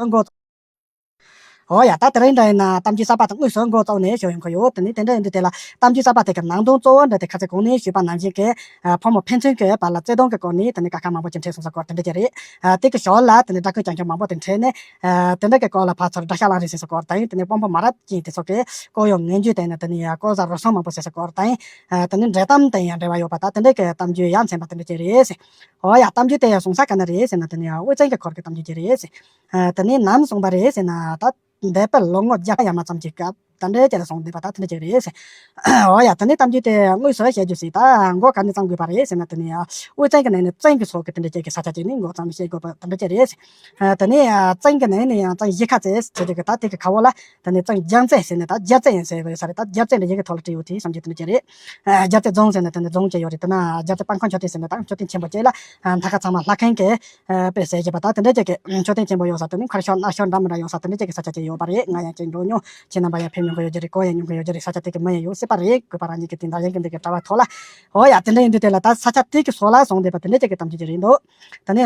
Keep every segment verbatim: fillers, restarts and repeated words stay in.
འགོ། འོ་ཡ། ད་དེ་རིང་འདྲ་ཡིན་ན་གཏམ་རྒྱུད་གསར་པ་དེ་དངོས་སུ་འགོ་བཙུགས་ནས་ཞུ་ཡོང་གི་ཡོད། དེ་ནས་དེ་འདྲ་ཡིན་དུས་དེ་ལ་གཏམ་རྒྱུད་གསར་པ་དེ་གི་ནང་དོན་གཙོ་བོ་འདྲ་དེ་ཁ་ཚ་གོང་ནས་ཞུས་པ་ནང་བཞིན་གྱི་ཕོ་མོ་ཕན་ཚུན་གྱི་བར་ལ་བརྩེ་དུང་གི་སྐོར་ནས་དེ་ནས་ཀ་ཁ་མང་པོ་ཅིག་འཕྲད་སོང་ས་སྐོར་དེ་འདྲ་ཅིག་རེད། དེ་གི་ཞོར་ལ་དེ་ནས་སྦྲ་ཁང་རྐྱང་རྐྱང་མང་པོ་དེ་འཕྲད་ནས་དེ་འདྲ་གི་སྐོར་ལ་ཕར་ཚུར་དགྲ་ཤ་ལངས་རེས་བྱས་ས་སྐོར་དང་། དེ་ནས་དཔོན་པོ་མ་རབས་ཅན་དེ་ཚོ་གི་སྐུ་ཡོན་ངན་རྒྱུ་དེ་ནས་དེ་ནས་ལྐོག་ཟ་རུལ་སུངས་མང་པོ་བྱས་ས་སྐོར་དང་། དེ་ནས་འདྲེ་གཏམ་དང་ཡང་འབྲེལ་བ་ཡོད་པ་ད་དེ་འདྲ་གི་གཏམ་རྒྱུད་ཡ་མཚན་པ་དེ་འདྲ་ཅིག་རེད། འོ་ཡ། གཏམ་རྒྱུད་དེ་སོང་ས་ག་ནས་རེད་ཟེར་ན་དེ་ནས་དབུས་གཙང་གི་ཁུལ་གྱི་གཏམ་རྒྱུད་ཅིག་རེད། དེ་ནས་ནམ་སོང་པ་རེད་ཟེར་ན་ད་འདས་པའི་ལོ་ངོ་བརྒྱ་ཡར་མར་ཙམ་གྱི་སྐབས་ད་འདྲའི་ཅིག་ལ་སོང་བསྡད་པ་ད་དེ་འདྲ་ཅིག་རེད། འོ་ཡ། དེ་ནས་གཏམ་རྒྱུད་དེ་དངོས་སུ་བཤད་རྒྱུ་ཟིག་ད་མགོ་ག་ནས་བརྩམས་དགོས་པ་རེད་ཟེར་ན་དེ་ནས་དབུས་གཙང་གི་ནང་ནས་གཙང་གི་ཕྱོགས་ཀྱི་དེ་འདྲ་ཅིག་གི་ས་ཆ་ཅིག་ནས་མགོ་བརྩམས་བཤད་དགོས་པ་དེ་འདྲ་ཅིག་རེད། དེ་ནས་གཙང་གི་ནང་ནས་ཡང་གཙང་གཞིས་ཁ་རྩེ་ཟེར་གྱི་གི་ད་དེ་གི་ཁ་འོག་ལ་དེ་ནས་གཙང་རྒྱལ་རྩེ་ཟེར་ནས་ད་རྒྱལ་རྩེ་ཡང་ཟེར་གི་ཡོད་ས་རེད། ད་རྒྱལ་རྩེ་འདྲ་ཡིན་གི་ཐོག་ལ་བྲིས་ཡོད་དེ་བསམ་རྒྱུ་དེ་འདྲ་ཅིག་རེད། རྒྱལ་རྩེ་རྫོང་ཟེར་ནས་དེ་ནས་རྫོང་ཅིག་ཡོད་རེད། དེ་ན་རྒྱལ་རྩེ་སྤང་ཁ་མཆོད་རྟེན་ཟེར་ནས་ད་མཆོད་རྟེན་ཆེན་པོ་ཅིག་ལ་མཐའ་ཁ་ཚང་མ་ལྷ་ཁང་གི་དཔེ་ཟེར་གྱི་པ་ད་དེ་འདྲ་ཅིག་གི་མཆོད་རྟེན་ཆེན་པོ་ཡོད་ས་དེ་ནི་མཁར་ཤོར་འདྲ་མི་འདྲ་ཡོད་ས་དེ་འདྲ་ཅིག་གི་ས་ཆ་ཅིག་ཡོད་པ་རེད། ང་ཡང་ཅིག་འགྲོ་མྱོང་། ཁྱེད་རྣམ་པ་ཡང་ཕེབས་མྱོང་གི་ཡོད་ཀྱི་རེད། གོ་ཡང་མྱོང་གི་ཡོད་ཀྱི་རེད། ས་ཆ་དེ་གི་མི་ཡང་ཡོད་སྲིད་པ་རེད། གུས་པ་རང་ཉིད་ཀྱི་དེ་འདྲ་ཡང་གི་འདི་གི་དྲ་བ་ཐོག་ལ། འོ་ཡ། དེ་འདྲ་ཡིན་དུས་དེ་ལ་ད་ས་ཆ་དེ་གི་སོགས་ལ་སོང་བསྡད་པ་དེ་འདྲ་ཅིག་གི་གཏམ་རྒྱུད་ཅིག་རེད་འདུག་དེ་ནས་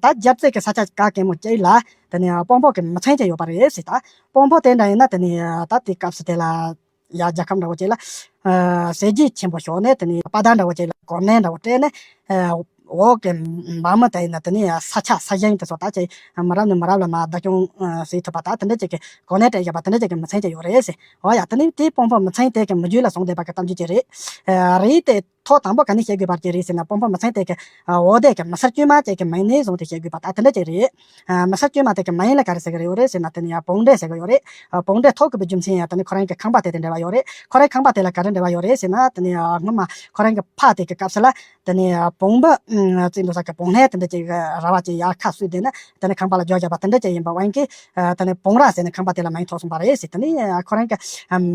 ད་རྒྱལ་རྩེ་གི་ས་ཆ་ག་གེ་མོ་ཅིག་ལ་དེ་ནས་དཔོན་པོ་གི་མི་ཚན་ཅིག་ཡོད་པ་རེད་ཟེར། ད་དཔོན་པོ་དེ་འདྲ་ཡིན་ན་དེ་ནས་ད་དེ་སྐབས་སུ་དེ་ལ་ཡ་རྒྱལ་ཁམས་འདྲ་བོ་ཅིག་ལ་ཨ་གསེར་གྱི་ཆེན་པོ་ཞོག་ནས་དེ་ནས་པ་དང་འདྲ་བོ་ཅིག་ལ་གོ་གནས་འདྲ་བོ་སྤྲད་ནས་ཨ་འོག་གི་འབངས་མི་དེ་ཡིན་ན་དེ་ནས་ས་ཆ་ས་ཞིང་དེ་ཚོ་ད་ཅིག་མི་རབས་ནས་མི་རབས་ལ་མར་བདག་སྐྱོང་ཨ་བྱེད་ཐུབ་པ་ད་དེ་འདྲ་ཅིག་གི་གོ་གནས་སྤྲད་ཡོད་པ་དེ་འདྲ་ཅིག་གི་མི་ཚན་ཅིག་ཡོད་རེད་ཟེར། འོ་ཡ། དེ་ནས་དེའི་དཔོན་པོ་མི་ཚན་དེ་གི་མི་རྒྱུད་ལ་སོང་བསྡད་པ་གི་གཏམ་རྒྱུད་ཅིག་རེད། ཨ་རེད་དེ། ཐོག་དང་པོ་ག་ནས་བཤད་དགོས་པ་ཅིག་རེད་ཟེར་ན་དཔོན་པོ་མི་ཚན་དེ་གི་འོ་དེ་གི་མི་སེར་དཀྱུས་མ་ཅིག་གི་མིང་ནས་བཟུང་སྟེ་བཤད་དགོས་པ་ད་དེ་འདྲ་ཅིག་རེད། མི་སེར་དཀྱུས་མ་དེ་གི་མིང་ལ་ག་རེ་ཟེར་གི་ཡོད་རེད་ཟེར་ན་དེ་ནི་ཡང་བོང་འདྲེ་ཟེར་གི་ཡོད་རེད། བོང་འདྲེ་ཐོགས་དགོས་པའི་རྒྱུ་མཚན་ཡང་དེ་ནི་ཁོ་རང་གི་ཁང་པ་དེ་དང་འབྲེལ་བ་ཡོད་རེད། ཁོ་རང་ཁང་པ་དེ་ལ་ག་རེ་འབྲེལ་བ་ཡོད་རེད་ཟེར་ན་དེ་ནི་སྔོན་མ་ཁོ་རང་གི་ཕ་དེ་གི་སྐབས་སུ་ལ་དེ་ནི་བོང་བུ་བཙུགས་འདུག་ས་གི་བོང་ནད་དེ་འདྲ་ཅིག་ར་བ་ཅིག་ཡར་ཁ་གསོས་དེ་ནི་དེ་ནི་ཁང་པ་ལ་འཇོག་བཞག་པ་དེ་འདྲ་ཅིག་ཡིན་པ་དབང་གིས་དེ་ནི་བོང་ར་ཟེར་ནས་ཁང་པ་དེ་ལ་མིང་ཐོགས་སོང་པ་རེད་ཟེར། དེ་ནི་ཁོ་རང་གི་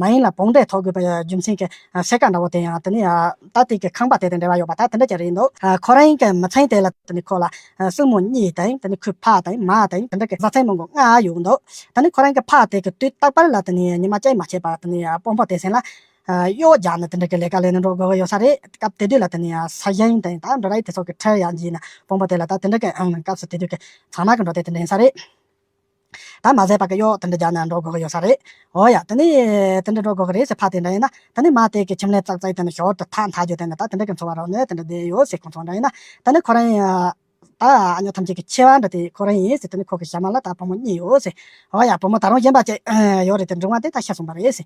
མིང་ལ་བོང་འདྲེ་ཐོགས་དགོས་པའི་རྒྱུ་མཚན་གི་ཨ་སེ་ཀ་འདྲ་བོ་དེ་ཡང་དེ་ནི་ཨ་ད་དེ་གི་ཁང་པ་དེ་དང་འབྲེལ་བ་ཡོད་པ་ད་དེ་འདྲ་ཅིག་རེད་འདུག་ཨ་ཁོ་རང་གི་མི་ཚན་དེ་ལ་དེ་ནི་ཁོ་ལ་ཨ་སྲིང་མོ་གཉིས་དང་དེ་ནི་ཁོའི་ཕ་དང་མ་དང་དེ་འདྲ་གི་བཟའ་ཚང་མང་པོ་ལྔ་ཡོད་འདུག་དེ་ནི་ཁོ་རང་གི་ཕ་དེ་གི་དུས་རྟག་པར་ལ་དེ་ནི་ཉི་མ་གཅིག་མ་ཆད་པར་དེ་ནི་ཨ་དཔོན་པོ་དེ་སེམས་ལ་ཨ་གཡོག་རྒྱག་ནས་དེ་འདྲ་གི་ལས་ཀ་ལས་ནས་འགྲོ་དགོས་ཀྱི་ཡོད་ས་རེད། སྐབས་དེ་དུས་ལ་དེ་ནི་ཨ་ས་ཞིང་དང་ད་འབྲུ་རིགས་དེ་ཚོ་གི་ཁྲལ་ཡང་བརྒྱབ་ནས་དཔོན་པོ་དེ་ལ་ད་དེ་འདྲ་གི་ཨ་སྐབས་སུ་དེ་དུས་གི་ཚང་མ་གི་འགྲོ་དེ་དེ་འདྲ་ཡིན་ས་རེད། ད་མ་ཟད་པ་གི་གཡོག་དེ་འདྲ་རྒྱག་ནས་འགྲོ་དགོས་ཀྱི་ཡོད་ས་རེད། འོ་ཡ། དེ་ནས་དེ་འདྲ་འགྲོ་དགོས་ཀྱི་རེད་ཟེར། ཕ་དེ་འདྲ་ཡིན་ན་དེ་ནས་མ་དེ་གི་ཁྱིམ་ལས་ཙག་ཙིག་དེ་ནས་ཞོར་དུ་ཐག་འཐག་རྒྱུ་དེ་ནས་ད་དེ་འདྲ་གི་འཚོ་བ་རོལ་ནས་དེ་འདྲ་བསྡད་ཡོད་ཟེར། ཁོང་ཚོ་འདྲ་ཡིན་ན་དེ་ནས་ཁོ་རང་ཡང་ད་ཨ་ཉོ་ཐམས་ཅད་ཀྱི་ཆེ་བ་འདྲ་དེ་ཁོ་རང་ཡིན་ཟེར། དེ་ནས་ཁོ་གི་ཞྭ་མོ་ལ་ད་བུ་མོ་གཉིས་ཡོད་ཟེར། འོ་ཡ། བུ་མོ་ད་རུང་གཞན་པ་ཅིག་ཡོད་རེད། དེ་འབྲིང་བ་དེ་ད་ཤི་སོང་པ་རེད་ཟེར།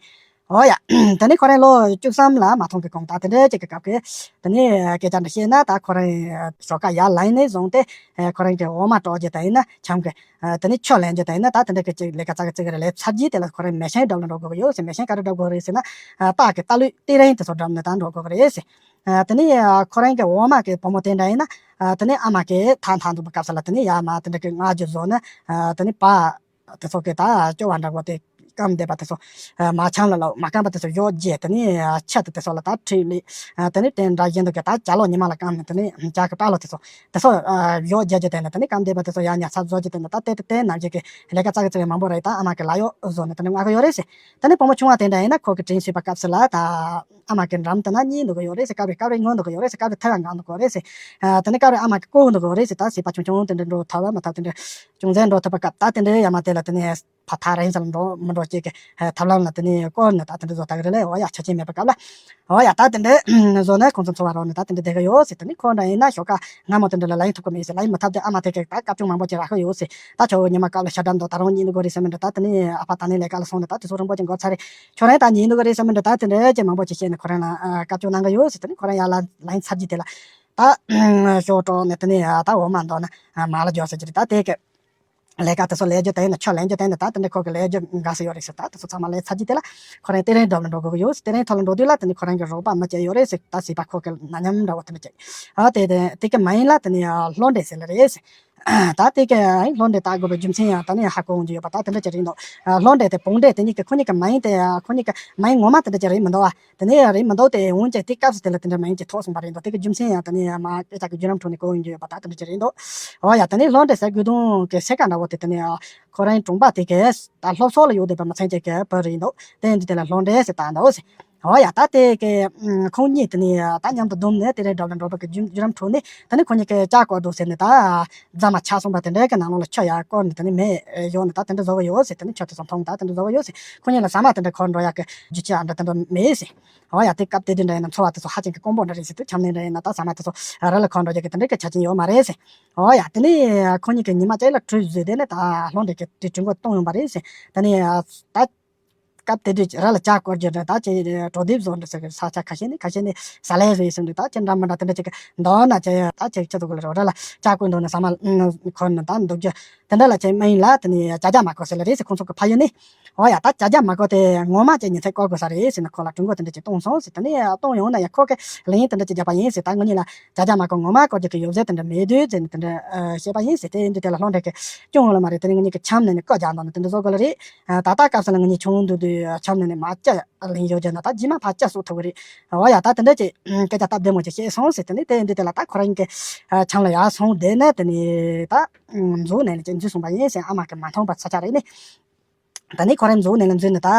འོ་ཡ། དེ་ནས་ཁོ་རང་ལོ་བཅུ་གསུམ་ལ་མ་ཐོན་གི་གོང་ད་དེ་འདྲ་ཅིག་གི་སྐབས་ཀྱི་དེ་ནས་སྐད་ཆ་འདྲ་བཤད་ན་ད་ཁོ་རང་ཞོགས་ཀ་ཡར་ལངས་ནས་བཟུང་སྟེ་ཁོ་རང་གི་འོ་མ་དཀྲོག་རྒྱུ་དེ་ཡིན་ན་ཆང་གི་དེ་ནས་ཆུ་ལེན་རྒྱུ་དེ་ཡིན་ན་ད་དེ་འདྲ་གི་ཅིག་ལས་ཀ་ཙག་གི་ཙིག་རེ་ལས་ཚར་རྗེས་དེ་ལ་ཁོ་རང་མེ་ཤིང་བསྒྲུབ་ལ་འགྲོ་དགོས་ཀྱི་ཡོད་ཟེར། མེ་ཤིང་ག་རེ་བསྒྲུབ་དགོས་རེད་ཟེར་ན་རྟ་གི་རྟ་ལུད་ཏི་རིང་དེ་ཚོ་བསྒྲུབ་ནས་ད་འགྲོ་དགོས་ཀྱི་རེད་ཟེར། དེ་ནས་ཁོ་རང་གི་འོ་མ་གི་བུ་མོ་དེ་འདྲ་ཡིན་ན་དེ་ནས་ཨ་མ་གི་ཐག་འཐག་འདུག་པའི་སྐབས་སུ་ལ་དེ་ནས་ཡར་མར་དེ་འདྲ་གི་བསྔགས་བརྗོད་བཟོ་ནས་དེ་ནས་པ་དེ་ཚོ་གི་ད་སྐྱོ་བ་འདྲ་བོ་དེ་སྐམ་བསྡད་པ་དེ་ཚོ་མ་ཆང་ལ་ལོ་མ་སྐམ་པ་དེ་ཚོ་གཡོག་བརྒྱབ། དེ་ནས་ཆུ་དེ་དེ་ཚོ་ལ་ད་ཁྲིད་ལས་དེ་ནས་དེ་འདྲ་བཞིན་དུ་གི་ད་ཇ་ལོ་ཉི་མ་ལ་སྐམ་ནས་དེ་ནས་ཇ་གི་པ་ལོ་དེ་ཚོ་དེ་ཚོ་གཡོག་བརྒྱབ་རྒྱུ་དེ་ནས་དེ་ནས་སྐམ་བསྡད་པ་དེ་ཚོ་ཡར་ཉར་ཚགས་བཟོ་རྒྱུ་དེ་ནས་ད་དེ་དེ་དེ་ནང་བཞིན་གི་ལས་ཀ་ཙག་གི་ཙིག་མང་པོ་རེད། ད་ཨ་མ་གི་ལག་གཡོག་བཟོ་ནས་དེ་ནས་མངགས་གི་ཡོད་རེད་ཟེར། དེ་ནས་བུ་མོ་ཆུང་བ་དེ་འདྲ་ཡིན་ན་ཁོ་གི་དྲིན་གཟོ་བའི་སྐབས་སུ་ལ་ད་ཨ་མ་གི་འགྲམ་དེ་ན་གཉིད་འདུག་གི་ཡོད་རེད་ཟེར། སྐབས་རེ་སྐབས་རེ་ངུ་འདུག་གི་ཡོད་རེད་ཟེར། སྐབས་རེ་ཐལ་བ་འགག་འདུག་གི་ཡོད་རེད་ཟེར། དེ་ནས་སྐབས་རེ་ཨ་མ་གི་བསྐུལ་འདུག་གི་ཡོད་རེད་ཟེར། ད་བྱིས་པ་ཆུང་ཆུང་དེ་འདྲ་འགྲོ་ཐུབ་པ་མ་ཐུབ་དེ་འདྲ་ཅུང་ཟད་འགྲོ་ཐུབ་པ་སྐབས་ད་དེ་འདྲའི་ཡ་མ་དེ་ལ་དེ་ནས་ཕ་ཐག་རིང་ས་ལ་འགྲོ་མི་འགྲོ་ཅིག་གི་ཐབས་ལམ་ལ་དེ་ནས་བསྐོར་ནས་ད་དེ་འདྲ་བཟོ་ལྟ་གི་རེད་ལས། འོ་ཡ། ཆ་རྐྱེན་མེད་པའི་སྐབས་ལ། འོ་ཡ། ད་དེ་འདྲ་བཟོ་ནས་ཁོང་ཚོ་འཚོ་བ་རོལ་ནས་ད་དེ་འདྲ་བསྡད་གི་ཡོད་ཟེར། དེ་ནས་ཁོ་འདྲ་ཡིན་ན་ཞོགས་ཀ་སྔ་མོ་དེ་འདྲ་ལ་ལངས་ཐུབ་གི་མེད་ཟེར། ལངས་མི་ཐུབ་དུས་ཨ་མ་དེ་གིས་ད་སྐབས་བཅུ་མང་པོ་ཅིག་རག་གི་ཡོད་ཟེར། ད་ཁྱོད་ཉི་མ་སྐབས་ལ་ཞག་འདྲ་འདུག་ད་རུང་གཉིད་འདུག་གི་རེད་ཟེར་མི་འདྲ། ད་དེ་ནས་ཨ་ཕ་ད་ནས་ལས་ཀ་ལ་སོང་ནས་ད་དུས་ཚོད་རིང་པོ་ཅིག་འགོར་ཚར་རེད། ཁྱོད་རང་ད་གཉིད་འདུག་གི་རེད་ཟེར་མི་འདྲ། ད་དེ་འདྲ་ཅིག་མང་པོ་ཅིག་བཤད་ནས་ཁོ་རང་ལ་ཨ་སྐབས་བཅུ་གནང་གི་ཡོད་ཟེར། དེ་ནས་ཁོ་རང་ཡར་ལངས་ལངས་ཚར་རྗེས་དེ་ལ་ད་ཞོགས་དྲོ་ནས་དེ་ནས་ཨ་ད་འོ་མ་འདོགས་ནས་ཨ་མར་ལ་འགྱོ་ཟེར་གྱི་རེད། ད་དེ་གི་ལས་ཀ་དེ་ཚོ་ལས་རྒྱུ་དེ་ཡིན་ན་ཆུ་ལེན་རྒྱུ་དེ་ཡིན་ན་ད་དེ་འདྲ་ཁོ་གི་ལས་རྒྱུ་འགའ་ཟེར་ཡོད་རེད་ཟེར། ད་དེ་ཚོ་ཚང་མ་ལས་ཚར་རྗེས་དེ་ལ་ཁོ་རང་དེ་རིང་སྒྲུབ་ལ་འགྲོ་དགོས་ཀྱི་ཡོད་ཟེར། དེ་རིང་ཐོག་ལ་འགྲོ་དུས་ལ་དེ་ནས་ཁོ་རང་གི་རོགས་པ་མི་གཅིག་ཡོད་རེད་ཟེར། ད་བྱིས་པ་ཁོ་གི་ན་མཉམ་འདྲ་བོ་དེ་འདྲ་ཅིག་ཨ་དེ་དེ་དེ་གི་མིང་ལ་དེ་ནས་ལྷོ་འདྲེ་ཟེར་ལ་རེད་ཟེར། ད་དེ་གི་ལྷོ་འདྲེ་བཏགས་དགོས་པའི་རྒྱུ་མཚན་ཡང་ད་ནས་ཧ་གོ་འོང་རྒྱུ་ཡོད་པ་ད་དེ་འདྲ་ཅིག་རེད་འདུག་ལྷོ་འདྲེ་དེ་བོང་འདྲེ་དེ་གཉིས་ཀྱི་ཁོ་གཉིས་ཀྱི་མིང་དེ་ཁོ་གཉིས་ཀྱི་མིང་ངོ་མ་དེ་འདྲ་ཅིག་རེད་མི་འདུག་ཨ། དེ་ནས་རེད་མི་འདུག་དེ་འོན་ཀྱང་དེ་སྐབས་སུ་དེ་ལ་དེ་འདྲ་མིང་ཅིག་ཐོགས་སོང་པ་རེད་འདུག་དེ་གི་རྒྱུ་མཚན་ཡང་དེ་ནས་མ་སྐད་ཆ་གི་བརྒྱུད་རིམ་ཁྲོད་ནས་གོ་ཡོང་རྒྱུ་ཡོད་པ་ད་དེ་འདྲ་ཅིག་རེད་འདུག་འོ་ཡ། དེ་ནས་ལྷོ་འདྲེ་ཟེར་དགོས་དོན་གི་སེ་ཀ་འདྲ་བོ་དེ་དེ་ནས་ཁོ་རང་གྲོང་པ་དེ་གི་ད་ལྷོ་ཕྱོགས་ལ་ཡོད་བསྡད་པ་མི་ཚང་ཅིག་གི་བུ་རེད་འདུག་དེ་ཡིན་དུས་དེ་ལ་ལྷོ་འདྲེ་ཟེར་བཏགས་འདུག་ཟེར། འོ་ཡ། ད་དེ་གི་ཁོང་གཉིས་དེ་ནས་ད་མཉམ་དུ་བསྡོམས་ནས་དེ་རེད་འགྲོ་ལ་འགྲོ་བ་གི་བརྒྱུད་རིམ་ཁྲོད་ནས་དེ་ནས་ཁོང་གཉིས་ཀྱི་ལྕགས་སྐོར་འགྲོ་ཟེར་ནས་ད་རྫ་མ་ཆག་སོང་པ་དེ་འདྲའི་གི་ནང་ལོགས་ལ་ཆུ་ཡར་བསྐོར་ནས་དེ་ནས་མེ་ཡོང་ནས་ད་དེ་འདྲ་བཟོ་གི་ཡོད་ཟེར། དེ་ནས་ཆུ་དེ་ཚོ་འཐུང་ད་དེ་འདྲ་བཟོ་གི་ཡོད་ཟེར། ཁོང་གཉིས་ལ་ཟ་མ་དེ་འདྲ་འཁོར་འགྲོ་ཡག་གི་རྒྱུ་ཆ་འདྲ་དེ་འདྲ་མེད་ཟེར། འོ་ཡ། དེ་སྐབས་དེ་དུས་འདྲ་ཡིན་ན་འཚོ་བ་དེ་ཚོ་ཧ་ཅང་གི་དཀོན་པོ་འདྲ་རེད་ཟེར་དུས་ཆམ་ནད་འདྲ་ཡིན་ན་ད་ཟ་མ་དེ་ཚོ་རི་ལ་འཁོར་འགྲོ་རྒྱུ་གི་དེ་འདྲ་གི་ཆ་རྐྱེན་ཡོད་མ་རེད་ཟེར། འོ་ཡ། དེ་ནས་ཁོང་གཉིས་ཀྱི་ཉི་མ་གཅིག་ལ་གྲུ་བཟོས་དེ་ནས་ད་ལྷོ་འདྲེ་གི་དེ་གྲུ་མགོ་གཏོང་ཡོང་པ་རེད་ཟེར། དེ་ནས་ད་སྐབས་དེ་དུས་རི་ལ་ལྕགས་སྐོར་རྒྱུ་འདྲ་ད་ཅི་གྲོ་སྡེབ་བཟོ་འདྲ་ཟེར་གི་ས་ཆ་ཁ་ཤས་ནས་ཁ་ཤས་ནས་ས་ལེ་བཟོས་ཟིན་འདྲ་ད་ཅི་འདྲ་མི་འདྲ་དེ་འདྲ་ཅིག་གི་མདོར་ན་ཅི་ད་ཅིག་ཅི་ཚོ་གི་ལ་རི་ལ་ལྕགས་སྐོར་འདུག་ནས་ཟ་མ་འཁོར་ནས་ད་འདུག་རྒྱུ་དེ་འདྲ་ལ་ཅི་མ་ཡིན་ལ་དེ་ནས་ཅ་ཅ་མ་ཀོ་ཟེར་ལ་རེད་ཟེར། ཁོང་ཚོ་གི་ཕ་ཡུལ་ནས། འོ་ཡ། ད་ཅ་ཅ་མ་ཀོ་དེ་ངོ་མ་ཅི་ཉིན་མཚན་བསྐོར་དགོས་ས་རེད་ཟེར་ནས་ཁོ་ལ་གྲུ་མགོ་དེ་འདྲ་ཅིག་གཏོང་སོང་ཟེར། དེ་ནས་གཏོང་ཡོང་ན་ཡང་ཁོ་གི་ལན་དེ་འདྲ་ཅིག་རྒྱབ་པ་ཡིན་ཟེར། ད་ངོ་གཉིས་ལ་ཅ་ཅ་མ་ཀོ་ངོ་མ་བསྐོར་རྒྱུ་གི་ཡོད་ཚད་དེ་འདྲ་མེད་དུས་ཟེར་ནས་དེ་འདྲ་ཨ་བཤད་པ་ཡིན་ཟེར། དེ་ཡིན་དུས་དེ་ལ་ལྷོ་འདྲེ་གི་སྐྱོན་ཡོང་ལ་མ་རེད། དེ་ནས་ངེད་གཉིས་ཀྱི་ཆམ་ནས་ནས་བཀོད་རྒྱག་འདུག་ནས་དེ་འདྲ་བཟོ་དགོས་ལ་རེད། ད་ལྟ་སྐབས་སུ་ལ་ངེད་གཉིས་ཆུང་འདུག་དུས་ཆམ་ནས་ནས་མ་ཅི་ལན་ཡོད་རྒྱུ་ན་ད་རྗེས་མ་ཕར་ཅི་གསོ་ཐུབ་གི་རེད། འོ་ཡ། ད་དེ་འདྲ་ཅིག་སྐད་ཆ་སྟབས་བདེ་མོ་ཅིག་བཤད་སོང་ཟེར། དེ་ནས་དེ་ཡིན་དུས་དེ་ལ་ད་ཁོ་རང་གི་ཨ་ཆམ་ལ་ཡར་སོང་བསྡད་ནས་དེ་ནས་ད་མཛོ་ནས་ནས་ཅིག་འཛུལ་སོང་པ་ཡིན་ཟེར། ཨ་མ་གི་མ་མཐོང་པ་ས་ཆ་རེད་ནས། ད་ནི་ཁོ་རང་མཛོ་ནས་ལ་འཛུལ་ནས་ད་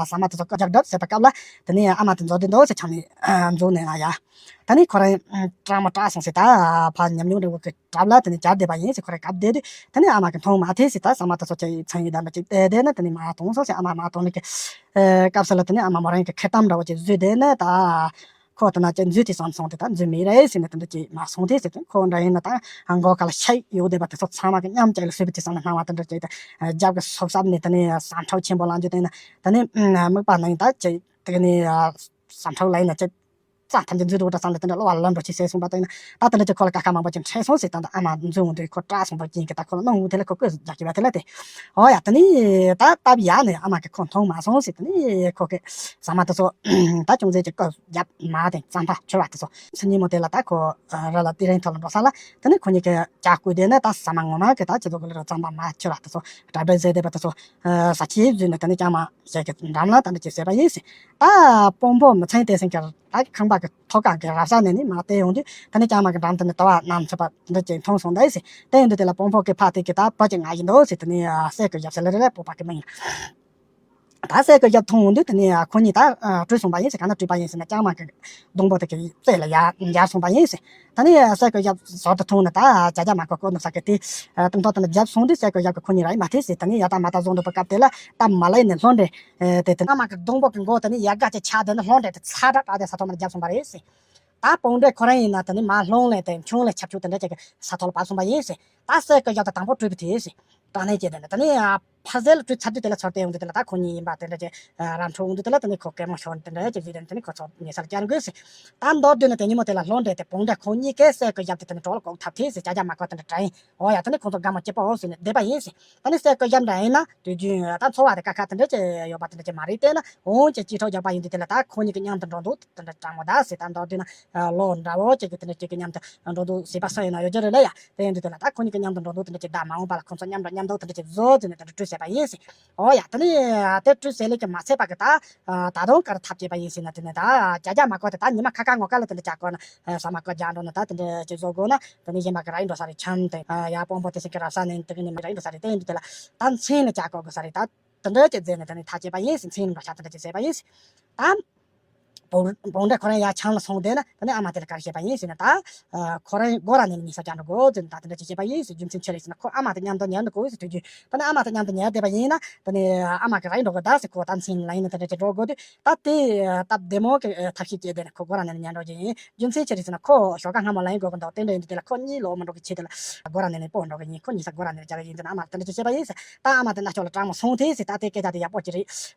ཟ་མ་དེ་ཚོ་བཀོད་རྒྱག་གྲབས་ཟེར་བ་སྐབས་ལ་དེ་ནས་ཨ་མ་དེ་མཛོ་དེ་འདུག་ཟེར་ཆམ་ནས་མཛོ་ནས་ང་ཡ། ད་ནི་ཁོ་རང་སྐྲག་མ་སྐྲག་སོང་ཟེར། ད་ཕ་ཉམས་མྱོང་རེ་བོ་གི་གྲབས་ལ་དེ་ནས་བྱར་བསྡད་པ་ཡིན་ཟེར། ཁོ་རང་བཀབ་བསྡད་དུས་དེ་ནས་ཨ་མ་གི་མཐོང་མ་ཐེ་ཟེར། ད་ཟ་མ་དེ་ཚོ་ཅི་ཚན་ཡིན་ད་འདྲ་ཅིག་བལྟས་བསྡད་ན་དེ་ནས་མ་མཐོང་སོང་ཟེར། ཨ་མ་མ་མཐོང་ནས་གི་སྐབས་སུ་ལ་དེ་ནས་ཨ་མ་མོ་རང་གི་ཁེར་གཏམ་འདྲ་བོ་ཅིག་བཟོས་བསྡད་ན་ད། ཁོ་དེ་ན་ཅི་འཛུལ་དེ་བསམ་སོང་དེ་ད་འཛུལ་མེད་རེད་ཟེར་ནས་དེ་འདྲ་ཅིག་མ་སོང་དེ་ཟེར་དུས་ཁོ་འདྲ་ཡིན་ན་ད་མགོ་ཁ་ལ་ཤ་ཡོད་བསྡད་པ་དེ་ཚོ་ཚང་མ་གི་མཉམ་ཅིག་ལ་སུས་པའི་དེ་བསམ་ལ་སྣང་བ་དེ་འདྲ་ཅིག་ད་རྒྱབ་གི་སོབ་སབ་ནས་དེ་ནས་ཟ་འཕྲུག་ཆེན་པོ་ལངས་རྒྱུ་དེ་ན་དེ་ནས་དམིགས་པ་ནང་ད་ཅིག་དེ་ནས་ཟ་འཕྲུག་ལ་ཡིན་ན་ཅིག་རྩ་ཐམས་ཅད་འཛུལ་འགྲོ་འདྲ་བསམ་ལ་དེ་འདྲ་གློ་བ་ལ་འགྲོ་ཅིག་ཟེར་སོང་པ་དེ་ན་ད་དེ་འདྲ་ཅིག་ཁོ་ལ་ཀ་ཁ་མང་པོ་ཅིག་འཕྲད་སོང་ཟེར། ད་ད་ཨ་མ་འཛུལ་འོང་དུས་ཁོ་སྐྲག་སོང་པ་ཅིག་གི་ད་ཁོ་ལ་གནོང་འོང་དེ་ལ་ཁོ་ཀོས་རྒྱག་གི་བ་དེ་ལ་དེ། ཨོ་ཡ། དེ་ནས་ད་སྟབས་ཡག་ནས་ཨ་མ་གིས་ཁོ་མཐོང་མ་སོང་ཟེར། དེ་ནས་ཁོ་གིས་ཟ་མ་དེ་ཚོ་ད་ཅུང་ཟད་ཅིག་བཀོད་རྒྱབ་མ་དེ་རྩམ་པ་འཁྱོར་བ་དེ་ཚོ་ཚེ་ཉིན་མོ་དེ་ལ་ད་ཁོ་ར་ལ་དེ་རིང་ཐོག་ལ་འགྲོ་ས་ལ་དེ་ནས་ཁོ་གཉིས་ཀྱིས་ཇ་བསྐོལ་དེ་ནས་ད་ཟ་མ་ངོ་མ་གི་ད་ཅི་ཚོ་གི་ལ་རོ་རྩམ་པ་མ་འཁྱོར་བ་དེ་ཚོ་གྲ་སྒྲིག་བཟོས་བསྡད་པ་དེ་ཚོ་ཟ་ཆས་བཟོས་ནས་དེ་ནས་ལྕང་མ་ཞིག་གི་འགྲམ་ལ་ད་འདི་ཅིག་བཟས་པ་ཡིན་ཟེར། ད་དཔོན་པོ་མི་ཚན་དེ་སེང་གི་ད་ཁང་པ་གི་ཐོག་ཁང་གི་རབ་གསལ་ནས་ནི་མ་བལྟས་ཡོང་དུས་ད་ནི་ལྕང་མ་གི་འགྲམ་དུ་ནི་དུ་བ་ནམ་ཚོད་པ་འདི་ཅིག་མཐོང་སོང་ད་ཟེར། དེ་ཡིན་དུས་དེ་ལ་དཔོན་པོ་གི་ཕ་དེ་གི་ད་བུ་ཅིག་ང་ཡིན་འདུག་ཟེར། དེ་ནི་སྲས་ཀྱི་ཞབས་ཟེར་ལེ་རེ་རེ་སྤོབས་པ་གི་མིང་ད་སྲས་ཀྱི་ཞབས་མཐོང་ཡོང་དུས་དེ་ནི་ཁོ་གཉིས་ད་བྲོས་སོང་པ་ཡིན་ཟེར། ག་ན་བྲོས་པ་ཡིན་ཟེར་ན་ལྕང་མ་གི་སྡོང་པོ་དེ་གི་རྩེ་ལ་ཡར་འབྱར་སོང་པ་ཡིན་ཟེར། ད་ནི་སྲས་ཀྱི་ཞབས་ཟུར་དུ་མཐོང་ནས་ད་ཅ་ཅ་མ་ཀོ་ཀོ་ནུབ་ས་གི་དེ་དེ་མཐོང་དེ་ནི་རྒྱབ་སོང་དུས་སྲས་ཀྱི་ཞབས་གི་ཁོ་གཉིས་ར་ཡིན་མ་ཐེ་ཟེར། དེ་ནི་ཡ་ད་མ་ད་བཟུང་འདུག་པ་སྐབས་དེ་ལ་ད་མ་ལེ་ནས་ལྷོ་འདྲེ་དེ་དེ་ཨ་མ་གི་སྡོང་པོ་གི་མགོ་དེ་ནི་ཡ་ག་ཅིག་ཆག་དེ་ནི་ལྷོ་འདྲེ་དེ་ཚ་དྲག་དྲག་དེ་ས་ཐོག་མར་རྒྱབ་སོང་པ་རེད་ཟེར། ད་བོང་འདྲེ་ཁོ་རང་ཡིན་ན་དེ་ནི་མ་ལྷོང་ལས་དེ་ཆུང་ལས་ཆབ་ཆུང་དེ་འདྲ་ཅིག་གི་ས་ཐོག་ལ་བབས་སོང་པ་ཡིན་ཟེར། ད་སྲས་ཀྱི་ཞབས་ད་དང་པོ་བྲོས་པ་དེ་ཟེར། དྲང་གནས་ཀྱི་དེ་ནི་དེ་ནི་ཕ་ཟེ་ལ་བྲོས་ཚར་དུས་དེ་ལ་ཚུར་བལྟས་ཡོང་དུས་དེ་ལ་ད་ཁོ་གཉིས་ཡིན་པ་དེ་འདྲ་ཅིག་རམ་འཕྲོ་འོང་དུས་དེ་ལ་དེ་ནི་ཁོ་གད་མོ་ཤོར་དེ་འདྲ་ཅིག་བཟོས་དེ་ནི་དེ་ནི་ཁོ་ཚོ་ཉེ་སར་བཅར་དགོས་ཟེར། ད་མདོར་བསྡུས་ན་དེ་ཉིན་མོ་དེ་ལ་ལྷོ་འདྲེ་དེ་བོང་འདྲེ་ཁོ་གཉིས་ཀས་སྲས་ཀྱི་ཞབས་དེ་དེ་ནི་གྲོགས་ལ་གོག་ཐབས་དེ་ཟེར། ཅ་ཅ་མ་ཀོ་དེ་འདྲ་དྲན། འོ་ཡ། དེ་ནི་ཁོང་ཚོ་དགའ་མོ་སྐྱིད་པོ་འོ་ཟེར་ནས་བསྡད་པ་ཡིན་ཟེར། ད་ནི་སྲས་ཀྱི་ཞབས་འདྲ་ཡིན་ན་དུས་རྒྱུན་ད་འཚོ་བ་དེ་ཀ་ཁ་དེ་འདྲ་ཅིག་ཡོད་པ་དེ་འདྲ་ཅིག་མ་རེད། བལྟས་ན་འོང་ཅིག་ཅི་ཐོག་རྒྱག་པ་ཡིན་དུས་དེ་ལ་ད་ཁོ་གཉིས་ཀྱི་མཉམ་དུ་འགྲོ་འདུག་དེ་འདྲ་དྲང་མོ་ད་ཟེར། ད་མདོར་བསྡུས་ན་ལོ་འདྲ་བོ་ཅིག་གི་དེ་འདྲ་ཅིག་གི་མཉམ་དུ་འགྲོ་འདུག་ཟེར་བ་སོགས་ཡིན་ན་ཡོད་རྒྱུ་རེད་ལ་ཡ། དེ་ཡིན་དུས་དེ་ལ་ད་ཁོ་གཉིས་ཀྱི་མཉམ་དུ་འགྲོ་འདུག་དེ་འདྲ་ཅིག་ད་མ་འོངས་པ་ལ་ཁོང་ཚོ་མཉམ་དུ་མཉམ་དུ་དེ་འདྲ་ཅིག་བཟོ་ཟེར་ནས་དེ་འདྲ་བྲོས་བྱས་པ་ཡིན་ཟེར། འོ་ཡ། དེ་ནི་དེ་བྲོས་བྱས་ལས་ཀྱི་མ་ཚད་པ་གི་ད་ད་དུང་ག་རེ་ཐབས་བྱས་པ་ཡིན་ཟེར་ན་དེ་ནི་ད་ཅ་ཅ་མ་ཀོ་དེ་ད་ཉི་མ་ཁ་ཁ་ངོ་ཁ་ལ་དེ་འདྲ་ཅག་གོ་ན་ཟ་མ་ཀོ་རྒྱག་འགྲོ་ན་ད་དེ་འདྲ་ཅིག་བཟོ་དགོས་ན། དེ་ནས་གཞན་པ་གི་ར་ཡིན་འགྲོ་ས་རེད། ཆམ་དེ་ཡ་དཔོན་པོ་དེ་ཟེར་གི་ར་ས་ནས་དེ་གི་ནས་མི་ར་ཡིན་འགྲོ་ས་རེད། དེ་ཡིན་དུས་དེ་ལ་ད་མཚན་ལ་ཅག་གོ་གི་ས་རེད། ད་དེ་འདྲ་ཅིག་བཟས་ནས་དེ་ནས་ཐག་བཅད་པ་ཡིན་ཟེར། མཚན་ལ་འགྲོ་ཤག་དེ་འདྲ་ཅིག་བཟས་པ་ཡིན་ཟེར། ད་བོང་བོང་འདྲེ་ཁོ་རང་ཡ་ཆང་ལ་སོང་བསྡད་ན་དེ་ནས་ཨ་མ་དེ་ལ་ག་རེ་བཤད་པ་ཡིན་ཟེར་ན། ད་ཁོ་རང་སྒོ་ར་ནས་ཉལ་ས་ཅག་འགྲོ་དགོས་ཟེར་ན་ད་དེ་འདྲ་ཅིག་བཤད་པ་ཡིན་ཟེར། རྒྱུ་མཚན་ཅི་རེད་ཟེར་ན་ཁོ་ཨ་མ་དེ་མཉམ་དུ་ཉལ་འདུག་དགོས་ཟེར། དུས་རྒྱུན་ད་ནས་ཨ་མ་དེ་མཉམ་དུ་ཉལ་བསྡད་པ་ཡིན་ན་དེ་ནས་ཨ་མ་གི་ར་ཡིན་འགྲོ་གི་ད་ཟེར། ཁོ་ད་མཚན་ལ་ཡིན་ན་དེ་འདྲ་ཅིག་འགྲོ་དགོས་དུས་ད་དེ་སྟབས་བདེ་མོ་གི་ཐབས་ཤེས་བྱས་བསྡད་ནས་ཁོ་སྒོ་ར་ནས་ཉལ་འགྲོ་གི་ཡིན། རྒྱུ་མཚན་ཅི་རེད་ཟེར་ན་ཁོ་ཞོགས་ཀ་སྔ་མོ་ལ་ཡིན་དགོས་གི་འདུག་དེ་འདྲ་ཡིན་དུས་དེ་ལ་ཁོ་གཉིད་ལོག་མི་འགྲོ་གི་ཆེད་དུ་ལ་སྒོ་ར་ནས་ནས་སྤོ་འགྲོ་གི་ཡིན། ཁོ་གཉིད་ས་སྒོ་ར་ནས་ནས་རྒྱག་གི་ཡིན་ཟེར་ན་ཨ་མ་ལ་དེ་འདྲ་ཅིག་བཤད་པ་ཡིན་ཟེར། ད་ཨ་མ་དེ་ན་ཅོག་ལ་སྐྲག་མ་སོང་དེ་ཟེར། ད་དེ་སྐད་ཆ་དེ་ཡག་པོ་ཅིག་རེད།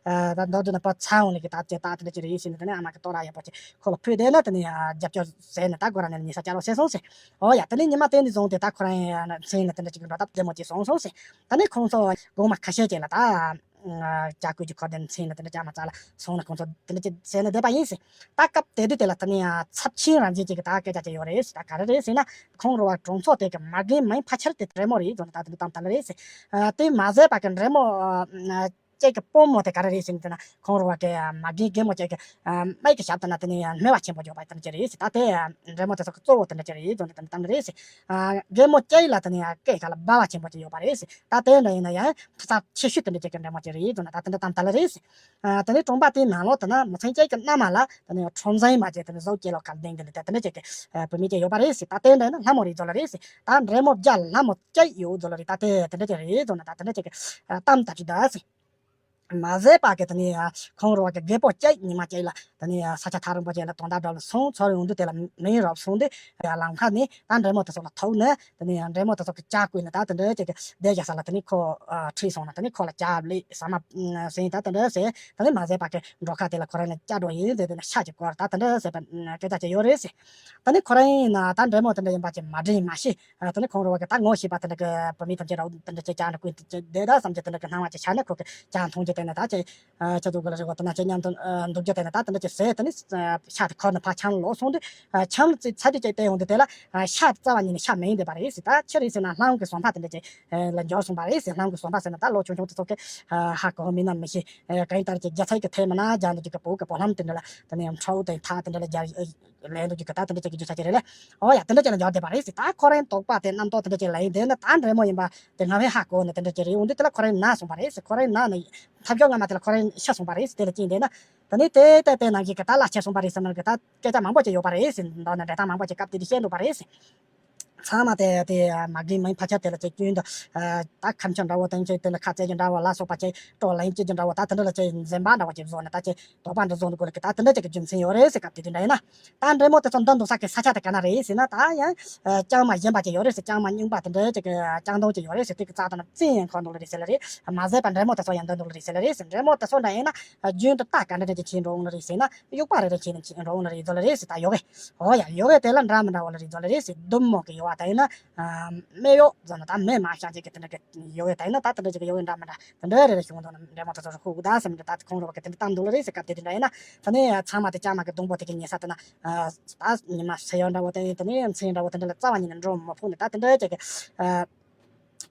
ད་མདོར་བསྡུས་ན་ཕར་ཚ་འོང་ནས་གི་ད་ཅེ་ད་དེ་འདྲ་ཅིག་རེད་ཟེར་ནས་དེ་ནས་ཨ་མ་གི་ལྟོ་ར་ཡག་པོ་ཅིག་ཁོ་ལ་ཕུལ་བསྡད་ན་དེ་ནས་རྒྱབ་སྐྱོར་ཟེར་ནས་ད་སྒོ་ར་ནས་ནས་ཉལ་ས་ཅག་རོགས་ཟེར་སོང་ཟེར། འོ་ཡ། དེ་ནས་ཉི་མ་དེ་ནས་བཟུང་སྟེ་ད་ཁོ་རང་ཡང་མཚན་ལ་དེ་འདྲ་ཅིག་འགྲོ་སྟབས་བདེ་མོ་ཅིག་སོང་སོང་ཟེར། ད་ནས་ཁོང་ཚོ་དགོང་མོ་ཁ་ཤས་ཅིག་ལ་ད་ཅ་ཀུ་ཅིག་ཁོ་དེ་མཚན་ལ་དེ་འདྲ་ཅག་མ་རྩ་ལ་སོང་ན་ཁོང་ཚོ་དེ་འདྲ་ཅིག་ཟེར་ནས་བསྡད་པ་ཡིན་ཟེར། ད་སྐབས་དེ་དུས་དེ་ལ་དེ་ནས་ཡང་ཚབས་ཆེན་རང་བཞིན་ཅིག་གི་ད་སྐད་ཆ་ཅིག་ཡོད་རེད་ཟེར། ད་ག་རེ་རེད་ཟེར་ན་ཁོང་རུ་བ་གྲོང་ཚོ་དེ་གི་མ་རྒན་མིང་ཕལ་ཆེར་དེ་འདྲེ་མོ་རེད་ཟེར་ནས་ད་དེ་འདྲ་གཏམ་དེ་ལ་རེད་ཟེར། དེ་མ་ཟད་པ་གི་འདྲེ་མོ། ཅིག་གི་དཔོན་མོ་དེ་ག་རེ་རེད་ཟེར་ན་དེ་ན་ཁོང་རུ་བ་གི་མ་རྒན་རྒན་མོ་ཅིག་གི་མིག་གི་ཞབས་དེ་ན་དེ་ནས་སྨེ་བ་ཆེན་པོ་ཡོད་པ་དེ་འདྲ་ཅིག་རེད་ཟེར། ད་དེ་འདྲེ་མོ་དེ་ཚོ་གི་གཙོ་བོ་དེ་འདྲ་ཅིག་རེད་ཟེར་ནས་དེ་འདྲ་དེ་འདྲ་རེད་ཟེར། རྒན་མོ་ཅིག་ལ་དེ་ནས་སྐེ་ཁ་ལ་སྦ་བ་ཆེན་པོ་ཅིག་ཡོད་པ་རེད་ཟེར། ད་དེ་འདྲ་ཡིན་ན་ཡང་ཐོས་རྩལ་ཆེ་ཤོས་དེ་འདྲ་ཅིག་གི་འདྲེ་མོ་ཅིག་རེད་ཟེར་ན་ད་དེ་འདྲ་དམ་དེ་ལ་རེད་ཟེར། ཨ། དེ་ནས་གྲོང་པ་དེའི་ནང་ལོགས་དེ་ན་མི་ཚང་ཅིག་གི་མནའ་མ་ལ་དེ་ནས་ཁྲོམ་ཟན་མ་བྱས་དེ་ནས་བཟོ་སྐྱེ་ལོ་གལ་ལྡན་གི་ལ་དེ་དེ་འདྲ་ཅིག་གི་ཨ་བུད་མེད་ཅིག་ཡོད་པ་རེད་ཟེར། ད་དེ་འདྲ་ན་ལྷ་མོ་རེད་ཟེར་ལ་རེད་ཟེར། ད་འདྲེ་མོ་བརྒྱ་ལྷ་མོ་ཅིག་ཡོད་ཟེར་ལ་རེད། ད་དེ་དེ་འདྲ་ཅིག་རེད་ཟེར་ན་ད་དེ་འདྲ་ཅིག་གི་ཨ་གཏམ་ད་ཅིག་ད་ཟེར། མ་ཟད་པ་གི་དེ་ནས་ཨ་ཁོང་རུ་བ་གི་རྒད་པོ་ཅིག་ཉི་མ་ཅིག་ལ་དེ་ནས་ས་ཆ་ཐག་རིང་པོ་ཅིག་ལ་དོན་དག་འདྲ་ལ་སོང་ཚོར་ཡོང་དུས་དེ་ལ་མིང་རོབ་སོང་དུས་ལམ་ཁ་ནས་ད་འདྲེ་མོ་དེ་ཚོ་ལ་ཐུག་ནས་དེ་ནས་འདྲེ་མོ་དེ་ཚོ་གི་ལྕགས་བསྐུས་ནས་ད་དེ་འདྲ་ཅིག་གི་བསྡད་རྒྱ་ས་ལ་དེ་ནས་ཁོ་ཨ་ཁྲིད་སོང་ན་དེ་ནས་ཁོ་ལ་ལྕགས་ལས་ཟ་མ་ཟིན་ད་དེ་འདྲ་ཟེར། དེ་ནས་མ་ཟད་པ་གི་འགྲོ་ཁ་དེ་ལ་ཁོ་རང་ལ་ལྕགས་འགྲོ་ཡིན་ཟེར་དེ་ནས་ཤ་ཅིག་བསྐོར་ད་དེ་འདྲ་ཟེར་བའི་སྐད་ཆ་ཅིག་ཡོད་རེད་ཟེར། དེ་ནས་ཁོ་རང་ཡིན་ན་ད་འདྲེ་མོ་དེ་འདྲ་ཡིན་པ་ཅིག་མ་དྲན་མ་ཤེས། ཨ། དེ་ནས་ཁོང་རུ་བ་གི་ད་ངོ་ཤེས་པ་དེ་འདྲ་གི་བུད་མེད་ཐམས་ཅད་ར་དེ་འདྲ་ཅིག་ལྕགས་འདྲ་བསྐུས་དེ་ཅིག་བསྡད་ད་བསམ་གྱི་དེ་འདྲ་གི་སྣང་བ་ཅིག་ཤར་ནས་ཁོ་གི་ལྕགས་མཐོང་རྒྱུ་དེ་ནས་ད་ཅིག་ཨ། ཁྱེད་ཚོ་གི་ལ་རེ་བ་དེ་ན་ཅིག་མཉམ་དུ་ཨ་འདུག་རྒྱུ་དེ་ནས་ད་དེ་འདྲ་ཅིག་ཟེར། དེ་ནས་ཨ་ཤ་དེ་ཁུར་ནས་ཕར་ཆང་ལོག་སོང་དུས་ཨ་ཆང་ཚ་དེ་ཅིག་བལྟས་ཡོང་དུས་དེ་ལ་ཨ་ཤ་རྩ་བ་ཉིད་ནས་ཤ་མེད་བསྡད་པ་རེད་ཟེར། ད་ཆི་རེད་ཟེར་ན་ལྷམ་གི་ཟམ་པ་དེ་འདྲ་ཅིག་ཨ་ལ་འབྱོར་སོང་བ་རེད་ཟེར། ལྷམ་གི་ཟམ་པ་ཟེར་ན་ད་ལོ་ཆུང་ཆུང་དེ་ཚོ་གི་ཨ་ཧ་གོ་མིན་ན་མི་ཤེས། ཨ་གང་ཡིན་ད་ཅིག་རྒྱ་ཚ་གི་ཐལ་མིན་ན་རྒྱ་འདི་ཅིག་གི་བོད་གི་བོད་ལྷམ་དེ་འདྲ་ལ་དེ་ནས་ཁྲའོ་དེ་ཐག་དེ་འདྲ་ལ་རྒྱ་ལེན་འདུག་རྒྱུ་གི་ད་དེ་འདྲ་ཅིག་གི་རྒྱུ་ཆ་ཅིག་རེད་ལ། ཨོ་ཡ་དེ་འདྲ་ཅིག་ལ་འབྱོར་བསྡད་པ་རེད་ཟེར། ད་ཁོ་རང་དོགས་པ་དེ་རྣམ་རྟོག་དེ་འདྲ་ཅིག་ལ་ཡིན་དེ་ནི་ད་འདྲེ་མོ་ཡིན་པ་དེ་སྔ་བས་ཧ་གོ་ནས་དེ་འདྲ་ཅིག་རེད། འོན་ཏེ་དེ་ལ་ཁོ་རང་ན་སོང་བ་རེད་ཟེར། ཁོ་རང་ན་ནས་ཐབས་སྐྱོ་སྔ་མ་དེ་ལ་ཁོ་རང་ཤི་སོང་བ་རེད་ཟེར། དེ་ལ་ཅི་ཡིན་དེ་ན་དེ་ནི་དེ་ལྟ་བུའི་ནང་བཞིན་གི་ད་ལ་ཆེ་སོང་བ་རེད་ཟེར་ན་གི་ད་སྐད་ཆ་མང་པོ་ཅིག་ཡོད་པ་རེད་ཟེར། མདོར་ན་འདྲེ་ཐང་མང་པོ་ཅིག་སྐབས་དེ་དུས་བཤད་འདུག་པ་རེད་ཟེར། ཚང་མ་དེ་དེ་མ་རྒན་མིན་ཕལ་ཆེར་དེ་ལ་ཅིག་རྒྱུན་དུ་ད་ཁ་མཆུ་འདྲ་བོ་དང་ཅིག་དེ་ལ་ཁ་རྩེ་རྒྱུ་འདྲ་བོ་ལ་སོགས་པ་ཅིག་སྤྲོ་ལེན་བྱེད་རྒྱུ་འདྲ་བོ་ད་དེ་འདྲ་ལ་ཅིག་འཛེམ་པ་འདྲ་བོ་ཅིག་བཟོ་ནས་ད་ཅིག་དོགས་པ་འདྲ་བཟོ་འདུག་གོ་ལ་གི་ད་དེ་འདྲ་ཅིག་གི་རྒྱུ་མཚན་ཡོད་རེད་ཟེར། སྐབས་དེ་དུས་འདྲ་ཡིན་ན་ད་འདྲེ་མོ་དེ་ཚོ་འདུག་འདུག་ས་གི་ས་ཆ་དེ་ག་ན་རེད་ཟེར་ན་ད་ཡང་ལྕང་མ་གཞན་པ་ཅིག་ཡོད་རེད་ཟེར། ལྕང་མ་རྙིང་པ་དེ་འདྲ་ཅིག་གི་ལྕང་སྡོང་ཅིག་ཡོད་རེད་ཟེར། དེ་གི་རྩ་དེ་ན་རྩི་ཡང་འཁོར་འདུག་ལ་རེད་ཟེར་ལ་རེད། མ་ཟད་པ་འདྲེ་མོ་དེ་ཚོ་ཡང་འདུག་འདུག་ལ་རེད་ཟེར་ལ་རེད་ཟེར། འདྲེ་མོ་དེ་ཚོ་འདྲ་ཡིན་ན་རྒྱུན་དུ་ད་ག་འདྲ་འདྲ་ཅིག་བྱེད་འགྲོ་འོང་ལ་རེད་ཟེར་ན། གཡུག་པ་རེ་རེ་བྱས་ནས་བྱེད་འགྲོ་འོང་ལ་རེད་ཟེར་ལ་རེད་ཟེར། ད་ཡོ་གེ། ཨོ་ཡ་ཡོ་གེ་དེ་ལ་འདྲ་མི་འདྲ་བ་ལ་རེད་ཟེར་ལ་རེད་ཟེར། བདུད་མོ་གི་ཡོ་བ་ད་ཡིན་ན་སྨད་གཡོགས་ཟེར་ན་ད་མེ་མ་ཤང་ཅིག་གི་དེ་འདྲ་གི་ཡོ་གེ་ད་ཡིན་ན་ད་དེ་འདྲ་ཅིག་གི་ཡོ་གེ་འདྲ་མི་འདྲ་དེ་འདྲ་རེ་རེ་བྱུང་འདུག་ན་འདྲེ་མོ་དེ་ཚོ་རུ་ཁུག་ད་ཟེར་མི་འདྲ་ད་ཁོང་རུ་བ་གི་དེ་འདྲ་བཏང་འདུག་ལ་རེད་ཟེར། སྐབས་དེ་དེ་འདྲ་ཡིན་ན་ད་ནི་ཚང་མ་དེ་ལྕང་མ་གི་སྡོང་པོ་དེ་གི་ཉེ་ས་དེ་ན་ད་ཉི་མ་སེ་ཡོ་འདྲ་བོ་དེ་དེ་ནི་མཚན་འདྲ་བོ་དེ་འདྲ་ལ་རྩ་བ་ཉིད་ནས་འགྲོ་མི་ཕོག་ནས་ད་དེ་འདྲ་ཅིག་གི་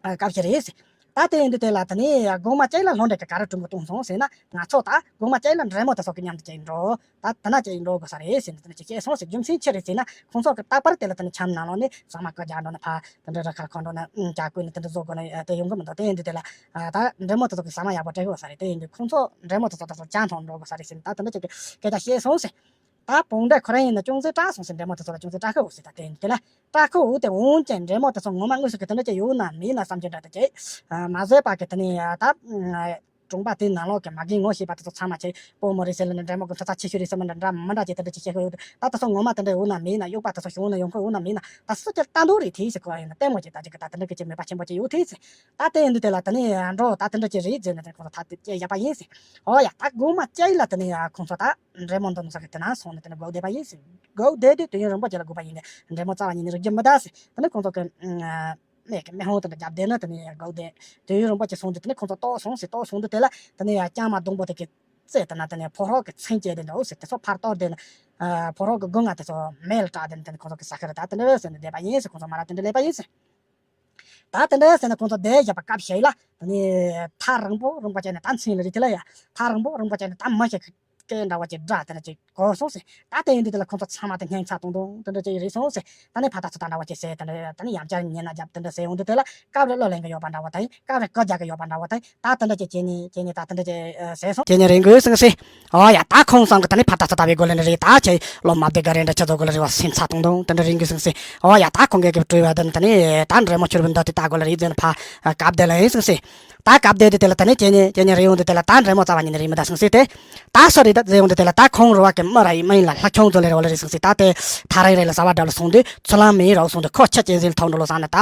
ཨ་སྐབས་ཤིག་རེད། ད་དེ་ཡིན་དུས་དེ་ལ་དེ་ནས་གོང་མ་ཅིག་ལ་ལྷོ་འདྲེ་གི་ག་རེ་གྲུང་གི་གཏོང་སོང་ཟེར་ན། ང་ཚོ་ད་གོང་མ་ཅིག་ལ་འདྲེ་མོ་དེ་ཚོ་གི་མཉམ་དུ་ཅིག་འགྲོ། ད་དེ་ན་ཅིག་འགྲོ་དགོས་ས་རེད་ཟེར་ནས་དེ་ནས་ཅིག་བཤད་སོང་ཟེར། རྒྱུ་མཚན་ཅི་རེད་ཟེར་ན་ཁོང་ཚོ་གི་རྟག་པར་དེ་ལ་དེ་ནས་ཆམ་ནང་ལོགས་ནས་ཟ་མ་བཀོལ་རྒྱག་འགྲོ་ན་ཕ་དེ་འདྲ་ར་ཁར་ཁོང་འགྲོ་ན་ཇ་བསྐོལ་ནས་དེ་འདྲ་བཟོ་དགོས་ན་དེ་ཡོང་གི་མི་འདུག་དེ་ཡིན་དུས་དེ་ལ་ད་འདྲེ་མོ་དེ་ཚོ་གི་ཟ་མ་ཡག་པོ་སྤྲད་དགོས་ས་རེད། དེ་ཡིན་དུས་ཁོང་ཚོ་འདྲེ་མོ་དེ་ཚོ་ད་ཚོ་ཅང་ཐོང་འགྲོ་དགོས་ས་རེད་ཟེར་ནས་ད་དེ་འདྲ་ཅིག་གི་སྐད་ཆ་བཤད་སོང་ཟེར། ད་བོང་འདྲེ་ཁོ་རང་ཡིན་ན་ཅུང་ཟད་སྐྲག་སོང་ཟེར། འདྲེ་མོ་དེ་ཚོ་ལ་ཅུང་ཟད་སྐྲག་གི་འོ་ཟེར། ད་དེ་ཡིན་དེ་ལ་སྐྲག་གི་འོ་དེ་འོན་ཀྱང་འདྲེ་མོ་དེ་ཚོ་ངོ་མ་དངོས་སུ་གི་དེ་འདྲ་ཅིག་ཡོད་ན་མེད་ན་བསམ་རྒྱུ་འདྲ་དེ་ཅིག་མ་ཟད་པ་གི་དེ་ནས་ད་གྲོང་པ་དེའི་ནང་ལོགས་ཀྱི་མ་རྒན་ངོ་ཤེས་པ་དེ་ཚོ་ཚང་མ་ཆེ་དཔོན་མོ་རེད་ཟེར་ལ་ནི་འདྲེ་མོ་གི་མཐོ་ཚད་ཆེ་ཤོས་རེད་ཟེར་མ་འདྲ་འདྲ་མི་འདྲ་ཅིག་དེ་འདྲ་ཅིག་བཤད་གི་ཡོད། ད་དེ་ཚོ་ངོ་མ་དེ་འདྲ་ཡོད་ན་མེད་ན་གཡུག་པ་དེ་ཚོ་བྱུང་ན་ཡོང་གི་ཡོད་ན་མེད་ན་ད་སུ་ཅིག་ལྟ་འདོད་རེད་དེ་ཟེར་གི་ཡིན་ན་ལྟད་མོ་ཅིག་ད་ཅིག་གི་ད་དེ་འདྲ་གི་ཅིག་མོས་པ་ཆེན་པོ་ཅིག་ཡོད་དེ་ཟེར། ད་དེ་ཡིན་དུས་དེ་ལ་དེ་ནས་འགྲོ་ད་དེ་འདྲ་ཅིག་རེད་ཟེར་ནས་དེ་ཁོང་ཚོ་ད་དེ་ཅིག་བཞག་པ་ཡིན་ཟེར། ཨོ་ཡ་ད་གོང་མ་ཅིག་ལ་དེ་ནས་ཁོང་ཚོ་ད་འདྲེ་མོ་འདི་ནོ་ས་གི་དེ་ན་སོང་ནས་དེ་ནས་སྒུག་བསྡད་པ་ཡིན་ཟེར། སྒུག་བསྡད་དུས་དུས་ཡུན་རིང་པོ་ཅིག་ལ་སྒུག་པ་ཡིན་ནས་འདྲེ་མོ་རྩ་བ་ཉིད་ནས་རིག་རྒྱུ་མི་འདུག་ཟེར། དེ་ནས་ཁོང་ཚོ་གི་མིག་གི་མིག་ཧོང་དེ་འདྲ་བརྒྱབ་བསྡད་ན་དེ་ནས་སྒུག་བསྡད་དུས་ཡུན་རིང་པོ་ཅིག་སོང་དུས་དེ་ནས་ཁོང་ཚོ་ལྟོགས་སོང་ཟེར། ལྟོགས་སོང་དུས་དེ་ལ་དེ་ནས་ལྕང་མ་སྡོང་པོ་དེ་གི་རྩེ་དེ་ན་དེ་ནས་ཕོ་རོག་གི་མཚན་བཅས་དེ་འདྲ་འོ་ཟེར། དེ་ཚོ་ཕར་གཏོར་བསྡད་ན་ཕོ་རོག་གི་སྒོ་ང་དེ་ཚོ་མེ་ལ་སྲེག་བསྡད་ན་དེ་ནས་ཁོང་ཚོ་གི་ཟ་ཁར་ད་དེ་འདྲ་ཟེར་ནས་བསྡད་པ་ཡིན་ཟེར། ཁོང་ཚོ་མ་ར་དེ་འདྲ་ལས་པ་ཡིན་ཟེར། ད་དེ་འདྲ་ཟེར་ནས་ཁོང་ཚོ་བསྡད་བཞག་པ་སྐབས་ཤིག་ལ་དེ་ནས་ཐག་རིང་པོ་རིང་པོ་བྱས་ནས་ད་མཚན་ལ་རེད་དེ་ལ་ཡ། ཐག་རིང་པོ་རིང་པོ་བྱས་ནས་ད་མི་ཞིག་གི་སྐད་འདྲ་བ་ཅིག་སྒྲ་དེ་འདྲ་ཅིག་གོ་སོང་ཟེར། ད་དེ་ཡིན་དུས་དེ་ལ་ཁོང་ཚོ་ཚང་མ་དེ་སྙིང་ཚ་ཏོང་ཏོང་དེ་འདྲ་ཅིག་རེད་སོང་ཟེར། ད་ནི་ཕ་ད་ཚོ་ད་འདྲ་བ་ཅིག་ཟེར་དེ་འདྲ་ད་ནི་ཡང་བསྐྱར་ཉན་ན་རྒྱབ་དེ་འདྲ་ཟེར་ཡོང་དུས་དེ་ལ་སྐབས་རེ་གླུ་ལེན་གི་ཡོད་པ་འདྲ་བ་དང་སྐབས་རེ་སྐད་རྒྱག་གི་ཡོད་པ་འདྲ་བ་དང་ད་དེ་འདྲ་ཅིག་བྱས་ནས་བྱས་ནས་ད་དེ་འདྲ་ཅིག་ཟེར་སོང་བྱས་ནས་རིང་དགོས་སོང་ཟེར། ཨོ་ཡ་ད་ཁོང་ཚང་གི་ད་ནི་ཕ་ད་ཚོ་ལྟ་བའི་སྒོ་ལས་ནི་རེད། ད་ཁྱེད་ལོ་མ་བདེ་ག་རེ་འདྲ་ཁྱེད་ཚོ་སྒོ་ལ་རེ་བ་སེམས་ཚ་ཏོང་ཏོང་དེ་འདྲ་རིང་གི་སེང་སེ། ཨོ་ཡ་ད་ཁོང་གིས་གི་བྲོས་བ་དེ་ནི་ད་ནི་ད་འདྲེ་མོ་ཆུར་བུ་འདི་དེ་ད་སྒོ་ལ་རེ་ཟེར་ནི་ཕ་གབ་བསྡད་ལ་ཡིན་སེང་སེ། ད་གབ་བསྡད་དེ་དེ་ལ་ད་ནི་ཁྱེད་ནི་ཁྱེད་ནི་རེ་ཡོང་དུས་དེ་ལ་ད་འདྲེ་མོ་རྩ་བ་ཉིད་ནས་རིང་མི་ད་སེང་སེ་དེ། ད་སོ་རེ་ད་ཟེར་ཡོང་དུས་དེ་ལ་ད་ཁོང་རུ་བ་གི་མི་ར་ཡི་མི་ཡིན་ལ་ལྷ་ཁྱུང་ཚོ་ལས་རེ་བ་ལ་རེ་སེང་སེ། ད་དེ་ཐག་རིང་རེ་ལ་ཟ་བ་འདྲ་ལ་སོང་དུས་ཚུར་ལམ་མི་ཡིན་རོགས་སོང་དུས་ཁོ་ཁྱི་ཅན་ཟིན་ཐོག་འགྲོ་ལོ་ཟ་ནི་ད་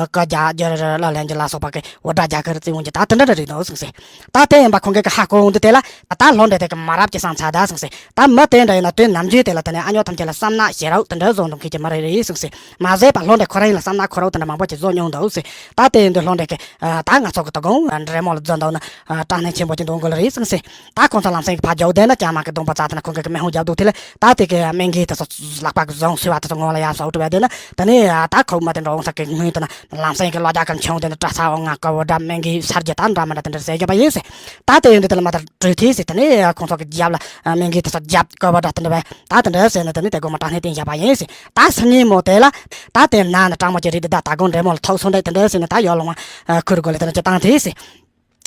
ཀ་རྒྱ་རྒྱ་ར་ར་ལ་ལན་གྱི་ལ་སོགས་པ་གི་འོ་སྒྲ་རྒྱ་གར་བརྩི་འོང་གི་ད་དེ་འདྲ་རེ་རེད་འདུག་སེང་སེ། ད་དེ་ཡིན་པ་ཁོང་གིས་ཀྱི་ཧ་གོ་འོང་དུས་དེ་ལ་ད་ལྷོ་འདྲེ་དེ་གི་མ་རབས་ཀྱི་སང་ཚ་ད་སེང་སེ། ད་མི་དེ་འདྲ་ཡིན་ན་དུས་ནམ་རྒྱུན་དེ་ལ་དེ་ནས་ཨ་ཉོ་ཐམས་ཅད་ལ་བསམ་ནག་ཞེ་རག་དེ་འདྲ་བཟོ་འདུག་མཁན་གྱི་མི་རེ་རེད་སེང་སེ། མ་ཟད་པ་ལྷོ་འདྲེ་ཁོ་རང་ཡིན་ལ་བསམ་ནག་ཁོ་རང་དེ་འདྲ་མང་པོ་ཅིག་བཟོ་མྱོང་འདུག་སེ། ད་དེ་ཡིན་དུས་ལྷོ་འདྲེ་གི་ད་ང་ཚོ་གི་ད་དགོང་འདྲེ་མོ་ལ་བརྫོན་འདུག་ན་དྲག་གནོན་ཆེན་པོ་ཅིག་འདུག་དགོས་ལ་རེད་སེང་སེ། ད་ཁོང་ཚོ་ལམ་སེང་གི་ཕ་རྒྱག་བསྡད་ན་ལྕང་མ་གི་སྡོང་པོ་རྩ་དེ་ན་ཁོང་གི་ གི་མི་ཧོང་རྒྱབ་འདུག་དེ་ལ་ད་དེ་གི་སྨན་གི་དེ་ཚོ་ལག་པ་གི་བཟང་སུས་བ་དེ་ཚོ་ངོ་ལ་ཡ་སོགས་འགྲོ་བ་དེ་ན་ད་ནི་ད་ཁོ་མ་དེ་འགྲོ་འོང་ས་གི་སྔོན་དེ་ན་ལམ་སེང་གི་ལོ་རྒྱ་གར་ཆུང་དེ་ན་གྲྭ་ས་འོང་ང་ཀ་བོ་འདྲ་སྨན་གི་སར་རྒྱ་ད་འདྲ་མ་འདྲ་དེ་འདྲ་ཟེར་རྒྱབ་པ་ཡིན་ཟེར། ད་དེ་ཡོང་དུས་དེ་ལ་མ་ད་གྲོས་ཐིས་ཟེར་དེ་ནི་ཁོང་ཚོ་གི་རྒྱབ་ལ་སྨན་གི་དེ་ཚོ་རྒྱབ་ཀ་བོ་འདྲ་དེ་འདྲ་བས་ད་དེ་འདྲ་ཟེར་ན་དེ་ནི་དེ་གོ་མ་དྲག་ནས་བསྟན་བཞག་པ་ཡིན་ཟེར། ད་སང་ཉིན་མོ་དེ་ལ་ད་དེ་ན་ན་སྤྲང་མོ་ཅི་རིགས་དེ་ད་ད་གོང་འདྲེ་མོ་ལ་ཐོག་སོང་འདྲ་དེ་འདྲ་ཟེར་ནས་ད་ཡོ་ལོང་བ་ཁུར་དགོས་ལ་དེ་འདྲ་ཅི་བཏང་ཐིས་ཟེར།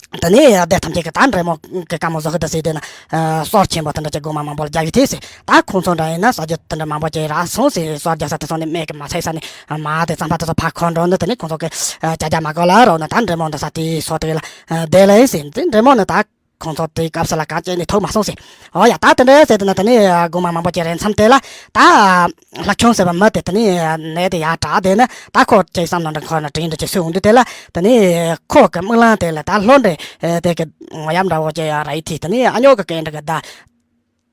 དེ་ནས་སྡེ་ཐམས་ཅད་ཀྱིས་ད་འདྲེ་མོ་གི་བཀའ་མོ་བཟོ་གི་ད་ཟེར་དེ་ན་ཨ་སྲོལ་ཆེན་པོ་དེ་འདྲ་ཅིག་དགོང་མོ་མང་པོ་ལ་རྒྱག་ཡོད་དེ་ཟེར། ད་ཁོང་ཚོ་འདྲ་ཡིན་ན་ཟ་རྒྱུ་དེ་འདྲ་མང་པོ་ཅིག་རག་སོང་ཟེར། སྲོལ་རྒྱག་ས་དེ་ཚོ་ནས་སྨན་གི་མ་ཚད་ས་ནས་མ་དེ་རྩམ་པ་དེ་ཚོ་ཕར་འཁོར་འགྲོ་ནི་དེ་ནས་ཁོང་ཚོ་གི་ཨ་ཅ་ཅ་མ་གོ་ལ་རོགས་ན་ད་འདྲེ་མོ་འདི་ས་དེའི་སོ་དེ་ལ་ཨ་བསྡད་ལ་ཡིན་ཟེར། དེ་འདྲེ་མོ་ནི་ད་ཁོང་ཚོ་དེའི་སྐབས་སུ་ལ་གང་བྱས་ནས་ཐུག་མ་སོང་ཟེར། འོ་ཡ་ད་དེ་འདྲ་ཟེར་དེ་ན་དེ་ནས་ཨ་དགོང་མོ་མང་པོ་ཅིག་རན་མཚམས་དེ་ལ་ད་ལྷ་ཆུང་ཟེར་བ་མི་དེ་དེ་ནས་ནད་དེ་ཡར་དྲག་དེ་ནས་ད་ཁོ་ཅིག་བསམ་བློ་འདྲ་འཁོར་ན་དྲིན་འདྲ་ཅིག་གསོས་འོང་དུས་དེ་ལ་དེ་ནས་ཁོ་གི་སྨོན་ལམ་དེ་ལ་ད་ལྷོ་འདྲེ་དེ་གི་ངོ་ཡབ་འདྲ་བོ་ཅིག་ཡར་ར་ཡི་ཐིག་དེ་ནས་ཨ་ཉོ་གི་སྐད་འདྲ་གི་ད་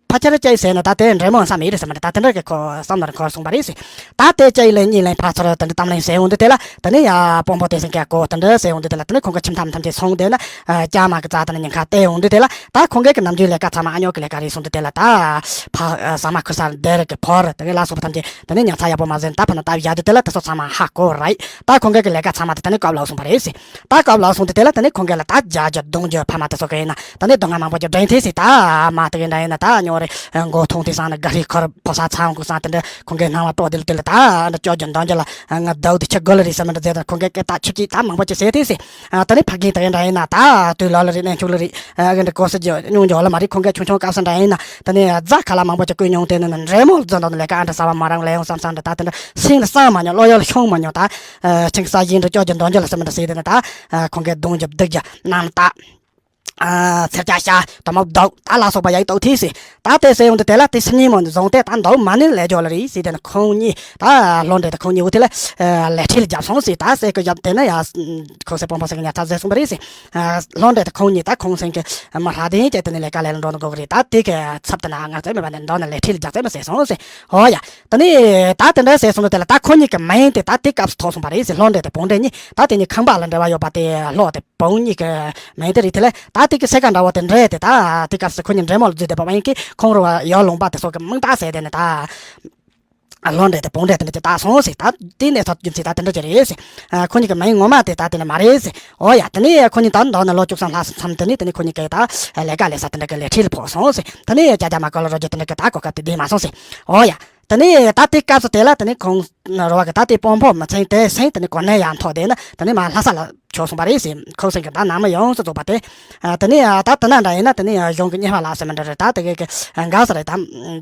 ཕ་ཆེར་ཅིག་ཟེར་ན་ད་དེ་འདྲེ་མོ་བསམ་ཡིན་རེད་ཟེར་མ་རེད། ད་དེ་འདྲ་གི་ཁོ་བསམ་བློ་འཁོར་སོང་བ་རེད་ཟེར། ད་དེ་ཅིག་ལན་གཉིས་ལན་ཕར་ཚུར་དེ་འདྲ་གཏམ་གླེང་ཟེར་འོང་དུས་དེ་ལ་དེ་ནས་ཡ་དཔོན་པོ་དེ་སེང་གེ་གོ་དེ་འདྲ་ཟེར་འོང་དུས་དེ་ལ་དེ་ནས་ཁོང་གི་ཁྱིམ་ཐམ་ཐམས་ཅད་སོང་དེ་ན་ཨ་ལྕགས་མ་གི་རྩ་དེ་ན་ཉེན་ཁ་བལྟས་འོང་དུས་དེ་ལ་ད་ཁོང་གི་གི་ནམ་རྒྱུན་ལས་ཀ་ཚང་མ་ཨ་ཉོ་གི་ལས་ཀ་རེད་སོང་དུས་དེ་ལ་ད་ཕ་ཨ་ཟ་མ་ཁུ་སར་དེ་རེད་གི་ཕོར་དེ་གི་ལ་སོགས་པ་ཐམས་ཅད་དེ་ནས་ཉར་ཚགས་ཡག་པོ་མ་བཟོས་ན་ད་ཕ་ན་ལྟ་བུ་ཡག་དུས་དེ་ལ་དེ་ཚོ་ཚང་མ་ཧ་གོ་རེད། ད་ཁོང་གི་གི་ལས་ཀ་ཚང་མ་དེ་ད་ནི་སྐབས་ལ་སོང་བ་རེད་ཟེར། ད་སྐབས་ལ་སོང་དུས་དེ་ལ་ད་ནི་ཁོང་གི་ལ་ད་རྒྱ་རྒྱ་གདོང་རྒྱ་ཕ་མ་དེ་ཚོ་གི་ཡིན་ན་ད་ནི་གདོང་ང་མང་པོ་ཅིག་འདྲེན་ཐེ་ཟེར། ད་མ་དེ་གི་འདྲ་ཡིན་ན་ད་ཉོ་རེ་མགོ་ཐོང་དེ་སང་ན་ག་རེ་ཁོར་ཕོ་ས་ཚང་གུ་སང་དེ་འདྲ་ཁོང་གི་སྣང་བ་སྤྲོ་དེ་ལ་དེ་ལ་ད་འདྲ་སྐྱོ་རྒྱུ་འདོན་རྒྱུ་ལ་ང་ཟླ་བ་དེ་ཆ་དགོས་ལ་རེད་ཟེར་མི་འདྲ་ཟེར། ད་ཁོང་གི་སྐད་ད་ཆུ་ཅིག་ད་མང་པོ་ཅིག་ཟེར་ཐེ་ཟེར། ད་ནི་ཕ་གི་དེ་གི་འདྲ་ཡིན་ན་ད་དུས་ལ་ལ་རེད་གནས་མཆོག་ལ་རེད། ཨ་གི་འདྲ་གོ་ས་ཇོ་ཉུང་ཇོ་ལ་མ་རེད། ཁོང་གི་ཆུང་ཆུང་སྐབས་སུ་འདྲ་ཡིན་ན་ད་ནི་རྫ་ཁ་ལ་མང་པོ་ཅིག་བརྐོས་མྱོང་དེ་ནི་འདྲེ་མོ་རྫུན་འདོན་ལས་ཀ་ཨ་འདྲ་ཟ་བ་མ་རང་ལས་ཡོང་བསམ་བསམ་འདྲ་ད་དེ་འདྲ་སེམས་ལ་བསམ་མ་མྱོང་བློ་ཡུལ་ཤོང་མ་མྱོང་། ད་ཨ་ཆིང་ས་ཡིན་འདྲ་སྐྱོ་རྒྱུ་འདོན་རྒྱུ་ལ་སེམས་འདྲ་ཟེར་དེ་ནི་ད་ཨ་ཁོང་གི་གདོང་རྒྱབ་སྡིག་རྒྱ་རྣམ་དག་ཨ་ཚེར་སྐྱ་ཤ་དོ་མོ་བདོག་ད་ལ་སོགས་པ་ཡག་ཏོག་ཐིག་སེ། ད་དེ་ཟེར་ཡོང་དུས་དེ་ལ་དེ་སི་ཉིན་མོ་བཟུང་སྟེ་ད་འདོག་མ་ནི་ལས་ཇོ་ལ་རེད་ཟེར་དེ་ནི་ཁོང་གཉིས་ད་ལྷོ་འདྲེ་དང་ཁོང་གཉིས་འུ་དེ་ལ་ལས་ཁྲིད་རྒྱབ་སོང་ཟེར། ད་སེ་ཀི་རྒྱབ་དེ་ནི་ཡ་ཁོ་སེ་སྤོང་པོ་སེ་གི་ཉ་ཚ་ཟེར་སོང་པ་རེད་ཟེར། ལྷོ་འདྲེ་དང་ཁོང་གཉིས་ད་ཁོང་སེང་གི་མ་ཧྲ་དེ་ཡིན་ཀྱི་དེ་ནི་ལས་ཀ་ལས་ལ་འགྲོ་ནི་དགོས་གི་རེད། ད་དེ་གི་ཚབ་དེ་ན་ང་ཚོའི་མི་བ་ནི་འདོག་ནི་ལས་ཁྲིད་རྒྱབ་ཚད་མ་ཟེར་སོང་ཟེར། ཧོ་ཡ། དེ་ནས་ད་དེ་འདྲ་ཟེར་སོང་ནས་དེ་ལ་ད་ཁོ་གཉིས་ཀྱི་མིང་དེ་ད་དེ་སྐབས་སུ་ཐོགས་སོང་པ་རེད་ཟེར། ལྷོ་འདྲེ་དང་བོང་འདྲེ་གཉིས་ད་དེ་གཉིས་ཁང་པ་ལ་འབྲེལ་བ་ཡོད་པ་དེ་ལྷོ་དེ་བོང་གཉིས་ཀྱི་མིང་དེ་རེད། དེ་ལས་ད་དེ་གི་སེ་ཀ་འདྲ་བོ་དེ་འདྲ་དེ་ད་དེ་སྐབས་སུ་ཁོ་གཉིས་འདྲེ་མོ་ལ་བརྫུས་བསྡད་པ་ཡིན་གི་ཁོང་རུ་བ་ཡོ་ལུང་པ་དེ་སོགས་ཀྱི་མིང་བཏགས་ཟེར་དེ་ནས་ད་ལྷོ་འདྲེ་དང་བོང་འདྲེ་དེ་འདྲ་དེ་བཏགས་སོང་ཟེར། ད་དེ་ནས་ད་རྒྱུ་མཚན་ད་དེ་འདྲ་ཅིག་རེད་ཟེར། ཁོ་གཉིས་ཀྱི་མིང་ངོ་མ་དེ་ད་དེ་ནས་མ་རེད་ཟེར། འོ་ཡ། དེ་ནས་ཁོ་གཉིས་ད་འདོག་ནས་ལོ་བཅུ་གསུམ་ལྷག་མཚམས་དེ་ནས་དེ་ནས་ཁོ་གཉིས་ཀྱི་ད་ལས་ཀ་ལས་ས་དེ་འདྲ་གི་ལས་ཁྲིད་ལ་ཕོག་སོང་ཟེར། དེ་ནས་ཅ་ཅ་མ་ཀོ་ལ་རོ་རྒྱུ་དེ་འདྲ་གི་ད་གོ་སྐབས་དེ་ལྡན་མ་སོང་ཟེར། འོ་ཡ། དེ་ནས་ད་དེ་སྐབས་སུ་དེ་ལ་དེ་ནས་ཁོང་རོ་བ་གི་ད་དེ་དཔོན་པོ་མི་ཚན་དེ་སེང་དེ་ནས་གོ་གནས་ཡང་ཐོག་དེ་ན་དེ་ནས་མ་ལྷ་ས་ལ་ཆོག་སོང་པ་རེད་ཟེར། ཁོ་སེང་གི་ད་ནང་མི་ཡོངས་སུ་རྫོགས་པ་དེ། དེ་ནས་ད་དེ་ན་འདྲ་ཡིན་ན་དེ་ནས་གཞུང་གི་གཉེར་པ་ལགས་ཟེར་མི་འདྲ་རེད། ད་དེ་གི་འགའ་ས་རེད། ད་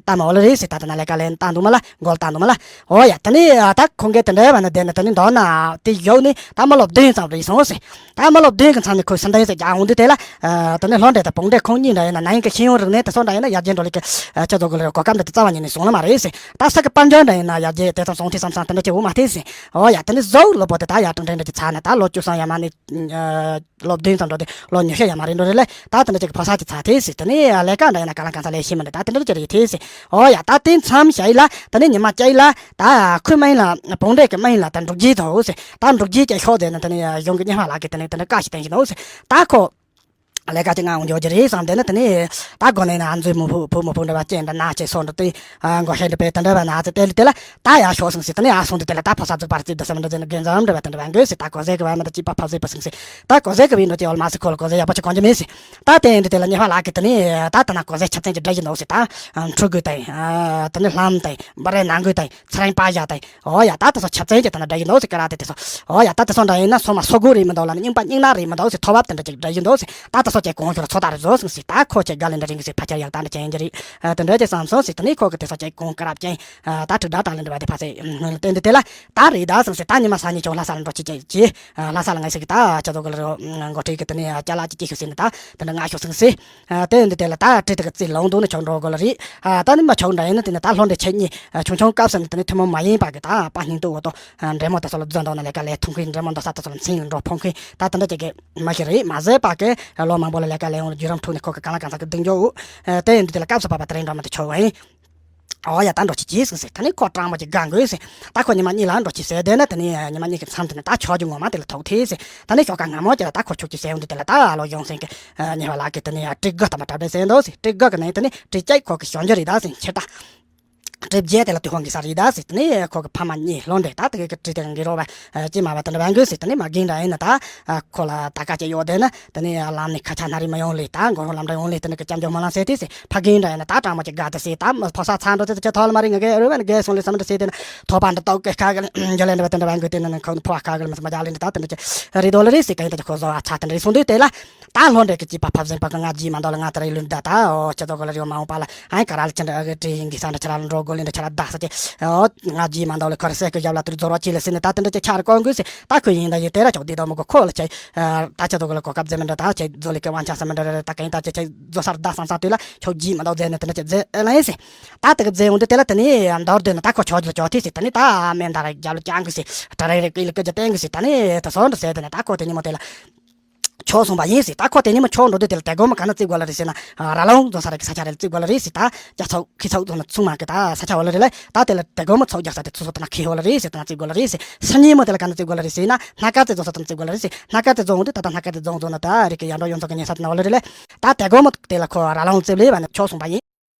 ད་མ་འོ་ལ་རེད་ཟེར། ད་དེ་ན་ལས་ཀ་ལས་ལྟ་འདུག་མ་ལ་མགོ་ལ་བཏང་འདུག་མ་ལ། འོ་ཡ། དེ་ནས་ད་ཁོང་གི་དེ་འདྲ་བ་ན་དེ་ནས་དེ་ནས་མདོར་ན་དེ་ཡོག་ནས་ད་མི་ལོ་བདུན་ཙམ་རེད་སོང་ཟེར། ད་མི་ལོ་བདུན་གི་མཚམས་ནས་ཁོས་སུན་ཏན་ཟེར་རྒྱག་འོང་དུས་དེ་ལ། ཨ་དེ་ནས་ལྷོ་འདྲེ་དང་བོང་འདྲེ་ཁོང་གཉིས་འདྲ་ཡིན་ན་ན་ཡིན་གི་ཤེས་ཡོན་རིག་གནས་དེ་ཚོ་འདྲ་ཡིན་ན་ཡར་རྒྱས་འགྲོ་ལུགས་ཀྱི་ཨ་ཆ་ཚོ་གི་ལ་གོ་སྐབས་འདི་དེ་རྩ་བ་ཉིད་ནས་བྱུང་ལ་མ་རེད་ཟེར། ད་ས་གི་དཔལ་འབྱོར་འདྲ་ཡིན་ན་ཡར་རྒྱས་དེ་ཚོ་སོང་ཐིག་བསམ་བསམ་དེ་འདྲ་ཅིག་འོ་མ་ཐེ་ཟེར། འོ་ཡ། དེ་ནས་བཟོ་ལོ་པོ་དེ་ད་ཡར་དྲང་དྲན་འདྲ་ཅིག་ཚར་ནས་ད་ལོ་བཅུ་གསུམ་ཡར་མ་ནས་ཨ་ལོ་བདུན་ཙམ་འགྲོ་དུས་ལོ་ཉི་ཤུ་ཡར་མ་རེད་འགྲོ་རེད་ལ། ད་དེ་འདྲ་ཅིག་ཕོ་གསར་ཅིག་ཚར་ཐེ་ཟེར། དེ་ནས་ལས་ཀ་འདྲ་ཡིན་ན་ག་ལ་གང་ས་ལས་ཤེས་མི་འདྲ་ད་དེ་འདྲ་ཅིག་རེད་ཐེ་ཟེར། འོ་ཡ། ད་དེ་མཚམས་ཤ་ཡི་ལ་དེ་ནས་ཉི་མ་ཅ་ཡི་ལ་ད་ཁོའི་མིང་ལ་བོང་འདྲེ་གི་མིང་ལ་ད་འབྲུག་རྒྱལ་དང་འོ་ཟེར། ད་འབྲུག་རྒྱལ་ཅིག་ཤོག་དེ་ནས་དེ་ནས་གཞུང་གི་གཉེར་པ་ལགས་ཀྱིས་དེ་ནས་དེ་འདྲ་བཀའ་ཞིག་བསྟན་བཞིན་འོ་ཟེར། ད་ཁོ་ལས་ཀ་ཅིག་ང་འོང་འཇོག་རྒྱུ་རེད་བསམ་དེ་ནི་དེ་ནས་ད་དགོན་ནས་ན་ཨ་མཛོད་མོ་ཕུ་བུ་མོ་ཕུ་འདྲ་བ་ཅན་འདྲ་ན་ཅེ་སོ་འདྲ་དེ་མགོ་ཤེས་འདྲ་པས་དེ་འདྲ་བ་ན་ཚེ་དེ་ལ་དེ་ལ་ད་ཡར་ཤོག་སོང་ཟེར། དེ་ནས་ཡར་སོང་དུས་དེ་ལ་ད་ཕོ་གསར་ཚུགས་པར་རྩིས་འདི་སམ་འདྲ་ཟེར་ན་རྒན་འཛམ་འདྲ་བ་དེ་འདྲ་བ་འགོས་ཟེར། ད་གོ་ཟས་གི་བ་མ་ད་ཅི་པ་ཕ་ཟས་པ་སོང་ཟེར། ད་གོ་ཟས་གི་བའི་འདྲ་ཅི་ཡོལ་མ་ཟེར། ཁོ་ལ་གོ་ཟས་ཡག་པོ་ཅིག་གང་ཅི་མེད་ཟེར། ད་དེ་འདི་དེ་ལ་ཉེ་ཕ་ལགས་ཀྱི་དེ་ནས་ད་དེ་ན་གོ་ཟས་ཆ་ཚང་ཅིག་འདྲ་བཞིན་འདུག་ཟེར། ད་ཕྲུ་གུ་དང་དེ་ནས་ལྷམ་དང་འབའ་རའི་ནང་གོས་དང་ཚ་རེང་པ་ཞག་དང་། འོ་ཡ། ད་དེ་ཚོ་ཆབ་ཚན་གྱི་ད་ན་འདྲ་ཡིན་ནོ་ཟེར་ཀ་ར་དེ་དེ་ཚོ། འོ་ཡ། ད་དེ་ཚོ་འདྲ་ཡིན་ན་སོ་མ་སོ་དགུ་རེད་མི་འདུག་ལ་ནི་རྙིང་པ་རྙིང་ནག་རེད་མི་འདུག་ཟེར། ཐོ་བབ་དེ་འདྲ་ཅིག་འདྲ་ཡིན་འདུག་ཟེར། ད་དེ་ཚོ་ཅིག་གོང་ཞུ་ལ་ཚོ་ད་རེ་བཟོ་སོང་ཟེར། ད་ཁོ་ཅིག་དགའ་ལེ་འདྲ་རིང་གི་ཟེར། ཕ་ཁྱར་ཡག་ད་འདྲ་ཅན་གྱི་རེད། དེ་འདྲ་ཅིག་བསམ་སོང་ཟེར། དེ་ནས་ཁོ་གི་དེ་ཚོ་ཅིག་གོང་ཀ་རབ་ཅན་ད་དྲུག་སྒྲ་དྲག་ལེ་འདྲ་བ་དེ་ཕ་ཚེ་བསྟན་དེ་དེ་ལ་ད་རེད་ད་སོང་ཟེར། ད་ཉི་མ་སང་ཉིན་ཁྱོད་ལྷ་ས་ལ་འགྲོ་ཅིག་ཅིག་ཅིག་ལྷ་ས་ལ་ངའི་ཟེར་གི་ད་ཅ་དོ་གི་ལ་རོ་འགོ་ཁྲིད་གི་དེ་ནས་ཅ་ལག་ཅིག་ཅིག་ཞུ་ཟེར་ནས་ད་དེ་འདྲ་ང་ཞུ་སོང་ཟེར། དེ་འདི་དེ་ལ་ད་བྲིས་དེ་གི་རྩིས་ལོང་འདུག་ནི་ཆོག་འགྲོ་དགོས་ལ་རེད། ད་ནི་མ་ཆོག་འདྲ་ཡིན་ན་དེ་ནི་ད་ལྷོ་འདྲེ་ཆེ་གཉིས་ཆུང་ཆུང་སྐབས་སུ་ནི་དེ་ནི་ཐུན་མོང་མ་ཡིན་པ་གི་ད་པ་སྙིང་སྟོབས་འོ་དོ་འདྲེ་མོ་དེ་ཚོ་ལ་རྫུན་འདོགས་ན་ལས་ཀ་ལས་ཐུང་གི་འདྲེ་མོ་འདོགས་ས་དེ་ཚོ་ལ་མཚན་ལ་འགྲོ་ཕོང་གི་ད་དེ་འདྲ་ཅིག་གི་མ་ཞིག་རེད། མ་ཟད་པ་གི་ལོ་མང་པོ་ལ་ལས་ཀ་ལས་ཡོང་ལ་བརྒྱུད་རིམ་ཁྲོད་ནས་ཁོ་གི་གང་ལ་གང་འཚམ་གི་གདེང་འཇོག་འོ། དེ་ཡིན་དུས་དེ་ལ་སྐབས་སུ་བབས་པ་དེ་རིང་འགྲོ་མ་དེ་ཆོག་བ་ཡིན། ཨོ་ཡ་ད་འགྲོ་ཅི་ཅི་ཟིན་ཟེར། ད་ནི་ཁོ་སྤྲང་མོ་ཅིག་དགའ་དགོས་ཟེར། ད་ཁོ་ཉི་མ་གཉིས་ལ་འགྲོ་ཅི་ཟེར་དེ་ན་ད་ནི་ཉི་མ་གཉིས་ཀྱི་མཚམས་དེ་ནི་ད་ཆོག་རྒྱུ་ངོ་མ་དེ་ལ་ཐུག་ཐེ་ཟེར། ད་ནི་ཞོགས་ཀ་སྔ་མོ་ཅིག་ལ་ད་ཁོ་ཆོག་ཅི་ཟེར་འོང་དུས་དེ་ལ་ད་ཨ་ལོ་ཡོང་སེང་གི་ཉི་མ་ལགས་ཀྱི་ད་ནི་ཡ་ཊིག་གི་ད་མ་གྲབས་རེད་ཟེར་འདུག་ཟེར། ཊིག་གི་གི་ནི་ད་ནི་ཊིག་ཅིག་ཁོ་གི་ཞོན་རྒྱུ་རེད་ད་ཟེར། ཁྱེད་ད་ཊིག་བརྒྱད་དེ་ལ་དུས་ཧོང་གི་ས་རེད་ད་ཟེར། ད་ནི་ཁོ་གི་ཕ་མ་གཉིས་ལོན་རེད། ད་དེ་གི་ཊིག་དེ་གི་རོགས་པ་ཅི་མ་བ་ད་ནི་བན་གི་ཟེར། ད་ནི་མ་གིན་འདྲ་ཡིན་ན་ད་ཁོ་ལ་ད་ཀ་ཅིག་ཡོད་དེ་ན་ད་ནི་ལམ་ནས་ཁ་ཆ་སྣ་རིགས་མ་ཡོང་ལེ། ད་མགོ་རོ་ལམ་འདྲ་ཡོང་ལེ། ད་ནི་གི་ཅམ་ཅོ་མ་ལང་ཟེར་དེ་ཟེར། ཕ་གིན་འདྲ་ཡིན་ན་ད་སྤྲང་མོ་ཅིག་དགའ་དེ་ཟེར། ད་ཕོ་ས་ཚ་འགྲོ་ཚེ་ཚེ་ཐོག་ལ་མ་རེད། ང་གི་རུ་བན་གས་སོང་ལེ་བསམ་འདྲ་ཟེར་དེ་ན་ཐོ་པ་འདྲ་ཏོག་གི་ཁ་གི་འཇོ་ལེ་འདྲ་བ་དེ་འདྲ་བན་གི་དེ་ན་ཁོ་ཕོ་བ་ཁ་གི་མ་ཟ་མ་ཇ་ལེ་འདྲ་ད་དེ་འདྲ་ཅི་རེད་དོ་ལ་རེད་ཟེར། ག་ཡིན་ད་ཅི་ཁོ་བཟོ་བ་ཚ་དེ་འདྲ་རེད་སོང་དུས་དེ་ལ་ད་ལྷོ་འདྲེ་གི་ཅི་པ་ཕབ་ཟིན་པ་གི་ང་རྗེས་མ་འདོག་ལ་ང་ད་རེ་ལུན་ད་ད་ཨོ་ཅི་ཚོ་གོ་ལ་རེ་མ་འོང་པ་ལ་ཨ་ནི་ག་ར་ལ་ཅི་འདྲ་ཨ་གི་དྲི་ཡིན་གི་ས་འདྲ་ཆ་ར་ལ་འགྲོ་དགོས་ལེ་འདྲ་ཆ་ར་ད་ས་ཅི་ཨོ་ང་རྗེས་མ་འདོག་ལ་ཁོ་ར་སེ་གི་ཞབས་ལ་དུར་རྫོར་བ་ཅི་ལ་སེ་ནི་ད་དེ་འདྲ་ཅི་ཆ་ར་གོ་གི་ཟེར། ད་ཁོ་ཡིན་ད་ཡིན་དེ་ར་ཆོག་དེ་དོ་མོ་གོ་ཁོ་ལ་ཆ་ད་ཆ་ཚོ་གོ་ལ་གོ་སྐབས་ཟེར་མི་འདྲ་ད་ཆ་རྫོ་ལི་གི་དབང་ཆ་ས་མི་འདྲ་ར་ད་ག་ཡིན་ད་ཆ་ཆ་རྫོ་སར་ད་སང་སང་དུས་ལ་ཆོག་རྗེས་མ་འདོག་ཟེར་ནི་དེ་འདྲ་ཅི་ཟེར་ལ་ཡིན་ཟེར། ད་དེ་གི་རྫས་འོང་དུས་དེ་ལ་དེ་ནས་མདོར་བསྡུས་ན་ད་ཁོ་ཆོག་རྒྱུ་ལ་ཆོག་ཐེ་ཟེར། དེ་ནས་ད་སྨན་ད་ར་རྒྱབ་ལ་བརྐྱང་གི་ཟེར། ད་ར་རེ་ཀི་ལ་ཀི་ཇ་བསྟན་གི་ཟེར། ད་ནས་ད་སོང་འགྲོ་ཟེར། དེ་ནས་ད་ཁོ་དེ་ཉིན་མོ་དེ་ལ་ཆོག་སོང་པ་ཡིན་ཟེར། ད་ཁོ་དེ་ཉིན་མོ་ཆོག་འགྲོ་དུས་དེ་ལ་དེ་དགོང་མོ་ག་ན་བརྩི་དགོས་ལ་རེད་ཟེར་ན། ར་ལུང་རྫོང་ས་ར་གི་ས་ཆ་རེ་ལ་བརྩི་དགོས་ལ་རེད་ཟེར། ད་རྒྱ་ཚོགས་ཁི་ཚོགས་རྫོང་ན་ཚུང་མ་གི་ད་ས་ཆ་འོ་ལ་རེད་ལ། ད་དེ་ལ་དེ་དགོང་མོ་ཚོགས་རྒྱག་ས་དེ་ཚུ་སོ་ད་ན་ཁི་འོ་ལ་རེད་ཟེར། ད་ན་བརྩི་དགོས་ལ་རེད་ཟེར། སང་ཉིན་མོ་དེ་ལ་ག་ན་བརྩི་དགོས་ལ་རེད་ཟེར་ན། སྣ་དཀར་རྩེ་རྫོང་ས་ད་ན་བརྩི་དགོས་ལ་རེད་ཟེར། སྣ་དཀར་རྩེ་རྫོང་འོང་དུས་ད་ད་སྣ་དཀར་རྩེ་རྫོང་རྫོང་ན་ད་རིག་གི་ཡར་འགྲོ་ཡོང་ཚོགས་གི་ཉེ་ས་དེ་ན་འོ་ལ་རེད་ལ། ད་དེ་དགོང་མོ་དེ་ལ་ཁོ་ར་ལུང་རྩེ་ལེ་བ་ན་ཆོག་སོང་པ་ཡིན།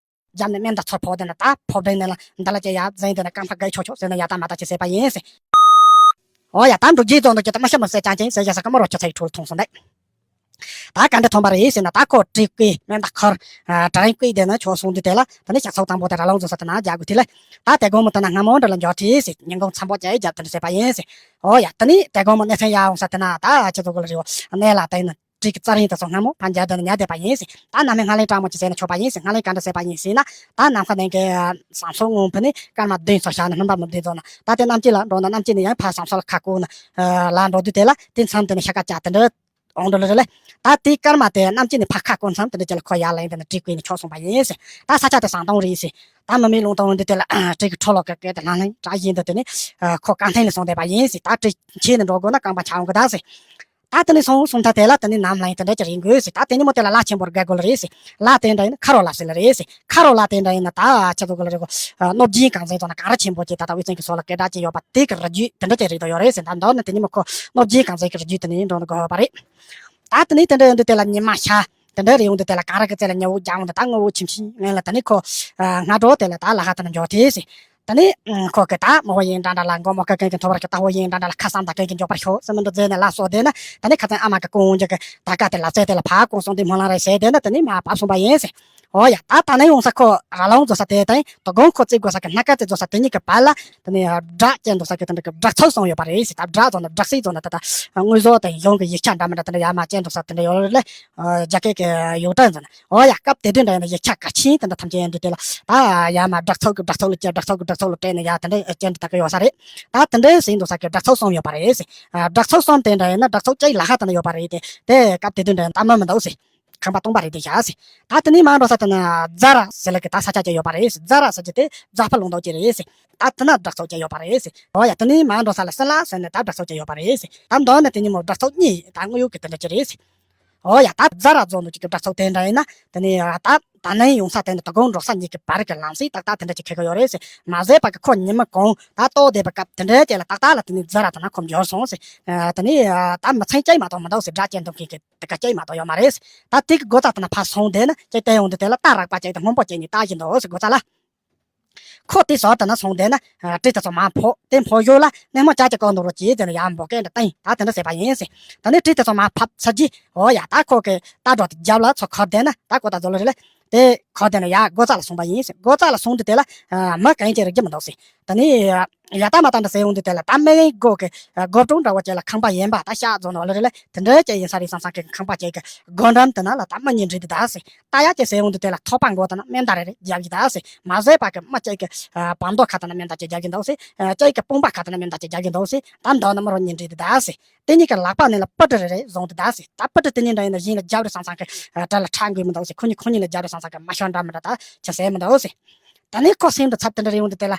རྒྱབ་ནས་སྨན་དང་ཚོར་ཕོག་དེ་ན་ད་ཕོག་དེ་ནས་ལ་འདི་ལ་ཅི་ཡ་འཛིན་དེ་ན་རྐང་པ་བརྒལ་ཆོག་ཆོག་ཟེར་ན་ཡ་ད་མ་ད་ཅི་ཟེར་པ་ཡིན་ཟེར། ཨོ་ཡ་ད་འབྲུག་རྗེས་རྫོང་དུ་ཅི་ད་མ་ཤ་མ་ཟེར་ཅང་ཅིང་ཟེར་ཡ་ས་ཀ་མ་རོ་ཆ་ཚ་ཡི་ཁྲོལ་ཐོང་སོང་ད། ད་ག་འདྲ་ཐོན་པ་རེད་ཟེར་ན་ད་ཁོ་བྲིས་བསྐུས་སྨན་ད་ཁར་དྲ་རིང་བསྐུས་དེ་ན་ཆོག་སོང་དུས་དེ་ལ་ད་ནི་ཤ་ཚོགས་དང་པོ་དེ་ར་ལུང་རྫོང་ས་དེ་ན་རྒྱག་དགོས་དེ་ལ། ད་དེ་དགོང་མོ་དེ་ན་སྔ་མོ་འདྲ་ལ་འཇོག་ཁྲིད་ཟེར། ཉིན་གུང་འཚམ་པོ་ཅི་རྒྱབ་དེ་འདྲ་ཟེར་པ་ཡིན་ཟེར། ཨོ་ཡ་ད་ནི་དེ་དགོང་མོ་གནས་ཚན་ཡར་འོང་ས་དེ་ན་ད་ཅི་ཚོ་གོ་ལ་རེད་འོ་གནས་ལ་དེ་ན། གྲི་གི་རྩ་རིང་དེ་ཚོ་སྔ་མོ་ཕར་འཇགས་དེ་ན་ཉལ་བསྡད་པ་ཡིན་ཟེར། ད་ནམ་ཡང་སྔ་ལན་སྤྲང་མོ་ཅིག་ཟེར་ན་ཆོག་པ་ཡིན་ཟེར། སྔ་ལན་ག་འདྲ་ཟེར་པ་ཡིན་ཟེར་ན། ད་ནམ་མཁའ་ནང་གི་ཟམ་སོགས་སྔོན་ཕུ་ནས་སྐར་མ་བདུན་ཚོ་བཞག་ནས་སྣུམ་པ་མི་བདུན་ཚོ་ན་ད་དེ་གནམ་དཀྱིལ་ལ་འགྲོ་ན་གནམ་དཀྱིལ་ནས་ཡང་ཕར་ཟམ་སོགས་ལ་ཁ་བསྐོར་ན་ལ་འགྲོ་དུས་དེ་ལ་དེ་མཚམས་དེ་ནས་ཤ་ཁ་བཅག་དེ་འདྲ་འོང་འགྲོ་ལེ་རེད། ད་དེའི་སྐར་མ་དེ་གནམ་དཀྱིལ་ནས་ཕར་ཁ་བསྐོར་མཚམས་དེ་འདྲ་ཅིག་ལ་ཁོ་ཡར་ལེན་དེ་ནས་གྲི་བསྐུས་ནས་ཆོག་སོང་པ་ཡིན་ཟེར། ད་ས་ཆ་དེ་ཟམ་གདོང་རེད་ཟེར། ད་མི་མེད་ལུང་སྟོང་འདི་དེ་ལ་གྲི་གི་འཕྲོ་ལོག་གི་སྐད་དེ་ལྷང་ལྷང་གྲགས་བཞིན་དུ་དེ་ནས་ཁོ་རྐང་འཐེན་ལ་སོང་བསྡད་པ་ཡིན་ཟེར། ད་གྲི་ཁྱེར་ནས་འགྲོ་དགོས་ན་རྐང་པ་ཆག་འོང་གི་ད་ཟེར། ད་དེ་ནས་སོང་སོང་ད་དེ་ལ་དེ་ནས་ནམ་ལངས་དེ་འདྲ་ཅིག་རིང་དགོས་ཟེར། ད་དེ་ནས་མོ་དེ་ལ་ལ་ཆེན་པོར་བརྒལ་དགོས་ལ་རེད་ཟེར། ལ་དེ་འདྲ་ཡིན་ན་ཁ་རོ་ལ་ཟེར་ལ་རེད་ཟེར། ཁ་རོ་ལ་དེ་འདྲ་ཡིན་ན་ད་ཆ་ཚོ་གི་ལ་རེད་གོ། གནོད་སྦྱིན་གངས་འཛིན་དང་ན་གངས་རི་ཆེན་པོ་ཅིག་ད་ལྟ་དབུས་གཙང་གི་སོགས་ལ་སྐད་གྲགས་ཅིག་ཡོད་པ་དེ་གི་རི་རྒྱུད་དེ་འདྲ་ཅིག་རེད་དོ་ཡོད་རེད་ཟེར། ད་མདོར་ན་དེ་ནས་མོ་ཁོ་གནོད་སྦྱིན་གངས་འཛིན་གི་རི་རྒྱུད་དེ་ནས་འགྲོ་ནི་དགོས་པ་རེད། ད་དེ་ནས་དེ་འདྲ་ཡིན་དུས་དེ་ལ་ཉི་མ་ཤར། དེ་འདྲ་རེད་ཡོང་དུས་དེ་ལ་གངས་རི་གི་རྩེ་ལ་ཉལ་འུ་རྒྱག་འོང་དུས་ད་སྔ་འུ་ཆིམ་ཆིམ་ངན་ལ་དེ་ནས་ཁོ་སྔ་དྲོ་དེ་ལ་ད་ལ་ཧ་དེ་ན་འཇོག་ཐེ་ཟེར། དེ་ནས་ཁོ་གི་ད་མོ་ཧོ་ཡིན་འདྲ་འདྲ་ལ་མགོ་མོ་ཀ་ཀན་གི་མཐོ་བར་གི་ད་ཧོ་ཡིན་འདྲ་འདྲ་ལ་ཁ་སང་ད་ཀན་གི་འཇོག་པར་ཤོག་ཟེར་མི་འདུག་རྫས་ནས་ལ་སོགས་དེ་ན་དེ་ནས་ཁ་ཚན་ཨ་མ་གི་ཀོང་འཇོག་གི་ད་ཀ་དེ་ལ་རྩེ་དེ་ལ་ཕ་ཀོང་སོང་དེ་མོ་ལང་རེ་ཟེར་དེ་ན་དེ་ནས་མ་བབས་སོང་པ་ཡིན་ཟེར། ཨོ་ཡ་ད་ད་ནས་ཡོང་ས་ཁོ་ར་ལུང་རྫོང་ས་དེ་དང་དོ་དགོང་ཁོ་བརྩི་དགོས་ས་གི་སྣ་དཀར་རྩེ་རྫོང་ས་དེ་གཉིས་ཀྱི་བར་ལ་དེ་ནས་སྦྲགས་ཅན་རྫོང་ས་གི་དེ་འདྲ་གི་སྦྲགས་ཚོགས་སོང་ཡོད་པ་རེད་ཟེར། ད་སྦྲགས་རྫོང་ན་སྦྲགས་སྲིད་རྫོང་ན་ད་ད་དངོས་ཟོག་དང་ཡོང་གི་ཡིག་ཆ་འདྲ་མི་འདྲ་དེ་འདྲ་ཡར་མར་ཅན་རྫོང་ས་དེ་འདྲ་ཡོད་རེད་ལ། རྒྱ་སྐད་ཀྱི་ཡོག་གྲངས་ཟེར་ན། ཨོ་ཡ་སྐབས་དེ་དུས་འདྲ་ཡིན་ན་ཡིག་ཆ་གལ་ཆེན་དེ་འདྲ་ཐམས་ཅད་ཡིན་དུས་དེ་ལ་ད་ཡར་མར་སྦྲགས་ཚོགས་ཀྱི་སྦྲགས་ཚོགས་ལ་བཅར་སྦྲགས་ཚོགས་ཀྱི་སྦྲགས་ཚོགས་ལ་སྤྲད་ནས་ཡར་དེ་འདྲ་ཅན་དུ་ད་གི་ཡོད་ས་རེད། ད་དེ་འདྲའི་ཟིན་འདུག་ས་གི་སྦྲགས་ཚོགས་གསུམ་ཡོད་པ་རེད་ཟེར། སྦྲགས་ཚོགས་གསུམ་དེ་འདྲ་ཡིན་ན་སྦྲགས་ཚོགས་གཅིག་ལ་ཧ་དེ་ན་ཡོད་པ་རེད་དེ། དེ་སྐབས་དེ་དུས་འདྲ་ཡིན་ན་ད་མི་མི་འདུག་ཟེར། ཁང་པ་སྟོང་པ་རེད་དེ་བཞག་ཟེར། ད་དེ་ནས་མར་འགྲོ་ས་དེ་ན་ཛ་ར་ཟེར་ལ་གི་ད་ས་ཆ་ཅིག་ཡོད་པ་རེད་ཟེར། ཛ་ར་ཟེར་གྱི་དེ་ཛ་ཕ་ལུང་རྟོགས་ཅིག་རེད་ཟེར། ད་དེ་ན་སྦྲགས་ཚོགས་ཅིག་ཡོད་པ་རེད་ཟེར། ཨོ་ཡ་དེ་ནས་མར་འགྲོ་ས་ལ་སི་ལ་ཟེར་ནས་ད་སྦྲགས་ཚོགས་ཅིག་ཡོད་པ་རེད་ཟེར། ད་མདོར་ན་དེ་ཉིན་མོ་སྦྲགས་ཚོགས་གཉིས་ད་དངོས་ཡོད་ཀྱི་དེ་འདྲ་ཅིག་རེད་ཟེར། ཨོ་ཡ་ད་ཛ་ར་རྫོང་དུ་ཅིག་གི་སྦྲགས་ཚོགས་དེ་འདྲ་ཡིན་ན་དེ་ནས་ད་ད་ནས་ཡོང་ས་དེ་ནས་དོ་དགོང་འགྲོ་ས་གཉིས་ཀྱི་བར་གྱི་ལམ་སྲོལ་ཏག་ཏག་དེ་འདྲ་ཅིག་འཁེལ་གི་ཡོད་རེད་ཟེར། མ་ཟད་པ་གི་ཁོ་ཉི་མ་གང་ད་ལྟོ་བསྡད་པའི་སྐབས་དེ་འདྲའི་ཅིག་ལ་ཏག་ཏག་ལ་དེ་ནས་ཛ་ར་དེ་ན་ཁོ་འབྱོར་སོང་ཟེར། དེ་ནས་ད་མི་ཚང་གཅིག་མ་གཏོགས་མི་འདུག་ཟེར། སྦྲགས་ཅན་དུ་མཁན་གྱི་དེ་ག་གཅིག་མ་གཏོགས་ཡོད་མ་རེད་ཟེར། ད་དེ་གི་སྒོ་རྩ་དེ་ན་ཕར་སོང་བསྡད་ན་ཅིག་བལྟས་ཡོང་དུས་དེ་ལ་ད་རགས་པ་ཅིག་དང་སྔོན་པོ་ཅིག་གཉིས་ལྟ་བཞིན་འདུག་ཟེར། སྒོ་རྩ་ལ། ཁོ་དེ་ཟོར་དེ་ན་སོང་བསྡད་ན་གྲི་དེ་ཚོ་མར་ཕོག་དེ་ཕོག་ཞོར་ལ་སྣེ་མོ་ལྕགས་ཀྱི་ཀོ་འདུག་རོ་ཅེས་དེ་ན་ཡར་འབོ་སྐད་འདྲ་བཏང་ད་དེ་འདྲ་ཟེར་བ་ཡིན་ཟེར། ད་ནི་གྲི་དེ་ཚོ་མར་ཕབ་ཚར་རྗེས་ཨོ་ཡ་ད་ཁོ་གི་རྟ་འགྲོ་དེ་རྒྱབ་ལ་ཚོ་ཁར་བསྡད་ན་ད་ཀོ་ད་རྫོ་ལ་རེད་ལ། དེ་ཁར་བསྡད་ན་ཡར་སྒོ་རྩ་ལ་སོང་བ་ཡིན་ཟེར། སྒོ་རྩ་ལ་སོང་དུས་དེ་ལ་མི་གང་ཡིན་ཅིག་རིག་རྒྱུ་མི་འདུག་ཟེར། ད་ནི་ཡ་ད་མ་ད་འདྲ་ཟེར་ཡོང་དུས་དེ་ལ་ད་མི་གི་སྒོ་གི་སྒོ་དྲུང་འདྲ་བོ་ཅིག་ལ་ཁང་པ་ཡིན་པ་ད་ཤག་རྫོ་ནོ་ལ་རེད་ལ། དེ་འདྲ་ཅིག་ཡིན་ས་རེད་བསམ་བསམ་གི་ཁང་པ་ཅིག་གི་སྒོ་འགྲམ་དེ་ན་ལ་ད་མི་གཉིས་འདྲེས་དེ་ད་ཟེར། ད་ཡ་ཅེ་ཟེར་ཡོང་དུས་དེ་ལ་ཐོག་པ་མགོ་དང་ན་སྨན་ད་རེ་རེ་རྒྱབ་ཀྱི་ད་ཟེར། མ་ཟད་པ་གི་མི་གཅིག་གི་བང་མདོག་ཁ་དང་ན་སྨན་ད་ཅིག་རྒྱབ་ཀྱི་འདུག་ཟེར། གཅིག་གི་དཔུང་པ་ཁ་དང་ན་སྨན་ད་ཅིག་རྒྱབ་ཀྱི་འདུག་ཟེར། ད་མདོ་ན་མི་རོ་གཉིས་འདྲེས་དེ་ད་ཟེར། དེ་གཉིས་ཀྱི་ལག་པ་ནས་ལ་སྤུ་གྲི་རེ་རེ་བཟུང་དེ་ད་ཟེར། ད་སྤུ་གྲི་དེ་གཉིས་འདྲ་ཡིན་ན་གཞན་ལ་རྒྱབ་རེ་བསམ་བསམ་གི་གྲལ་ལ་ཁྲག་འགུལ་མི་འདུག་ཟེར། ཁོ་གཉིས་ཁོ་གཉིས་ལ་རྒྱབ་རེ་བསམ་བསམ་གི་མ་ཤོར་འདྲ་མི་འདྲ་ད་ཅི་ཟེར་མི་འདུག་ཟེར། ད་ནི་ཁོ་སེམས་དུ་ཚབ་དེ་འདྲ་རེ་ཡོང་དུས་དེ་ལ་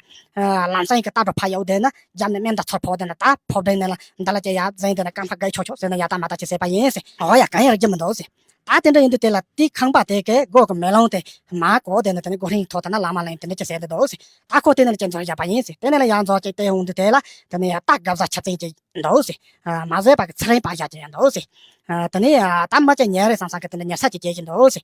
ལམ་སང་གི་རྟ་འགྲོ་ཕ་ཡོག་དེ་ན་རྒྱབ་ནས་སྨན་ད་ཚོར་ཕོག་དེ་ན་ད་ཕོག་དེ་ན་ལ་འདི་ལ་ཅི་ཡ་འཛིན་དེ་ན་རྐང་པ་བརྒལ་ཆོག་ཆོག་ཟེར་ན་ཡ་ད་མ་ད་ཅི་ཟེར་བ་ཡིན་ཟེར། ཨོ་ཡ་གང་ཡང་རྒྱུ་མི་འདུག་ཟེར། ད་དེ་འདྲ་ཡིན་དུས་དེ་ལ་དེའི་ཁང་པ་དེ་གའི་སྒོ་གི་མེ་ལོང་དེ་མར་གོག་དེ་ནི་དེ་ནི་སྒོ་རིང་ཐོག་དེ་ན་ལམ་མ་ལེན་དེ་འདྲ་ཅིག་ཟེར་དེ་འདུག་ཟེར། ད་ཁོ་དེ་ནི་ལ་ཅིག་འཛུལ་བཞག་པ་ཡིན་ཟེར། དེ་ནི་ལ་ཡང་འཛུལ་ཅིག་དེ་ཡོང་དུས་དེ་ལ་དེ་ནི་ཡང་ད་སྒབ་ས་ཆ་ཚན་ཅིག་འདུག་ཟེར། མ་བཟོད་པ་གི་ཚེ་རིང་པ་བཞག་ཅིག་ཡང་འདུག་ཟེར། དེ་ནི་ད་མི་ཅིག་ཉལ་རེད་བསམ་བསམ་གི་དེ་འདྲ་ཉལ་ས་ཅིག་སྐྱེལ་གྱི་འདུག་ཟེར།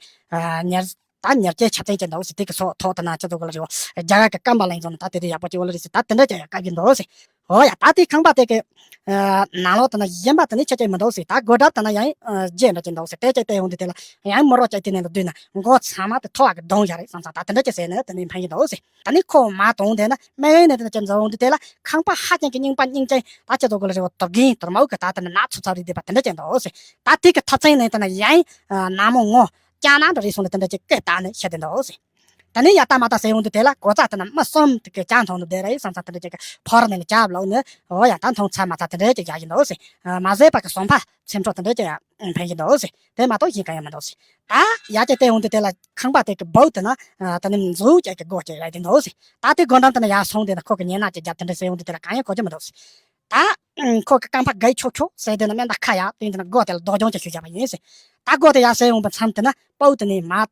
ཉལ་ད་ཉལ་སྐྱེལ་ཆ་ཚན་ཅིག་འདུག་ཟེར། དེ་གི་སོགས་ཐོག་དེ་ན་ཅི་ཚོ་གི་ལ་རེད། རྒྱ་གར་གི་སྐམ་པ་ལ་ཡིན་ཚོ་ན་ད་དེ་དུས་ཡག་པོ་ཅིག་འོ་ལ་རེད་ཟེར། ད་དེ་འདྲ་ཅིག་ཡང་བཀབ་ཀྱི་འདུག་ཟེར། འོ་ཡ། ད་དེའི་ཁང་པ་དེ་གི་ནང་ལོགས་དེ་ན་གཞན་པ་དེ་ནི་ཆ་ཅིག་མི་འདུག་ཟེར། ད་སྒོ་འགྲམ་དེ་ན་ཡང་རྗེས་འདྲ་ཅིག་འདུག་ཟེར། དེ་ཅིག་དེ་ཡོང་དུས་དེ་ལ་ཡང་མི་རོ་ཅིག་དེ་ནས་ལ་བསྡུས་ན་མགོ་ཚང་མ་དེ་ཐོ་བ་གི་གདོང་བཞག་རེད་བསམ་བསམ། ད་དེ་འདྲ་ཅིག་ཟེར་ནས་དེ་ནས་འཕེན་གྱི་འདུག་ཟེར། ད་ནི་ཁོ་མ་གཏོང་དེ་ན་མི་ཡང་ནས་དེ་ན་ཅིག་འཛུལ་འོང་དུས་དེ་ལ་ཁང་པ་ཧ་ཅང་གི་རྙིང་པ་རྙིང་ཅན་ད་ཅི་ཚོ་གི་ལ་རེད་བ། དུག་རྒན་དུར་མོ་གི་ད་དེ་ན་ན་ཚུབ་ཚུབ་རེད་དེ་པ་དེ་འདྲ་ཅིག་འདུག་ཟེར། ད་དེ་གི་ཐ་ཚིང་ནས་དེ་ན་ཡང་ནག་མོ་ངོ་སྐྱ་ནག་འདྲ་རེད་སོང་ནས་དེ་འདྲ་ཅིག་སྐད་བཏང་ནས་བཤད་དེ་འདུག་ཟེར། ད་ནི་ཡ་ད་མ་ད་ཟེར་ཡོང་དུས་དེ་ལ་གོ་ཚ་དེ་ན་མི་གསུམ་དེ་གི་ཅང་མཐོང་དུ་བསྡད་རེད་བསམ་བསམ། དེ་འདྲ་ཅིག་གི་ཕོར་ནས་ནི་ཅབ་ལོག་ནི་འོ་ཡ་ད་མཐོང་ཚ་མ་ཚ་དེ་འདྲ་ཅིག་བཞག་གི་འདུག་ཟེར། མ་བཟོད་པ་གི་ཟོམ་པ་ཚེམ་འཕྲོ་དེ་འདྲ་ཅིག་ཡང་འཕེན་གྱི་འདུག་ཟེར། དེ་མ་གཏོགས་གཞན་གང་ཡང་མི་འདུག་ཟེར། ད་ཡ་ཅིག་དེ་ཡོང་དུས་དེ་ལ་ཁང་པ་དེ་གི་སྦུག་དེ་ན་ད་ནི་མཛུབ་ཅིག་གི་སྒོ་ཅིག་རེད་དེ་འདུག་ཟེར། ད་དེ་སྒོ་འགྲམ་དེ་ན་ཡར་སོང་དེ་ན་ཁོ་གི་ཉེ་ན་ཅིག་རྒྱབ་དེ་འདྲ་ཟེར་ཡོང་དུས་དེ་ལ་གང་ཡང་གོ་རྒྱུ་མི་འདུག་ཟེར། ད་ཁོ་གི་རྐང་པ་བརྒལ་ཆོག་ཆོག་ཟེར་དེ་ན་མེ་མདའ་ཁ་ཡར་བཏོན་དེ་ན་སྒོ་དེ་ལ་རྡོ་རྐྱང་ཅིག་གཞུས་བཞག་པ་ཡིན་ཟེར། ད་སྒོ་དེ་ཡར་ཟེར་ཡོང་པ་མཚམས་དེ་ན་སྤུ་དེ་ནས་མར་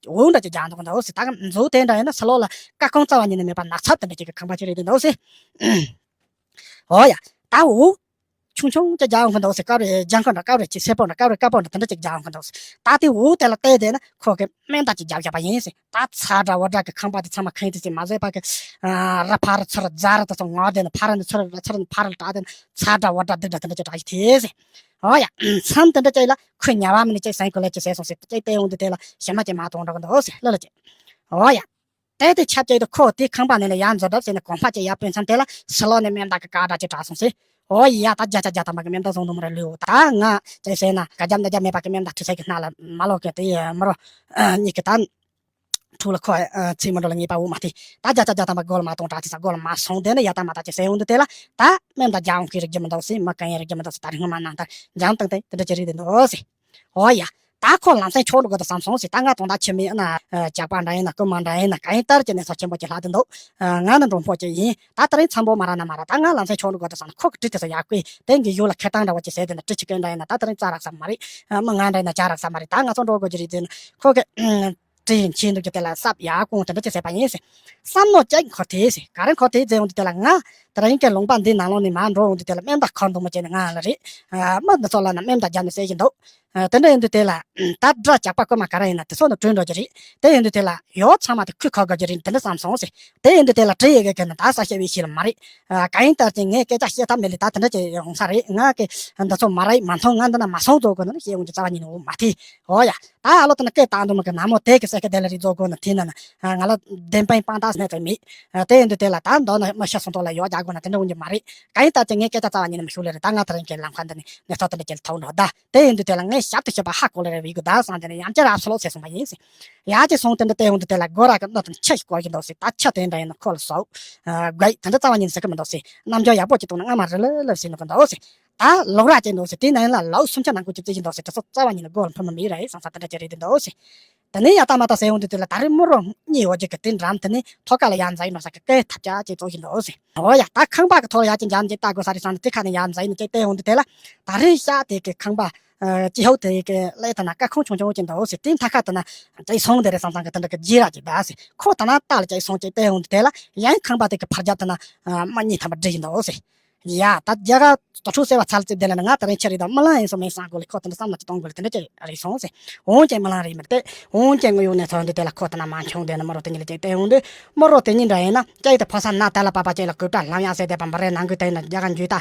འོ་འདྲ་ཅིག་རྒྱག་འདུག་གི་འདུག་ཟེར། ད་མཛོ་དེ་འདྲ་ཡིན་ན་ཕྱི་ལོགས་ལ་ཀ་ཁོང་རྩ་བ་ཉིད་ནས་མེད་པ་ནག་ཚབ་དེ་འདྲ་ཅིག་གི་ཁང་པ་ཅིག་རེད་དེ་འདུག་ཟེར། འོ་ཡ། ད་འོ་ཆུང་ཆུང་ཅིག་རྒྱག་འོང་གི་འདུག་ཟེར། དཀར་རེ་ལྗང་ཁུ་འདྲ་དཀར་རེ་ཅིག་སེར་པོ་འདྲ་དཀར་རེ་དཀར་པོ་འདྲ་དེ་འདྲ་ཅིག་རྒྱག་འོང་གི་འདུག་ཟེར། ད་དེ་འོ་དེ་ལ་བལྟས་དེ་ན་ཁོ་གི་མེ་མདའ་ཅིག་རྒྱབ་བཞག་པ་ཡིན་ཟེར། ད་ཚ་དྲ་བ་དྲ་གི་ཁང་པ་དེ་ཚང་མ་ཁེངས་ཏེ་ཅིག་མ་བཟོད་པ་གི་ར་ཕ་རི་ཚུ་རི་རྫ་རི་དེ་ཚོ་ངོ་དེ་ན་ཕ་རི་ནི་ཚུ་རི་རི་ཚུ་རི་ནི་ཕ་རི་ལ་དྲ་དེ་ན་ཚ་དྲ་བ་དྲ་དེ་འདྲ་དེ་འདྲ་ཅིག་དྲ་ཞིག་དེ་ཟེར། འོ་ཡ། མཚམས་དེ་འདྲ་ཅིག་ལ་ཁོས་ཉལ་བ་མིན་ནི་ཅིག་ཟེར་གོ་ལ་ཅིག་ཟེར་སོང་ཟེར། ཅིག་བལྟས་ཡོང་དུས་དེ་ལ་ཞི་མ་ཅིག་མ་གཏོང་འགྲོ་གི་འདུག་ཟེར། ལ་ལ་ཅིག་འོ་ཡ། དེ་དེ་ཆབ་ཅིག་ཏུ་ཁོ་དེ་ཁང་པ་ནས་ལ་ཡར་འཛུལ་གྲབས་ཟེར་ནས་གོང་འཕར་ཅིག་ཡར་བུད་མཚམས་དེ་ལ་ཕྱི་ལོགས་ནས་མེ་མདའ་གི་ཀ་འདྲ་ཅིག་གྲགས་སོང་ཟེར། འོ་ཡ། ད་བརྒྱ་ཆ་བརྒྱ་ཐམ་པ་གི་མེ་མདའ་བཟུང་འདུག་མ་རེད་ལོས། ད་ང་ཅིག་ཟེར་ན་ག་རྒྱབ་ན་རྒྱབ་མེད་པ་གི་མེ་མདའ་འཕྲུལ་ཆས་ཀྱི་སྣ་ལ་མ་ལོག་གི་དེ་ཡི་མི་རོ་གཉིས་ཀྱི་ད་ཕྲུག་ལ་ཁོ་ཚིག་མི་འགྲོ་ལ་ཉེས་པ་འོ་མ་དེ་ད་བརྒྱ་ཆ་བརྒྱ་ཐམ་པ་སྒོ་ལ་མ་གཏོང་དྲག་དེ་ས་སྒོ་ལ་མ་སོང་དེ་ནས་ཡ་ད་མ་ད་ཅིག་ཟེར་ཡོང་དུས་དེ་ལ་ད་མེ་མདའ་རྒྱག་འོང་གི་རིགས་རྒྱུ་མི་འདུག་ཟེར། མི་གང་ཡང་རིགས་རྒྱུ་མི་འདུག་ཟེར། ད་རིང་སྔོན་མ་ནང་ལྟར་འཇང་བཏང་སྟེ་དེ་འདྲ་ཅིག་རིགས་དེ་འདུག་ཟེར། འོ་ཡ། ད་ཁོ་ལམ་སེང་ཆོག་འགྲོ་དགོས་དུ་བསམ་སོང་ཟེར། ད་ང་དོན་དག་ཆེ་མིན་ཨ་ན་ཇག་པ་འདྲ་ཡིན་ན་རྐུན་མ་འདྲ་ཡིན་ན་གང་ཡིན་ལྟར་གྱི་གནས་ཚུལ་ཆེན་པོ་ཅིག་ལྷག་དུ་འདུག་ང་ནི་འབྲོང་ཕོ་ཅིག་ཡིན། ད་དེ་རིང་འཚམ་པོ་མ་རག་ན་མ་རག་ད་ང་ལམ་སེང་ཆོག་འགྲོ་དགོས་དུ་བསམ་ན་ཁོ་གི་གྲི་དེ་ཚོ་ཡག་པོས་དེང་གི་ཡུལ་ལ་ཁེ་བཏང་འདྲ་བོ་ཅིག་ཟེར་དེ་ན་གྲི་ཆི་གེ་འདྲ་ཡིན་ན་ད་དེ་རིང་རྩ་རག་ས་མ་རེད། མི་ང་འདྲ་ཡིན་ན་ཇག་རག་ས་མ་རེད། ད་ང་ཚོ་འགྲོ་དགོས་ཀྱི་རེད་དེ་ན་ཁོ་གི་གྲི་ཡིན་ཆེ་འདུག་ཀྱི་དེ་ལ་སྲབ་ཡག་གོང་དེ་འདྲ་ཅིག་ཟེར་བ་ཡིན་ཟེར། བསམ་མནོ་ཅིག་འཁོར་དེ་ཟེར། ག་རེ་འཁོར་དེ་ཟེར་འོང་དུས་དེ་ལ་ང་དེ་རིང་གི་ལུང་པ་འདི་ནང་ལོགས་ནས་མར་འགྲོ་འོང་དུས་དེ་ལ་མེ་མདའ་འཁོར་འདུག་མོ་བྱས་ནས་ང་ལ་རེད། མི་འདི་ཚོ་ལ་ན་མེ་མདའ་རྒྱབ་ནས་བསད་ཀྱི་འདུག་དེ་འདྲ་ཡིན་དུས་དེ་ལ། ད་དགྲ་ཇག་པ་རྐུན་མ་ག་རེ་ཡིན་ན་དེ་ཚོ་ནི་བྲོས་འགྲོ་གི་རེད། དེ་ཡིན་དུས་དེ་ལ་ཡོ་ཚང་མ་དེ་ཁུར་ཁ་དགོས་ཀྱི་རེད་དེ་འདྲ་བསམ་སོང་ཟེར། དེ་ཡིན་དུས་དེ་ལ་གྲི་ཡི་གེ་གི་ནི་ད་ས་བཤད་པའི་ཤེས་ལ་མ་རེད། གང་ཡིན་ལྟར་ཅིག་ངས་སྐད་ཆ་བཤད་ཐབས་མེད་ལས་ད་དེ་འདྲ་ཅིག་ཡོང་ས་རེད། ང་གི་འདི་ཚོ་མ་རེད་མ་མཐོང་། ང་འདི་ན་མ་སོང་ཚོ་གི་ནི་བཤད་འོང་གི་རྩ་བ་ཉིད་ནས་འོ་མ་དེ། འོ་ཡ། ད་ཨ་ལོ་དེ་ན་སྐད་བཏང་འདུག་མ་གི་ན་མོ་དེ་གི་སེ་གི་དེ་ལ་རི་རྫོགས་དགོས་ན་དེ་ན་ན་ང་ལ་བདེན་པའི་དཔང་རྟགས་སྣེ་ཙམ་མེད། དེ་ཡིན་དུས་དེ་ལ་ད་མདོ་ན་མི་ཤ་སོང་ཐོག་ལ་ཡོ་རྒྱག་དགོས་ན་དེ་འདྲ་འོང་གི་མ་རེད། གང་ཡིན་ལྟར་ཅིག་ངས་སྐད་ཆ་རྩ་བ་ཉིད་ནས་མི་ཞུ་ལེ་རེད། ད་ང་དེ་རིང་གི་ལམ་ཁ་འདི་ནས་གནས་ཚུལ་དེ་འདྲ་ཅིག་ལ་ཐུག་འགྲོ་ད། དེ་ཡིན་དུས་དེ་ལ་ངས་ཞབས་ཏུ་ཞུས་པ་ཧ་གོ་ལེ་རེ་བའི་གི་ད་བསམ་དེ་ནས་ཡང་བསྐྱར་ཨ་སོ་ལོ་ཟེར་སོང་པ་ཡིན་ཟེར། ཡ་ཅིག་སོང་དེ་འདྲ་དེ་ཡོང་དུས་དེ་ལ་སྒོ་ར་གི་སྣུམ་དང་ཆུ་ཞིག་བསྐོལ་གྱི་འདུག་ཟེར། ད་ཆུ་དེ་འདྲ་ཡིན་ན་ཁོ་ལ་ཟོག་དགོས་དེ་འདྲ་རྩ་བ་ཉིད་ནས་ཟེར་གི་མི་འདུག་ཟེར། རྣམ་འགྱུར་ཡག་པོ་ཅིག་བཏང་ན་སྔ་མ་རི་ལི་ལི་ཟེར་འདུག་གི་འདུག་ཟེར། ད་ལོག་ར་ཅིག་འདུག་ཟེར། དེ་ནང་ལ་ལོ་སུམ་ཅུ་ནང་ཁུལ་གྱི་རྩི་ཞིག་འདུག་ཟེར། དེ་ཚོ་རྩ་བ་ཉིད་ནས་སྒོ་ལ་འཕུར་མི་མེད་ར་ཡིན་བསམ་ས་དེ་འདྲ་ཅིག་རེད་དེ་འདུག་ཟེར། དེ་ནས་ཡ་ད་མ་ད་ཟེར་ཡོང་དུས་དེ་ལ་ད་རེས་མོ་རོ་གཉིས་འོ་ཅིག་གི་དེ་འགྲམ་དེ་ནས་ཐོག་ཁ་ལ་ཡར་འཛེགས་ཡིན་ནོ་ས་གི་སྐད་ཐབས་ཆག་ཅིག་བཙོག་བཞིན་འདུག་ཟེར། འོ་ཡ། ད་ཁང་པ་གི་ཐོག་ལ་ཡར་ཅིག་འཇམ་ཅིག་ལྟ་དགོས་ས་རེད་བསམ་ནས་དེ་ཁ་ནས་ཡར་འཛེགས་ཡིན་ཅིག་བལྟས་ཡོང་དུས་དེ་ལ་ད་རེས་ཤག་དེ་གི་ཁང་པ་ཅི་ཧོ་དེ་གི་ཀླད་དེ་ན་ཀ་ཁུང་ཆུང་ཆུང་ཅིག་འདུག་ཟེར། དེ་མཐའ་ཁ་དེ་ན་ཅིག་སོང་དེ་རེད་བསམ་བསམ་གི་དེ་འདྲ་གི་རྗེས་ར་ཅིག་ད་ཟེར། ཁོ་ད་ན་ལྟ་ལ་ཅིག་སོང་ཅིག་བལྟས་ཡོང་དུས་དེ་ལ་ཡང་ཁང་པ་དེ་གི་ཕར་རྒྱབ་དེ་ན་མི་གཉིས་ཐམ་པ་འགྲིལ་བཞིན་འདུག་ཟེར། ཡ། ད་རྒྱ་གར་དུ་ཕྲུག་ཟེར་བ་ཚར་ཙིག་དེ་ལ་ནི་ང་དེ་རིང་ཁྱེད་རེད་དང་མི་ལང་ཡིན་སོང་མིན་བསམ་གོ་ལེ། ཁོ་དེ་འདྲ་བསམ་བློ་ཅིག་གཏོང་དགོས་ལེ། དེ་འདྲ་ཅིག་རེད་སོང་ཟེར། འོན་ཀྱང་མི་ལང་རེད་མི་སྟེ། འོན་ཀྱང་ངོ་ཡོང་ནས་ཚོ་འདི་དེ་ལ་ཁོ་དེ་ན་མ་འཁྱོངས་དེ་ནི་མི་རོ་དེ་གཉིས་ལ་ཅིག་བལྟས་ཡོང་དུས་མི་རོ་དེ་གཉིས་འདྲ་ཡིན་ན་ཅིག་དེ་ཕོ་གསར་ན་དེ་ལ་པ་པ་ཅིག་ལ་གོས་ཀྲ་ལམ་ཡག་ཟེར་དེ་པ་འབུ་རེ་ནང་གི་དེ་ནི་རྒྱ་གར་འཇུས་ད་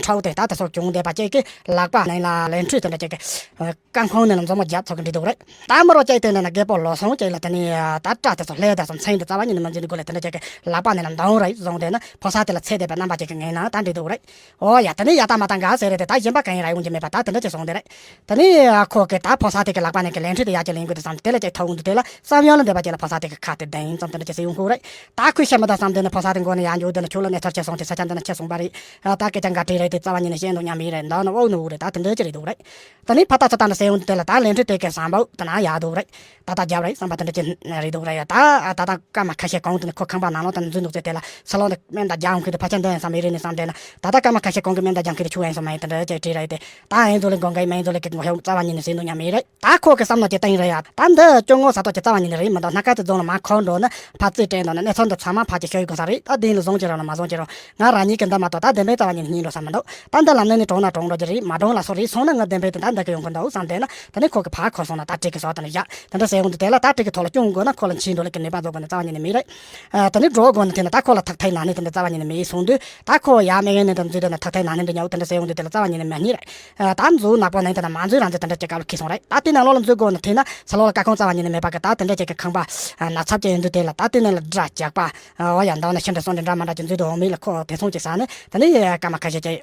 ཁྲའོ་དེ་ད་དེ་སོགས་གྱོང་དེ་པ་ཅིག་གི་ལག་པ་ནས་ལ་ལན་ཁྲུས་དེ་འདྲ་ཅིག་གི་རྐང་འཁོན་ནས་ལ་མཛུབ་མོ་རྒྱབ་ཚོགས་ཀྱི་འདྲི་འདུག་རེད། ད་མི་རོ་ཅིག་དེ་ནས་ན་རྒད་པོ་ལོ་སོང་ཅིག་ལ་དེ་ནས་ད་སྐྲ་དེ་ཚོ་ལྷས་ད་སོང་ཚེ་འདི་རྩ་བ་ཉིད་ནས་མ་འཛིན་འདུག་གོ་ལེ། དེ་འདྲ་ཅིག་གི་ལག་པ་ནས་ལ་འདང་རེ་བཟུང་དེ་ན་ཕོ་གསར་དེ་ལ་ཚེ་འདས་པའི་རྣམ་པ་ཅིག་གི་ངའི་ནང་ད་འདྲི་འདུག་རེད། འོ་ཡ། དེ་ནས་ཡ་ད་མ་ད་འགའ་ཟེར་རེད་དེ་ད་གཞན་པ་གང་ཡིན་ར་ཡོང་གི་མེད་པ་ད་དེ་འདྲ་ཅིག་སོང་དེ་རེད། དེ་ནས་ཁོ་གི་ད་ཕོ་གསར་དེ་གི་ལག་པ་ནས་གི་ལན་ཁྲིད་དེ་ཡ་ཅིག་ལེན་དགོས་དེ་བསམ་དེ་ལ་ཅིག་ཐོག་འོང་དུས་དེ་ལ་བསམ་ཡོད་ལ་འདོད་པ་ཅིག་ལ་ཕོ་གསར་དེ་གི་ཁ་དེ་བདེན་ཙམ་དེ་འདྲ་ཅིག་ཟེར་ཡོང་གི་རེད། ད་ཁོས་བཤད་མི་ད་བསམ་དེ་ནི་ཕོ་གསར་དེ་མགོ་ནས་ཡ་འཇུག་དེ་ནི་ཁྱོད་ལ་གནས་ཚུལ་ཅིག་སོང་དེ་ས་ཆ་འདི་ན་ཁྱེད་སོང་པ་རེད། ད་སྐད་ཆ་འགའ་དྲིས་རེད་དེ་རྩ་བ་ཉིད་ནས་བཤད་འདུག་སྙམ་མི་རེད། འདི་ནི་དབུགས་ནི་དབུགས་རེད། ད་དེ་འདྲ་ཅིག་རེད་འདུག་རེད། ད་ནི་ཕ་ད་ཚོ་ད་ནི་ཟེར་ཡོང་དུས་དེ་ལ་ད་ལན་ཁྲིད་དེ་གི་བཟང་པོ་དེ་ན་ཡ་འདུག་རེད། ད་ད་རྒྱབ་རེད་བསམ་པ་དེ་འདྲ་ཅིག་རེད་འདུག་རེད། ད་ད་ད་སྐར་མ་ཁ་ཤས་གོང་དུ་ནི་ཁོ་ཁང་པ་ནང་ལོགས་དུ་ནི་འཛུལ་འདུག་ཚེ་དེ་ལ་ས་ལོག་ནི་སྨན་དང་རྒྱ་ཡོང་ཁུལ་དུ་ཕལ་ཆེར་འདོན་ཡང་བསམ་མི་རེད་ནི་བསམ་དེ་ན། ད་ལྟ་སྐར་མ་ཁ་ཤས་གོང་གི་སྨན་དང་རྒྱང་ཁུལ་དུ་ཆུ་ཡན་སོང་མ་ཡིན་དེ་འདྲ་ཅིག་བྲིས་ར་ཡིན་ཏེ། ད་ཨེ་འཛོ་ལེ་དགོན་གི་མ་ཡིན་འཛོ་ལེ་གི་ངོ་ཤོག་རྩ་བ་ཉིད་ནས་ཟིན་འདུག་ཉམས་མེད་རེད། ད་ཁོ་གི་བསམ་ནོ་ཅི་ལྟ་ཡིན་རེད་ཡ། ད་འདི་སྐྱོ་ངོ་ས་ཐོག་ཅི་རྩ་བ་ཉིད་ནས་རེད་མི་འདུག་སྣ་ཁ་ཙི་རྫོང་ལ་མ་ཁོ་འགྲོ་ན་ཕ་རྩིས་སྤྲད་འདུག་ན་གནས་ཚུལ་འདི་ཚང་མ་ཕ་གི་ཤོད་དགོས་ས་རེད། ད་དེ་ལ་བཟུང་ཅི་རོགས་ན་མ་བཟུང་ཅི་རོགས། ང་རང་ཉིད་ཀྱི་འདི་མ་གཏོགས་ད་བདེན་པའི་རྩ་བ་ཉིད་ནས་རྙེད་འགྲོ་ས་མི་འདུག་ད་འདི་ལམ་སྣེ་ནས་གྲོངས་ན་གྲོངས་འགྲོ་གི་རེད། མ་གྲོངས་ལ་སོགས་རེད། སོང་ན་ང་བདེན་པའི་དེ་ད་འདི་གི་ཡོང་གི་འདུག་བསམ་དེ་ན་དེ་ནས་ཁོ་གི་ཕ་ཁོ་སོང་ན་ད་བྲིས་གི་སོགས་དེ་ནས་བཞག་དེ་འདྲ་ཟེར་ཡོང་དུས་དེ་ལ་ད་བྲིས་གི་ཐོག་ལ་སྐྱོན་དགོས་ན་ཁོ་ལ་འཆི་འགྲོ་ལ་གི་ནུས་པ་རྫོགས་དགོས་ན་རྩ་བ་ཉིད་ནས་མེད་རེད། ཨ། དེ་ནས་འགྲོ་དགོས་ན་དེ་ན་ད་ཁོ་ལ་ཐག་ཐག་ན་ནས་དེ་འདྲ་རྩ་བ་ཉིད་ནས་མེད་སོང་དུས་ད་ཁོ་ཡ་མེ་ཡོན་ནས་དེ་འཛུལ་དེ་ན་ཐག་ཐག་ན་ནས་འདྲ་ཉའུ་དེ་འདྲ་ཟེར་ཡོང་དུས་དེ་ལ་རྩ་བ་ཉིད་ནས་མེད་ནི་རེད། ཨ། ད་འཛུལ་ནག་པོ་ནས་དེ་ན་མ་འཛུལ་རང་འཛུལ་དེ་འདྲ་ཅིག་སྐབས་ལ་ཁེལ་སོང་རེད། ད་དེ་ན་ལོག་ལ་འཛུལ་དགོས་ན་དེ་ན་ས་ལོག་ལ་ཀ་ཁོང་རྩ་བ་ཉིད་ནས་མེད་པ་གི་ད་དེ་འདྲ་ཅིག་གི་ཁང་པ་ན་ཚབ་ཅིག་ཡོང་དུས་དེ་ལ་ད་དེ་ན་ལ་སྒྲ་རྒྱག་པ། ཨ། འོ་ཡ་འདང་ན་ཤིན་ཏུ་སོང་དེ་འདྲ་མ་འདྲ་ཅིག་འཛུལ་དུ་འོང་མི་ལ་ཁོ་དེ་སོང་ཅིག་ས་ནས་དེ་ནས་སྐར་མ་ཁ་ཤས་ཅིག་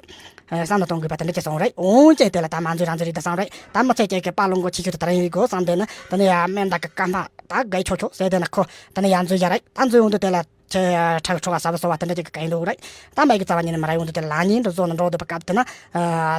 བསམ་བློ་གཏོང་དགོས་པ་དེ་འདྲ་ཅིག་སོང་རེད། འོན་ཀྱང་དེ་ལ་ད་མ་འཛུལ་རང་འཛུལ་རེད་ད་བསམ་རེད། ད་མི་ཚེ་གཅིག་གི་དཔའ་བློ་འགོ་ཆེ་ཤོས་དེ་ད་རང་ཡིན་དགོས་བསམ་དེ་ནི་དེ་ནས་ཡ་སྨན་བདག་གི་སྐར་མ་ད་དགའི་ཆོག་ཆོག་ཟེར་དེ་ན་ཁོ་དེ་ནས་ཡ་འཛུལ་བཞག་རེད། ད་འཛུལ་འོང་དུས་དེ་ལ་ཁྲག་ཁྲོག་ཟ་བ་ཟོ་བ་དེ་འདྲ་ཅིག་གི་གན་འདུག་རེད། ད་མ་གི་རྩ་བ་ཉིད་ནས་མ་ར་ཡོང་དུས་དེ་ལ་ལ་ཉིན་དུ་བཟོ་ན་འགྲོ་འདུག་པ་སྐབས་དེ་ན་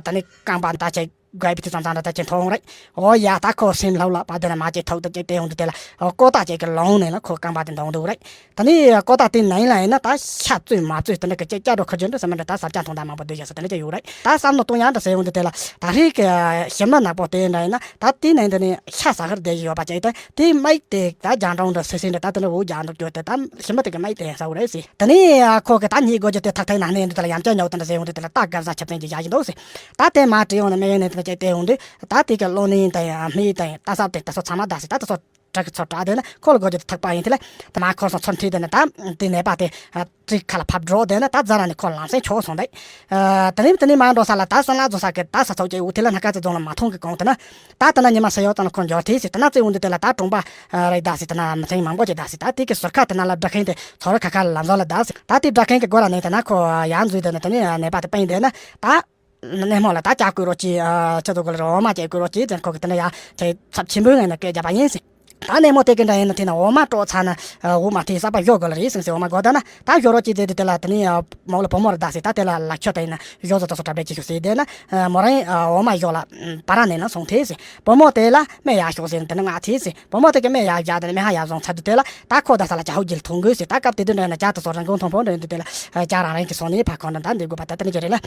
དེ་ནས་རྐང་པ་ད་ཅིག་དགའི་བི་དུ་ཙང་ཙང་ད་ཅིག་མཐོང་རེད། འོ་ཡ་ད་ཁོ་སེམས་ལྷོད་ལ་པ་དེ་ན་མ་ཅིག་ཐོག་ད་ཅིག་དེ་ཡོང་དུས་དེ་ལ་ཀོ་ད་ཅིག་གི་ལོང་ནས་ལ་ཁོ་རྐང་པ་དེ་འདོང་འདུག་རེད། ད་ནི་ཀོ་ད་དེ་ནང་ལ་ཡིན་ན་ད་ཤ་བཙོས་མ་བཙོས་དེ་འདྲ་གི་ཅིག་སྐྱ་འགྲོ་ཁ་རྒྱུན་འདྲ་ཟེར་མ་འདྲ་ད་ཟབ་ཅག་མཐོང་ད་མང་པོ་འདུག་ཡ་ས་དེ་འདྲ་ཅིག་ཡོད་རེད། ད་བསམ་བློ་གཏོང་ཡ་འདྲ་ཟེར་ཡོང་དུས་དེ་ལ་ད་རིགས་ཀྱི་ཞི་མི་ནག་པོ་དེ་འདྲ་ཡིན་ན་ད་དེ་ནང་དེ་ནས་ཤ་ཟ་ཧར་བསྡད་ཡོད་པ་ཅིག་ད་དེ་མིག་དེ་ད་རྒྱང་གྲོང་འདྲ་སི་སི་འདྲ་ད་དེ་འདྲ་འུ་རྒྱང་འདུག་རྒྱུ་དེ་ད་ཞི་མི་དེ་གི་མིག་དེ་ཡིན་ས་འུ་རེད་ཟེར། དེ་ནས་ཁོ་གི་ད་ཉིད་དགོས་རྒྱུ་དེ་ཐག་ཐག་ནང་ནས་འདི་དེ་ལ་ཡང་བསྐྱར་ཉོ་དེ་འདྲ་ཟེར་ཡོང་དུས་དེ་ལ་ད་དགའ་ས་ཆབ་སེང་གི་བཞག་གི་འདུག་ཟེར། ད་དེ་མ་བྲིས་ཡོང་ན་མེ་ཡོན་ནས་དེ་འདྲ་ཅིག་བལྟས་ཡོང་དུས་ད་དེ་གི་གློ་ནི་དང་ཡང་མི་དང་ཡང་ད་སབ་དེ་ད་སོ་ཚང་མ་ད་ཟེར་ད་དེ་སོ་དྲག་གི་ཚོ་དྲག་དེ་ན་ཁོ་ལ་དགོས་རྒྱུ་དེ་ཐག་པ་ཡིན་དེ་ལ་ད་མ་ཁོ་སོང་ཚོར་མཐུད་དེ་ན་ད་དེ་ནད་པ་དེ་ཨ་ཏི་ཁ་ལ་ཕབ་འགྲོ་དེ་ན་ད་ཛ་ར་ནས་ཁོ་ལམ་སེང་ཆོག་སོང་དེ། ཨ་དེ་ནས་དེ་ནས་མ་འགྲོ་ས་ལ་ད་སང་ལ་རྫོགས་ས་གི་ད་ས་ཚོགས་ཀྱི་འུ་དེ་ལ་སྣ་ཁ་ཚེ་རྫོང་ལ་མ་མཐོང་གི་གོང་དེ་ན་ད་དེ་ན་ཉི་མ་ས་ཡོད་ཙང་ལ་ཁོ་འབྱོར་ཐེ་སི་དེ་ན་ཚེ་འུ་འདི་དེ་ལ་ད་གྲོང་པ་རེད་ད་སི་དེ་ན་མི་ཚེ་མང་པོ་ཅིག་ད་སི་ད་དེ་གི་ཟུར་ཁ་དེ་ན་ལ་སྦྲ་མཁན་དེ་ཚོ་ར་ཁ་ཁ་ལ་ལམ་བཟོ་ལ་ད་སི་ད་དེ་སྦྲ་མཁན་གི་སྒོ་ལ་ནས་དེ་ན་ཁོ་ཡང་འཛུལ་དེ་ན་དེ་ནས་ནད་པ་དེ་པན་དེ་ན་ད། ནད་མོ་ལ་ད་ལྕགས་སྐུད་རོགས་གྱིས། ཨ་ཁྱེད་ཚོ་གོ་ལ་རོ་འོ་མ་ཅིག་སྐུད་རོགས་གྱིས་ཟེར་ཁོ་གི་དེ་འདྲ་ཡ་ཁྱེད་ཚབས་ཆེན་པོའི་ངང་ནས་སྐད་རྒྱབ་པ་ཡིན་ཟེར། ད་ནད་མོ་དེ་གི་འདྲ་ཡིན་ན་དེ་ན་འོ་མ་དཀྲོག་ཚར་ན་འོ་མ་དེ་ས་པ་བཞོ་དགོས་ལ་རེད་ཟེར་ཟེར། འོ་མ་དགོས་ད་ན་ད་བཞོ་རོགས་གྱིས་ཟེར་དུས་དེ་ལ་དེ་ནི་མོ་ལ་བུ་མོ་ར་ད་ཟེར། ད་དེ་ལ་ལ་ཁྱོད་ད་ཡིན་ན་བཞོ་ཟོ་ད་སོ་གྲབས་རེ་གྱིས་ཤོག་ཟེར། དེ་ན་མོ་རང་འོ་མ་བཞོ་ལ་པ་ར་ནས་ན་སོང་ཐེ་ཟེར། བུ་མོ་དེ་ལ་སྨན་ཡག་ཤོག་ཟེར་དེ་ན་ང་ཐེ་ཟེར། བུ་མོ་དེ་གི་སྨན་ཡག་བཞག་དེ་ན་སྨན་ཧ་ཡག་བཟུང་ཚར་དུས་དེ་ལ་ད་ཁོ་ད་ས་ལ་ཇ་ཧུ་ཇིལ་འཐུང་དགོས་ཟེར། ད་སྐབས་དེ་དུས་འདྲ་ཡིན་ན་ཇ་དེ་སོ་རང་གོང་མཐོང་ཕོ་འདྲ་ཡིན་དུས་དེ་ལ་ཇ་རང་རང་གི་སོང་ནས་ཕ་ཁོ་འདྲ་ད་འདི་དགོས་པ་ད་དེ་ནི་ཅི་རེད་ལ།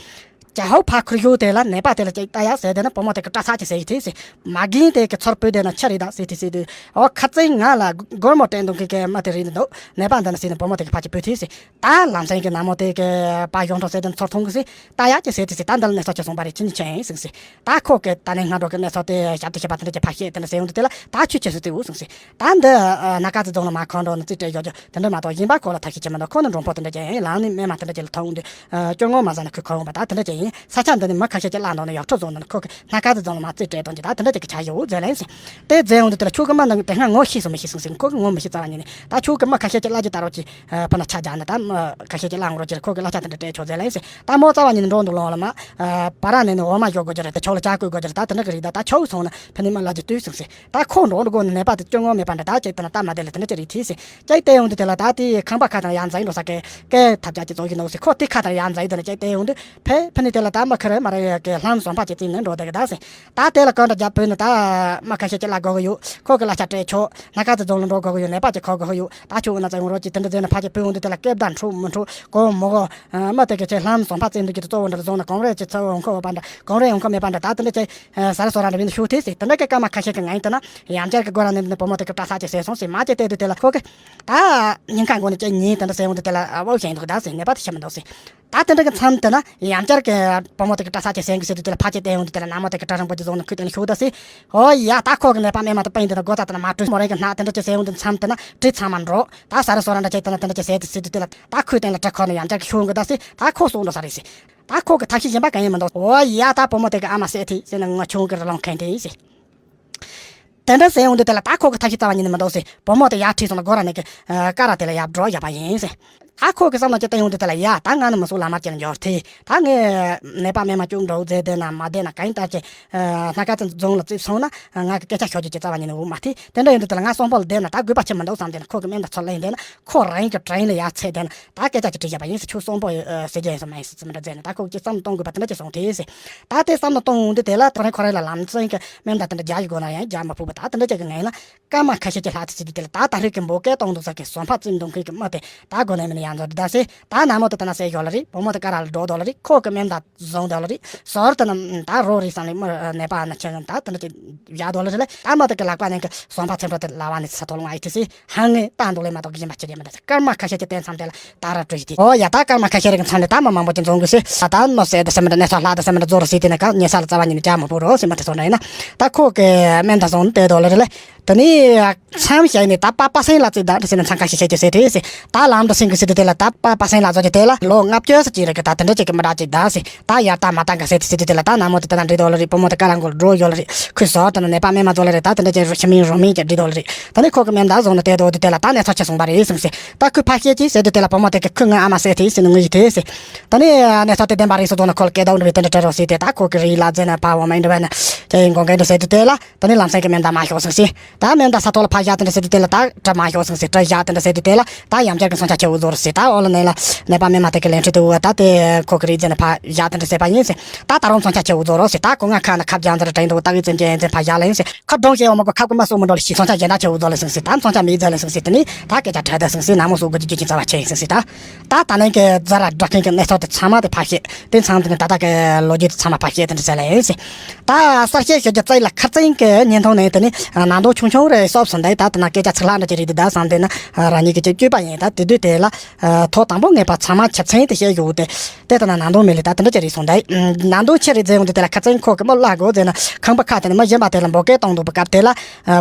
ཇ་ཧོ་ཕ་ཁུར་ཡུ་དེ་ལ་ནད་པ་དེ་ལ་ཅིག་ལྟ་ཡ་ཟེར་དེ་ན་བུ་མོ་དེ་གི་སྐྲ་ཚག་ཅིག་ཟེར་ཡི་དེ་ཟེར། མ་གིན་དེ་གི་ཚོར་སྤུས་དེ་ན་ཆ་རེ་ད་ཟེར་དེ་ཟེར་དུས། ཨོ་ཁ་ཚིག་ང་ལ་སྒོར་མོ་སྤྲད་འདུག་གི་གི་མ་དེ་རེད་འདུག་ནད་པ་འདི་ན་ཟེར་ནས་བུ་མོ་དེ་གི་ཕ་ཅིག་སྤུས་དེ་ཟེར། ད་ལམ་སེང་གི་ན་མོ་དེ་གི་པ་ཡོང་འགྲོ་ཟེར་དེ་ཚོར་ཐུང་གི་ཟེར། ད་ཡ་ཅིག་ཟེར་དེ་ཟེར། ད་འདི་ལ་གནས་ཚུལ་ཅིག་སོང་པ་རེད། ཅི་ནི་ཆེ་ཡིན་ཟེར་ཟེར། ད་ཁོ་གི་ད་ནི་སྔ་འགྲོ་གི་གནས་ཚུལ་དེ་ཞབས་དེ་བྱེད་པ་དེ་འདྲ་ཅིག་ཕ་བཤད་དེ་འདྲ་ཟེར་ཡོང་དུས་དེ་ལ་ད་ཆུ་ཆེ་སུ་དེ་འུ་ཟེར་ཟེར། ད་འདི་ཨ་སྣ་ཁ་ཚེ་རྫོང་ལ་མ་ཁོང་འགྲོ་ནི་རྩིས་སྤྲད་ཡོད་རྒྱུ་དེ་འདྲ་མ་གཏོགས་གཞན་པ་ཁོ་ལ་ཐབས་ཤེས་བྱེད་མི་འདུག་ཁོ་ནི་མགྲོན་པོ་དེ་འདྲ་ཅན་ཡིན། ལམ་ནས་སྨན་མ་དེ་འདྲ་ཅན་ལ་ཐོག་འདི་སྐྱོ་ངོ་མ་ཟ་ན་ཁོས་ཁོ་འོང་པ་ད་དེ་འདྲ་ཅན་ཡིན། ས་ཆ་འདི་ནས་མི་ཁ་ཤས་ཀྱི་བརླག་འདུག་ནི་ཡག་འཕྲོ་བཟོ་འདུག་ནི་ཁོ་གི་སྣ་ཁ་ཚེ་རྫོང་ལ་མ་རྩིས་སྤྲད་གཏོང་རྒྱུ་ད་དེ་འདྲ་ཅན་གྱི་ཆ་ཡོད་ཟེར་ལན་ཟེར། དེ་རྫས་འོང་དུས་དེ་ལ་ཁྱོད་ཀྱི་མ་ནང་དེ་སྔ་ངོ་ཤེས་སོང་མི་ཤེས་སོང་ཟེར། ཁོ་གི་ངོ་མི་ཤེས་རྩ་བ་ཉིད་ནས། ད་ཁྱོད་ཀྱི་མ་ཁ་ཤས་ཀྱི་གླ་ཅིག་ལྟ་རོགས་གྱིས། ཕ་ན་ཆ་རྒྱག་ན་ད་མ་ཁ་ཤས་ཀྱི་གླ་འོང་རོགས་གྱིས། ཁོ་གི་གླ་ཆ་དེ་འདྲ་སྤྲད་ཆོག་ཟེར་ལན་ཟེར། ད་མོ་རྩ་བ་ཉིད་ནས་འགྲོ་འདུག་ལོང་ལ་མ། པ་ར་ནས་ནི་འོ་མ་ཞོག་དགོས་ཀྱི་རེད། ད་ཁྱོད་ལ་ལྕགས་སྐུད་དགོས་ཀྱི་རེད། ད་དེ་འདྲ་གི་རེད། ད་ད་ཁྱོད་སོང་ན་ཕ་ནི་མ་ལ་ཅིག་ལྟོས་སོང་ཟེར། ད་ཁོ་འགྲོ་འདུག་གོ་ནི་ནད་པ་དེ་སྐྱོ་ངོ་མེད་པ་འདྲ་ད་ཅིག་ད་ན་ད་མ་དེ་ལ་དེ་འདྲ་ཅིག་རེད་ཐིས་ཟེར། ཅིག་བལྟས་ཡོང་དུས་དེ་ལ་ད་དེ་ཁང་པ་ཁ་དང་ཡར་འཛེགས་འགྲོ་ས་གི་སྐད་ཐབས་ཆག་ཅིག་བཟོ་གི་འདུག་ཟེར། ཁོ་དེ་ཁ་དང་ཡར་འཛེགས་དེ་ན་ཅིག་བལྟས་ཡོང་དུས་ཕེ་ཕ་ནི་དེ་ལ་ད་མ་ཁ་རེ་མ་རེ་ཡ་གི་ལྷམ་ཟོན་པ་ཅིག་བཙིམ་ནས་འགྲོ་བསྡད་གི་ད་ཟེར། ད་དེ་ལ་གང་འདྲ་རྒྱབ་བོས་ནི་ད་མ་ཁ་ཤས་ཅིག་ལ་དགོས་གི་ཡོད། ཁོ་གི་གླ་ཆ་སྤྲད་ཆོག་སྣ་ཁ་ཚེ་རྫོང་ལ་འགྲོ་དགོས་གི་ཡོད། ནད་པ་ཅིག་ཁོ་དགོས་གི་ཡོད། ད་ཁྱོད་འོ་ན་ཚ་ཡོང་རོགས་ཀྱིས་དེ་འདྲ་བཟོས་ན་ཕ་ཅིག་བུ་འོང་དུས་དེ་ལ་སྐད་བརྡ་འཕྲོད་མི་འཕྲོད་གོ་མི་གོ། མ་དེ་གི་ཆེ་ལྷམ་ཟོན་པ་བཙན་འདུག་གི་གཙོ་བོ་འདྲ་བཟུང་ན་གང་རེད་ཅིག་ཚ་བོ་འཁོར་བ་པ་འདྲ་གང་རེད་ཡོང་ཁོ་མེད་པ་འདྲ་ད་དེ་འདྲ་ཅིག་ཟ་རེ་སོ་ར་འདྲ་བས་ན་ཤུགས་ཐེ་ཟེར། དེ་འདྲ་གི་སྐར་མ་ཁ་ཤས་ཀྱི་ངའི་དེ་ན་ཡང་བསྐྱར་གི་སྒོ་ར་ནས་འདི་ནས་བུ་མོ་དེ་གི་སྐྲ་ས་ཅིག་ཟེར་སོང་ཟེར། མ་ཅིག་བལྟས་དུས་དེ་ལ་ཁོ་གི་ད་ཉིན་ཁ་མགོ་ནས་ཅིག་ཉིན་དེ་འདྲ་ཟེར་ཡོང་དུས་དེ་ལ་བབ་བཞིན་འདུག་ད་ཟེར། ནད་པ་དེ་ཤི་མི་འདུག་ཟེར། ད་དེ་འདྲ་གི་མཚམས་དེ་ན་ཡང་བསྐྱར་གི་བུ་མོ་དེ་གི་སྐྲ་ས་ཅིག་ཟེར་གི་ཟེར་དུས་དེ་ལ་ཕ་ཅིག་བལྟས་ཡོང་དུས་དེ་ལ་ན་མོ་དེ་གི་སྐྲ་རིང་པོ་ཅིག་བཟུང་ནས་ཁོས་དེ་ནས་ཤུགས་ད་ཟེར། ཨོ་ཡ་ད་ཁོ་གི་ནད་པ་སྨན་མ་དེ་པན་དེ་ན་སྒོ་ཚ་དེ་ན་མ་བྲོས་མོ་རེ་གི་སྣ་དེ་འདྲ་ཅིག་ཟེར་ཡོང་དུས་མཚམས་དེ་ན་གྲི་ཚང་མ་འགྲོ། ད་ཟ་རེ་སོ་ར་འདྲ་ཅིག་དེ་ན་དེ་འདྲ་ཅིག་ཟེར་དུས་ཟེར་དུས་དེ་ལ་ད་ཁོས་དེ་ལ་གྲི་ཁོ་ནས་ཡང་བསྐྱར་གི་ཤུགས་འགོ་ད་ཟེར། ད་ཁོ་སོང་འགྲོ་ས་རེད་ཟེར། ད་ཁོ་གི་ཐབས་ཤེས་གཞན་པ་གང་ཡང་མི་འདུག་ཨོ་ཡ་ད་བུ་མོ་དེ་གི་ཨ་མ་བསད་ཐེ་ཟེར་ན་ང་ཆུང་གི་རི་ལོང་མཁན་དེ་ཟེར། དེ་འདྲ་ཟེར་ཡོང་དུས་དེ་ལ་ད་ཁོ་གི་ཐབས་ཤེས་རྩ་བ་ཉིད་ནས་མི་འདུག་ཟེར། བུ་མོ་དེ་ཡར་ཁྲིད་སོང་ན་སྒོ་ར་ནས་གི་ཀ་ར་དེ་ལ་ཡར་འགྲོ་བཞག་པ་ཡིན་ཟེར། ད་ཁོ་གི་བསམ་བློ་ཅིག་བཏང་ཡོང་དུས་དེ་ལ་ཡ་ད་ང་ནི་མི་སུ་ལ་མ་ཅིག་ལ་འབྱོར་ཐེ། ད་ངས་ནད་པ་སྨན་མ་བཅུག་འགྲོ་ཟེར་བསྡད་ན་མ་བསྡད་ན་གང་ཡིན་ད་ཅེ། སྣ་ཁ་ཚེ་རྫོང་ལ་བཙུད་སོང་ན་ང་གི་སྐད་ཆ་ཤོད་རྒྱུ་ཅིག་རྩ་བ་ཉིད་ནས་འོང་མ་ཐེ། དེ་འདྲ་ཡོང་དུས་དེ་ལ་ང་གསོན་པོ་ལ་བསྡད་ན་ད་དགོས་པ་ཆེ་མི་འདུག་བསམ་དེ་ན་ཁོ་གི་སྨན་དང་ཚུར་ལེན་བསྡད་ན་ཁོ་རང་གི་དྲིན་ལ་ཡར་ཚད་བསྡད་ན། ད་སྐད་ཆ་ཅིག་དྲིས་བཞག་པ་ཡིན་ཟེར། ཁྱོད་གསོན་པོ་ཡོད་ཟེར་རྒྱུ་ཡིན་ཟེར་མ་ཡིན་ཟེར་ཙི་མི་འདྲ་མཛད་ནས་ད་ཁོ་ཅིག་བསམ་བློ་གཏོང་དགོས་པ་དེ་འདྲ་ཅིག་སོང་ཐེ་ཟེར། ད་དེ་བསམ་བློ་གཏོང་འོང་དུས་དེ་ལ་ད་རེས་ཁོ་རེ་ལ་ལམ་སེང་གི་སྨན་ད་དེ་འདྲ་རྒྱག་ཡི་དགོས་ན་ཡང་རྒྱག་མ་ཕོད་པ་ད་དེ་འདྲ་ཅིག་གི་ངན་ལ་སྐར་མ་ཁ་ཤས་ཀྱི་ལྷག་ཙི་ཙི་དེ་ལ་ད་ད་རེས་ཀྱི་འབོད་སྐད་གཏོང་འདུག་ས་གི་ཟོན་ཕ་བཙུན་འདུག་མཁན་གྱི་མི་དེ་ད་དགོས་ན་མིན་ན། ཡང་ཚོ་འདི་ད་སེ་ད་ན་མོ་དེ་ད་ན་སེ་ཡོད་ལ་རེད། བུ་མོ་དེ་ཀ་ར་ལ་འགྲོ་དོ་ལ་རེད། ཁོ་གི་མེ་མདའ་བཟུང་དོ་ལ་རེད། ཟོར་དེ་ན་ད་རོ་རེད་སང་ལེ་མོ་ནད་པ་ན་ཆེ་ད་དེ་འདྲ་ཅིག་བཞག་དོ་ལ་རེད་ལ། ད་མོ་དེ་གི་ལག་པ་ནས་གི་སོང་ཕ་ཚེམ་པ་དེ་ལ་བ་ནས་ས་ཐོ་ལ་ང་ཨི་ཐི་སི་ཧང་ངེ་ད་འདུག་ལེ་མ་གཏོགས་གི་གཞན་པ་ཅི་རེད་མི་འདུག་སྐར་མ་ཁ་ཤས་ཀྱི་དེ་མཚམས་དེ་ལ་ད་ར་བྲོས་ཏེ། ཨོ་ཡ་ད་སྐར་མ་ཁ་ཤས་རིང་མཚམས་ནས་ད་མོ་མང་པོ་ཅིག་འཛོམས་གི་སེ། ད་ད་མོ་སེ་དེ་སེ་མི་འདྲ་ནས་ཚོ་ལྷ་དེ་སེ་མི་འདྲ་འཛོམས་སེ་དེ་ནས་ག་ཉེ་ས་ལ་རྩ་བ་ཉིད་ནས་ཅག་མ་ཕོ་རོ་སེ་མ་དེ་ཚོ་འདྲ་ཡིན་ན། ད་ཁོ་གི་མེ་མདའ་བཟུང་དེ་དོ་ལ་རེད་ལ། དེ་ནས་མཚམས་བཞག་ནས་ད་པ་པ་སེང་ལ་ཙི་ད་འདྲ་སེ་ནས་མཚམས་ཁ་ཤས་ཤས་ཀྱི་སེ་དེ་སེ་ད་ལམ་འདྲ་སེང་གི་སེ་དེ་དེ་ལ་ད་པ་པ་སེང་ལ་ཚོ་ཀྱི་དེ་ལ་ལོ་ལྔ་བཅུ་ཙམ་ཅིག་རེད་གི། ད་དེ་འདྲ་ཅིག་གི་མི་འདྲ་ཅིག་ད་སེ་ད་ཡར་ད་མ་ད་ག་སེ་དེ་སེ་དེ་དེ་ལ་ད་ན་མོ་དེ་ད་ན་འདྲི་དོ་ལ་རེད། བུ་མོ་དེ་ཀ་རང་གོ་འགྲོ་ཡོད་ལ་རེད། ཁོས་ཟོ་ད་ན་ནད་པ་མེ་མ་ཚོ་ལ་རེད། ད་དེ་འདྲ་ཅིག་ཤི་མིན་རོ་མིན་ཅིག་འདྲི་དོ་ལ་རེད། ད་ནི་ཁོ་གི་མེ་མདའ་བཟུང་ནས་དེ་དོ་དེ་དེ་ལ་ད་ནས་ཚོ་ཆ་སོང་པ་རེད་སེམས་སེ། ད་ཁོས་ཕ་ཤེས་ཀྱིས་ཟེར་དུས་དེ་ལ་བུ་མོ་དེ་གི་ཁོས་ངའི་ཨ་མ་ཟེར་དེ་ཟེར་ནས་ངུ་ཡི་དེ་ཟེར། ད་ནི་གནས་ཚུལ་དེ་བདེན་པ་རེད་སོ་ཙོག་ན་ཁོ་ལ་སྐད་བརྡ་འདྲ་བའི་དེ་འདྲ་སྤྲད་རོགས་ཟེར་ཏེ། ད་ཁོ་གི་རིགས་ལ་རྫས་ན་ཕ་འོ་མ་འདྲ་བ་ན་ཅེ་ཡིན་དགོངས་མཁན་འདྲ་ཟེར་དུས་དེ་ལ་ད་ནི་ལམ་སེང་གི་མེ་མདའ་མ་ཤོག་ཟེར་ཟེར། ད་མེ་མདའ་ས་ཐོག་ལ་ཕར་བཞག་དེ་འདྲ་ཟེར་དུས་དེ་ལ་ད་གྲ་མ་ཤོག་ཟེར་ཟེར། གྲ་བཞག་དེ་འདྲ་ཟེར་དུས་དེ་ལ་ད་ཡང་བསྐྱར་གི་མཚོན་ཆ་ཁྱེར་འུ་ཚོ་རོགས་ཟེར། ད་ཨོ་ལ་ནས་ལ་ནད་པ་མེ་མ་དེ་གི་ལན་ཁྲིད་དུ་འུ་ད་དེ་ཁོ་གི་རིགས་རྫས་ན་ཕར་བཞག་དེ་འདྲ་ཟེར་པ་ཡིན་ཟེར། ད་ད་རུང་མཚོན་ཆ་ཁྱེར་འུ་ཚོ་རོགས་ཟེར། ད་ཁོ་ང་ཁ་ན་ཁབ་རྒྱང་ཚར་དྲན་འདུག་ད་གི་ཙམ་ཅན་ཡིན་ཚེ་ཕར་བཞག་ལ་ཡིན་ཟེར། ཁོ་གྲོང་ཁྱེར་འོ་མ་གོ་ཁབ་གི་མ་སོགས་མི་འགྲོ་ལ་ཤི་མཚོན་ཆ་གཞན་དག་ཁྱེར་འུ་ཚོ་ལ་ཟེར་ཟེར། ད་མཚོན་ཆ་མི་རྫས་ལ་ཟེར་ཟེར། དེ་ནི་ད་སྐད་ཆ་བྲལ་ད་ཟེར་ཟེར། ན་མོ་སོགས་གི་རྒྱུ་རྐྱེན་རྩ་བ་ཆེ་ཡིན་ཟེར་ཟེར། ད་ད་ནས་གི་ཛ་ར་སྒྲ་མཁན་གྱི་གནས་ཚུལ་དེ་ཚང་མ་དེ་ཕར་བཤད། དེ་མཚམས་དེ་ནས་ད་ལྟ་གི་ལོ་རྒྱུས་དེ་ཚང་མ་ཕར་བཤད་དེ་འདྲ་ཟེར་ལ་ཡིན་ཟེར། ད་གསར་བཤད་ཞུ་རྒྱུ་རྩ་ཡི་ལ་ཁ་རྩང་གི་བརྙན་ཐུང་ནས་དེ་ནི་ནང་དོན་ཆུང་ཆུང་རེ་གསོབ་སོང་། ད་ད་ད་ན་སྐད་ཆ་ཚིག་ལྷག་འདྲ་ཅིག་རེད་དེ། ད་བསམ་དེ་ན་རང་ཉིད་ཀྱི་ཅིག་སྤྱོད་པ་ཡིན། ད་དེ་དུས་དེ་ལ་ཐོག་དང་པོ་ངེས་པ་ཚང་མ་ཆ་ཚང་དེ་བཤད་ཡོད་དེ། དེ་ལྟ་ན་ནང་དོན་མེད་ལེ་ད་དེ་འདྲ་ཅིག་རེད་སོང་ད། ནང་དོན་ཆེ་རེད་ཟེར་ཡོང་དུས་དེ་ལ་ཁ་ཚན་ཁོ་གི་མོ་བརླག་དགོས་ཟེར་ན་ཁང་པ་ཁ་དེ་ནས་མི་གཞན་པ་དེ་ལ་འབོད་སྐད་གཏོང་འདུག་པའི་སྐབས་དེ་ལ།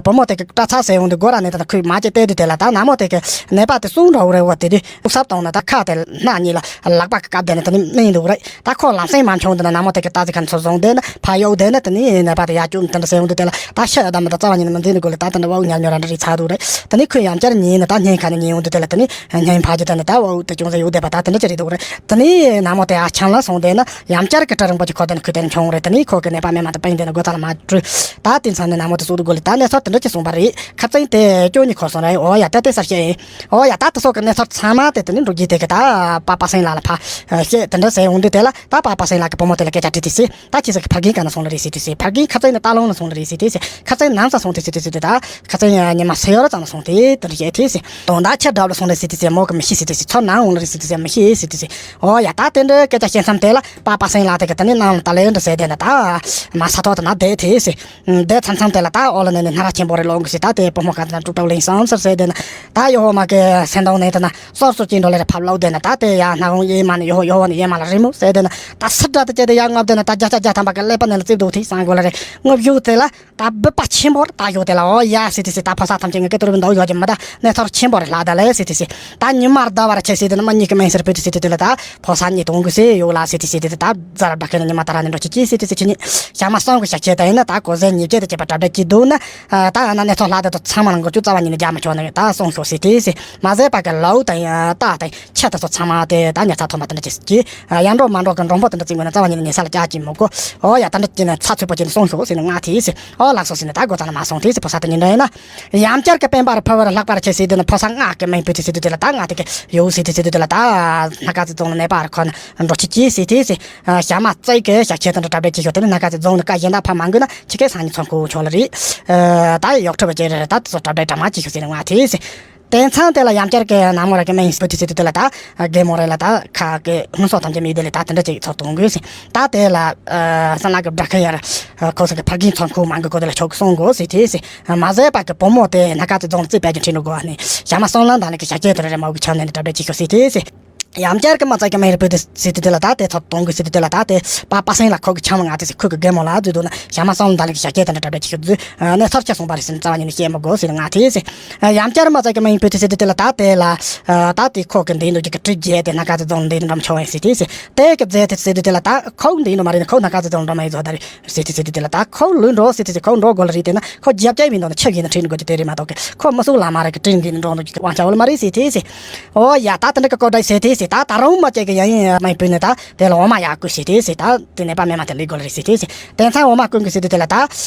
བུ་མོ་དེ་གི་སྐྲ་ཚ་ཟེར་ཡོང་དུས་སྒོ་ར་ནས་ད་ཁོས་མ་ཅེ་བལྟས་དུས་དེ་ལ་ད་ན་མོ་དེ་གི་ནད་པ་དེ་སྲུང་འདྲ་བོ་རེད་བ། དེ་དུས་ཐུག་སབ་བཏང་ན་ད་ཁ་དེ་སྣ་གཉིས་ལ་ལག་པ་གི་བཀབ་བསྡད་ནས་དེ་ནས་མིད་འདུག་རེད། ད་ཁོ་ལམ་སེང་མ་མཆོང་དུས་ན་ན་མོ་དེ་གི་རྟ་ཟི་ཁ་ཚོ་བཟུང་བསྡད་ན་ཕ་གཡོག་བསྡད་ན་དེ་ནས་ནད་པ་དེ་ཡར་བསྐྱུར་དེ་འདྲ་ཟེར་ཡོང་དུས་དེ་ལ་ད་ཤ་ཡ་ད་མི་ད་རྩ་བ་ཉིད་ནས་མི་འཛིན་ནི་དགོས་ལ། ད་དེ་འདྲ་བ་འུ་ཉལ་ཉོ་ར་འདྲ་རེད་ཚར་འདུག་རེད། དེ་ནས་ཁོས་ཡང་བསྐྱར་ཉིན་ནས་ད་སྙིང་ཁ་ནས་ཉིན་ཡོང་དུས་དེ་ལ་དེ་ནས་སྙིང་ཕ་གི་དེ་ནས་ད་བ་འུ་དེ་ཅུང་ཟད་གཡོག་བསྡད་པ་ད་དེ་འདྲ་ཅིག་རེད་འདུག་རེད། དེ་ནས་ན་མོ་དེ་ཨ་ཆང་ལ་སོང་བསྡད་ན། ཡང་བསྐྱར་གྱི་གྲི་རིང་པོ་ཅིག་ཁོ་དེ་ནས་ཁོས་དེ་ནས་མཆོང་རེད། དེ་ནས་ཁོ་གི་ནད་པ་མེད་མ་དེ་པེན་དེ་ནས་སྒོ་ཚ་ལ་མ་བྲོས། ད་དེ་མཚམས་ནས་ན་མོ་དེ་སུ་དུ་དགོས་ལེ་ད་གནས་ཚུལ་དེ་འདྲ་ཅིག་གསུངས་པ་རེད། ཁ་ཚན་དེ་ཅོ་ཉི་ཁོ་སོང་རེད། འོ་ཡ་ད་དེ་གསར་བཤད་ཡིན། འོ་ཡ་ད་དེ་སོགས་ཀྱི་གནས་ཚུལ་ཚང་མ་དེ་དེ་ནས་འགྲོ་རྒྱུ་དེ་གི་ད་པ་པ་སེང་ལགས་ལ་ཕ་བཤད་དེ་འདྲ་ཟེར་ཡོང་དུས་དེ་ལ་ད་པ་པ་སེང་ལགས་ཀྱི་བུ་མོ་དེ་ལ་སྐད་ཆ་དྲིས་དུས་སེ། ད་ཁྱེད་ཚོ་གི་ཕ་རྒན་ག་ན་སོང་ལ་རེད་ཟེར་དུས་སེ། ཕ་རྒན་ཁ་ཚན་ནས་སྟག་ལུང་ལ་སོང་ལ་རེད་ཟེར་དུས་སེ། ཁ་ཚན་ནམ་ས་སོང་དུས་ཟེར་དུས་སེ། དེ་ད་ཁ་ཚན་ཉི་མ་སེ་ཡོར་ཙམ་ལ་སོང་དུས་དེ་འདྲ་བཤད་དུས་སེ། དོན་དག་ཁྱེད་དྲག་ལ་སོང་ལ་ཟེར་དུས་སེ་མོ་གི་མི་ཤེས་ཟེར་དུས་སེ། ཚོ་ནང་འོང་ལ་རེད་ཟེར་དུས་སེ་མི་ཤེས་ཟེར་དུས་སེ། འོ་ཡ་ད་དེ་འདྲ་སྐད་ཆ་བཤད་མཚམས་དེ་ལ་པ་པ་སེང་ལགས་དེ་གི་དེ་ནས་ནང་ལ་ད་ལེ་འདྲ་ཟེར་དེ་ན་ད་མ་ས་ཐོག་དེ་ན་བསྡད་དེ་སེ། བསྡད་མཚམས་མཚམས་དེ་ལ་ད་ཨོ་ལ་ནས་ནས་སྣ་ར་ཆེན་པོ་རེ་ལོང་གི་སེ། ད་དེ་བུ་མོ་ག་དེ་ན་ཀྲུག་ཀྲུག་ལིང་སང་སར་ཟེར་དེ་ན་ད་ཡོ་ཧོ་མ་གི་སེང་གདོང་ནས་དེ་ན་སོར་སོར་ཅིག་འགྲོ་ལེ་རེ་ཕབ་ལོག་དེ་ན་ད་དེ་ཡ་སྣ་ཁུང་གཡས་མ་ནས་ཡོ་ཧོ་ཡོ་ཧོ་ནས་གཡས་མ་ལ་རི་མོ་ཟེར་དེ་ན་ད་སི་དྲ་དེ་ཅེ་དེ་ཡ་ངབ་དེ་ན་ད་བརྒྱ་ཆ་བརྒྱ་ཐམ་པ་གི་ཀླད་པ་ནས་ལ་རྩིབ་འདུག་ཐིག་སང་གོ་ལ་རེ་ངབ་བཞུགས་དེ་ལ། ད་སྦུད་པ་ཆེན་པོར་ད་ཡོད་དེ་ལ་འོ་ཡ་ཟེར་དུས་སེ། ད་ཕོ་གསར་ཐམས་ཅད་ངས་སྐད་དོར་བའི་མདོག་ཡོད་ཀྱི་མི་ད་གནས་ཚུལ་ཆེན་པོ་རེ་ལྷག་ད་ལེ་ཟེར་དུས་སེ། ད་ཉི་མ་ཟླ་བར་ཆད་ཟེར་དུས་ན་མ་གཉིས་ཀྱི་མིང་ཟེར་བུད་དུས་སེ། དེ་དེ་ལ་ད་ཕོ་གསར་གཉིས་གཏོང་དགོས་སེ་ཡོད་ལ་ཟེར་དུས་སེ། དེ་དེ་ད་ཛ་ར་བྲག་ཁའི་ནས་ཉི་མ་ད་ར་ནས་འགྲོ་ཁྱི་ཁྱི་ཟེར་དུས་སེ། ཁྱི་གཉིས་ཞག་མ་གསུམ་གི་ཞག་ཁྱི་ད་ཡིན་ན་ད་གོ་ཟས་ཉིས་བརྒྱ་དེ་བྱས་པ་གྲབས་གྲབས་ཀྱི་འདུག་ན། ད་ཨ་ན་གནས་ཚུལ་ལྷག་དེ་ཚོ་ཚང་མ་ལ་འགོ་བཅུག་རྩ་བ་ཉིད་ནས་རྒྱག་མི་ཆོག་ནི་ད་སོང་ཤོག་ཟེར་དུས་སེ། མ་ཟད་པ་གི་ལའུ་དང་རྟ་དང་ཆུ་དེ་ཚོ་ཚང་མ་དེ་ད་ཉར་ཚགས་ཐོག་མ་དེ་འདྲ་ཅིག་གི། ཡར་འགྲོ་མར་འགྲོ་གི་མགྲོན་པོ་དེ་འདྲ་བརྩི་དགོས་ན་རྩ་བ་ཉིད་ནས་ཉལ་ས་ལ་བཅར་གྱི་མི་དགོས། ཨོ་ཡ་ད་འདྲ་བྱས་ནས་ཚགས་ཚུད་པོ་བྱས་ནས་སོང་ཤོག་ཟེར་ནས་ང་དེས་ཟེར། ཨོ་ལགས་སོ་ཟེར་ནས་ད་སྒོ་ཚང་ནས་མར་སོང་དེས་ཟེར། ཕོ་གསར་དེ་ཉིན་འདྲ་ཡིན་ན། ཡང་བསྐྱར་གྱི་དཔོན་པོར་ཕུལ་བར་ལྷག་པར་ཆེ་ཟེར་དུས་ན་ཕོ་གསར་ང་གི་མིང་བོས་ཏེ་ཟེར་དུས་དེ་ལ་ད་ང་དེ་གི་ཡོད་ཟེར་དུས་ཟེར་དུས་ལ་ད་སྣ་ཁ་ཚི་རྫོང་ལ་ནད་པ་རེ་ཁོ་ན་འགྲོ་ཆི་ཆི་ཟེར་དེས་ཟེར། ཞག་མ་རྩའི་གི་ཞག་ཁྱེད་དང་འདྲ་གྲབས་གྲབས་ཀྱི་ཞོག་དེ་ནི་སྣ་ཁ་ཚི་རྫོང་ནས་བཀའ་གཞན་དག་ཕ་མ་འགུལ་ན་ཁྱི་ཁའི་སང་ཉིན་ཚོང་ཁུག་ཆོག་ལ་རེད། ད་ཡོག་ཁྲི་བ་ཅེ་རེ་ད་དེ་ཚོ་གྲབས་གྲབས་གྲབས་མ་ཅི་ཞོག་ཟེར་ནས་ང་དེས་ཟེར། དེང་སང་དེ་ལ་ཡང་བསྐྱར་གྱི་ནང་མོ་ར་གི་མིང་བོས་ཏེ་ཟེར་དུས་དེ་ལ་ད་རྒན་མོ་རེ་ལ་ད་ཁ་གི་ཧུན་སོགས་ཐམས་ཅད་མི་དེ་ལས་ད་དེ་འདྲ་ཅིག་ཚོགས་གཏོང་དགོས་ཟེར། ད་དེ་ལ་སང་ལ་གི་བྲག་ཁ་ཡར་ཁོ་ཚོ་གི་ཕ་རྒན་ཚོང་ཁུག་མང་གི་གོ་དེ་ལ་ཆོག་གི་སོང་དགོས་ཟེར་དེས་ཟེར། མ་ཟད་པ་གི་བུ་མོ་དེ་སྣ་ཁ་ཚི་རྫོང་ལ་རྩིས་སྤེལ་གྱི་ཁྲིད་འགྲོ་དགོས་ནི་ཞག་མ་སང་ལ་ད་ལ་གི་ཞག་སྐྱེལ་དུ་རེ་རེ་མ་གི་ཆང་ནས་ནི་གྲབས་གྲབས་ཅི་ཤོག་ཟེར་དེས་ཟེར། ཡང་བསྐྱར་གྱི་མ་རྩ་གི་མིང་རེ་བོས་ཏེ་ཟེར་དུས་དེ་ལ་ད་དེ་ཚོགས་གཏོང་དགོས་ཟེར་དུས་དེ་ལ་ད་དེ་པ་པ་སེང་ལ་ཁོ་གི་ཆང་མ་ང་དེ་ཟེར། ཁོ་གི་རྒན་མོ་ལ་བཟོས་འདུག་ན་ཞག་མ་སང་ལ་ད་ལ་གི་ཞག་སྐྱེལ་དུ་འདྲ་གྲབས་གྲབས་ཅི་ཤོག་བཟོས་གནས་ཚུལ་ཆ་སོང་པ་རེད་ཟེར་ནས་རྩ་བ་ཉིད་ནས་བཤད་མི་དགོས་ཟེར་ནས་ང་དེས་ཟེར། ཡང་བསྐྱར་མ་རྩ་གི་མིང་བོས་ཏེ་ཟེར་དུས་དེ་ལ་ད་དེ་ལ་ད་དེ་ཁོ་གི་འདི་འདུག་གི་གྲི་རྒྱས་དེ་སྣ་ཁ་ཚི་རྫོང་འདི་འདྲ་མཆོག་ཡིན་ཟེར་དེས་ཟེར། དེ་གི་རྫས་དེ་ཟེར་དུས་དེ་ལ་ད་ཁོ་འདི་འདུག་མ་རེད་ན་ཁོ་སྣ་ཁ་ཚི་རྫོང་འགྲོ་མ་ཡི་བཟོ་ད་རེད་ཟེར་དུས་ཟེར་དུས་དེ་ལ་ད་ཁོ་ལུས་འགྲོ་ཟེར་དུས་ཟེར། ཁོ་འགྲོ་དགོས་ལ་རེད་དེ་ན་ཁོ་རྒྱབ་རྒྱབ་མི་འདུག་ན་ཆབ་ཡིན་ན་ཁྲིད་འགྲོ་རྒྱུ་དེ་རེད་མ་གཏོགས་གི་ཁོ་མི་སུ་ལ་མ་རེད་གི་གྲི་འདི་འདྲ་འགྲོ་འདུག་གི་དབང་ཆ་འོ་ལ་མ་རེད་ཟེར་དེས་ཟེར། ཨོ་ཡ་ད་དེ་འདྲ་གི་ཀོ་ཌའི་ཟེར་དེས་ཟེར། ད་ད་རུང་མ་བཅད་གི་ཡ་ཡིན་མ་ཡིན་བུད་ནས་ད་དེ་ལ་འོ་མ་ཡག་ཀུ་ཟེར་དེས་ཟེར། ད་དེ་ནས་པ་མེ་མ་དེ་ལས་དགོས་ལ་རེད་ཟེར་དེས་ཟེར། དེང་སང་འོ་མ་ཀུན་གི་ཟེར་དུས་དེ་ལ་ད་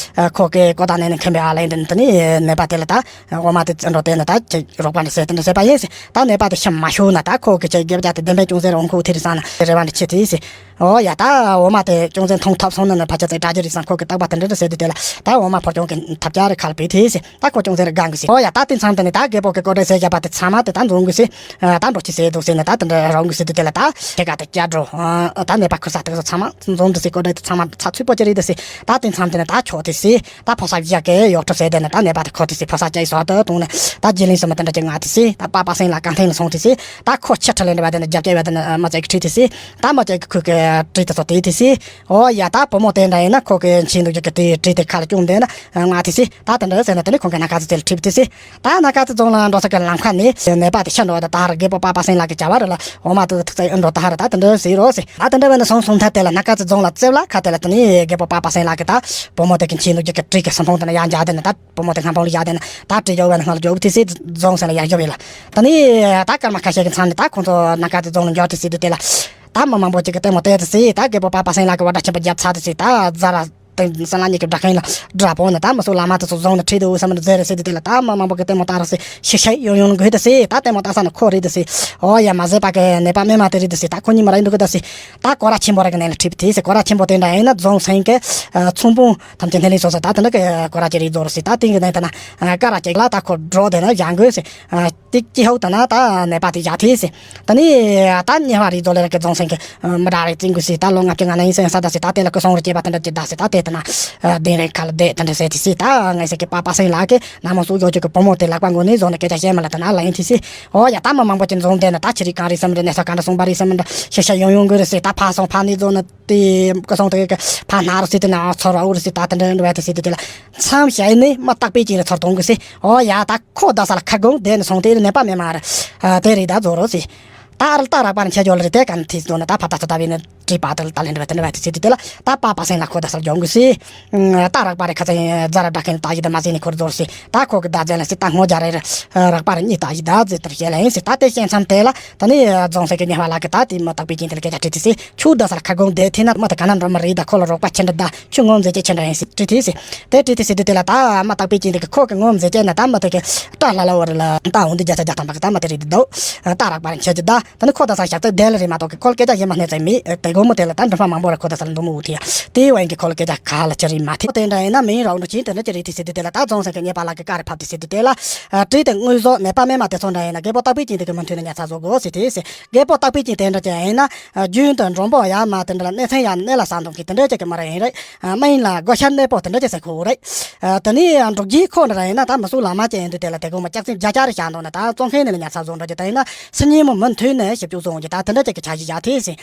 ཁོ་གི་ཀོ་ད་ནས་ནས་མཁན་པའི་ཨ་ལེན་དེ་ནས་དེ་ནས་ནད་པ་དེ་ལ་ད་འོ་མ་དེ་འགྲོ་དེ་ནས་ད་ཅིག་རོགས་པ་འདྲ་ཟེར་དེ་འདྲ་ཟེར་པ་ཡིན་ཟེར། ད་ནད་པ་དེ་ཤི་མ་ཤོར་ན་ད་ཁོ་གི་ཅིག་རྒྱབ་རྒྱ་དེ་བདེན་པའི་ཅུང་ཟད་རོང་ཁུག་ཐེ་རི་སང་ན་རེ་བ་འདྲ་ཆེ་དེས་ཟེར། ཨོ་ཡ། ད་འོ་མ་དེ་ཅུང་ཟད་འཐུང་ཐུབ་སོང་ན་ནི་ཕལ་ཆེར་དེ་དྲག་རྒྱུ་རེད་བསམ། ཁོ་གི་རྟག་པ་དེ་འདྲ་རེད་ཟེར་དུས་དེ་ལ། ད་འོ་མ་ཕོར་ཆུང་གི་ཐབས་ཆག་རེ་ཁ་ལ་བུད་དེ་ཟེར། ད་ཁོ་ཅུང་ཟད་རེ་དགའ་གི་ཟེར། ཨོ་ཡ། ད་དེ་མཚམས་དེ་ནས་ད་རྒད་པོ་གི་ཀོ་ཊའི་ཟས་བཞག་པ་དེ་ཚང་མ་དེ་ད་འཛོམས་གི་ཟེར། ད་འགྲོ་ཅི་ཟེར་འདུག་ཟེར་ནས། ད་དེ་འདྲ་རོགས་གི་ཟེར་དུས་དེ་ལ། ད་ཁྱེད་ག་དེ་སྐྱ་འགྲོ། ད་ནད་པ་ཁུར་ས་དེ་ཚོ་ཚང་མ་འཛོམས་དུ་ཟེར། ཀོ་ཊའི་དེ་ཚང་མ་ཚ་ཚུད་པོ་ཅི་རེད་དུ་ཟེར། ད་དེ་མཚམས་དེ་ནས་ད་ཆོག་དེ་ཟེར། ད་ཕོ་གསར་བཞག་གི་ཡོག་ཁྲོ་ཟེར་དེ་ནས། ད་ནད་པ་དེ་ཁོ་དེ་ཟེར། ཕོ་གསར་སྐྱ་ཡི་བཟོ་དུ་བཏང་ནས། ད་རྗེས་ལིང་སོ་མ་དེ་འདྲ་ཅིག་ང་དེ་ཟེར། ད་པ་པ་སེང་ལ་གང་ཐེངས་ལ་སོང་དེ་ཟེར། ད་ཁོ་ཆེ་ཁྲི་ལེན་འདྲ་བ་དེ་ནས་རྒྱབ་སྐྱེལ་བ་དེ་ནས་མ་བྱེད་གི་ཁྲིད་དེ་ཟེར། ད་མ་བྱེད་གི་ཁོ་གི་དྲི་དེ་ཚོ་དེ་དེ་ཟེར། ཨོ་ཡ། ད་བུ་མོ་དེ་འདྲ་ཡིན་ན་ཁོ་གི་འཆི་འདུག་རྒྱུ་གི་དེ་དྲི་དེ་ཁ་ལ་བཅུག་འདི་ན་ང་དེ་ཟེར། ད་དེ་འདྲ་ཟེར་ནས་དེ་ནས་ཁོང་གི་སྣ་ཁ་ཚོ་དེ་ལ་ཁྲིད་དེ་ཟེར། ད་སྣ་ཁ་ཚོ་རྫོང་ལ་འགྲོ་ས་གི་ལམ་ཁ་ནས་ནད་པ་དེ་ཤི་འགྲོ་བ་དེ་ད་ཧར་རྒད་པོ་པ་པ་སེང་ལགས་ཀྱི་བྱ་བ་རེད་ལ། འོ་མ་དེ་ཐུག་ཚེ་ཨེ་འགྲོ་ད་ཧར་ད་དེ་འདྲ་ཟེར་རོ་ཟེར། ད་དེ་འདྲ་བས་ན་སོང་སོང་ཐ་དེ་ལ་སྣ་ཁ་ཚོ་རྫོང་ལ་རྩེབ་ལ་ཁ་དེ་ལ། དེ་ནས་རྒད་པོ་པ་པ་སེང་ལགས་ཀྱི་ད་བུ་མོ་དེ་གི་འཆི་འདུག་རྒྱུ་གི་དྲི་གི་སུན་ཕུང་དེ་ན་ཡར་འཇགས་དེ་ནས། ད་བུ་མོ་དེ་སྔ་ཕོང་ལ་བཞག་དེ་ནས། ད་དྲི་རྒྱག་བས་ན་སྔ་ལ་རྒྱོབ་དེ་ཟེར། རྫོང་སེང་ལ་ཡར་རྒྱོབ་ཡིན་ལ། དེ་ནས་ད་སྐར་མ་ཁ་ཤས་ཀྱི་མཚམས་ནས་ད་ཁོང་ཚོ་སྣ་ཁ་ཚོ་རྫོང་ལ་འབྱོར་དེ་ཟེར་དུས་དེ་ལ། ད་མི་མང་པོ་ཅིག་གི་ལྟད་མོ་བལྟས་དེ་ཟེར། ད་རྒད་པོ་པ་པ་སེང་ལགས་ཀྱི་བ་དགྲ་ཆེན་པོ་རྒྱབ་ཚར་དེ་ཟེར། ད་ཛ་ར་དེ་སེང་ལགས་གཉིས་ཀྱི་སྦྲག་མཁན་ལ་དགྲ་པོ་ནས། ད་མི་སུ་བླ་མ་དེ་ཚོ་རྫོང་ནས་ཁྲིད་དུ་འོས་བསམ་ནས་ཟེར་རེད་ཟེར་དུས་དེ་ལ། ད་མི་མང་པོ་གི་ལྟད་མོ་ལྟ་རོགས་ཟེར། ཤི་ཤི་ཡོང་ཡོང་དགོས་དེ་ཟེར། ད་ལྟད་མོ་ལྟ་ས་ནི་ཁོ་རེད་དེ་ཟེར། ཨོ་ཡ། མ་བཟོད་པ་གི་ནད་པ་རྨས་མ་དེ་རེད་དེ་ཟེར། ད་ཁོ་གཉིས་མ་རེད་འདུག་གི་དེ་ཟེར། ད་སྐོར་ར་ཆེན་པོ་ར་གི་ནང་ལ་ཁྲིད་དེ་ཟེར། སྐོར་ར་ཆེན་པོ་དེ་འདྲ་ཡིན་ན་རྫོང་སེང་གི་ཚོང་དཔོན་ཐམས་ཅད་སྣེ་ལེན་སོ་སོ་ད་དེ་འདྲ་གི་སྐོར་ར་ཅིག་རེད་རྫོགས་རེད་ཟེར། ད་དེང་གི་ནང་དེ་ན་ཀ་ར་ཅིག་ལ་ད་ཁོ་འགྲོ་དེ་ན་བཞག་དགོས་ཟེར། ཏིག་ཅི་ཧོག་ད་ན་ད་ནད་པ་དེ་བཞག་ཐེ་ཟེར། ད་ནི་ད་ཉེ་བ་རི་རྫོང་ལས་ར་གི་རྫོང་སེང་གི་མི་དྲག་རེ་བཙན་དགོས་ཟེར། ད་ལོ་ལྔ་བཅུ་ང་ལྔ་ཡིན་ཟེར་ས་ད་ཟེར། ད་དེ་ལ་སྐུ་སྲུང་རེ་བྱེད་པ་དེ་འདྲ་ཅིག་ད་ཟེར། ད་དེ་ད་ན་གདན་རེ་ཁ་ལ་བསྡད་དེ་འདྲ་ཟེར་ཐེ་ཟེར། ད་ངེད་ཟེར་གི་པ་པ་སེང་ལགས་ཀྱི་ན་མོ་སུ་ཡོད་ཅིག་གི་བུ་མོ་དེ་ལག་པ་ངོ་ནས་བཟུང་ནས་སྐད་ཆ་བཤད་མ་ལ་ད་ན་ལ་ཡིན་ཐེ་ཟེར། ཨོ་ཡ། ད་མི་མང་པོ་ཅིག་འཛོམས་བསྡད་ན་ད་ཆི་རིག་གང་རེད་བསམ་འདྲ། གནས་ས་ག་འདྲ་སོང་པ་རེད་བསམ་འདྲ། ཤ་ཤ་ཡོང་ཡོང་གི་རེད་ཟེར། ད་ཕ་སོང་ཕ་ནས་བཟུང་ནས། དེ་སྐུ་སྲུང་དེ་གི་ཕར་ན་རོགས་ཟེར། དེ་ན་ཚོར་རོགས་ཟེར། ད་དེ་འདྲ་འདྲ་བ་དེ་ཟེར་དུས་དེ་ལ་མཚམས་བཞག་ནས་མ་བརྟག་པའི་རྐྱེན་ལ་ཚོར་གཏོང་གི་ཟེར། ཨོ་ཡ། ད་ཁོ་རྡ་ས་ལ་ཁ་སྒོང་བསྡད་ནས་སོང་དེ་ནད་པ་མེད་མ་རེད། དེ་རེད་ད་རྫོགས་རོགས་ཟེར། ད་ཨ་རི་ལྟ་རག་པ་ནས་ཁྱེད་ཇོ་ལ་རེད། དེ་ག་ནས་ཐིག་འདུག་ན་ད་ཕ་ད་ཚོ་ད་བས་ནས་བྲིས་པ་དེ་ལ་ད་ལེན་འདྲ་བ་དེ་འདྲ་བ་དེ་ཟེར་དུས་དེ་ལ། ད་པ་པ་སེང་ལགས་ཁོ་རྡ་ས་ལ་འཇོག་གི་ཟེར། ལྟ་རག་པ་རེད། ཁ་ཚ་ཡིན་རྫ་ར་བྲག་མཁན་ལ་ད་ཡི་ད་མ་ཟེར་ནས་ཁོར་རྫོགས་ཟེར། ད་ཁོ་གི་ད་ཟེར་ལ་ཟེར། ད་སྔོ་རྒྱ་རེ་རག་པ་རེད་གཉིས་ད་ཡི་ད་ཟེར་དེར་བཤད་ལ་ཡིན་ཟེར། ད་དེ་བཤད་མཚམས་དེ་ལ་ད་ནི་རྫོང་སེང་གི་ཉེ་བ་ལགས་ཀྱི་ད་དེ་མ་བརྟག་པའི་རྐྱེན་དེ་ལ་སྐད་ཆ་དྲིས་ཏེ་ཟེར། ཁྱོད་རྡ་ས་ལ་ཁ་སྒོང་བསྡད་ཐེ་ན་མ་ད་ག་ན་འགྲོ་མི་རེད། ད་ཁོ་ལ་རོགས་པ་ཁྱེད་འདྲ་ད་ཁྱོད་ངོ་མཛེས་ཀྱི་ཁྱེད་འདྲ་ཡིན་ཟེར་དྲིས་ཏེ་ཟེར། དེ་དྲིས་ཏེ་ཟེར་དུས་དེ་ལ་ད་མ་བརྟག་པའི་རྐྱེན་དེ་གི་ཁོ་གི་ངོ་མཛེས་ཀྱི་ན་ད་མ་དེ་གི་སྐྲ་ལྷ་ལ་བོ་རེད་ལ། ད་འོང་དུས་བརྒྱ་ཆ་བརྒྱ་ཐམ་པ་གི་ད་མ་དེ་རེད་འདུག་ད་རག་པ་རེད་ཁྱེད་ཀྱི་ད། ད་ནི་ཁོ་རྡ་ས་ཞག་ཚད་བསྡད་ལ་རེད་མ་གཏོགས་གི་ཁོ་ལ་སྐད་ཆ་ཞིག་མ་སྣེ་ཚད་མེད། དེ་དགོང་མོ་དེ་ལ་ད་འགྲུལ་པ་མང་པོ་རེད་ཁོ་རྡ་ས་ལ་འགྲོ་མི་འོས་ཐེ་ཡ། དེའི་དབང་གིས་ཁོ་ལ་སྐད་ཆ་ག་ལ་ཅི་རེད་མ་ཐེ། དེ་འདྲ་ཡིན་ན་མིན་རོགས་འགྲོ་ཅིང་དེ་འདྲ་ཅི་རེད་ཐེ་ཟེར་དུས་དེ་ལ། ད་རྫོང་སེང་གི་ཉེ་བ་ལགས་ཀྱི་བཀའ་རེ་ཕབ་སྟེ་ཟེར་དུས་དེ་ལ། དྲི་དང་དངོས་ཟོག་ནད་པ་རྨས་མ་དེ་ཚོ་འདྲ་ཡིན་ན་རྒད་པོ་བརྟག་པའི་རྐྱེན་དེ་གི་མུ་མཐུད་ནས་ཉར་ཚགས་བཟོ་དགོས་ཟེར་ཐེ་ཟེར། རྒད་པོ་བརྟག་པའི་རྐྱེན་དེ་འདྲ་ཅིག་ཡིན་ན་རྒྱུན་དུ་མགྲོན་པོ་ཡ་མ་དེ་འདྲ་ལ་གནས་ཚང་ཡ་ནས་གནས་ལ་ཟ་འདུག་གི་དེ་འདྲ་ཅིག་གི་མ་རེད་ཡིན་རེད། མ་ཡིན་ལ་བགོ་བཤའ་གནས་སྤོ་དེ་འདྲ་ཅིག་ཟེར་དགོས་རེད། དེ་ནས་འབྲོག་རྒྱའི་ཁོག་འདྲ་ཡིན་ན་ད་མི་སུ་བླ་མ་ཅིག་ཡིན་དུས་དེ་ལ་དེ་དགོང་མོ་ལྕགས་ཚེམ་བརྒྱ་ཆ་རེ་བཞག་འདུག་ན་ད་བཙོན་ཁང་ནས་ལ་ཉར་ཚགས་བཟོ་འདྲ་ཅིག་ད་ཡིན་ན་སང་ཉིན་མོ་མུ་མཐུད་ནས་ཞིབ་འཇུག་བཟོ་འོང་གི་ད་དེ་འདྲ་ཅིག་གི་འཆར་གཞི་བཞག་ཐེ་ཟེར།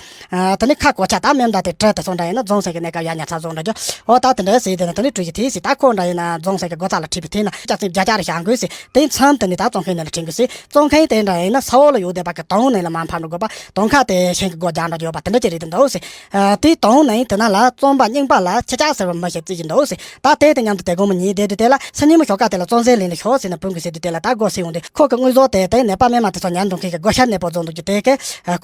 དེ་ནས་ཁ་གོ་ཆ་ད་མེ་མདའ་དེ་བྲལ་དེ་སོང་འདྲ་ཡིན་ན་རྫོང་སེང་གི་གནས་སྐབས་ཡར་ཉར་ཚགས་བཟོ་འདྲ་ཅིག་ཨོ་ད་དེ་འདྲ་ཟེར་དེ་ན་དེ་ནས་གྲོས་གཞི་ཐེ་ཟེར། ད་ཁོ་འདྲ་ཡིན་ན་རྫོང་སེང་གི་སྒོ་རྩ་ལ་ཁྲིད་པའི་ཐེ་ན་ལྕགས་ཚེམ་བརྒྱ་ཆ་རེ་བཞག་དགོས་ཟེར། དེ་མཚམས་དེ་ནས་ད་བཙོན་ཁང་ནས་ལ་ཁྲིད་དགོས་ཟེར། བཙོན་ཁང་དེ་འདྲ་ཡིན་ན་ས་འོག་ལ་ཡོད་བསྡད་པ་གི་དོང་ནས་ལ་མར་ཕབ་འགྲོ་དགོས་པ། དོང་ཁ་དེ་ཤིང་གི་སྒོ་རྒྱག་འགྲོ་ཡོད་པ་དེ་འདྲ་ཅིག་རེད་དེ་འདུག་ཟེར། ཨ། དེའི་དོན་ནི་དེ་ན་ལ་རྩོམ་པ་རྙིང་པ་ལ་ཁྱེད་ཅག་ཟེར་བ་མི་ཞིག་བརྩི་བཞིན་འདུག་ཟེར། ད་དེ་དང་མཉམ་དུ་དེ་དགོང་མོ་ཉལ་བསྡད་དུས་དེ་ལ་སང་ཉིན་མོ་ཞོགས་ཀ་དེ་ལ་བཙོན་ཟས་ལེན་ལ་ཤོག་ཟེར་ནས་འབོད་གི་ཟེར་དུས་དེ་ལ་ད་སྒོ་ཕྱེ་ཡོང་དུས་ཁོ་གི་དངོས་ཟོག་དེ་དེ་ནད་པ་རྨས་མ་དེ་ཚོ་ཉར་འགྲོ་མཁན་གྱི་བགོ་བཤའ་གནས་སྤོ་བཟོ་འདུག་གི་དེ་གི་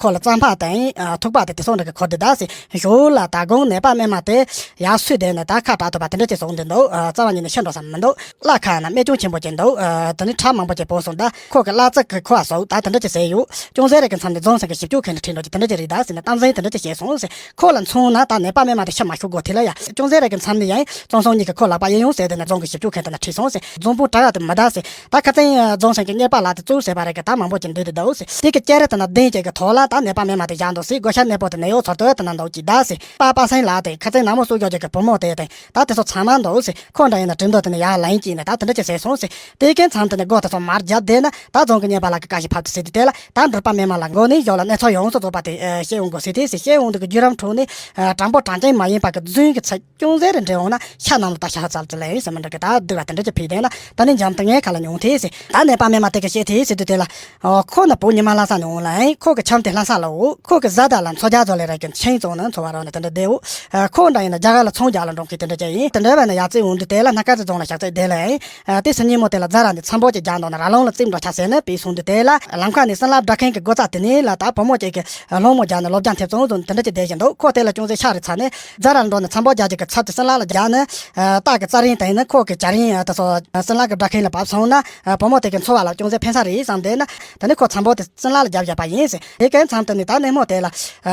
ཁོ་ལ་རྩམ་ཕག་དང་ཐུག་པ་དེ་དེ་ཚོ་འདྲ་གི་འཁོར་དེ་ད་ཟེར། ཞོར་ལ་ད་དགོང་ནད་པ་རྨས་མ་དེ་ཡར་སོས་བསྡད་ནས་ད་ཁ་གྲག་ཐུབ་པ་དེ་འདྲ་ཅིག་བཟོ་འདི་འདུག་ཨ། རྩ་བ་ཉིད་ནས་ཤི་འགྲོ་ས་མི་འདུག་གླ་ཁ་ན་རྨས་སྐྱོན་ཆེན་པོ་ཅིག་འདུག་ཨ། དེ་ནས་ཁྲག་མང་པོ་ཅིག་བབས་སོང་། ད་ཁོ་གི་གླ་རྩི་གི་ཁོ་ཨ་སོགས་ད་དེ་འདྲ་ཅིག་ཟས་ཡོད། ཅུང་ཟད་རེ་གི་མཚམས་ནས་རྫོང་སེང་གི་ཞིབ་འཇུག་མཁན་ལ་ཁྲིད་འགྲོ་གི་དེ་འདྲ་ཅིག་རེད་ད་ཟེར་ནས་གཏམ་གསལ་དེ་འདྲ་ཅིག་བཤད་སོང་ཟེར། ཁོ་ལ་མཚོན་ན་ད་ནད་པ་རྨས་མ་དེ་ཤི་མ་ཤོར་དགོས་དེ་ལ་ཡ། ཅུང་ཟད་རེ་གི་མཚམས་ནས་ཡང་བཙོན་སྲུང་གཉིས་ཀྱིས་ཁོ་ལག་པ་གཡས་གཡོན་བཟེད་དེ་ནས་རྫོང་གི་ཞིབ་འཇུག་མཁན་དེ་ན་ཁྲིད་སོང་ཟེར། རྫོང་དཔོན་གྲགས་དེ་མི་གདའ་ཟེར། ད་ཁ་སང་རྫོང་སེང་གི་གཉེར་པ་ལགས་དེ་གཙོ་བོ་བྱས་པ་རེད་གི་ད་མང་པོ་ཅིག་འདུས་དེ་འདུག་ཟེར། དེ་གི་སྐྱེ་རེ་དེ་ན་བདེན་བྱེད་ཀྱི་ཐོག་ལ་ད་ནད་པ་རྨས་མ་དེ་བཞག་འདུག་ཟེར། བགོ་བཤའ་གནས་སྤོ་དེ་ནད་གཡོག་ཚོར་དོད་དེ་ན་འདུག་ཅིག་གདའ་ཟེར། པ་པ་སེང་ལགས་དེ་ཁ་སང་ན་མོ་སུ་ཡོད་ཅིག་གི་བུ་མོ་དེ་དང་། ད་དེ་ཚོ་ཚང་མ་འདུག་ཟེར། ཁོ་འདྲ་ཡིན་ན་གྲིབ་མདོ་དེ་ནས་ཡར་ལན་གྱིས་ནས་ད་དེ་འདྲ་ཅིག་ཟེར་སོང་ཟེར། དེ་གའི་མཚམས་དེ་ནས་སྒོ་དེ་ཚོ་མར་བརྒྱབ་བསྡད་ན་ད་རྫོང་གི་གཉེར་པ་ལགས་ཀྱིས་བཀའ་ཞིག་ཕབ་དེ་ཟེར་དུས་དེ་ལ་ད་འགྲུལ་པ་རྨས་མ་ལ་མགོ་ནས་གཞོགས་ལ་གནས་ཚུལ་ཡོངས་སུ་རྫོགས་པ་དེ་བཤད་ཡོང་དགོས་ཟེར་དེ་ཟེར། བཤད་ཡོང་དུས་ཀྱི་བརྒྱུད་རིམ་ཁྲོད་ནས་དྲང་པོ་དྲང་རྐྱང་མ་ཡིན་པ་གི་རྫུན་གྱི་ཚིག་ཅུང་ཟད་རེ་འདྲེན་འོང་ན་ཤ་ནང་ལ་ད་ཤ་ཚ་ལ་ཅི་ལ་ཡིན་ཟེར་མི་འདྲ་གི་ད་སྡུག་པ་དེ་འདྲ་ཅིག་ཕེབས་བསྡད་ན་ད་ནི་འཇམ་ཐང་ངའི་ཁ་ལ་མྱོང་དེ་ཟེར། ད་ནད་པ་རྨས་མ་དེ་གིས་བཤད་དེ་ཟེར་དུས་དེ་ལ། ཨོ། ཁོ་ནི་བོད་ཉི་མ་ལྷ་ས་ནས་འོང་ལ་ཨེ། ཁོ་གི་ཁྱིམ་དེ་ལྷ་ས་ལ་འོ། ཁོ་གི་བཟའ་ཟླ་ལ་མཚོ་རྒྱ་མཚོ་ལས་ར་གི་ཆང་བཙོང་ན་འཚོ་བ་རོལ་ནས་དེ་འདྲ་བསྡད་འོ། ཨ། ཁོ་འདྲ་ཡིན་ན་རྒྱ་གར་ལ་ཚོང་རྒྱག་ལ་འགྲོ་མཁན་དེ་འདྲ་ཅིག་ཡིན། དེ་འདྲ་བས་ན་ཡར་རྩེ་འོང་དུས་དེ་ལ་སྣ་དཀར་རྩེ་རྫོང་ལ་ཞག་རྩེ་བསྡད་ལ་ཨེ། ཨ། དེ་སང་ཉིན་མོ་དེ་ལ་རྫ་ར་ནས་འཚམས་པོ་ཅིག་རྒྱག་འདུག་ན་ར་ལུང་ལ་རྩེ་འགྲོ་ཆ་ཟེར་ནས་པས་སོང་དུས་དེ་ལ་ལམ་ཁ་ནས་སྲིན་ལག་སྦྲག་མཁན་གྱི་སྒོ་རྩ་དེ་ནས་ལ་ད་བུ་མོ་ཅིག་གིས་སློང་མོ་རྒྱག་ནས་ལོ་བརྒྱ་མཐེབ་བཙོང་བཟོ་ནས་དེ་འདྲ་ཅིག་བསྡད་བཞིན་འདུག་ཁོ་དེ་ལ་ཅུང་ཟད་ཤ་རེ་ཚ་ནས་རྫ་ར་ལ་འགྲོ་ནས་འཚམས་པོ་རྒྱག་རྒྱུ་གི་ཚབ་ཏུ་སྲིན་ལག་ལ་རྒྱག་ནས། ཨ། སྟག་གི་རྩ་རིང་དེ་ཡིན་ན་ཁོ་གི་བྱ་རིང་དེ་ཚོ་སྲིན་ལག་གི་སྦྲག་མཁན་ལ་བབས་སོང་ན། ཨ། བུ་མོ་དེ་གི་འཚོ་བ་ལ་ཅུང་ཟད་ཕན་ས་རེད་བསམ་བསྡད་ན། དེ་ནས་ཁོ་འཚམས་པོ་དེ་སྲིན་ལག་ལ་རྒྱབ་བཞག་པ། པ་ཡིན་ཟེར། དེ་གའི་མཚམས་དེ་ནས་ད་སྣེ་མོ་དེ་ལ་ཨ་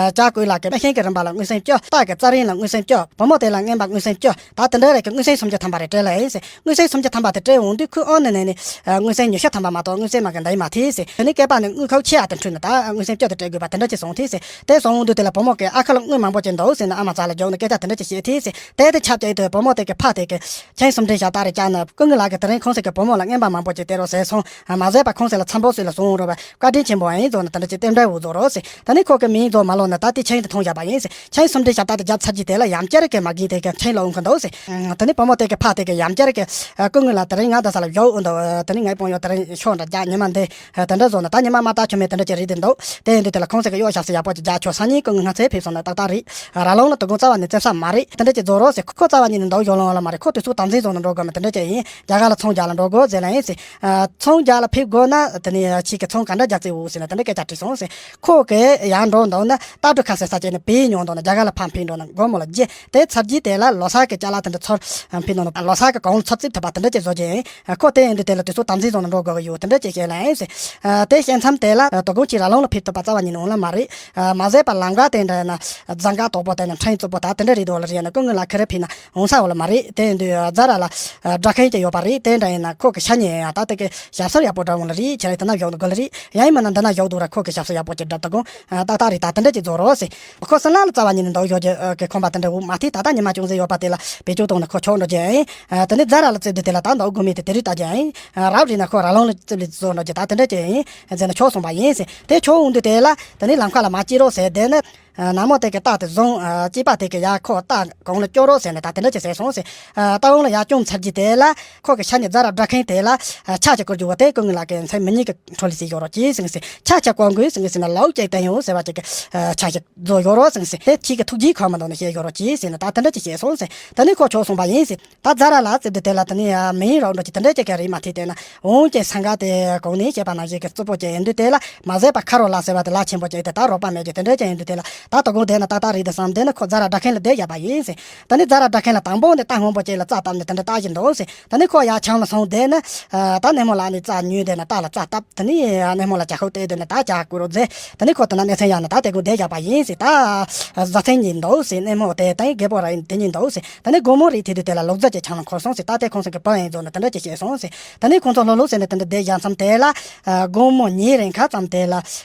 ལྕགས་སྐུད་ལག་གི་སྣེ་ཤན་གྱི་རིམ་པ་ལ་མངོན་སེམས་སྐྱོ། རྟ་གི་རྩ་རིང་ལ་མངོན་སེམས་སྐྱོ། བུ་མོ་དེ་ལ་རྔན་པ་མངོན་སེམས་སྐྱོ། ད་དེ་འདྲ་རེ་གི་མངོན་སེམས་སུམ་ཅུ་ཐམ་པ་རེ་སྤྲད་ལ་ཡིན་ཟེར། མངོན་སེམས་སུམ་ཅུ་ཐམ་པ་དེ་སྤྲད་འོང་དུས་ཁོའི་ཨོ་ནི་ནས་ནི་ཨ་མངོན་སེམས་ཉི་ཤུ་ཐམ་པ་མ་གཏོགས་མངོན་སེམས་མ་གི་འདའ་ཡི་མ་ཐེ་ཟེར། དེ་ནས་སྐེད་པ་ནས་དངུལ་ཁོག་ཆེ་ཡ་དེ་འཁྲུད་ནས་ད་མངོན་སེམས་སྐྱོ་དེ་སྤྲད་དགོས་པ་དེ་འདྲ་ཅིག་སོང་ཐེ་ཟེར། དེ་སོང་འོང་དུས་དེ་ལ་བུ་མོ་གི་ཨ་ཁ་ལ་དངུལ་མང་པོ་ཅིག་འདུག་ཟེར་ནས་ཨ་མ་ཚ་ལ་རྒྱོགས་ནས་སྐད་ཆ་དེ་འདྲ་ཅིག་བཤད་ཐེ་ཟེར། དེ་དེ་ཆབ་ཀྱི་ཡོད་དུས་བུ་མོ་དེ་གི་ཕ་དེ་གི་ཁྱེད་སུམ་སྒྲིལ་ཞབས་ཏག་རེ་བཅག་ན་སྐུ་ངོ་ལགས་ཀྱི་དེ་རིང་ཁོང་ཚོ་གི་བུ་མོ་ལ་རྔན་པ་མང་པོ་ཅིག་སྟེར་རོགས་ཟེར་སོང་། མ་ཟད་པ་ཁོང་ཚོ་ལ་འཚམ་པོ་ཟིག་ལ་བཟུང་རོགས་པ་བཀའ་དྲིན་ཆེན་པོ་ཨ་ཡིན་ཟེར་ནས་དེ་འདྲ་ཅིག་རྟེན་འབྲེལ་འུ་ཚོགས་རོགས་ཟེར། ད་ནི་ཁོ་གི་མིང་རྫོགས་མ་ལོག་ན་ད་དེ་ཆང་དེ་འཐུང་བཞག་པ་ཡིན་ཟེར། ཆང་སུམ་སྒྲིལ་ཞབས་ཏག་དེ་བརྒྱབ་ཚར་རྗེས་དེ་ལ་ཡང་བསྐྱར་གི་མ་གིན་དེ་གི་ཆང་ལོག་འོང་གི་འདུག་ཟེར། ད་ནི་བུ་མོ་དེ་གི་ཕ་དེ་གི་ཡང་བསྐྱར་གི་སྐུ་ངོ་ལགས་དེ་རིང་ང་འདི་ས་ལ་བཞུགས་འོང་དུས་ད་ནི་ངའི་དཔོན་གཡོག་དེ་རིང་ཤོག་འདྲ་རྒྱག་ཉི་མ་འདི་དེ་འདྲ་བཟོ་ན་ད་ཉི་མ་མ་ལྟ་ཆོ་མེད་དེ་འདྲ་ཅིག་རེད་དེ་འདུག་དེ་ཡིན་དུས་དེ་ལ་ཁོང་ཚོ་གི་གཡོག་ཞབས་སུ་ཡག་པོ་ཅིག་རྒྱག་ཆོག་སང་ཉིན་སྐུ་ངོ་ང་ཚོའི་ཕེབས་སོང་ན་ཏག་ཏག་རེད། ར་ལུང་ལ་དོ་དགོང་རྩ་བ་ནས་རྩེབ་ས་མ་རེད། དེ་འདྲ་ཅིག་བཟོ་རོགས་ཟེར། ཁོ་རྩ་བ་ཉིད་ནས་འདུག་ཡོང་ལོང་ལ་མ་རེད། ཁོ་དུས་ཚོད་དམ་འཛིན་བཟོ་ན་འགྲོ་དགོས་མེད་དེ་འདྲ་ཅིག་ཡིན། རྒྱ་གར་ལ་ཚོང་རྒྱག་ལ་འགྲོ་དགོས་ཟེར་ལ་ཡིན་ཟེར། ཨ། ཚོང་རྒྱག་ལ་ཕེབས་དགོས་ན་དེ་ནས་ཁྱེད་ཀྱི་ཚོང་ག་འདྲ་རྒྱག་རྩིས་འོ་ཟེར་ན་དེ་འདྲ་སྐད་ཆ་དྲིས་སོང་ཟེར། ཁོ་གིས་ཡར་འགྲོ་འདུག་ན་རྟ་སྒྲོལ་ཁ་ཟེར་ས་ཅིག་ནས་བེད་མྱོང་འདུག་ན་རྒྱ་གར་ལ་ཕར་འཕུར་འགྲོ་ན་སྒོར་མོ་ལ་བརྒྱད། དེ་ཚར་རྗེས་དེ་ལ་ལོ་གསར་གྱི་ཅ་ལག་དེ་འདྲ་ཚུར་འཕུར་འདུག་ན་ལོ་གསར་གྱི་གོང་ལ་ཚུར་རྩིབ་ཐུབ་པ་དེ་འདྲ་ཅིག་བཟོ་རྒྱུ་ཡིན། ཁོ་དེ་ཡིན་དུས་དེ་ལ་དུས་ཚོད་དམ་འཛིན་བཟོ་ན་འགྲོ་དགོས་ཀྱི་ཡོད་དེ་འདྲ་ཅིག་བཤད་ལ་ཡིན་ཟེར། དེ་བཤད་མཚམས་དེ་ལ་དོ་དགོང་ཁྱེད་ར་ལུང་ལ་ཕེབས་ཐུབ་པ་རྩ་བ་ཉིད་ནས་འོང་ལ་མ་རེད། མ་ཟད་པ་ལམ་ཁ་དེ་འདྲ་ན་རྫ་འགག་དོག་པོ་དེ་ནས་ཕྲན་རྩུབ་པོ་ད་དེ་འདྲ་རེད་འདུག་ལ་རེད་ན་སྐུ་ངོ་ལགས་ཁེ་རེ་ཕེབས་ན། འོང་ས་འོ་ལ་མ་རེད། དེ་ཡིན་དུས་རྫ་ར་ལ་སྦྲ་མཁན་ཅིག་ཡོད་པ་རེད། དེ་འདྲ་ཡིན་ན་ཁོ་གི་ཤ་ཉེ་ཡང་ད་དེ་གི་ཞབས་སར་ཡག་པོ་འདྲ་འོང་ལ་རེད། ཁྱེད་རང་དེ་ན་བཞུགས་དགོས་ལ་རེད། ཡང་ཡིན་མིན་ན་འདི་ན་བཞུགས་འདུག་ར། ཁོ་གི་ཞབས་སར་ཡག་པོ་ཅིག་འདྲ་ད་དགོང་ཏག་ཏག་རེད། ད་དེ་འདྲ་ཅིག་བཟོ་རོགས་ཟེར། ཁོ་སྲིན་ལག་ལ་རྩ་བ་ཉིད་ནས་འདུག་ཡོད་ཀྱི་གི་ཁོམ་པ་དེ་འདྲ་འུ་མ་ཐེ། ད་ལྟ་ཉི་མ་ཅུང་ཟད་ཡོད་པ་དེ་ལ་བེད་སྤྱོད་གཏོང་ན་ཁོ་ཆོག་འགྲོ་རྒྱུ་ཡིན། དེ་ནས་རྫ་ར་ལ་རྩེ་དུས་དེ་ལ་ད་འདུག་དགོས་མེད་དེ་དེ་རིགས་ལྟ་རྒྱུ་ཡིན། རབ་རེད་ན་ཁོ་ར་ལུང་ལ་རྩེ་ལ་བཟོ་འགྲོ་རྒྱུ་ད་དེ་འདྲ་ཅིག་ཡིན་ཟེར་ན་ཆོག་སོང་པ་ཡིན་ཟེར། དེ་ཆོག་འོང་དུས་དེ་ལ་དེ་ནས་ལམ་ཁ་ལ་མ་སྐྱེལ་རོགས་ཟེར། དེ་ནས། ནག་མོ་དེ་གི་རྟ་དེ་བཟུང་། ཨ། སྐྱེས་པ་དེ་གི་ཡ་ཁོ་རྟ་གོང་ལ་སྐྱོར་རོགས་ཟེར་ནས་ད་དེ་འདྲ་ཅིག་ཟེར་སོང་ཟེར། ཨ། རྟ་གོང་ལ་ཡ་བསྐྱོན་ཚར་རྗེས་དེ་ལ་ཁོ་གི་ཤ་ཉེ་རྫ་ར་སྦྲ་མཁན་དེ་ལ། ཨ། ཕྱག་ཅིག་བསྐོར་རྒྱུ་བ་དེ་སྐུ་ངོ་ལགས་ཀྱི་མཚན་མི་ཉིད་ཀྱི་འཕྲོ་ལས་ཟིག་ཡོད་རོགས་གྱིས་ཟེར་ཟེར། ཕྱག་ཅིག་བསྐོར་དགོས་ཟེར་ཟེར་ན་ལའུ་ཅིག་བསྟན་ཡོད་ཟེར་བ་ཅིག་གི། ཨ། ཕྱག་ཅིག་བཟོ་ཡོད་རོགས་ཟེར་ཟེར། དེ་ཁྱེད་ཀྱི་ཐུགས་རྗེ་ཁོ་མ་འདོགས་ནས་བཤད་ཡོད་རོགས་གྱིས་ཟེར་ནས་ད་དེ་འདྲ་ཅིག་བཤད་སོང་ཟེར། ད་ནི་ཁོ་ཆོག་སོང་པ་ཡིན་ཟེར། ད་རྫ་ར་ལ་རྩེ་དུས་དེ་ལ་ད་ནི་མིང་རོགས་འགྲོ་གྱི་དེ་འདྲ་ཅིག་ག་རེད་མ་ཐེ། དེ་ན། འོང་ཀྱེ་སང་ག་དེ་གོང་ནས་བཤད་པ་ནང་བཞིན་གྱི་རྩུབ་པོ་ཅན་ཡིན་དུས་དེ་ལ་མ་ཟད་པ་ཁ་རོག་ལ་ཟེར་བ་དེ་ལ་ཆེན་པོ་ཅན་དེ་ད་རོགས་པ་མེད་ཀྱི་དེ་འདྲ་ཅན་ཡིན་དུས་དེ་ལ་ད་དོ་དགོང་བསྡད་ན་ཏག་ཏག་རེད་དེ་བསམ་བསྡད་ན་ཁོ་རྫ་ར་སྦྲ་མཁན་ལ་བསྡད་བཞག་པ་ཡིན་ཟེར། ད་ནི་རྫ་ར་སྦྲ་མཁན་ལ་དང་པོ་ནས་རྟ་སྔོན་པོ་ཅན་ལ་རྩྭ་བཏབ་ནས་དེ་འདྲ་ལྟ་བཞིན་འདུག་ཟེར། ད་ནི་ཁོ་ཡར་ཆང་ལ་སོང་བསྡད་ན་ད་སྣེ་མོ་ལགས་ནས་རྩྭ་ཉོས་བསྡད་ན་རྟ་ལ་རྩྭ་བཏབ། ད་ནི་སྣེ་མོ་ལ་ཇ་ཤོག་བལྟས་བསྡད་ན་ད་ཇ་བསྐོལ་རོགས་མཛད། ད་ནི་ཁོ་དེ་ན་སྣེ་ཚན་ཡར་ན་ད་དེ་དགོང་བསྡད་བཞག་པ་ཡིན་ཟེར། ད་བཟའ་ཚང་གཉིས་འདུག་ཟེར། སྣེ་མོ་དེ་ད་རྒད་པོ་ར་ཡིན་དེ་གཉིས་འདུག་ཟེར། ད་ནི་དགོང་མོ་རེད་དེ་དུས་དེ་ལ་ལུག་རྫི་ཅིག་ཆང་ལ་འཁོར་སོང་ཟེར། ད་དེ་ཁོང་ཚོ་གི་བུ་ཡིན་ཟོ་ན་དེ་འདྲ་ཅིག་བཤད་སོང་ཟེར། ད་ནི་ཁོང་ཚོ་ལྷོད་ལྷོད་ཟེར་ནས་དེ་འདྲ་བསྡད་བཞག་མཚམས་དེ་ལ། ཨ། དགོང་མོ་ཉལ་རན་ཁ་ཙམ་དེ་ལ།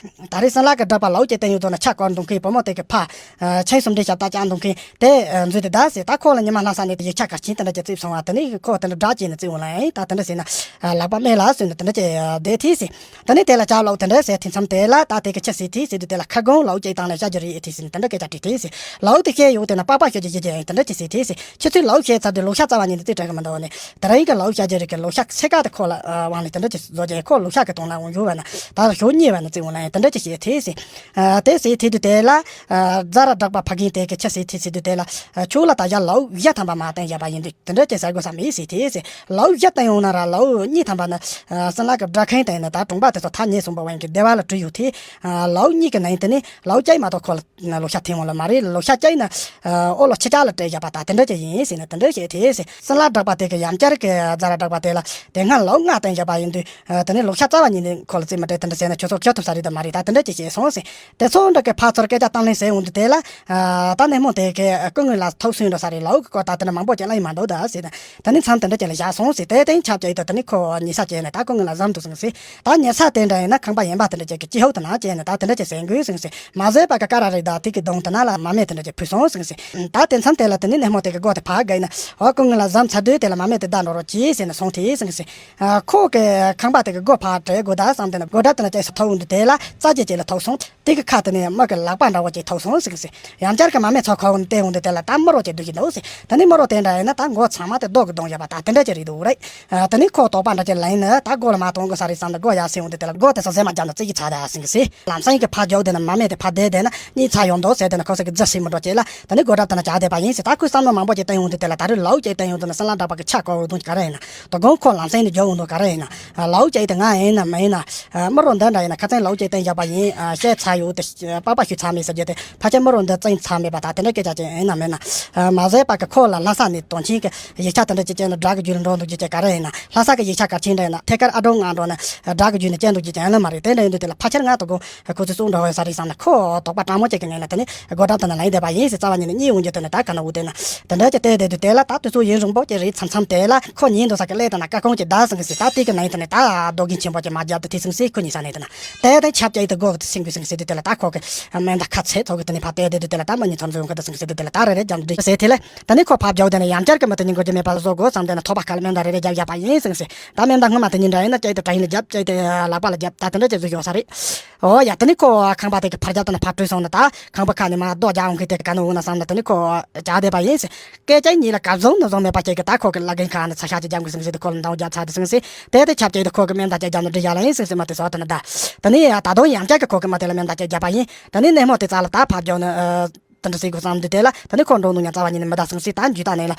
ད་རེས་སྲིན་ལག་གི་གྲྭ་པ་ལའུ་ཅིག་བསྟན་ཡོད་ཟོ་ན་ཕྱག་བསྐོར་འདུག་མཁན་བུ་མོ་དེ་གི་ཕ། ཨ། ཆང་སུམ་སྒྲིལ་ཞབས་ཏག་བཅག་འདུག་མཁན་དེ་འཛུལ་ཏེ་ད་ཟེར། ད་ཁོ་ལ་ཉི་མ་ལྷ་ས་ནས་ཡིག་ཆ་གལ་ཆེན་དེ་འདྲ་ཅིག་བརྩིས་སོང་བ། དེ་ནི་ཁོ་དེ་འདྲ་སྒྲ་བཅད་ནས་བརྩིས་འོང་ལ་ཡིན། ད་དེ་འདྲ་ཟེར་ན། ཨ། ལག་པ་སྨད་ལ་ཟེར་ནས་དེ་འདྲ་ཅིག་བསྡད་ཐིག་ཟེར། ད་ནི་དེ་ལ་ཅག་ལོག་དེ་འདྲ་ཟེར་དུས་མཚམས་དེ་ལ་ད་དེ་གི་ཆི་ཟེར་ཐིག་ཟེར་དུས་དེ་ལ་ཁ་སྒོང་ལའུ་ཅིག་བཏང་ལ་བཤད་རྒྱུ་རེད་ཐིག་ཟེར་ནས་དེ་འདྲ་སྐད་ཆ་དྲིས་ཐིག་ཟེར། ལའུ་དེ་བཤད་ཡོད་དེ་ན་པགས་པ་ཤོད་ཀྱི་ཡིན་ཀྱི་ཡིན་དེ་འདྲ་ཅིག་ཟེར་ཐིག་ཟེར། ཁྱེད་ཚོས་ལའུ་བཤད་ཚར་དུས་ལོ་ཤ་རྩ་བ་ཉིད་ནས་རྩིས་སྤྲད་གི་མི་འདུག་ནས། དེ་རིང་གི་ལའུ་བཤད་རྒྱུ་རེད་ཀྱི་ལོ་ཤ་ཚད་བཀག་དེ་ཁོ་ལ་དབང་ལས་དེ་འདྲ་ཅིག་བཟོ་རྒྱུ་ཁོ་ལོ་ཤ་གི་དོན་ལ་འོང་ཡོད་བ་ན་ད་ལ་ཞོ་རྙེད་བ་ན་རྩིས་འོང་ལ་ཡིན་དེ་འདྲ་ཅིག་བཤད་ཐིག་ཟེར། དེ་ཟེར་ཐིག་དུས་དེ་ལ། རྫ་ར་སྦྲག་པ་ཕ་རྒན་དེ་གི་ཆི་ཟེར་ཐིག་ཟེར་དུས་དེ་ལ། ཁྱོད་ལ་ད་ཡ་ལའུ་བཞི་ཐམ་པ་མ་བསྟན་བཞག་པ་ཡིན་དུས་དེ་འདྲ་ཅིག་ཟེར་དགོས་ས་མེད་ཟེར་ཐིག་ཟེར། ལའུ་བཞི་བསྟན་ཡོང་ན་ར་ལའུ་གཉིས་ཐམ་པ་ནི། སྲིན་ལག་གི་སྦྲག་མཁན་དེ་ནི་ད་གྲོང་པ་དེ་ཚོ་ཐག་ཉེ་སོང་པ་བན་གི་སྡེ་བ་ལ་བྲོས་ཡོད་དེ། ལའུ་གཉིས་ཀྱི་ནང་དེ་ནི་ལའུ་ཅིག་མ་གཏོགས་ཁོ་ལ་ལོ་ཤ་འཐེན་འོང་ལ་མ་རེད། ལོ་ཤ་ཅིག་ནི་ཨོ་ལོ་ཕྱི་ལྕགས་ལ་སྤྲད་བཞག་པ་ད་དེ་འདྲ་ཅིག་ཡིན་ཟེར་ནས་དེ་འདྲ་བཤད་དེ་ཟེར། སྲིན་ལག་སྦྲག་པ་དེ་གི་ཡང་བསྐྱར་གི་རྫ་ར་སྦྲག་པ་དེ་ལ་དེ་སྔ་ལའུ་ལྔ་བསྟན་བཞག་པ་ཡིན་དུས། དེ་ནས་ལོ་ཤ་རྩ་བ་ཉིད་ནས་ཁོ་ལ་རྩིས་མ་སྤྲད་དེ་འདྲ་ཟེར་ན་ཁྱོད་ཚོ་ཁྱོད་ཐུབ་ས་རེད་དམ་མ་རེད་ད་དེ་འདྲ་ཅིག་བཤད་སོང་ཟེར། དེ་ཚོ་འདྲ་གི་ཕར་ཚུར་སྐད་ཆ་བཏང་ལེན་ཟེར་འོང་དུས་དེ་ལ། ད་སྣེ་མོ་དེ་གི་སྐུ་ངོ་ལ་ཐུགས་སུན་འགྲོ་ས་རེད། ལའུ་གི་སྐོར་ད་དེ་འདྲ་མང་པོ་ཅིག་ལ་ཡིན་མ་འདུག་ད་ཟེར་ན། ད་ནི་མཚམས་དེ་འདྲ་ཅིག་ལ་བཞག་སོང་ཟེར། དེ་སྟེང་ཆབས་ཅིག་ཡིན་ད་དེ་ནི་ཁོ་ཉལ་ས་ཅིག་ཡིན་ན་ད་སྐུ་ངོ་ལ་ཟམ་འདུག་སོང་ཟེར། ད་ཉལ་ས་དེ་འདྲ་ཡིན་ན་ཁང་པ་ཡན་པ་དེ་འདྲ་ཅིག་གི་ཅི་ཧོག་དེ་ན་ཅིག་ཡིན་ན་ད་དེ་འདྲ་ཅིག་ཟེར་དགོས་སོང་ཟེར། མ་ཟད་པ་གི་ཀ་ར་རེད་ད་དེ་གི་གདོང་དེ་ན་ལ་མ་སྨད་དེ་འདྲ་ཅིག་ཕུལ་སོང་སོང་ཟེར། ད་དེ་མཚམས་དེ་ལ་དེ་ནི་སྣེ་མོ་དེ་གི་སྒོ་དེ་ཕར་བརྒལ་ན། ཨོ་སྐུ་ངོ་ལ་ཟམ་ཚ་དུས་དེ་ལ་མ་སྨད་དེ་བདའ་འགྲོ་རོགས་གྱིས་ཟེར་ནས་སོང་ཐེ་སོང་ཟེར། ཁོ་གི་ཁང་པ་དེ་གི་སྒོ་ཕར་བྲལ་དགོས་ད་བསམ་དེ་ན་སྒོ་འགྲམ་དེ་ན་ཅིག་སུ་ཐོག་འོང་དུས་དེ་ལ་རྩྭ་ཅིག་ཅིག་ལ་ཐུག་སོང་། དེ་གི་ཁ་དེ་ནས་མི་གི་ལག་པ་འདྲ་བོ་ཅིག་ཐུག་སོང་ཟེར་གི་ཟེར། ཡང་བསྐྱར་གི་མ་སྨད་ཚོ་ཁ་འོང་བལྟས་འོང་དུས་དེ་ལ་ད་མི་རོ་ཅིག་སྡོད་ཀྱི་འདུག་ཟེར། ད་ནི་མི་རོ་དེ་འདྲ་ཡིན་ན་ད་མགོ་ཚང་མ་དེ་རྡོ་གི་རྡུང་བཞག་པ་ད་དེ་འདྲ་ཅིག་རེད་འདུག་རེད། ད་ནི་ཁོ་དོགས་པ་འདྲ་ཅིག་ལངས་ནས་ད་སྒོ་ལ་མ་གཏོང་དགོས་ས་རེད་བསམ་ནས་སྒོ་ཡར་སེང་འོང་དུས་དེ་ལ་སྒོ་དེ་ཚོ་ཟེ་མ་བརྒྱབ་ན་རྩིས་ཀྱི་ཚར་ད་ཟེར་གི་ཟེར། ལམ་སེང་གི་ཕར་རྒྱུག་བསྡད་ན་མ་སྨད་དེ་ཕར་བསྡད་བསྡད་ན་གཉིད་ཚར་ཡོང་འདུག་ཟེར་དེ་ན་ཁོ་ཚོ་གི་རྫི་ཤི་མི་འགྲོ་ཅེས་ལ་ད་ནི་སྒོ་འགྲམ་དེ་ན་བཅར་བསྡད་པ་ཡིན་ཟེར། ད་ཁོས་བསམ་བློ་མང་པོ་ཅིག་བཏང་ཡོང་དུས་དེ་ལ་ད་རེས་ལའུ་ཅིག་བཏང་ཡོང་དུས་ན་སྲིན་ལག་སྦྲག་པ་གི་ཆ་བཀོད་འོས་བསྡུ་ག་རེ་ཡིན་ན། དོ་དགོང་ཁོ་ལམ་སེང་ནས་རྒྱུག་འོང་དུས་ག་རེ་ཡིན་ན། ལའུ་ཅིག་དེ་ང་ཡིན་ན་མ་ཡིན་ན། མི་རོ་འདི་འདྲ་ཡིན་ན་ཁ་སང་ལའུ་ཅིག་བཏང་བཞག་པ་ཡིན། བཤད་ཚར་ཡོད་དེ་པགས་པ་བཤུས་ཚར་མེད་ཟེར་རྒྱུ། དེ་ཕལ་ཆེར་མི་རོ་འདི་བཙན་ཚ་མེད་པ་དང་དེ་འདྲ་སྐད་ཆ་ཅིག་ཡིན་ན་མིན་ན། མ་བཟོད་པ་གི་ཁོ་ལ་ལྷ་ས་ནས་དོན་ཆེན་གི་ཡིག་ཆ་དེ་འདྲ་ཅིག་བྱས་ན་སྦྲག་གི་རྒྱུད་ལ་འགྲོ་འདུག་རྒྱུ་ཅིག་ག་རེ་ཡིན་ན། ལྷ་ས་གི་ཡིག་ཆ་གལ་ཆེན་འདྲ་ཡིན་ན་ཐད་ཀར་ཨ་སྒྲོ་ང་འགྲོ་ན་སྦྲག་གི་རྒྱུད་ནས་བྱས་འདུག་རྒྱུ་ཅིག་ཡིན་ལ་མ་རེད། དེ་འདྲ་ཡིན་དུས་དེ་ལ་ཕལ་ཆེར་ང་དོ་དགོང་ཁོ་ཚོས་གསུང་འགྲོ་ཧོ་ས་རེད་བསམ་ན་ཁོ་དོགས་པ་དྲང་མོ་ཅིག་གི་ངང་ལ་དེ་ནས་སྒོ་འགྲམ་དེ་ན་ལངས་བསྡད་པ་ཡིན་ཟེར། རྩ་བ་ཉིད་ནས་གཉིད་ཡོང་རྒྱུ་དེ་ནས་ད་ག་ན་འུ་དེ་ན་དེ་འདྲ་ཅིག་བལྟས་བསྡད་དུས་དེ་ལ་ད་དུས་ཚོད་ཡུན་རིང་པོ་ཅིག་རེད། མཚམས་མཚམས་དེ་ལ་ཁོ་ཉལ་འདུག་ས་གི་ཀླད་དེ་ན་ཀ་ཁོང་ཅིག་བརྡབས་སོང་གི་ཟེར། ད་དེ་གི་ནང་དེ་ནས་ད་རྡོ་རྒན་ཆེན་པོ་ཅིག་མ་བརྒྱབ་དུས་དེ་སོང་ཟེར། ཁོ་གཉིད་ས་ནས་དེ་ན་དེ་ད་ཆབ་ཀྱི་དེ་སྒོ་གི་སེང་གི་སེང་གི་ཟེར་དུས་དེ་ལ་ད་ཁོ་གི་མེ་མདའ་ཁ་ཚེག་ཚོགས་གི་དེ་ནས་ཕར་བལྟས་བསྡད་དུས་དེ་ལ་ད་མི་གཉིས་ཚོར་འཛུལ་ཡོང་གི་འདུག་སོང་ཟེར་དུས་དེ་ལ་ད་རེ་རེ་རྒྱབ་འདྲི་ཟེར། དེ་ལ་ད་ནི་ཁོ་ཕར་བརྒྱབ་དེ་ནས་ཡང་བསྐྱར་གི་མི་དེ་གཉིས་འགོར་གྱི་མེད་པ་བཟོ་དགོས་བསམ་དེ་ན་ཐོག་པ་ཁ་ལ་མེ་མདའ་རེ་རེ་བརྒྱབ་བཞག་པ་ཡིན་སོང་ཟེར། ད་མེ་མདའ་སྔོན་མ་དེ་གཉིས་འདྲ་ཡིན་ན་ཅིག་ཏུ་དྲན་ཡིན་ལ་བརྒྱབ་ཅིག་ཏུ་ལག་པ་ལ་བརྒྱབ་ད་དེ་འདྲ་ཅིག་བཟོས་ཡོང་ས་རེད། ཨོ་ཡ། དེ་ནི་ཁོ་ཁང་པ་དེ་གི་ཕར་རྒྱབ་དེ་ན་ཕར་བྲོས་སོང་ན་ད་ཁང་པ་ཁ་ནས་མར་རྡོ་རྒྱག་འོང་གི་དེ་ག་ནས་འོང་ན་བསམ་ན་དེ་ནི་ཁོ་བྱ་བསྡད་པ་ཡིན་ཟེར། སྐད་ཆ་གཉིས་ལ་གབ་བཟང་ནི་བཟང་མེད་པ་ཅིག་གི་ད་ཁོ་གི་བླ་རྒན་ཁ་ནས་ཚ་ཤ་ཅིག་རྒྱབ་གི་སོང་ཟེར་དུས་ཁོ་ལ་འདང་རྒྱག་ཚར་དུས་སོང་ཟེར། དེ་དེ་ཆབ་ཅིག་ཏུ་ཁོ་གི་མེ་མདའ་ཅིག་རྒྱབ་ནས་འདྲི་བཞག་ལ་ཡིན་སོང་ཟེར། མ་དེ་སོགས་དེ་ན་ད་དེ་ནི་ད་དུང་ཡང་བསྐྱར་གི་ཁོ་གི་མ་དེ་ལ་མེ་མདའ་ཅིག་རྒྱབ་པ་ཡིན། དེ་ནི་སྣེ་མོ་དེ་རྩ་ལ་ད་ཕར་རྒྱབ་ནི་དེ་འདྲ་ཟེར་དགོས་བསམ་དུས་དེ་ལ་ད་ནི་ཁོ་འགྲོ་འདུག་ཡང་རྩ་བ་ཉིད་ནས་མི་གདའ་སོང་ཟེར། ད་འཇུ་ད་ནས་ལ་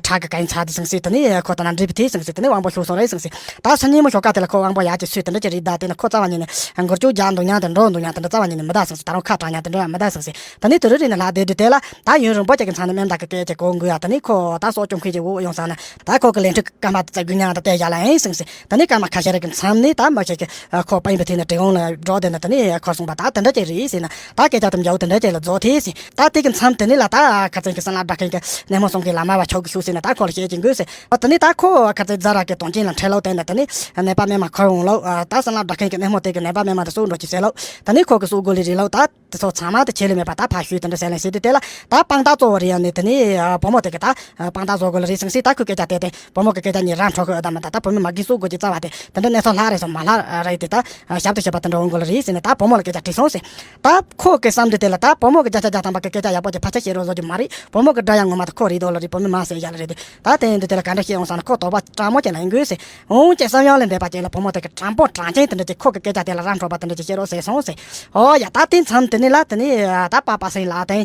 ཁྲག་གི་གན་ཚ་དུས་སོང་ཟེར། དེ་ནི་ཁོ་ད་ན་འདྲིས་པའི་དུས་སོང་ཟེར། དེ་ནི་དབང་པོ་ཤུགས་སོང་རེད་སོང་ཟེར། ད་སང་ཉིན་མོ་ཞོགས་ཀ་དེ་ལ་ཁོ་དབང་པོ་ཡག་ཅིག་སོས་དེ་འདྲ་ཅིག་རེད། ད་དེ་ནི་ཁོ་རྩ་བ་ཉིད་ནས་མགོ་སྐྱོག་རྒྱག་འདུག་ཡང་དེ་འགྲོ་འདུག་ཡང་དེ་འདྲ་རྩ་བ་ཉིད་ནས་མི་གདའ་སོང་ཟེར། ད་རུང་ཁ་གྲག་ཡང་དེ་འདྲ་མི་གདའ་སོང་ཟེར། ད་ནི་དུ་རུ་རི་ནས་ལྷག་བསྡད་དུས་དེ་ལ་ད་ཡུན་རིང་པོ་ཅིག་གི་མཚམས་ནས་མེ་མདའ་གི་སྐད་ཅིག་གོ་འགུལ་ཡ། ད་ནི་ཁོ་ད་སྲོག་སྐྱོབ་མཁན་ཅིག་འོ་ཡོང་ས་ན་ད་ཁོ་གི་ལས་འཕྲོ་སྐར་མ་དེ་ཚོ་དགུ་ཉག་ད་བལྟས་བཞག་ལ་ཡིན་སོང་ཟེར། ད་ནི་སྐར་མ་ཁ་ཤས་རེ་གི་མཚམས་ནས་ད་མི་ཞིག་གིས་ཁོ་སྤེན་པའི་ཐད་ནས་དྲི་བ་ལ་འགྲོ་བསྡད་ན་ད་ནི་ཁོ་གསུངས་པ་ད་དེ་འདྲ་ཅིག་རེད་ཟེར་ན། ད་སྐད་ཆ་དེ་མཇལ་དེ་འདྲ་ཅིག་ལ་རྫོགས་ཐལ་ཟེར། ད་དེ་གི་མཚམས་དེ་ནས་ལ་ད་ཁ་སང་གི་སྲིན་ལག་སྦྲག་མཁན་གི་སྣེ་མོ་སོང་གི་ལ་མ་བ་ཆོག་གི་ཤུགས་ཟེར་ན་ད་ཁོ་ལ་བཤད་ཀྱི་འགུལ་ཟེར། ཨོ་དེ་ནས་ད་ཁོ་ཁ་སང་ཛ་ར་གི་དོན་རྐྱེན་ལ་འཕྲད་ལོ་དེ་ནས་དེ་ནས་ནད་པ་སྨན་མ་ཁུར་འོང་ལོ། ད་སྲིན་ལག་སྦྲག་མཁན་གི་སྣེ་མོ་དེ་གི་ནད་པ་སྨན་མ་དེ་གསོ་འགྲོ་གི་ཟེར་ལོ། དེ་ནས་ཁོ་གི་གསོ་དགོས་ལེ་རེད་ལོ། ད་དེ་ཚོ་ཚང་མ་དེ་ཆེད་ལས་མེད་པ་ད་ཕར་ཞུས་དེ་འདྲ་ཟེར་ལེ་ཟེར་དུས་དེ་ལ་ད་དཔང་རྟགས་གཙོ་བོ་རེད་ཡ་ནི་དེ་ནས་བུ་མོ་དེ་གི་ད་དཔང་རྟགས་བཟོ་དགོས་ལེ་རེད་སོང་ཟེར། ད་ཁོས་སྐད་ཆ་དེ་དེ་བུ་མོ་གི་སྐད་ཆ་གཉིས་ར་འཕྲོད་གི་ཨ་ད་མ་ད་ད་བུ་མོ་མ་གིན་གསོ་དགོས་ཀྱི་རྩ་བ་དེ་དེ་འདྲ་གནས་ཚུལ་ལྷག་རེད་སོང་མ་ལྷག་རེད་དེ་ད་ཞབས་ཏུ་བཤད་པ་དེ་འདྲ་འོང་དགོས་ལེ་རེད་ཟེར་ནས་ད་བུ་མོ་ལ་སྐད་ཆ་དྲིས་སོང་ཟེར། ད་ཁོ་གི་བསམ་དུས་དེ་ལ་ད་བུ་མོ་གི་བརྒྱ་ཆ་བརྒྱ་ཐམ་པ་གི་སྐད་ཆ་ཡག་པོ་ཅིག་ཕལ་ཆེར་བཤད་རོགས་བཟོ་རྒྱུ་མ་རེད། བུ་མོ་གི་དགྲ་ཡང་ངོ་མ་ད་ཁོ་རེད་འདུག་ལ་རེད། བུ་མོ་མ་ཟེར་ཡ་ལ་རེད་དེ། ད་དེ་ཡིན་དུས་དེ་ལ་ག་འདྲ་བཤད་འོང་ས་ན་ཁོ་དོགས་པ་དྲང་མོ་ཅིག་ལ་ཡིན་དགོས་ཟེར། འོང་ཅེ་བསམ་ཡང་ལས་འདས་པ་ཅིག་ལ་བུ་མོ་དེ་གི་དྲང་པོ་དྲང་ཅན་དེ་འདྲ་ཅིག་ཁོ་གི་སྐད་ཆ་དེ་ལ་ར་འཕྲོད་པ་དེ་འདྲ་ཅིག་བཤད་རོགས་ཟེར་སོང་ཟེར། ཨོ་ཡ། ད་དེ་མཚམས་དེ་ནས་ལ་དེ་ནས་ད་པ་པ་སེང་ལགས་དེ་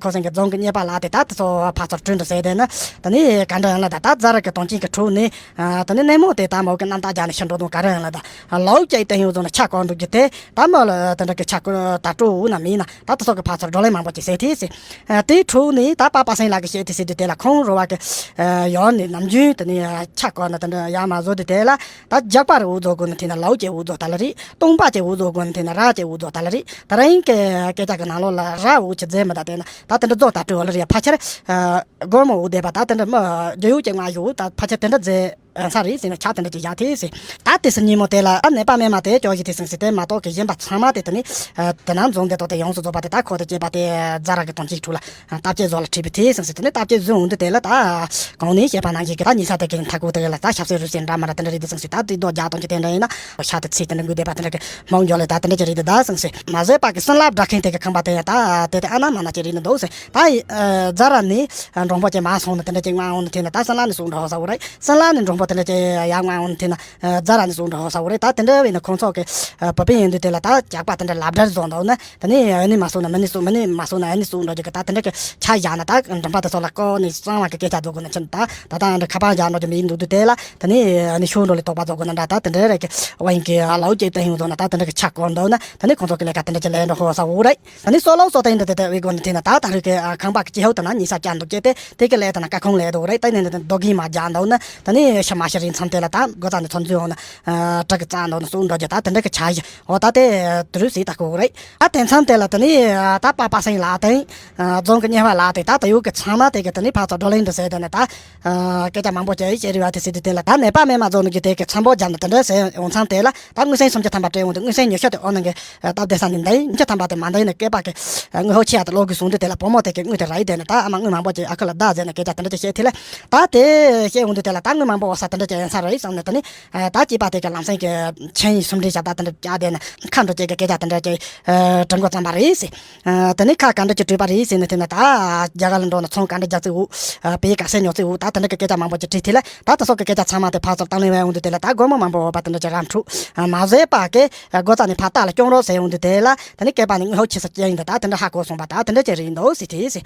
ཁོ་སེང་གི་རྫོང་གི་གཉེར་པ་ལགས་དེ་ད་དེ་ཚོ་ཕར་ཚུར་གྲོས་འདྲ་ཟེར་དེ་ན་དེ་ནས་ག་འདྲ་ཡང་ལ་ད་ད་ཛ་ར་གི་དོན་རྐྱེན་གི་ཁྲོད་ནས་དེ་ནས་སྣེ་མོ་དེ་ད་མོ་གི་རྣམ་རྟོག་རྒྱག་ནས་ཕྱིར་འགྲོ་དང་ག་རེ་ཡང་ལ་ད་ལའུ་ཅིག་བསྟན་ཡོད་ཙང་ན་ཆ་བཀག་འགྲོ་རྒྱུ་དེ་ད་མོ་ལ་དེ་འདྲ་གི་ཆ་བཀག་ད་སྤྲོ་འུ་ན་མིན་ན་ད་དེ་ཚོ་གི་ཕར་ཚུར་བགྲོ་གླེང་མང་པོ་ཅིག་ཟེར་ཐལ་ཟེར། དེའི་ཁྲོད་ནས་ད་པ་པ་སེང་ལགས་ཀྱིས་བཤད་དེ་ཟེར་དུས་དེ་ལ་ཁོང་རོ་བ་གི་ཡང་ནས་ནམ་རྒྱུན་དེ་ནས་ཆ་བཀག་ན་དེ་འདྲ་ཡག་མ་བཟོ་དུས་དེ་ལ་ད་རྒྱག་པ་རེ་འུ་བཟོ་དགོས་ན་དེ་ན་ལའུ་ཅིག་འུ་བཟོ་ད་ལ་རེད། སྟོང་པ་ཅིག་འུ་བཟོ་དགོས་ན་དེ་ན་ར་ཅིག་འུ་བཟོ་ད་ལ་རེད། ད་ར་ཡིན་གི་སྐད་ཆ་གི་ནང་ལོགས་ལ་ར་འུ་ཅིག་རྫས་མི་ད་དེ་ན་ད་དེ་འདྲ་བཟོ་ད་སྤྲོ་བ་ལ་རེད། ཕལ་ཆེར་སྒོར་མོ་འུ་བསྡད་པ་ད་དེ་འདྲ་མི་རྒྱུ་ཡོད་ཀྱི་ང་ཡོད་ད་ཕལ་ཆེར་དེ་འདྲ་རྫས་ས་རེད་ཟེར་ན་ཆ་དེ་འདྲ་ཅིག་བཞག་ཐལ་ཟེར། ད་དེ་སང་ཉིན་མོ་དེ་ལ་ནད་པ་སྨན་མ་དེ་སྐྱོ་ཞིག་དེ་སང་ཟེར་དེ་མ་གཏོགས་ཀྱི་གཞན་པ་ཚང་མ་དེ་དེ་ནི་དེ་ན་འཛོམས་དེ་ཏོག་དེ་ཡོངས་སུ་རྫོགས་པ་དེ་ད་ཁོ་དེ་སྐྱེས་པ་དེ་ཛ་ར་གི་དོན་གཅིག་ཁྲོད་ལ་ལྟ་བཅས་བཟོ་ལ་ཁྲིད་པའི་དེ་སང་ཟེར་དེ་ནི་ལྟ་བཅས་བཟོས་འོང་དུས་དེ་ལ་ད་གང་ནས་བཤད་པ་ནང་བཞིན་གྱི་ད་ཉེ་ས་དེ་གི་མཐའ་སྐོར་དེ་ལ་ད་ཞབས་སེ་རུས་སེ་འདྲ་མ་ར་དེ་འདྲ་རེད། དེ་སང་ཟེར་ད་དེ་རྡོ་རྒྱག་གཏོང་གི་དེ་འདྲ་ཡིན་ན་ཤ་དེ་ཚིག་དེ་འདྲ་འགུལ་བསྡད་པ་དེ་འདྲ་གི་མང་འགྱོ་ལེ་ད་དེ་འདྲ་ཅིག་རེད། དེ་ད་སང་ཟེར་མ་བཟོད་པ་གི་སྲིན་ལག་སྦྲག་མཁན་དེ་གི་ཁང་པ་དེ་ཡང་ད་དེ་དེ་ཨ་ན་མ་ན་ཅིག་རེད་ནི་འདུག་ཟེར། ད་ཛ་ར་ནས་འགྲོན་པོ་ཅིག་མ་སོང་ནི་དེ་འདྲ་ཅིག་མ་འོང་ནི་དེ་ན་ད་སྲིན་ལག་ནས་གསུང་འགྲོ་ཧོ་ས་འོ་རེད། སྲིན་ལག་ནས་འགྲོན་པོ་དེ་འདྲ་ཅིག་ཡག་མ་འོང་ནི་དེ་ན་ཛ་ར་ནས་གསུང་འགྲོ་ཧོ་ས་འོ་རེད། ད་དེ་འདྲ་བས་ན་ཁོང་ཚོ་གི་བུད་པ་ཡིན་དུས་དེ་ལ་ད་ཇག་པ་དེ་འདྲ་ལབ་སྒྲ་བཟོ་འདུག་ན་དེ་ནས་ཨ་ནི་མ་སོང་ན་མི་ནི་གསུང་མི་ནི་མ་སོང་ན་ཨ་ནི་གསུང་འགྲོ་རྒྱུ་གི་ད་དེ་འདྲ་གི་ཆ་བཞག་ན་ད་འགྲོན་པ་དེ་ཚོ་ལ་ཀོ་ནས་གསང་བ་གི་སྐད་ཆ་བཟོ་དགོས་ན་ཆེན་ད་ད་ད་འདྲ་ཁ་པར་བཞག་འགྲོ་རྒྱུ་མི་ཡིན་འདུག་དུས་དེ་ལ་དེ་ནས་ཨ་ནི་ཤོར་འགྲོ་ལས་དོགས་པ་བཟོ་དགོས་ན་འདྲ་ད་དེ་འདྲ་རེད་གི་བ་ཡིན་གི་ལའོ་ཅེ་ཏན་ཡོང་བཟོ་ན་ད་དེ་འདྲ་གི་ཆ་བཀོད་འདུག་ན་དེ་ནས་ཁོང་ཚོ་གི་ལས་ཀ་དེ་འདྲ་ཅིག་ལས་འགྲོ་ཧོ་ས་འོ་རེད། ད་ནི་སོ་ལོ་སོ་ཏན་དེ་དེ་དེ་བའི་སྒོ་ནས་དེ་ན་ད་ད་རེས་ཀྱི་ཁང་པ་གི་ཅི་ཧོ་ད་ན་ཉི་ཤ་བཅར་འདུག་ཅེ་དེ་དེ་གི་ལས་ད་ན་ཀ་ཁོང་ལས་འདུག་རེད། ད་ནི་དེ་རྡོ་གིན་མ་རྒྱག་འདུག་ན་ད་ནི་ཤ་མ་ཤ་རིན་མཚམས་དེ་ལ་ད་སྒོ་རྩ་ནས་ཚོ་འཛུལ་འོང་ན་བྲག་གི་རྩ་འདུག་ན་སུ་འགྲོ་རྒྱུ་ད་དེ་འདྲ་གི་ཆ་ཞིག་འོ་ད་དེ་དུ་རུ་སི་ད་ཁོ་རེད། ད་དེ་མཚམས་དེ་ལ་ད་ནི་ད་པ་པ་སེང་ལགས་དང་རྫོང་གི་གཉེར་པ་ལགས་དེ་ད་ད་ཡུག་གི་ཚང་མ་དེ་གི་ད་ནི་ཕར་ཚུར་བགྲོ་གླེང་འདྲ་ཟེར་དེ་ནི་ད་སྐད་ཆ་མང་པོ་བྱས་ཡིན་ཅེ་རི་བ་དེ་སི་དེ་དེ་ལ་ད་ནད་པ་སྨན་མ་རྫོང་ནི་རྒྱུ་དེ་གི་ཚང་པོ་རྒྱབ་ན་དེ་འདྲ་ཟེར་འོང་མཚམས་དེ་ལ་ད་དངུལ་སེང་སུམ་ཅུ་ཐམ་པ་སྤྲད་འོང་དུས་དངུལ་སེང་ཉི་ཤུ་དེ་ཨོ་ནང་གི་སྟབས་བདེ་ས་ནས་འདའི་ཉི་ཤུ་ཐམ་པ་དེ་མ་འདའི་ནས་སྐད་པ་གི་དངུལ་ཧོ་ཆེ་ཡ་དེ་ལོག་གི་སོང་དུས་དེ་ལ་བུ་མོ་དེ་གི་དངུལ་དེ་ར་ཡི་དེ་ནས་ད་ཨ་མ་དངུལ་མང་པོ་ཅིག་ཨ་ཁུ་ལ་བདག་ཟེར་ནས་སྐད་ཆ་དེ་འདྲ་ཅིག་བཤད་དེ་ལ་ད་དེ་བཤད་འོང་དུས་དེ་ལ་ད་དངུལ་མང་པོ་འོ་ས་དེ་འདྲ་ཅིག་ཡིན་ས་རེད་བསམ་ནས་ད་ནི་ད་སྐྱེས་པ་དེ་གི་ལམ་སེང་གི་ཆིངས་ཡིག་སུམ་སྒྲིལ་བྱ་ད་དེ་འདྲ་བྱ་དེ་ནས་ཁ་འགྲོ་ཅིག་གི་སྐད་ཆ་དེ་འདྲ་ཅིག་དྲི་འགོ་བརྩམས་པ་རེད་ཟེར། དེ་ནས་ཁ་ག་འདྲ་ཅིག་བྲིས་པ་རེད་ཟེར་ནས་དེ་ནས་ད་རྒྱ་གར་ལ་འགྲོ་ན་ཚོང་ག་འདྲ་རྒྱག་རྩིས་འུ་བེ་ག་སེ་ཉོ་རྩིས་འུ་ད་དེ་འདྲ་གི་སྐད་ཆ་མང་པོ་ཅིག་བྲིས་དེ་ལ་ད་དེ་སོགས་ཀྱི་སྐད་ཆ་ཚང་མ་དེ་ཕར་ཚུར་བཏང་ལེན་བས་འོང་དུས་དེ་ལ་ད་སྒོར་མོ་མང་པོ་འོས་པ་དེ་འདྲ་ཅིག་ར་འཕྲོད་མ་བཟོད་པ་གི་སྒོ་རྩ་ནས་ཕར་རྟ་ལ་སྐྱོང་རོགས་ཟེར་འོང་དུས་དེ་ལ་དེ་ནས་སྐད་པ་ནས་དངུལ་ཧོ་ཆེ་ས་སྐྱེ་ཡིན་ད་ད་དེ་འདྲ་ཧ་གོ་སོང་པ་ད་དེ་འདྲ་ཅིག་རེད་འདུག་ཟེར་དེ་ཟེར།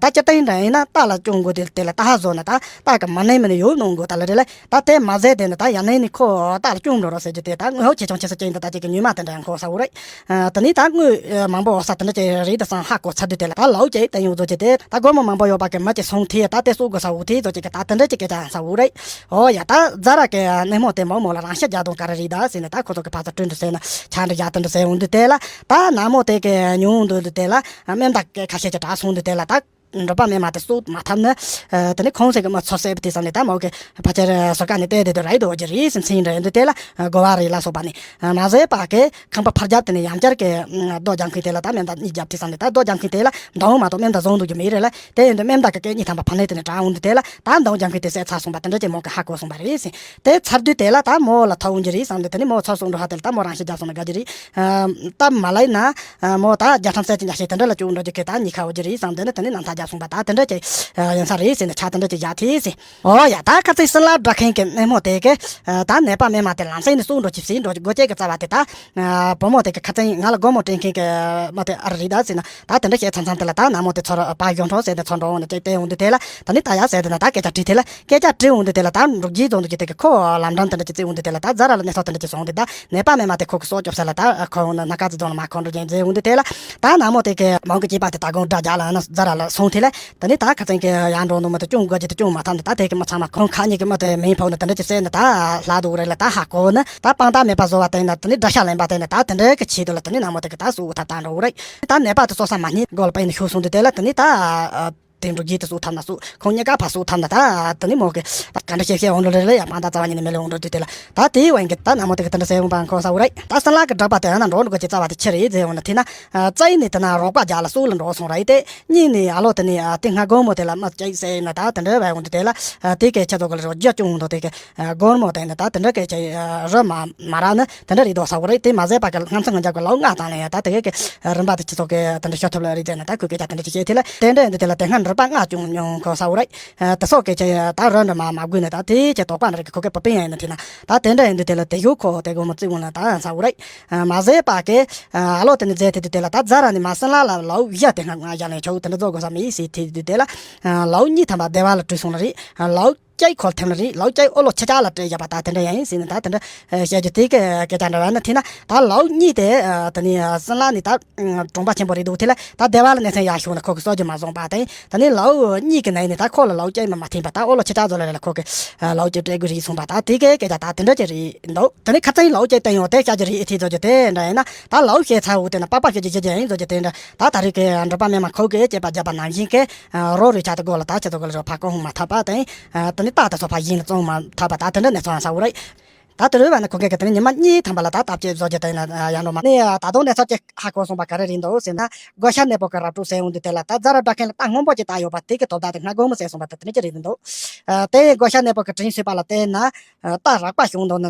ད་སྤྱིར་བཏང་འདྲ་ཡིན་ན་རྟ་ལ་སྐྱོང་དགོས་དེ་དེ་ལ་རྟ་ཧ་བཟོ་ན་ད་རྟ་གི་མ་ནེ་མི་ནེ་ཡོད་གནང་དགོས་ད་ལ། རེད་ལ། ད་དེ་མ་ཟད་དེ་ནི་ད་ཡང་ནས་ནི་ཁོ་ད་ལ་སྐྱོན་འགྲོ་རོགས་ཟེར་རྒྱུ་དེ་ད་དངོས་ཡོད་ཆེ་ཆུང་ཆེ་ས་ཅན་དེ་ད་ཅིག་གི་ཉུལ་མ་དེ་འདྲ་ཡང་གོ་ས་འོ་རེད། ཨ། དེ་ནས་ད་དངོས་མང་པོ་འོ་ས་དེ་འདྲ་ཅིག་རེད་དེ་སང་ཧ་གོ་ཚར་དུས་དེ་ལ་ད་ལའོ་ཅེ་ད་ཡོང་བཟོ་ཅེ་དེ་ད་སྒོར་མོ་མང་པོ་ཡོད་པ་གི་མི་ཅིག་སོང་དེ་ད་དེ་སུ་དགོས་ས་འོ་དེ་བཟོ་ཅེ་གི་ད་དེ་འདྲ་ཅིག་སྐད་ཆ་ཡང་ས་འོ་རེད། ཨོ་ཡ། ད་ཛ་ར་གི་སྣེ་མོ་དེ་མོ་མོ་ལ་རང་ཤི་རྒྱག་དོན་ག་རེ་རེད་ད་ཟེར་ནས་ད་ཁོ་ཚོ་གི་ཕ་ཚ་བསྐྲུན་འདུག་ཟེར་ན་ཆ་འདྲ་རྒྱག་དོན་འདུག་ཟེར་འོང་དུས་དེ་ལ། ད་ནག་མོ་དེ་གི་ཉུང་འདུག་དུས་དེ་ལ་སྨན་བདག་གི་ཁ་ཤས་ཀྱི་གྲྭ་སོང་དུས་དེ་ལ་ད། འགྲོ་པ་མེད་མ་དེ་གསོད་མ་ཐུབ་ན། ཨ། དེ་ནི་ཁོང་ཚོ་གི་མི་ཚོ་བསད་པ་དེ་བསམ་ནས་ད་མོ་གི་ཕལ་ཆེར་ཟུར་ཁ་ནས་བལྟས་དེ་དུ་ར་ཡི་དོ་ཅི་རེད་ཟེར་མཚན་འདྲ་ཡོད་འདུག་དེ་ལ་གོ་བ་རེད་ལ་སོགས་པ་ནི། ཨ། མ་བཟོད་པ་གི་ཁང་པ་ཕར་རྒྱབ་དེ་ནས་ཡང་བསྐྱར་གི་རྡོ་རྒྱག་མཁན་དེ་ལ་ད་སྨན་བདག་གཉིས་རྒྱབ་དེ་བསམ་ནས་ད་རྡོ་རྒྱག་མཁན་དེ་ལ་མདུང་མ་གཏོགས་སྨན་བདག་བཟུང་འདུག་རྒྱུ་མེད་རེད་ལ། དེ་ཡིན་དུས་སྨན་བདག་གི་སྐད་གཉིས་ཐམ་པ་ཕ་ནས་དེ་ནས་གྲགས་འོང་དུས་དེ་ལ་ད་མདུང་རྒྱག་མཁན་དེ་བསད་ཚར་སོང་པ་དེ་འདྲ་ཅིག་མོ་གི་ཧ་གོ་སོང་པ་རེད་ཟེར། དེ་ཚར་དུས་དེ་ལ་ད་མོ་ལ་ཐོག་འོང་རྒྱུ་རེད་བསམ་དུས་དེ་ནི་མོ་ཚོ་སོང་འགྲོ་ཧ་དེ་ལ་ད་མོ་རང་ཤི་རྒྱག་སོང་ན་དགའ་རྒྱུ་རེད། ཨ། སྟབས་མ་ལེགས་ན། ཨ། མོ་ད་རྒྱ་ཁྲམ་ཟས་ཀྱི་ཉག་ཤེས་དེ་འདྲ་ལ་བཅུག་འགྲོ་རྒྱུ་གི་ད་གཉིས་ཁ་འོ་རྒྱུ་རེད་བསམ་དེ་ནི་དེ་ནི་ནམ་ཐག་རྒྱག་སོང་པ་ད་དེ་འདྲ་ཅིག་ཡིན་ས་རེད་ཟེར་ནས་ཆ་དེ་འདྲ་ཅིག་བཞག་ཐེ་ཟེར། ཨོ་ཡ། ད་ཁ་སང་སྲིན་ལག་སྒྲ་མཁན་གྱི་སྣེ་མོ་དེ་གི། ཨ། ད་ནད་པ་སྨན་མ་དེ་ལམ་སེང་ནས་གསོད་འགྲོ་ཅིག་ཟེར་འགྲོ་རྒྱུ་སྒོ་ཅེ་གི་རྩ་བ་དེ་ད། ཨ། བུ་མོ་དེ་གི་ཁ་སང་ང་ལ་སྒོར་མོ་སྤྲད་མཁན་གི་མ་དེ་ཨ་རི་རེད་ད་ཟེར་ན་ད་དེ་འདྲ་བཤད་མཚམས་མཚམས་དེ་ལ་ད་ནག་མོ་དེ་ཚོར་པ་གཞོན་གྲོགས་ཟེར་ནས་ཚོར་འགྲོ་འོང་ནས་ཅིག་བལྟས་འོང་དུས་དེ་ལ་ད་ནི་ད་ཡ་ཟེར་དེ་ན་ད་སྐད་ཆ་དྲིས་དེ་ལ། སྐད་ཆ་དྲི་འོང་དུས་དེ་ལ་ད་འབྲུག་རྒྱལ་རྫོང་དུ་ཅིག་དེ་གི་ཁོ་ལམ་འགྲམ་དེ་འདྲ་ཅིག་བརྩིས་འོང་དུས་དེ་ལ་ད་ཛ་ར་ལ་གནས་ཚུལ་དེ་འདྲ་ཅིག་སོང་དུས་ད་ནད་པ་སྨན་མ་དེ་ཁོ་གི་སྲོག་སྐྱོབ་ས་ལ་ད་ཁོ་འོང་ན་སྣ་ཁ་ཙི་རྫོང་ལ་མ་ཁོང་འགྲོ་རྒྱུ་མཛད་འོང་དུས་དེ་ལ་ད་ནག་མོ་དེ་གི་མང་གི་སྐྱེས་པ་དེ་ད་དགོང་དགྲ་རྒྱག་ལ་ན་ཛ་ར་ལ་སོང་དེ་ལ་ད་ནི་ད་ཁ་ཚན་གི་ཡར་འགྲོ་འདུག་མ་དེ་སྐྱོང་དགོས་ཀྱི་དེ་སྐྱོང་མ་ཐུབ་འདུག་ད་དེ་གི་མི་ཚང་མ་ཁོང་ཁ་ཉིད་ཀྱི་མི་དེ་མིང་ཕོག་ན་དེ་འདྲ་ཅིག་བསད་ན་ད་ལྷག་འདུག་རེད་ལ་ད་ཧ་གོ་ན་ད་དཔང་རྟགས་མེད་པ་བཟོ་བ་དེ་ན་དེ་ནི་དགྲ་ཤ་ལེན་པ་དེ་ན་ད་དེ་འདྲ་གི་ཆེད་དུ་ལ་དེ་ནི་ནག་མོ་དེ་གི་ད་སུ་འུ་ཐ་ད་འགྲོ་འུ་རེད། ད་ནད་པ་དེ་སོ་ས་མ་རྙེད་དགོས་ལ་པ་ཡིན་ཤོད་སོང་དུས་དེ་ལ་དེ་ནི་ད། དེ་འགྲོ་རྒྱུ་དེ་སུ་ཐམ་ན་སུ་ཁོང་གཉིས་ཀ་ཕ་སུ་ཐམ་ན་ད་དེ་ནི་མོ་གི་ད་ག་འདྲ་བཤད་བཤད་འོང་འགྲོ་རེ་རེ་ཡ་ཕང་ད་རྩ་བ་ཉིད་ནས་མེ་ལེ་འོང་འགྲོ་དུས་དེ་ལ་ད་དེའི་བན་གི་ད་ནག་མོ་དེ་གི་དེ་འདྲ་ཟེར་འོང་པ་ཁོ་ས་འུ་རེད། ད་སྲིན་ལག་གི་གྲགས་པ་དེ་ཡང་ན་འགྲོ་འགྲོ་གི་རྩ་བ་དེ་ཆི་རེད་ཟེར་འོང་ན་དེ་ན་རྩ་ཡིན་ནས་དེ་ན་རོགས་པ་རྒྱག་ལ་སུ་ལ་འགྲོ་སོང་རེད་དེ་གཉིས་ནས་ཨ་ལོ་དེ་ནས་དེ་སྔ་དགོང་མོ་དེ་ལ་མི་སྐྱེས་ཟེར་ན་ད་དེ་འདྲ་བས་འོང་དུས་དེ་ལ་དེ་གི་ཁྱེད་ཚོ་གི་ལ་རོ་རྒྱུ་ཅུང་འོང་དོ་དེ་གི་སྒོར་མོ་དེ་ནི་ད་དེ་འདྲ་གི་ཅི་རི་མ་མ་ར་ནི་དེ་འདྲ་རེད་དོ་ས་བོ་རེད། དེ་མ་ཟད་པ་གི་སྔ་ཚང་ང་རྒྱབ་གི་ལའུ་ལྔ་དང་ལ་ཡ་ད་དེ་གི་རིམ་པ་དེ་སྤྱི་ཚོགས་གི་དེ་འདྲ་ཤོད་ཐུབ་ལ་རེད་ཟེར་ན་ད་ཁོས་སྐད་ཆ་དེ་འདྲ་ཅིག་བཤད་དེ་ལ་དེ་འདྲ་ཡིན་དུས་དེ་ལ་དེ་སྔ་འགྲུལ་པ་ལྔ་བྱུང་མྱོང་ཁོ་ས་བོ་རེད། དེ་སོགས་གི་ཅི་ད་རི་འདྲ་མ་མ་དགོས་ནི་ད་དེ་ཅི་དོགས་པ་འདྲ་རེད་གི་ཁོ་གི་པི་པིན་ཡ་ཡིན་ན་དེ་ན་ད་དེ་འདྲ་ཡིན་དུས་དེ་ལ་དེ་ཡོད་ཁོ་དེ་གོ་མི་བརྩི་འོང་ལ་ད་ས་བོ་རེད། མ་ཟད་པ་གི་ཨ་ལོ་དེ་ནི་མཛད་དེ་དུས་དེ་ལ་ད་ཛ་ར་ནི་མ་སྲིན་ལག་ལ་ལའུ་བཞི་དེ་སྔ་ང་རྒྱབ་ལ་ཆོག་དེ་འདྲ་བཟོ་དགོས་ས་མི་ཡིན་ཟེར་དེ་དུས་དེ་ལ་ལའུ་གཉིས་ཐམ་པ་སྡེ་བ་ལ་བྲོས་སོང་ལ་རེད། ལའུ་སྐྱེས་ཁོལ་ཐེམ་ལ་རེད། ལའུ་སྐྱེས་ཨོ་ལོ་ཆེ་ཆ་ལ་སྤྲད་བཞག་པ་ད་དེ་འདྲ་ཡང་ཡིན་ཟེར་ནས་ད་དེ་འདྲ་བཤད་རྒྱུ་དེ་གི་སྐད་ཆ་འདྲ་བ་ན་དེ་ན་ད་ལའུ་གཉིས་དེ་དེ་ནི་སྲིན་ལག་ནི་ད་གྲོང་པ་ཆེན་པོ་རེད་འདུག་དེ་ལ་ད་སྡེ་བ་ལ་གནས་ཚང་ཡག་ཤོག་ན་ཁོ་གི་གསོ་རྒྱུ་མ་བཟུང་པ་དེ་ད་ནི་ལའུ་གཉིས་ཀྱི་ནང་ནས་ད་ཁོ་ལ་ལའུ་སྐྱེས་མ་མ་ཐེམ་པ་ད་ཨོ་ལོ་ཆེ་ཆ་བཟོ་ལ་རེད་ལ་ཁོ་གི་ལའུ་སྐྱེས་སྤྲད་དགོས་རེད་གསུངས་པ་ད་དེ་གི་སྐད་ཆ་ད་དེ་འདྲ་ཅིག་རེད་འདུག་དེ་ནི་ཁ་ཚན་ལའུ་སྐྱེས་བསྟན་ཡོང་དེ་བཤད་རྒྱུ་རེད་ཨེ་ཐེ་བཟོ་རྒྱུ་དེ་འདྲ་ཡིན་ན་ད་ལའུ་བཤད་ཚར་འོ་དེ་ན་པགས་པ་བཤད་རྒྱུ་བཤད་རྒྱུ་ཡིན་བཟོ་རྒྱུ་དེ་འདྲ་ད་ད་རེས་ཀྱི་འགྲུལ་པ་སྨན་མ་ཁོ་གི་སྐྱེས་པ་བརྒྱབ་པ་ནང་བཞིན་གི་རོ་རུ་ཆ་དེ་དགོས་ལ་ད་ཆ་དེ་དགོས་ལ་རོ་ཕ་གོ་ཧུང་མ་ཐག་པ་དེ། ཨ། དེ་ནི་རྟགས་དེ་ཚོ་ཕ་ཡིན་ལ་བཙོང་མ་ཐུབ་པ་ད་དེ་འདྲ་གནས་ཚུལ་ཡང་ས་འོ་རེད། ད་དེ་རུ་བ་ནི་ཁོ་གེ་གི་དེ་ནི་ཉི་མ་གཉིས་ཐམ་པ་ལ་ད་བརྟག་དཔྱད་བཟོ་རྒྱུ་དེ་ན་ཡང་འགྲོ་མ་ནི་ད་དུང་གནས་ཚུལ་ཅིག་ཧ་གོ་སོང་པ་ག་རེ་རེད་འདུག་ཟེར་ན་བགོ་བཤའ་གནས་སྤོ་གི་ར་སྤྲོད་ཟེར་འོང་དུས་དེ་ལ་ད་ཛ་ར་བྲག་མཁན་ལ་རྟ་སྔོན་པོ་ཅིག་བཏགས་ཡོད་པ་དེ་གི་དོ་བདག་དེ་སྔ་དགོང་མོ་ཟེར་སོང་པ་དེ་དེ་ནི་ཅི་རེད་འདུག་ཨ། དེ་བགོ་བཤའ་གནས་སྤོ་གི་དྲིན་གསོས་པ་ལ་བལྟས་ན་རྟ་རགས་པ་བྱུང་འདུག་ན་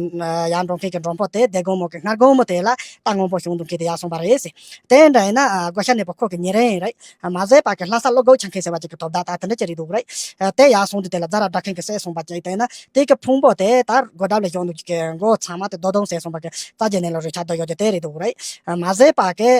ཡང་འགྲོ་མཁན་གི་མགྲོན་པོ་དེ་དེ་དགོང་མོ་གི་སྔ་དགོང་མོ་དེ་ལ་རྟ་སྔོན་པོ་བྱུང་འདུག་མཁན་དེ་ཡར་སོང་པ་རེད་ཟེར། དེ་འདྲ་ཡིན་ན་ཨ། བགོ་བཤའ་གནས་སྤོ་ཁོ་གི་ཉེ་རིང་རེད། མ་ཟད་པ་གི་ལྷ་ས་སློབ་སྒོ་ཆ་མཁན་ཟེར་བ་ཅིག་གི་དོ་བདག་ད་དེ་འདྲ་ཅིག་རེད་འདུག་རེད། དེ་ཡར་སོང་དུས་དེ་ལ་ཛ་ར་བྲག་མཁན་གི་བསད་སོང་པ་ཅིག་དེ་ན་དེ་གི་ཕུང་པོ་དེ་ད་སྒོ་འགྲམ་ལ་བཞག་འདུག་གི་མགོ་ཚང་མ་དེ་རྡོ་དུང་ཟེར་སོང་པ་གི་རྩ་རྒྱན་ནས་ལ་རུ་ཆ་རྡོ་ཡོད་ཀྱི་དེ་རེད་འདུག་རེད། མ་ཟད་པ་གི་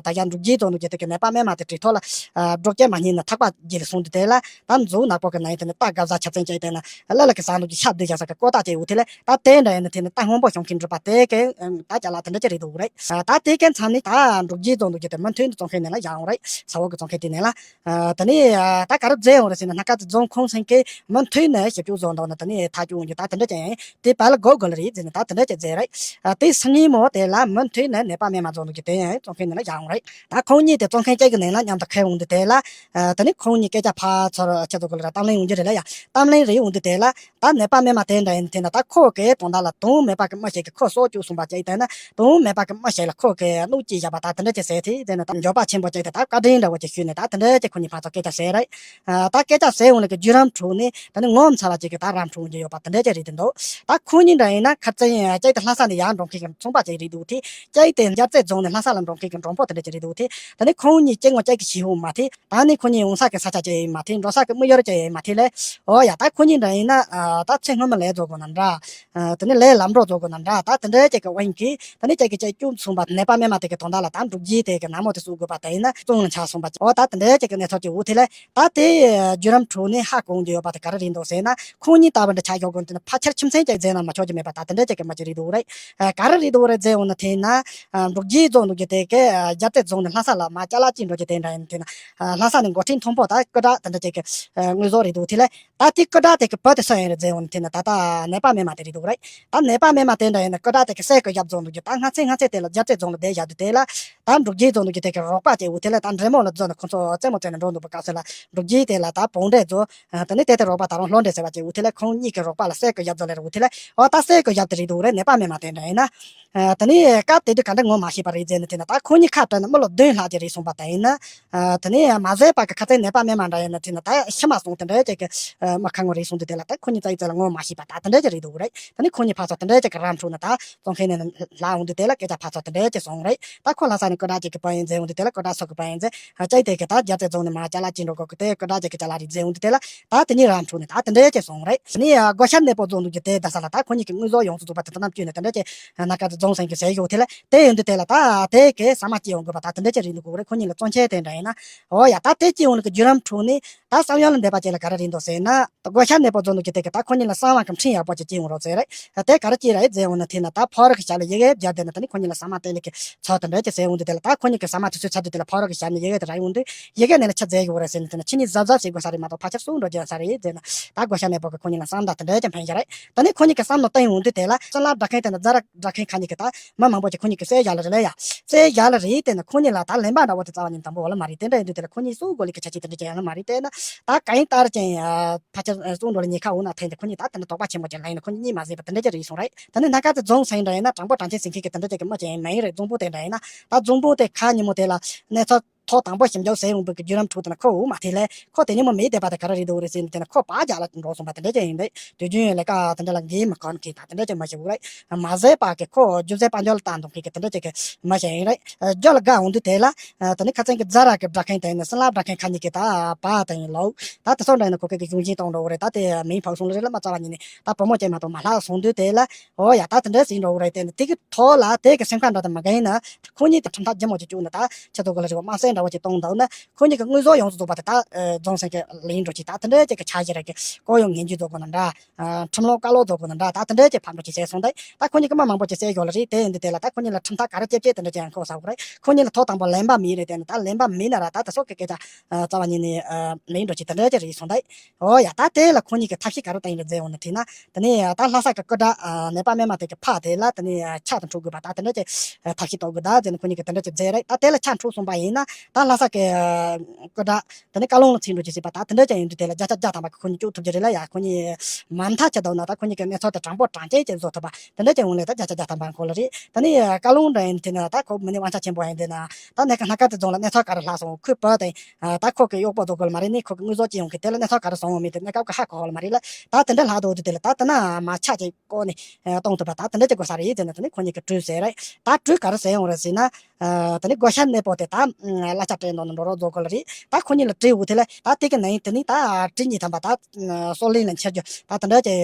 ད་ཡང་འབྲུག་རྒྱལ་རྫོང་འདུག་གི་དེ་གི་ནད་པ་སྨན་མ་དེ་གྲོས་ཐོག་ལ་སྒྲོག་སྐྱེལ་མ་རྙེད་ན་ཐག་པ་བརྒྱབ་སོང་དུས་དེ་ལ་ད་མཛུབ་ནག་པོ་གི་ནང་ཡིན་དེ་ནི་རྟ་སྒ་བཟའ་ཆ་ཚན་ཅིག་དེ་ན་ལ་ལ་གི་ཟ་འདུག་གི་ཤ་བསྡུས་བཞག་ས་གི་ཀོ་ཏ་ཅིག་འོ་དེ་ལ་ད་དེ་འདྲ་ཡིན་ན་དེ་ནི་རྟ་སྔོན་པོ་བྱུང་མཁན་འགྲུལ་པ་དེ་གི་ད་ཅ་ལག་དེ་འདྲ་ཅིག་རེད་འདུག་རེད། ད་དེ་གི་མཚམས་ནི་ད་འབྲུག་རྒྱལ་རྫོང་འདུག་གི་དེ་མུ་མཐུད་ནས་བཙོང་མཁན་ནས་ལ་ཡར་འོང་རེད། ས་འོག་གི་བཙོང་མཁན་དེ་ནས་ལ། ཨ། དེ་ནས་ཨ། ད་ག་རེ་མཛད་ཡོང་རེད་ཟེར་ན་སྣ་ཁ་ཚོ་རྫོང་ཁོངས་ཚན་གྱིས་མུ་མཐུད་ནས་ཞིབ་འཇུག་བཟོ་འདུག་ན་དེ་ནས་ཐག་གཅོད་འོང་རྒྱུ་ད་དེ་འདྲ་ཅན་ཡིན་དེ་བལ་དགོས་དགོས་ལ་རེད་ཟེར་ནས་ད་དེ་འདྲ་ཅན་མཛད་རེད། ཨ། དེ་སང་ཉིན་མོ་དེ་ལ་མུ་མཐུད་ནས་ནད་པ་སྨན་མ་བཟོ་འདུག་གི་དེ་ཡང་བཙོང་མཁན་ནས་ལ་ཡར་འོང་རེད། ད་ཁོང་གཉིས་དེ་བཙོང་མཁན་གཅིག་གི་ནང་ལ་མཉམ་དུ་ཁེལ་འོང་དུས་དེ་ལ། ཨ། དེ་ནས་ཁོང་གཉིས་སྐད་ཆ་ཕར་ཚུར་ཁྱེད་ཚོ་གི་ལ་ར་གཏམ་གླེང་འོང་རྒྱུ་རེད་ལ་ཡ། གཏམ་གླེང་རེད་འོང་དུས་དེ་ལ། ད་ནད་པ་སྨན་མ་དེ་འདྲ་ཡིན་དེ་ན་ད་ཁོ་གི་དོན་དག་ལ་དོན་མེད་པ་གི་མི་ཞིག་གི་ཁོ་སྲོག་གཅོད་སོང་པ་ཅིག་དེ་ན་དོན་མེད་པ་གི་མི་ཞིག་ལ་ཁོ་གི་གནོད་སྐྱེལ་བཞག་པ་ད་དེ་འདྲ་ཅིག་ཟེར་དེ་དེ་ན་ད་འགྱོད་པ་ཆེན་པོ་ཅིག་དེ་ད་བཀའ་དྲིན་འདྲ་བོ་ཅིག་ཞུས་ནས་ད་དེ་འདྲ་ཅིག་ཁོ་གཉིས་ཕར་ཚུར་སྐད་ཆ་བཤད་རེད། ད་སྐད་ཆ་ཟེར་འོང་ལ་གི་བརྒྱུད་རིམ་ཁྲོད་ནས་ད་ནི་ངོ་མཚར་བ་ཅིག་གི་ད་རམ་འཁྲུག་འགྱོ་ཡོད་པ་དེ་འདྲ་ཅིག་རེད་དེ་འདུག་ད་ཁོ་གཉིས་ ད་ཡིན་ན་ཁ་རྩང་ཡིན་ཀྱག་དེ་ལྷ་ས་ནས་ཡར་འགྲོ་མཁན་གྱི་ཚོང་པ་ཅིག་རེད་འདུག་དེ་ཀྱག་དེ་རྒྱལ་རྩེ་རྫོང་ནས་ལྷ་ས་ལ་འགྲོ་མཁན་གྱི་མགྲོན་པོ་དེ་འདྲ་ཅིག་རེད་འདུག་དེ། ད་ནི་ཁོང་གཉིས་སྐྱེ་དངོས་ཀྱག་གི་ཞིག་འོང་མ་དེ། ད་ནི་ཁོང་གཉིས་འོང་ས་གི་ས་ཆ་ཅིག་ཡིན་མ་དེ། འགྲོ་ས་གི་དམིགས་ཡུལ་ཅིག་ཡིན་མ་དེ་ལས། ཨོ་ཡ། ད་ཁོང་གཉིས་འདྲ་ཡིན་ན་ད་ཚེ་སྔོན་མ་ལས་རྫོགས་དགོས་ན་འདྲ། དེ་ནི་ལས་ལམ་འགྲོ་རྫོགས་དགོས་ན་འདྲ། ད་དེ་འདྲའི་ཅིག་གི་དབང་གིས་ད་ནི་ཀྱག་གི་ཀྱག་སྐྱུག་སོང་བ། ནད་པ་སྨན་མ་དེ་གི་དོན་དག་ལ་ད་འབྲུག་རྒྱལ་དེ་གི་ནད་མོ་དེ་གསོ་དགོས་པ་དེ་ཡིན་ན་བཙོན་ལ་ཆགས་སོང་བ། ཨོ་ད་དེ་འདྲའི་ཅིག་གི་གནས་ཚུལ་ཅིག་འོ་དེ་ལས། ད་དེ་བརྒྱུད་རིམ་ཁྲོད་ནས་ཧ་གོ་རྒྱུ་ཡོད་པ་དེ་ག་རེ་རེད་འདུག་ཟེར་ན། ཁོང་གཉིས་ལྟ་བུ་འདྲ་ཆགས་ཡོད་དགོས་དེ་ནི་ཕལ་ཆེར་ཁྱིམ་མཚེས་ཅིག་ཟེར་ན་མ་ཆོག་རྒྱུ་མེད་པ། ད་དེ་འདྲ་ཅིག་གི་མི་ཅིག་རེད་འདུག་རེད། ག་རེ་རེད་འདུག་རེད་ཟེར་འོང་ན་དེ་ན། འབྲུག་རྒྱལ་རྫོང་འདུག་རྒྱུ་དེ་གི་རྒྱལ་རྩེ་རྫོང་ནས་ལྷ་ས་ལ་མར་ཅ་ལག་ཅིག་འགྲོ་རྒྱུ་དེ་འདྲ་ཡིན་དེ་ན། ལྷ་ས་ནས་འགོ་ཁྲིད་མཐོན་པོ་ད་སྐུ་དྲག་དེ་འདྲ་ཅིག་གི་དངོས་ཟོག་རེད་འདུག་དེ་ལས། ད་དེ་སྐུ་དྲག་དེ་གི་བུ་དེ་སུ་ཡིན་རེད་ཟེར་འོང་ན་དེ་ན་ད་ལྟ་ནད་པ་སྨན་མ་དེ་རེད་འདུག་རེད། ད་ནད་པ་སྨན་མ་དེ་འདྲ་ཡིན་ན་སྐུ་དྲག་དེ་གི་སྲས་སྐུ་ཞབས་རྫོང་འདུག་རྒྱུ། ད་སྔ་ཚེ་སྔ་ཚེ་དེ་ལ་རྒྱལ་རྩེ་རྫོང་ལ་བསྡད་བཞག་དུས་དེ་ལ། ད་འབྲུག་རྒྱལ་རྫོང་འདུག་རྒྱུ་དེ་གི་རོགས་པ་ཅིག་འོ་དེ་ལ་ད་འདྲེ་མོ་ལ་རྫོགས་ནས་ཁོང་ཚོ་རྩེད་མོ་རྩེ་ནས་འགྲོ་འདུག་པ་སྐབས་སུ་ལ། འབྲུག་རྒྱལ་དེ་ལ་ད་བོང་འདྲེ་རྫོགས། དེ་ནས་དེ་དེ་རོགས་པ་ད་རུང་ལྷོ་འདྲེ་ཟེར་བ་ཅིག་འོ་དེ་ལ་ཁོང་གཉིས་ཀྱི་རོགས་པ་ལ་སྲས་སྐུ་ཞབས་རྫོང་ལ་རེད། འོ་དེ་ལ་འོ་ད་སྲས་སྐུ་ཞབས་དེ་རེད་འདུག་རེད། ནད་པ་སྨན་མ་དེ་འདྲ་ཡིན་ན། ཨ། དེ་ནས་སྐབས་དེ་དུས་ག་འདྲ་ངོ་མ་ཤེས་པ་རེད་ཟེར་ན་དེ་ན། ད་ཁོ་གཉིས་ཁ་བྲལ་ནས་མི་ལོ་བདུན་ལྷག་ཅིག་རེད་སོང་པ་དེ་ཡིན་ན། ཨ། དེ་ནས་མ་ཟད་པ་གི་ཁ་ཚན་ནད་པ་སྨན་མ་འདྲ་ཡིན་ན་དེ་ན་ད་ཤི་མ་སོང་དེ་འདྲ་ཅིག་གི་ཨ། མི་ཁ་ངོ་རེད་སོང་དུས་དེ་ལ། ད་ཁོ་གཉིས་རྩ་ཡི་རྩ་ལ་ངོ་མ་ཤེས་པ་ད་དེ་འདྲ་ཅིག་རེད་འདུག་རེད། དེ་ནས་ཁོ་གཉིས་ཕར་ཚུར་དེ་འདྲ་ཅིག་གི་ར་འཕྲོད་ནས་ད་བཙོན་ཁང་ནས་ལྷག་འོང་དུས་དེ་ལ་སྐད་ཆ་ཕར་ཚུར་དེ་འདྲ་ཅིག་སོང་རེད། ད་ཁོ་ལྷ་ས་ནས་སྐུ་དྲག་ཅིག་གི་བུ་ཡིན་ཟེར་འོང་དུས་དེ་ལ། སྐུ་དྲག་སུ་གི་བུ་ཡིན་ཟེར། ཨ། ཅིག་དེ་གི་ད་རྒྱལ་རྩེ་རྫོང་ནས་མར་ཅ་ལག་ཅིག་འགྲོ་དགོས་གི། དེ་སྐུ་དྲག་ཅིག་གི་ཅ་ལག་རེད་ཟེར་འོང་དུས་དེ་ལ། ད་དེ་གཉིས་ར་འཕྲོད་ནས་ད་དེ་འདྲ་ཅིག་སོང་རེད། དེ་ནས་ཨ། སྒོ་ཤར་གནས་སྤོ་རྫོང་འདུག་རྒྱུ་དེ་རྡ་ས་ལ་ད་ཁོ་གཉིས་ཀྱི་དངོས་ཟོག་ཡོངས་སུ་རྫོགས་པ་དེ་ཚོ་བསྣམས་བསྐྱོད་ནས་དེ་འདྲ་ཅིག་ཨ། སྣ་ཁ་དེ་རྫོང་སེང་གི་ཟས་ཡོད་དེ་ལ། དེ་ཡོང་དུས་དེ་ལ་ད་དེ་གི་ཟ་མ་སྐྱེལ་ཡོང་དགོས་པ། ད་དེ་འདྲ་ཅིག་རེད་འདུག་གོ་རེད། ཁོ་གཉིས་ལ་བཙོན་ཆེན་དེ་འདྲ་ཡིན་ན། འོ་ཡ། ད་དེ་སྐྱེལ་ཡོང་ནི་གི་བརྒྱུད་རིམ་ཁྲོད་ནས་ད་བསམ་ཡུལ་ལ་འདས་པ་ཅིག་ལ་ག་རེ་རེད་འདུག་ཟེར་ན། སྒོ་ཤར་གནས་སྤོ་རྫོང་འདུག་རྒྱུ་དེ་གི་ད་ཁོ་གཉིས་ལ་གསང་བ་གི་འཕྲིན་ཡག་པོ་ཅིག་སྐྱེལ་ཡོང་རོགས་ཟེར་རེད། དེ་ག་རེ་སྐྱེལ་རེད་ཟེར་འོང་ན་དེ་ན། ད་ཕོ་རོག་གི་ཞབས་ལ་ཡི་གེ་སྦྱར་བསྡད་ན། དེ་ནས་ཁོ་གཉིས་ལ་ཟ་མ་སྟེར་ནི་གི་ཚུལ་དེ་འདྲ་ཅིག་ཟེར་འོང་དུས་དེ་ལ། ད་ཁོ་གཉིས་ཀྱི་ཟ་མ་དེ་ཚོའི་ཚར་དུས་དེ་ལ་ཕོ་རོག་གི་ཞབས་ནས་ཡི་གེ་དེ་རག་ཡོང་དུས། ཡི་གེ་ནང་ལ་ཆི་མཛད་ཡོད་རེད་ཟེར་ན་དེ་ན། ཁྱེད་གཉིས་གཟབ་གཟབ་བྱེད་དགོས་ས་རེད་མ་གཏོགས་ཕལ་ཆེར་གསོད་འགྲོ་རྒྱུ་ཡོད་ས་རེད་ཟེར་ན། ད་སྒོ་ཤར་གནས་སྤོ་གིས་ཁོ་གཉིས་ལ་བསམ་བློ་དེ་འདྲ་ཅིག་འཕེན་བཞག་རེད། དེ་ནས་ཁོ་གཉིས་ཀྱིས་བསམ་བློ་བཏང་ཡོང་དུས་དེ་ལ། བསོད་ནམས་སྒྲ་མཁན་དེ་ན་རྫ་ར་སྒྲ་མཁན་ཁ་གཉིས་ཀྱིས་ད་མི་མང་པོ་ཅིག་ཁོ་གཉིས་ཀྱི་རྩལ་རྒྱག་ལ་རེད་ལ་ཡ། རྩལ་རྒྱག་ལ་རེད། དེ་ན་ཁོ་གཉིས་ལ་ད་ལན་པ་འདྲ་བོ་དེ་རྩ་བ་ཉིད་དམ་པོ་ཡོད་ལ་མ་རེད། དེ་འདྲ་ཡིན་དུས་དེ་ལ་ཁོ་གཉིས་གསོད་དགོས་ལེ་གི་ཆ་རྐྱེན་དེ་འདྲ་ཅིག་ཡོད་ལ་མ་རེད། དེ་ན་ད་གང་ཡིན་ལྟར་ཀྱང་ཕལ་ཆེར་གསོད་འགྲོ་ལ་ཉེན་ཁ་འོང་ན་ཐེངས་དེ་ཁོ་གཉིས་ད་དེ་འདྲ་དོགས་པ་ཆེན་པོ་ཅིག་ལངས་ནས་ཁོ་གཉིས་གཉིད་མ་ཟིན་པ་དེ་འདྲ་ཅིག་རེད་སོང་རེད། དེ་ནས་སྣ་ཁ་དེ་རྫོང་སེང་འདྲ་ཡིན་ན། དྲང་པོ་དྲང་ཆེན་ཟེར་མཁན་གྱི་དེ་འདྲ་ཅིག་གི་མི་ཅིག་མ་ཡིན་རེད། རྫོང་དཔོན་དེ་འདྲ་ཡིན་ན། ད་རྫོང་དཔོན་དེ་ཁ་ཉིན་མོ་དེ་ལ་གནས་ཚུལ་ཐོག་དང་པོ་ཞིབ་འཇུག་ཟེར་ཡོང་བའི་གི་བརྒྱུད་རིམ་ཁྲོད་དེ་ན་ཁོ་འོ་མ་དེ་ལས་ཁོ་དེ་ཉིན་མོ་མེད་བསྡད་པ་དེ་ག་རེ་རེད་འདུག་རེད་ཟེར་ནས་དེ་ན་ཁོ་པར་རྒྱག་ལ་འགྲོ་སོང་པ་དེ་འདྲ་ཅིག་ཡིན་རེད། དུས་རྒྱུན་ལས་ཀ་དེ་འདྲ་ལ་འགན་མི་འཁུར་མཁན་ད་དེ་འདྲ་ཅིག་མི་ཞིག་རེད། མ་ཟད་པ་གི་ཁོ་སྒྱུ་རྩལ་དཔལ་འབྱོར་ལ་ལྟ་འདུག་མཁན་གྱི་དེ་འདྲ་ཅིག་གི་མི་ཞིག་ཡིན་རེད། རྒྱུ་ལ་དགའ་འོང་དུས་དེ་ལ། དེ་ནས་ཁ་སང་གི་རྫ་ར་གི་སྒྲ་མཁན་དེ་ནས་བསོད་ནམས་སྒྲ་མཁན་ཁ་གཉིས་ཀྱིས་ད་པར་དང་ལོག་ད་དེ་ཚོ་འདྲ་ཡིན་ན་ཁོ་གི་གཞུང་ཆེན་གཏོང་འགྲོ་གི་རེད། ད་དེ་མིང་ཕབ་སོང་ལ་རེད་ལ། མ་རྩ་བ་ཉིད་ནས་ད་བུ་མོ་ཅན་མ་གཏོགས་མ་ལྷག་སོང་དུས་དེ་ལ། འོ་ཡ། ད་དེ་འདྲ་ཟིན་འགྲོ་གི་རེད། དེ་ནས་དེ་གི་ཐོག་ལ་དེ་གི་སེམས་ཁམས་འདྲ་དེ་མ་དགའ་ཡིན་ན། ཁོ་གཉིས་དེ་ཁྲིམས་ཐག་ལྗིད་མོ་ཅིག་བཅུག་ན། ད་ཆི་ཚོད་གོ་ལ་རེད་བ། དམར་གསོད་འདྲ་བོ་ཅིག་གཏོང་འདུག་ན། ཁོ་གཉིས་ཀྱི་དངོས་ཟོག་ཡོངས་སུ་རྫོགས་པ་དེ་ད་རྫོང་སེང་གི་ལེན་འགྲོ་ཅིག་ད་དེ་འདྲ་ཅིག་གི་འཆར་གཞི་རེད་གི། སྐོར་གཡོག་ངན་ཇུས་བཟོ་དགོས་ན་འདྲ། ཁྲིམས་ལུགས་བཀའ་སློབ་བཟོ་དགོས་ན་འདྲ། ད་དེ་འདྲ་ཅིག་ཕར་འགྲོ་ཅིག་བྱས་སོང་དེ། ད་ཁོ་གཉིས་ཀྱི་མི་མང་པོ་ཅིག་བསད་ཡོད་ལ་རེད། དེ་ཡིན་དུས་དེ་ལ་ད་ཁོ་གཉིས་ལ་ཁྲིམས་ཐག་ག་རེ་བཅད་བཅད་དེ་འདྲ་ཅིག་ཡང་འཁོར་ས་རེད། ཁོ་གཉིས་ལ་ཐོག་དང་པོ་ལན་པ་མེད་རེད། དེ་ནི་ད་ལན་པ་མེད་ན་ར་ད་དེ་སོགས་ཀྱི་སྐད་ཆ་རྩ་བ་ཉིད་ནས་མེད་འགྲོ་ཅིག་དེ་འདྲ་ཅིག་རེད་སོང་དེ། འོ་ཡ། ད་དེ་ལ་ཁོ་གཉིས་ཀྱིས་ཐབས་ཤེས་ག་རེ་བཏང་ཡིན་རེད་ཟེར་འོང་ན་དེ་ན། དེ་ནས་ད་ལྷ་ས་གི་སྐུ་དྲག་ནད་པ་སྨན་མ་དེ་གི་ཕ་དེ་ལ་དེ་ནས་ཕྱག་ཏུ་འཁྲུད་དགོས་པ། ད་དེ་འདྲ་ཅིག་ཐབས་ཤེས་གཏོང་དགོས་ད་ཟེར་ནས་ཁོ་གཉིས་ཀྱིས་དེ་འདྲ་ཅིག་མཛད་རེད། ད་དེ་ལ་ཕྱག་འཁྲུད་སོང་པ་ཡིན་ན་ད་ལྷ་ས་གི་སྐུ་དྲག་དེ་ནས་བཀའ་ལུང་ལ་ཚིག་འགྲོ་ཅིག་ཟེར་བ། ད་དེ་འདྲ་ཅིག་ཡིན་དུས་དེ་ལ་བརྒྱ་ཆ་བརྒྱ་ཐམ་པ་གི་ཁོ་གཉིས་སྐྱོབ་ཐུབ་ཀྱི་རེད་ལ་ཡ། ཁོ་གཉིས་མ་མཐའ་ཆ་བསྡད་ན་ད་ཁོ་གཉིས་ཀྱི་གནས་ཚུལ་དེ་དྲང་པོ་དྲང་རྐྱང་ཅིག་བཟོ་ཐུབ་པ། དེ་འདྲ་ཅིག་འོང་ལས་ད་བརྒྱ་ཆ་བརྒྱ་ཐམ་པ་འཁོར་ལ་རེད། དེ་ནས་བཀའ་ལུང་འདྲ་ཡིན་དེ་ན་ད་ཁོ་མི་ནི་དབང་ཆ་ཆེན་པོ་ཡིན་དེ་ན། ད་གནས་ཁ་སྣ་ཁ་དེ་རྫོང་ལ་གནས་ཚུལ་ག་རེ་ལྷག་སོང་། ཁོའི་བུ་དེ་ད་ཁོ་གི་གཡོག་པོ་བཟོ་དགོས་ལ་མ་རེད། ནི་ཁོ་གི་དངོས་ཟོག་ཅིག་ཡོང་གི་དེ་ལ་གནས་ཚུལ་ག་རེ་སོང་བ་མེད་དེ་གནས་སྐབས་ཀྱི་ཧ་གོ་བ་ལ་མ་རེད་ལ། ད་དེ་འདྲ་ལྷག་འདུག་དེ་དེ་ལ་ད་དེ་ན་མ་ཆ་ཅིག་བཀོད་ནས་གཏོང་ཐུབ་པ་ད་དེ་འདྲ་ཅིག་དགོས་ས་རེད་ཟེར་ནས་དེ་ནས་ཁོ་གཉིས་ཀྱིས་གྲོས་ཟེར་རེད། ད་གྲོས་ག་རེ་ཟེར་ཡོང་རེད་ཟེར་ན། དེ་ནི་སྒོ་ཤར་གནས་སྤོ་དེ་ད་གླ་ཆ་སྤྲད་འདུག་ན་འགྲོ་རོགས་བཟོ་དགོས་ལ་རེད། ད་ཁོ་གཉིས་ལ་སྤྲད་འོ་དེ་ལ་ད་དེ་གི་ནང་དེ་ནི་ད་སྤྲད་གཉིས་ཐམ་པ་ད་སྲོག་ལེན་ལ་འཁྱེར་རྒྱུ་ད་དེ་འདྲ་ཅིག་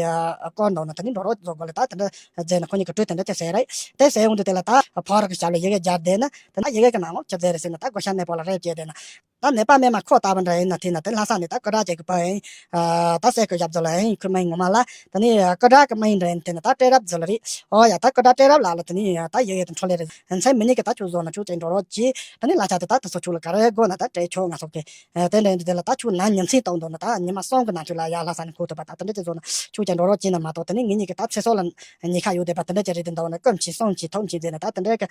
བཀོད་འདུག་ན་དེ་ནི་འགྲོ་རོགས་བཟོ་དགོས་ལ་ད་དེ་འདྲ་ཟེར་ན་ཁོ་གཉིས་ཀྱིས་གྲོས་དེ་འདྲ་ཅིག་ཟེར་རེད། དེ་ཟེར་འོང་དུས་དེ་ལ་ད་ཕོ་རོག་གི་ཞབས་ལ་ཡི་གེ་སྦྱར་བསྡད་ན་དེ་ན་ཡི་གེ་གི་ནང་ལོགས་ཅི་ཟེར་རེད་ཟེར་ན། ད་སྒོ་ཤར་གནས་སྤོ་ལ་རེ་བྱས་བསྡད་ན། ད་ནད་པ་སྨན་མ་ཁོ་ལྟ་བུ་འདྲ་ཡིན་ན་དེ་ན་དེ་ལྷ་ས་ནས་ད་སྐུ་དྲག་ཅིག་གི་བུ་ཡིན། ད་སྲས་སྐུ་ཞབས་ཚོ་ལ་ཡིན། ཁོའི་མིང་ངོ་མ་ལ་དེ་ནས་སྐུ་དྲག་གི་མིང་འདྲ་ཡིན། དེ་ན་ད་སྤྲད་རབས་ཚོ་ལ་རེད། ཨོ་ཡ། ད་སྐུ་དྲག་སྤྲད་རབས་ལ་ལ་དེ་ནས་ད་ཡི་གེ་དང་འཕྲོ་ལས་རེད། མཚན་མི་ཉིད་ཀྱི་ད་ཆུ་བཟོ་ན་ཆུ་ཅན་འགྲོ་རོགས་གྱིས། དེ་ནས་གླ་ཆ་དེ་ད་དེ་ཚོ་ཆུ་ལ་ག་རེ་དགོས་ན་ད་སྤྲད་ཆོག་ང་ཚོ་གི། དེ་འདྲ་ཡིན་དུས་དེ་ལ་ད་ཆུ་ན་ཉིན་མཚན་གཏོང་འདུག་ན་ད་ཉི་མ་གསུམ་གི་ནང་ཆུ་ལ་ཡ་ལྷ་ས་ནས་འཁོར་ཐུབ་པ་ད་དེ་འདྲ་ཅིག་བཟོ་ན་ཆུ་ཅན་འགྲོ་རོགས་གྱིས་ན་མ་གཏོགས་དེ་ནས་ངེད་གཉིས་ཀྱི་ད་ཚེ་སྲོག་ལ་ཉེན་ཁ་ཡོད་བསྡད་པ་དེ་འདྲ་ཅིག་རེད། དེ་འདྲ་བ་ན་སྐུ་མཁྱེན་གསུང་མཁྱེན་ཐུགས་མཁྱེན་ཟེར་ནས་ད་དེ་འདྲ་གི་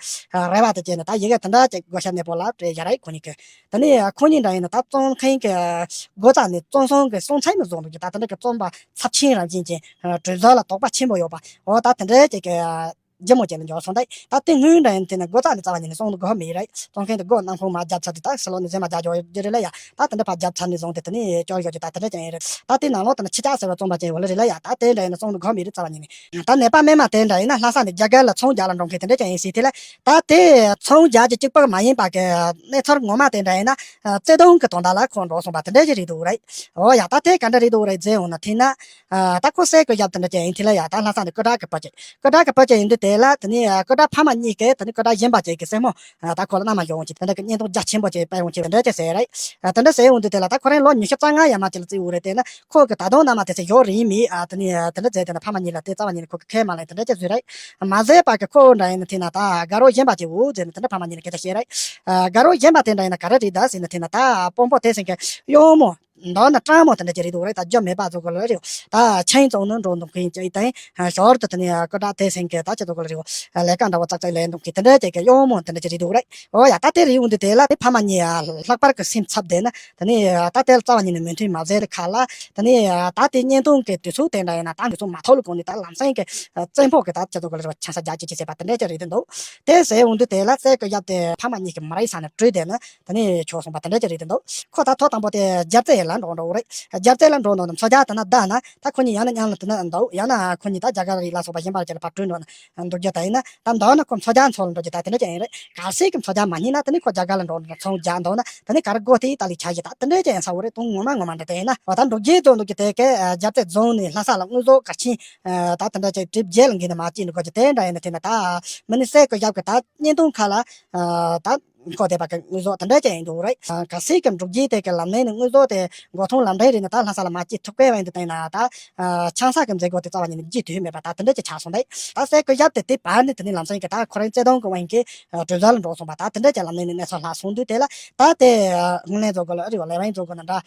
རེ་བ་དེ་བྱས་ནས་ད་ཡི་གེ་དེ་འདྲ་ཅིག་སྒོ་ཤར་གནས་སྤོ་ལ་སྤྲད་བཞག་རེད། ཁོ་གཉིས་ཀྱིས། དེ་ནས་ཁོ་གཉིས་འདྲ་ཡིན་ན་ད་བཙོན་མཁན་གྱི་སྒོ་རྩ་ནས་བཙོན་སྲུང་གི་སྲུང་མཚམས་མི་བཟོ་འདུག་གི། ད་དེ་འདྲ་གི་བཙོན་པ་ཚབས་ཆེན་རང་བཞིན་ཅན་གྲོས་ཚོགས་ལ་དོགས་པ་ཆེན་པོ་ཡོད་པ། འོ་ད་དེ་འདྲ་ཅིག་གི་ ལྗིད་མོ་ཅན་ལ་འགྱུར་སོང་། ད་ད་དེ་སྔོན་འདྲ་ཡིན་དེ་ནི་སྒོ་རྩ་ནས་རྩ་བ་ཉིད་ནས་སྲུང་དགོས་མེད་རེད། བཙོན་མཁན་དེ་སྒོ་ནང་ཁོང་མ་རྒྱབ་ཚར་དུས་ད་ཕྱི་ལོགས་ནས་གཟན་མ་རྒྱག་རྒྱུ་རེད་ལ་ཡ། ད་དེ་འདྲ་ཕར་རྒྱབ་ཚར་ནས་བཟུང་སྟེ་དེ་ནས་སྐྱོར་ཡོད་རྒྱུ་ད་དེ་འདྲ་ཅན་ཡིན་རེད། ད་དེ་ནང་ལོགས་དེ་ནི་ཕྱི་རྒྱལ་ཟེར་བ་བཙོན་པ་ཅན་ཡོད་ལ་རེད་ལ་ཡ། ད་དེ་འདྲ་ཡིན་ན་སྲུང་དགོས་མེད་རེད། རྩ་བ་ཉིད་ནས། ད་ནད་པ་རྨས་མ་དེ་འདྲ་ཡིན་ན་ལྷ་ས་ནས་རྒྱ་གར་ལ་ཚོང་རྒྱག་ལ་འགྲོ་མཁན་དེ་འདྲ་ཅན་ཡིན་སྲིད་དེ་ལ། ད་དེ་ཚོང་རྒྱག་རྒྱུ་གཅིག་པུ་མ་ཡིན་པ་གི་གནས་ཚུལ་ངོ་མ་དེ་འདྲ་ཡིན་ན་བརྩེ་དུང་གི་དོན་དག་ལ་ཁོ་འགྲོ་སོང་བ་དེ་འདྲ་ཅིག་རེད་འདུག་རེད། འོ་ཡ། ད་དེ་ག་འདྲ་རེད་འདུག་རེད་ཟེར་འོང་ན་དེ་ན། ཨ། ད་ཁོ་སའི་གི་ཡབ་དེ་འདྲ་ཅན་ཡིན་དེ་ལ་ཡ། ད་ལྷ་ས་ནས་སྐུ་དྲག་གི་བུ་ཅིག་སྐུ་དྲག་གི་བུ་ཅིག་ཡིན་དུས་དེ་ལ་དེ་ནས་ཨ། སྐུ་དྲག་ཕ་མ་གཉིས་ཀས་དེ་ནས་སྐུ་དྲག་གཞན་པ་ཅིག་གི་སྲས་མོ། ཨ། ད་ཁོ་ལ་མནའ་མ་ཞུ་འོང་ཅིག་དེ་འདྲ་གི་བརྙན་ཐུང་རྒྱ་ཆེན་པོ་ཅིག་སྤེལ་འོང་ཅིག་དེ་འདྲ་ཅིག་ཟེར་རེད། ཨ། དེ་འདྲ་ཟེར་འོང་དུས་དེ་ལ་ད་ཁོ་རང་ལོ་ཉི་ཤུ་རྩ་ལྔ་ཡར་མར་ཅིག་ལ་བརྩིས་འོང་རེད། དེ་ན་ཁོ་གི་ད་དུང་མནའ་མ་དེ་ཚོ་ཡོད་རེད་མིན། ཨ། དེ་ནས་དེ་འདྲ་ཟེར་དེ་ན་ཕ་མ་གཉིས་ལ་དེ་རྩ་བ་ཉིད་ནས་ཁོ་གི་ཁས་མ་ལེན་དེ་འདྲ་ཅིག་བཟོས་རེད། མ་ཟད་པ་གི་ཁོ་འདྲ་ཡིན་ན་དེ་ན་ད་དགའ་རོགས་གཞན་པ་ཅིག་འོ་ཟེར་ནས་དེ་འདྲ་ཕ་མ་གཉིས་ནས་སྐད་ཆ་བཤད་རེད། ཨ། དགའ་རོགས་གཞན་པ་དེ་འདྲ་ཡིན་ན་ག་རེ་རེད་ད་ཟེར་ན་དེ་ན་ད་དཔོན་པོ་དེ་ཟེར་མཁན་གཡོག་མོ། མདོར་ན་སྤྲང་མོ་དེ་འདྲ་ཅིག་རེད་འདུག་རེད། ད་རྒྱུ་མེད་པ་ཚོ་གོ་ལ་རེད། ད་ཆང་བཙོང་ནས་འགྲོ་འདུག་མཁན་ཅིག་དང་། ཞོར་དུ་དེ་ནས་སྐུ་དྲག་དེ་ཟེར་མཁན་ད་ཅི་ཚོ་གོ་ལ་རེད། ལས་ཀ་འདྲ་བོ་ཙག་ཙག་ལས་འདུག་མཁན་དེ་འདྲ་ཅིག་གི་གཡོག་མོ་དེ་འདྲ་ཅིག་རེད་འདུག་རེད། འོ་ཡ། ད་དེ་རེད་འོང་དུས་དེ་ལ་དེ་ཕ་མ་གཉིས་ལྷག་པར་གི་སེམས་འཚབ་བསྡད་ན་དེ་ནས་ད་དེ་རྩ་བ་ཉིད་ནས་མོས་མཐུན་མ་བྱས་ཏེ་ཁ་ལ། དེ་ནས་ད་དེ་བརྙན་ཐུང་གི་དུས་ཚོད་དེ་འདྲ་ཡིན་ན་ད་དུས་ཚོད་མ་ཐོག་ལ་གོང་ནས་ད་ལམ་སེང་གི་བཙན་པོ་གི་ད་ཅི་ཚོ་གོ་ལ་རེད། ཆང་ས་རྒྱག་ཅིག་ཅིག་བྱས་པ་དེ་འདྲ་ཅིག་རེད་དེ་འདུག་དེ་ཟེར་འོང་དུས་དེ་ལ་སའི་གི་ཡབ་དེ་ཕ་མ་གཉིས་ཀྱི་མི་རིགས་ས་ནས་བྲོས་བསྡད་ན། དེ་ནས་ཆོག་སོང་བ་དེ་འདྲ་ཅིག་རེད་དེ་འདུག་ཁོ་ད་ཐོག་དང་པོ་དེ་རྒྱལ་རྩེ་ལ་འགྲོ་འགྲོ་རེད། རྒྱལ་རྩེ་ལ་འགྲོ་འགྲོ་ནས་མཚོ་རྒྱལ་དེ་ན་བསྡད་ན་ད་ཁོ་གཉིས་ཡང་ན་མཉམ་ལ་དེ་ན་འདུག་ཡང་ན་ཁོ་གཉིས་ད་རྒྱ་གར་རི་ལ་སོགས་པ་གཞན་པ་ཅིག་ལ་ཕར་བྲོས་འགྲོ་ན་འདུག་རྒྱུ་ད་ཡིན་ན། ད་མདོར་ན་ཁོ་མཚོ་རྒྱལ་མཚོ་ལ་འགྲོ་རྒྱུ་ད་དེ་འདྲ་ཅིག་ཡིན་རེད། གལ་སྲིད་ཀྱི་མཚོ་རྒྱལ་མ་རྙེད་ན་དེ་ནི་ཁོ་རྒྱ་གར་ལ་འགྲོ་འགྲོ་ཚོང་རྒྱག་འདུག་ན་དེ་ནི་ག་རེ་དགོས་དེ་ད་ལི་ཆ་ཞིག་ད་དེ་འདྲ་ཅིག་ཡིན་ས་འོ་རེད། དུང་ངོ་མ་ངོ་མ་འདྲ་དེ་ཡིན་ན་འོ་ད་འབྲུག་རྒྱལ་ཚོ་འདུག་རྒྱུ་དེ་གའི་རྒྱལ་རྩེ་རྫོང་ནས་ལྷ་ས་ལ་དངོས་ཟོག་ག་ཆིན་ད་དེ་འདྲ་ཅིག་གྲིབ་རྒྱལ་ལ་འགྱིན་ནས་མ་སྐྱེས་འདུག་རྒྱུ་དེ་འདྲ་ཡིན་ན་དེ་ན་ད་མི་ནི་སའི་གི་ཡབ་གི་ད་བརྙན་ཐུང་ཁ་ལ་ད། ཁོ་དེ་པ་གི་དངོས་ཟོག་དེ་འདྲ་ཅིག་ཡིན་འདུག་རེད། གལ་སྲིད་ཀྱི་འབྲུག་རྒྱལ་དེ་གི་ལམ་ནས་ནི་དངོས་ཟོག་དེ་མགོ་ཐོན་ལམ་འདྲེན་རེད་ན་ད་ལྷ་ས་ལ་མ་སྐྱེས་ཐུབ་ཀའི་བན་དུ་བསྟན་ན་ད། ཆང་ས་གི་མཛད་སྒོ་དེ་རྩ་བ་ཉིད་ནས་བགྱིས་ཐུབ་མེད་པ་ད་དེ་འདྲ་ཅིག་ཆགས་སོང་རེད། ད་སའི་གི་ཡབ་དེ་དེ་བར་ནས་དེ་ནས་ལམ་སང་གི་ད་ཁོ་རང་བརྩེ་དུང་གི་དབང་གིས་གྲོས་བསྡུར་ལ་འགྲོ་སོང་བ་ད་དེ་འདྲ་ཅིག་ལམ་ནས་ནི་གནས་ཚུལ་ལྷག་སོང་དུས་དེ་ལ་ད་དེ་དངུལ་ལེན་བཟོ་དགོས་ལ་ཨ་རི་བ་ལས་དབང་བཟོ་དགོས་ན་འདྲ།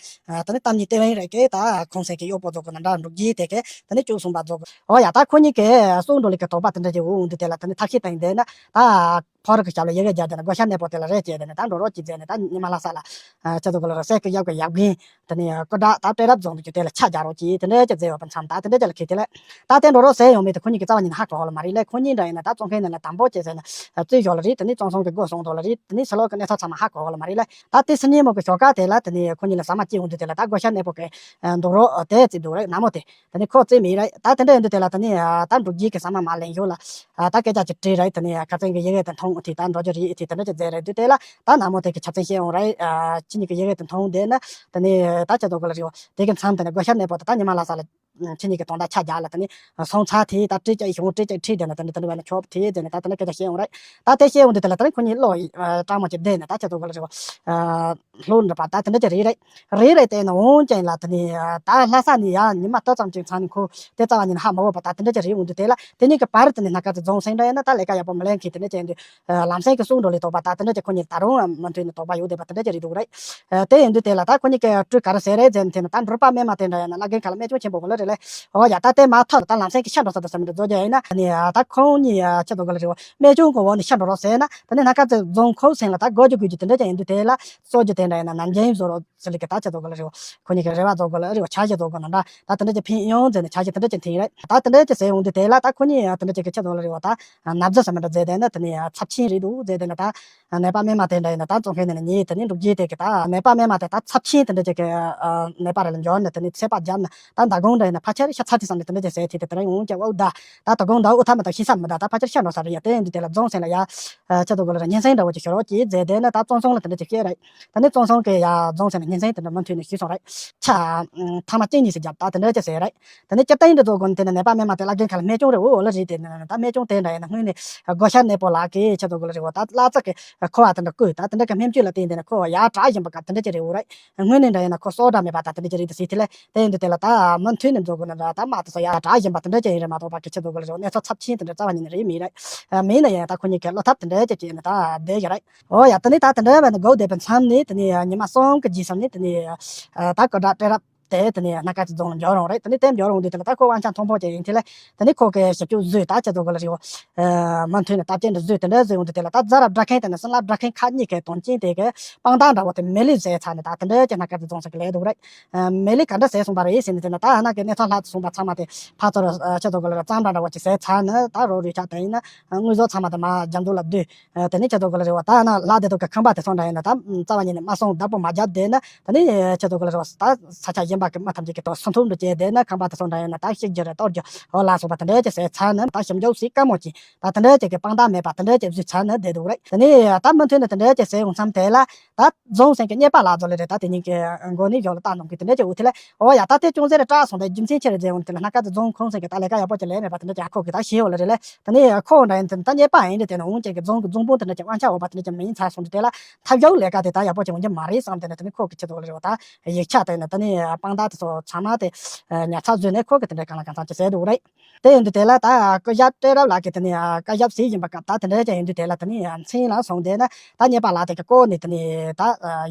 དེ་ནས་གཏམ་ཉིད་ལྟེ་བན་རེད་ཀྱི་ད་ཁོང་སའི་གི་གཡོག་པོ་བཟོ་དགོས་ན་འདྲ། འབྲུག་རྒྱལ་དེ་གི་དེ་ནས་བཅུག་སོང་བ་བཟོ་དགོས། འོ་ཡ། ད་ཁོ་གཉིས་ཀས་སྲོག་འགྲོ་ལས་ཀྱི་དོགས་པ་དེ་འདྲ་ཅིག་འོང་དུས་དེ་ལ་དེ་ནས་ཐབས་ཤེས་བཏང་བསྡད་ན་ད། ཕོ་རུ་གི་ཞབས་ལ་ཡི་གེ་སྦྱར་ཏེ་ན་བགོ་བཤའ་གནས་སྤོ་དེ་ལ་རེད་ཅེས་དེ་ནས་ད་འགྲོ་རོགས་ཀྱིས་མཛད་ནས་ད་ཉི་མ་ལྷ་ས་ལ་ཅི་ཚོ་གོ་ལ་ར་སའི་གི་ཡབ་གི་ཡབ་རྒན་དེ་ནས་སྐུ་དྲག་ད་སྤྲེལ་རབ་རྫོང་དུ་གྱུར་དེ་ལ་ཆ་རྒྱག་རོགས་ཀྱིས་དེ་འདྲས་ཀྱི་མཛད་ཡོད་པ་མཚམས་ད་དེ་འདྲས་ཀྱི་ལ་ཁེལ་དེ་ལ་ད་དེ་འགྲོ་རོགས་ཟེར་ཡོང་མེད་དེ་ཁོ་གཉིས་ཀྱི་རྩ་བ་ཉིད་ནས་ཧ་གོ་ཧོ་ལ་མ་རེད་ལས། ཁོ་གཉིས་འདྲ་ཡིན་ན་ད་བཙོན་ཁང་ནང་ལ་དམ་པོ་བྱས་ཟེར་ན་རྩོད་ཞོར་ལ་རེད། དེ་ནས་བཙོན་སྲུང་གི་སྒོ་སྲུང་དོ་ལ་རེད། དེ་ནས་ཕྱི་ལོགས་ཀྱི་གནས་ཚུལ་ཚང་མ་ཧ་གོ་ཧོ་ལ་མ་རེད་ལས། ད་དེ་སྲིད་ཉིན་མོ་གི་ཞོགས་ཀ་དེ་ལ་དེ་ནས་ཁོ་གཉིས་ལ་ཟ་མ་སྐྱེས་ཡོང་དུས་དེ་ལ་ད་བགོ་བཤའ་གནས་སྤོ་གི་འདུག་རོགས་དེ་བརྩིས་འདུག་རེད་ནག་མོ་དེ། དེ་ནས་ཁོ་བརྩིས་མེད་རེད། ད་དེ་འདྲ་ཡིན་དུས་དེ་ལ་དེ་ནས་ད་འབྲུག་རྒྱལ་གྱི་ཟ་མ་མ་ལེན་ཞོར་ལ་ད་སྐད་ཆ་ཅིག་དྲིས་རེད། དེ་ནས་ཁ་སང་གི་ཡི་གེ་དེ་མཐོང་དེ་ད་འགྲོ་རྒྱུ་རེད་དེ་དེ་འདྲ་ཅིག་མཛད་རེད་དུས་དེ་ལ་ད་ནག་མོ་དེ་གི་ཆ་ཚང་བཤད་ཡོང་རེད། ཁྱེད་གཉིས་ཀྱི་ཡི་གེ་དེ་མཐོང་དེ་ནས་དེ་ནས་ད་ཅི་ཚོ་གོ་ལ་རེད། དེ་གི་མཚམས་དེ་ནས་བགོ་བཤའ་གནས་སྤོ་དེ་ད་ཉི་མ་ལྷ་ས་ལ་ཁྱེད་གཉིས་ཀྱི་དོན་དག་ཆ་རྒྱག་ལ་དེ་ནས་སོང་ཚར་དེ་ད་སྤྲེལ་སྐྱ་ཡི་ཞོང་སྤྲེལ་སྐྱ་ཁྲིད་དེ་ན་དེ་འདྲ་དེ་འདྲ་བས་ན་ཆོག་ཁྲིད་དེ་ནས་ད་དེ་འདྲ་སྐད་ཆ་བཤད་ཡོང་རེད། ད་དེ་བཤད་ཡོང་དུས་དེ་ལ་དེ་ནས་ཁོ་གཉིས་བློ་སྤྲང་མོ་ཅིག་བསྡད་ནས་ད་ཅི་ཚོ་གོ་ལ་རེད། ལྷོ་འདྲ་པ་ད་དེ་འདྲ་ཅིག་རེད་རེད། རེད་རེད་དེ་ནི་འོང་ཀྱང་ལ་དེ་ནི་ད་ལྷ་ས་ནས་ཡ་ཉི་མ་ལྟོ་ཙམ་ཅིག་ཚང་ནས་ཁོ་དེ་རྩ་བ་ཉིད་ནས་ཧ་མ་གོ་བ་ད་དེ་འདྲ་ཅིག་རེད་འོང་དུས་དེ་ལ་དེ་གཉིས་ཀྱི་བར་དེ་ནི་སྣ་ཁ་ཚོ་རྫོང་སེང་འདྲ་ཡིན་ན་ད་ལས་ཀ་ཡག་པོ་མི་ལེན་མཁན་དེ་འདྲ་ཅིག་ཡིན་དུས་ལམ་སེང་གི་གསུང་འགྲོ་ལས་དོགས་པ་ད་དེ་འདྲ་ཅིག་ཁོ་གཉིས་ད་རུང་མུ་མཐུད་ནས་དོགས་པ་ཡོད་བསྡད་པ་དེ་འདྲ་ཅིག་རེད་འདུག་རེད། དེ་ཡིན་དུས་དེ་ལ་ད་ཁོ་གཉིས་ཀྱི་སྤྲུལ་ག་རེ་ཟེར་རེད་ཟེར་ནས་དེ་ནི་ད་འབྲུག་པ་སྨན་མ་དེ་འདྲ་ཡིན་ན་བླ་རྒན་ཁ་ལ་རྨས་སྐྱོན་ཆེན་པོ་གོ་ལ་རེད་ལས། འོ་ཡ་ད་དེ་མ་ཐག་ད་ལམ་སེང་གི་ཤ་འགྲོ་ས་དང་ས་མི་འདྲ་བཟོ་རྒྱུ་ཡིན་ན་ནི་ད་ཁོང་གཉིས་ཆེ་དོ་གོ་ལ་རེད། འོ་རྨས་སྐྱོན་གོ་འོག་ནས་ཤ་འགྲོ་རོགས་ཟེར་ན་དེ་ནི་སྣ་ཁ་ཚོ་རྫོང་ཁོ་སེང་ལ་ད་དགོས་རྒྱུ་དགོས་རྒྱུ་དེ་འདྲ་ཅིག་ཡིན་དུས་དེ་ལ་གསོ་རྒྱུ་དེ་འདྲ་ཡིན་ན་ནམ་རྒྱུན་བཟོ་རོགས། ཟེར་ལི་ཀི་ད་ཆ་ཚོ་གོ་ལ་རེ་བ་ཆ་ཞེ་ཚོ་གོ་ན་འདྲ་ད་དེ་འདྲ་ཅིག་ཕིན་ཡོང་ཟེར་ནས་ཆ་ཞེ་དེ་འདྲ་ཅིག་ཐིང་རེད། ད་དེ་འདྲ་ཅིག་ཟེར་ཡོང་དུས་དེ་ལ་ད་ཁོ་གཉིས་ཡང་དེ་འདྲ་ཅིག་གི་ཆ་ཚོ་ལ་རེ་བ་ད་ན་བཟའ་ཟ་མ་འདྲ་ཟེར་དེ་ན་དེ་ནས་ཚབས་ཆེན་རེད་འདུག་ཟེར་དེ་ན་ད་ནད་པ་སྨན་མ་དེ་འདྲ་ཡིན་ན་ད་བཙོན་ཁང་ནས་ཉེ་དེ་ནས་འབྲུག་རྒྱལ་དེ་གི་ད་ནད་པ་སྨན་མ་དེ་ད་ཚབས་ཆེན་དེ་འདྲ་ཅིག་གི་ནད་པ་རེ་ལ་འབྱོར་ནས་དེ་ནས་ཚད་པ་བརྒྱབ་ན་ད་མདང་དགོང་འདྲ་ཡིན་ན་ཕལ་ཆེར་ཤ་ཚ་དེ་བསམ་ནས་དེ་འདྲ་ཅིག་ཟེར་དེ་དེ་དེ་རིང་འོང་ཀྱང་ཨོ་ད་ད་དོ་དགོང་ད་ཨོ་ཐ་མ་ད་ཤི་ས་མི་ད་ད་ཕལ་ཆེར་ཤ་འགྲོ་ས་རེད་ཡ། དེ་ཡིན་དུས་དེ་ལ་རྫོང་སེང་ལ་ཡ་ཆ་ཚོ་གོ་ལ་རེ་སྙན་སེང་འདྲ་བོ་ཅིག་ཤོར་རོགས་ཀྱིས་ཟེར་དེ་ནས་ད་བཙོན་སྲུང་ལ་དེ་འདྲ་ཅིག་བཤད་རེད། ད་ནི་བཙོན་སྲུང་གི་ཡ་རྫོང་ཟེར་ན་ཉིན་མཚན་དེ་འདྲ་མུ་མཐུད་ནས་ཞུས་སོང་རེད། ཆ། ཐ་མ་གཅིག་གཉིས་སུ་བརྒྱབ་ད་དེ་འདྲ་ཅི་ཟེར་རེད། ད་ནི་སྤྱིར་བཏང་འདི་ཚོ་དགོན་དེ་ནི་ནད་པ་སྨན་མ་དེ་བླ་རྒན་ཁ་ལ་རྨས་སྐྱོན་རེད་འོ་ལ་རེད། དེ་ནི་ད་རྨས་སྐྱོན་དེ་འདྲ་ཡིན་ན་སྔོན་ནས་བགོ་བཤའ་གནས་སྤོ་ལགས་ཀྱིས་ཆ་ཚོ་གོ་ལ་རེད་འོ་ད་བླ་རྩ་གི་ཁོ་བ་དེ་འདྲ་བསྐོས་ད་དེ་འདྲ་གི་སྨན་བཅོས་ལ་བརྟེན་དེ་ནི་ཁོ་ཡ་དྲག་བཞིན་པ་ག་དེ་འདྲ་ཅི་རེད་འོ་རེད། སྔོན་ནས་འདྲ་ཡིན་ན་ཁོ་སྲོག་དྲག་མེད་པ་ད་དེ་འདྲ་ཅི་རེད་དེ་ཟེར་དེ་ལས་དེ་ཡིན་དུས་དེ་ལ་ད་མུ་མཐུད་ནས་འཛོ་དགོས་ན་འདྲ་ད་མ་དེ་ཚོ་ཡ་དྲག་བཞིན་པ་དེ་འདྲ་ཅི་ཡིན་རེད་མ་གཏོགས་པ་གི་ཆ་ཚོ་གོ་ལ་རེད་འོ་གནས་ཚུལ་ཚབས་ཆེན་དེ་འདྲ་རྩ་བ་ཉིད་ནས་རེད་མེད་རེད། མེད་ན་ཡང་ད་ཁོ་གཉིས་ཀྱི་བློ་ཐབས་དེ་འདྲ་ཅི་བྱས་ནས་ད་བསྡད་ཡོད་རེད། འོ་ཡ་དེ་ནས་ད་དེ་འདྲ་བས་ནས་སྒོ་བསྡད་པའི་མཚམས་ནས་དེ་ནས་ཉི་མ་གསུམ་གི་རྗེས་ཟམ་ནས་དེ་ནས་ད་སྐུ་དྲག་སྤྲེལ་རབ་ དེ་དེ་ནས་སྣ་དཀར་རྩེ་རྫོང་ལ་འབྱོར་ཡོང་རེད། དེ་ནས་དེ་འབྱོར་ཡོང་དུས་དེ་ལ་ད་ཁོ་དབང་ཆ་མཐོན་པོ་ཅིག་ཡིན་དེ་ལ། དེ་ནས་ཁོ་གི་ཞབས་ཕྱོགས་བཟོས། ད་ཁྱེད་ཚོ་གི་ལ་རེད་བ། མུ་མཐུད་ནས་སྟབས་ཅན་དུ་བཟོས། དེ་འདྲ་བཟོས་ཡོང་དུས་དེ་ལ་ད་རྫ་ར་སྦྲ་མཁན་དེ་ནས་སྲིན་ལག་སྦྲ་མཁན་ཁག་གཉིས་ཀའི་དོན་རྐྱེན་དེ་གི་དཔང་རྟགས་འདྲ་བོ་དེ་མེད་ལས་བཟོས་ཚར་ནས། ད་དེ་འདྲ་ཅིག་སྣ་དཀར་རྩེ་རྫོང་ཟེར་གི་ལས་འདུག་རེད། མེད་ལས་ག་འདྲ་བཟོས་སོང་བ་རེད་ཟེར་ནས་དེ་ན། ད་ཨ་ན་གི་གནས་ཚང་ལྷག་ཏུ་སོང་བ་ཚང་མ་དེ་ཕར་ཚུར་ཁྱེད་ཚོ་གི་ལ་རེད་བ། གཙང་སྦྲ་འདྲ་བོ་ཅིག་བཟོས་ཚར་ནས། ད་རོགས་རུས་ཆག་དེ་ཡིན་ན་དངོས་ཟོག་ཚང་མ་དེ་མར་རྒྱ་མདོ་ལ་བསྡུས། དེ་ནས་ཁྱེད་ཚོ་གི་ལ་རེད་བ། ད་ཨ་ན་ལྷག་དེ་ཚོ་གི་ཁང་པ་དེ་ཚོ་འདྲ་ཡིན་ན་ད་རྩ་བ་ཉིད་ནས་མ་སོང་བདག་པོ་མ་བརྒྱབ་བསྡད་ན། དེ་ནས་ཁྱེད་ཚོ་གི་ལ་རེད་བ། ད་ས་ཆ་གཞན་པ་གི་མི་ཐམས་ཅད་ཀྱི་ཐོག་སུན་ཐུབ་འགྲོ་བྱས་བསྡད་ན། ཁང་པ་དེ་ཚོ་འདྲ་ཡིན་ན་ད་བཤིག་རྒྱུ་རེད། གཏོར་རྒྱུ་འོ་ལ་སོགས་པ་དེ་འདྲ་ཅིག་བཟོས་ཚར་ནས། ད་ཞིབ་འཇུག་སའི་དཀའ་མོ་ཅིག་ད་དེ་འདྲ་ཅིག་གི་དཔང་རྟགས་མེད་པ་དེ་འདྲ་ཅིག་བཟོས་ཚར་ནས་བསྡད་འདུག་རེད། དེ་ནས་ད་མུ་མཐུད་ནས་དེ་འདྲ་ཅིག་བཟོས་ཡོང་མཚམས་དེ་ལ། ད་རྫོང་སེང་གི་གཉེར་པ་ལགས་ཚོ་ལ་རེད། ད་དེ་ཉིན་གྱི་མགོ་ནས་ཞོར་ལ་ལྟ་གནང་གི་དེ་འདྲ་ཅིག་འོ་དེ་ལ། འོ་ཡ། ད་དེ་ཅུང་ཟད་རེ་སྐྲག་སོང་། ད་རྒྱུ་མཚན་ཆི་རེད་ཟེར་འོང་དེ་ལ། སྣ་དཀར་རྩེ་རྫོང་ཁོངས་སེང་གི་ད་ལས་ཀ་ཡག་པོ་ཅིག་ལས་མེད་པ་དེ་འདྲ་ཅིག་ཁོ་གི་ད་ཤེས་འོ་ལ་རེད་ལ། དེ་ནས་ཁོ་འདྲ་ཡིན་དེ་ད་གཉེར་པ་ཡིན་དེ། དེ་ནས་འོང་ཅིག་གི་རྫོང་གི་རྫོང་དཔོན་དེ་འདྲ་ཅིག་དབང་ཆ་འོག་པ་དེ་འདྲ་ཅིག་མ་ཡིན་ཚར་སོང་དུས་དེ་ལ། ཐབས་ཡག་ལས་ཀ་དེ་ད་ཡག་པོ་ཅིག་འོང་རྒྱུ་མ་རེད་བསམ། དེ་ནས་དེ་ནས་ཁོ་གི་ཆེད་དུ་ལ་རེད་བ། ད་ཡིག་ཆ་དེ་ནས་དེ་ནས་དཔང་རྟགས་དེ་ཚོ་ཚང་མ་དེ་ཉར་ཚགས་བཟོས་ནས། ཁོ་གི་དེ་འདྲ་གང་ལ་གང་འཚམ་ཅིག་བཟོས་འདུག་རེད། དེ་ཡིན་དུས་དེ་ལ་ད་སྐུ་ཞབས་བཀྲ་རབ་ལགས་ཀྱིས་དེ་ནས་བཀའ་ཞབས་ཟིན་བཞིན་པ་སྐབས། ད་དེ་འདྲ་ཅིག་ཡིན་དུས་དེ་ལ་དེ་ནས་མཚན་ལ་སོང་དེ་ན། ད་གཉེར་པ་ལགས་དེ་གི་བསྐོས་ནས་དེ་ནས་ད་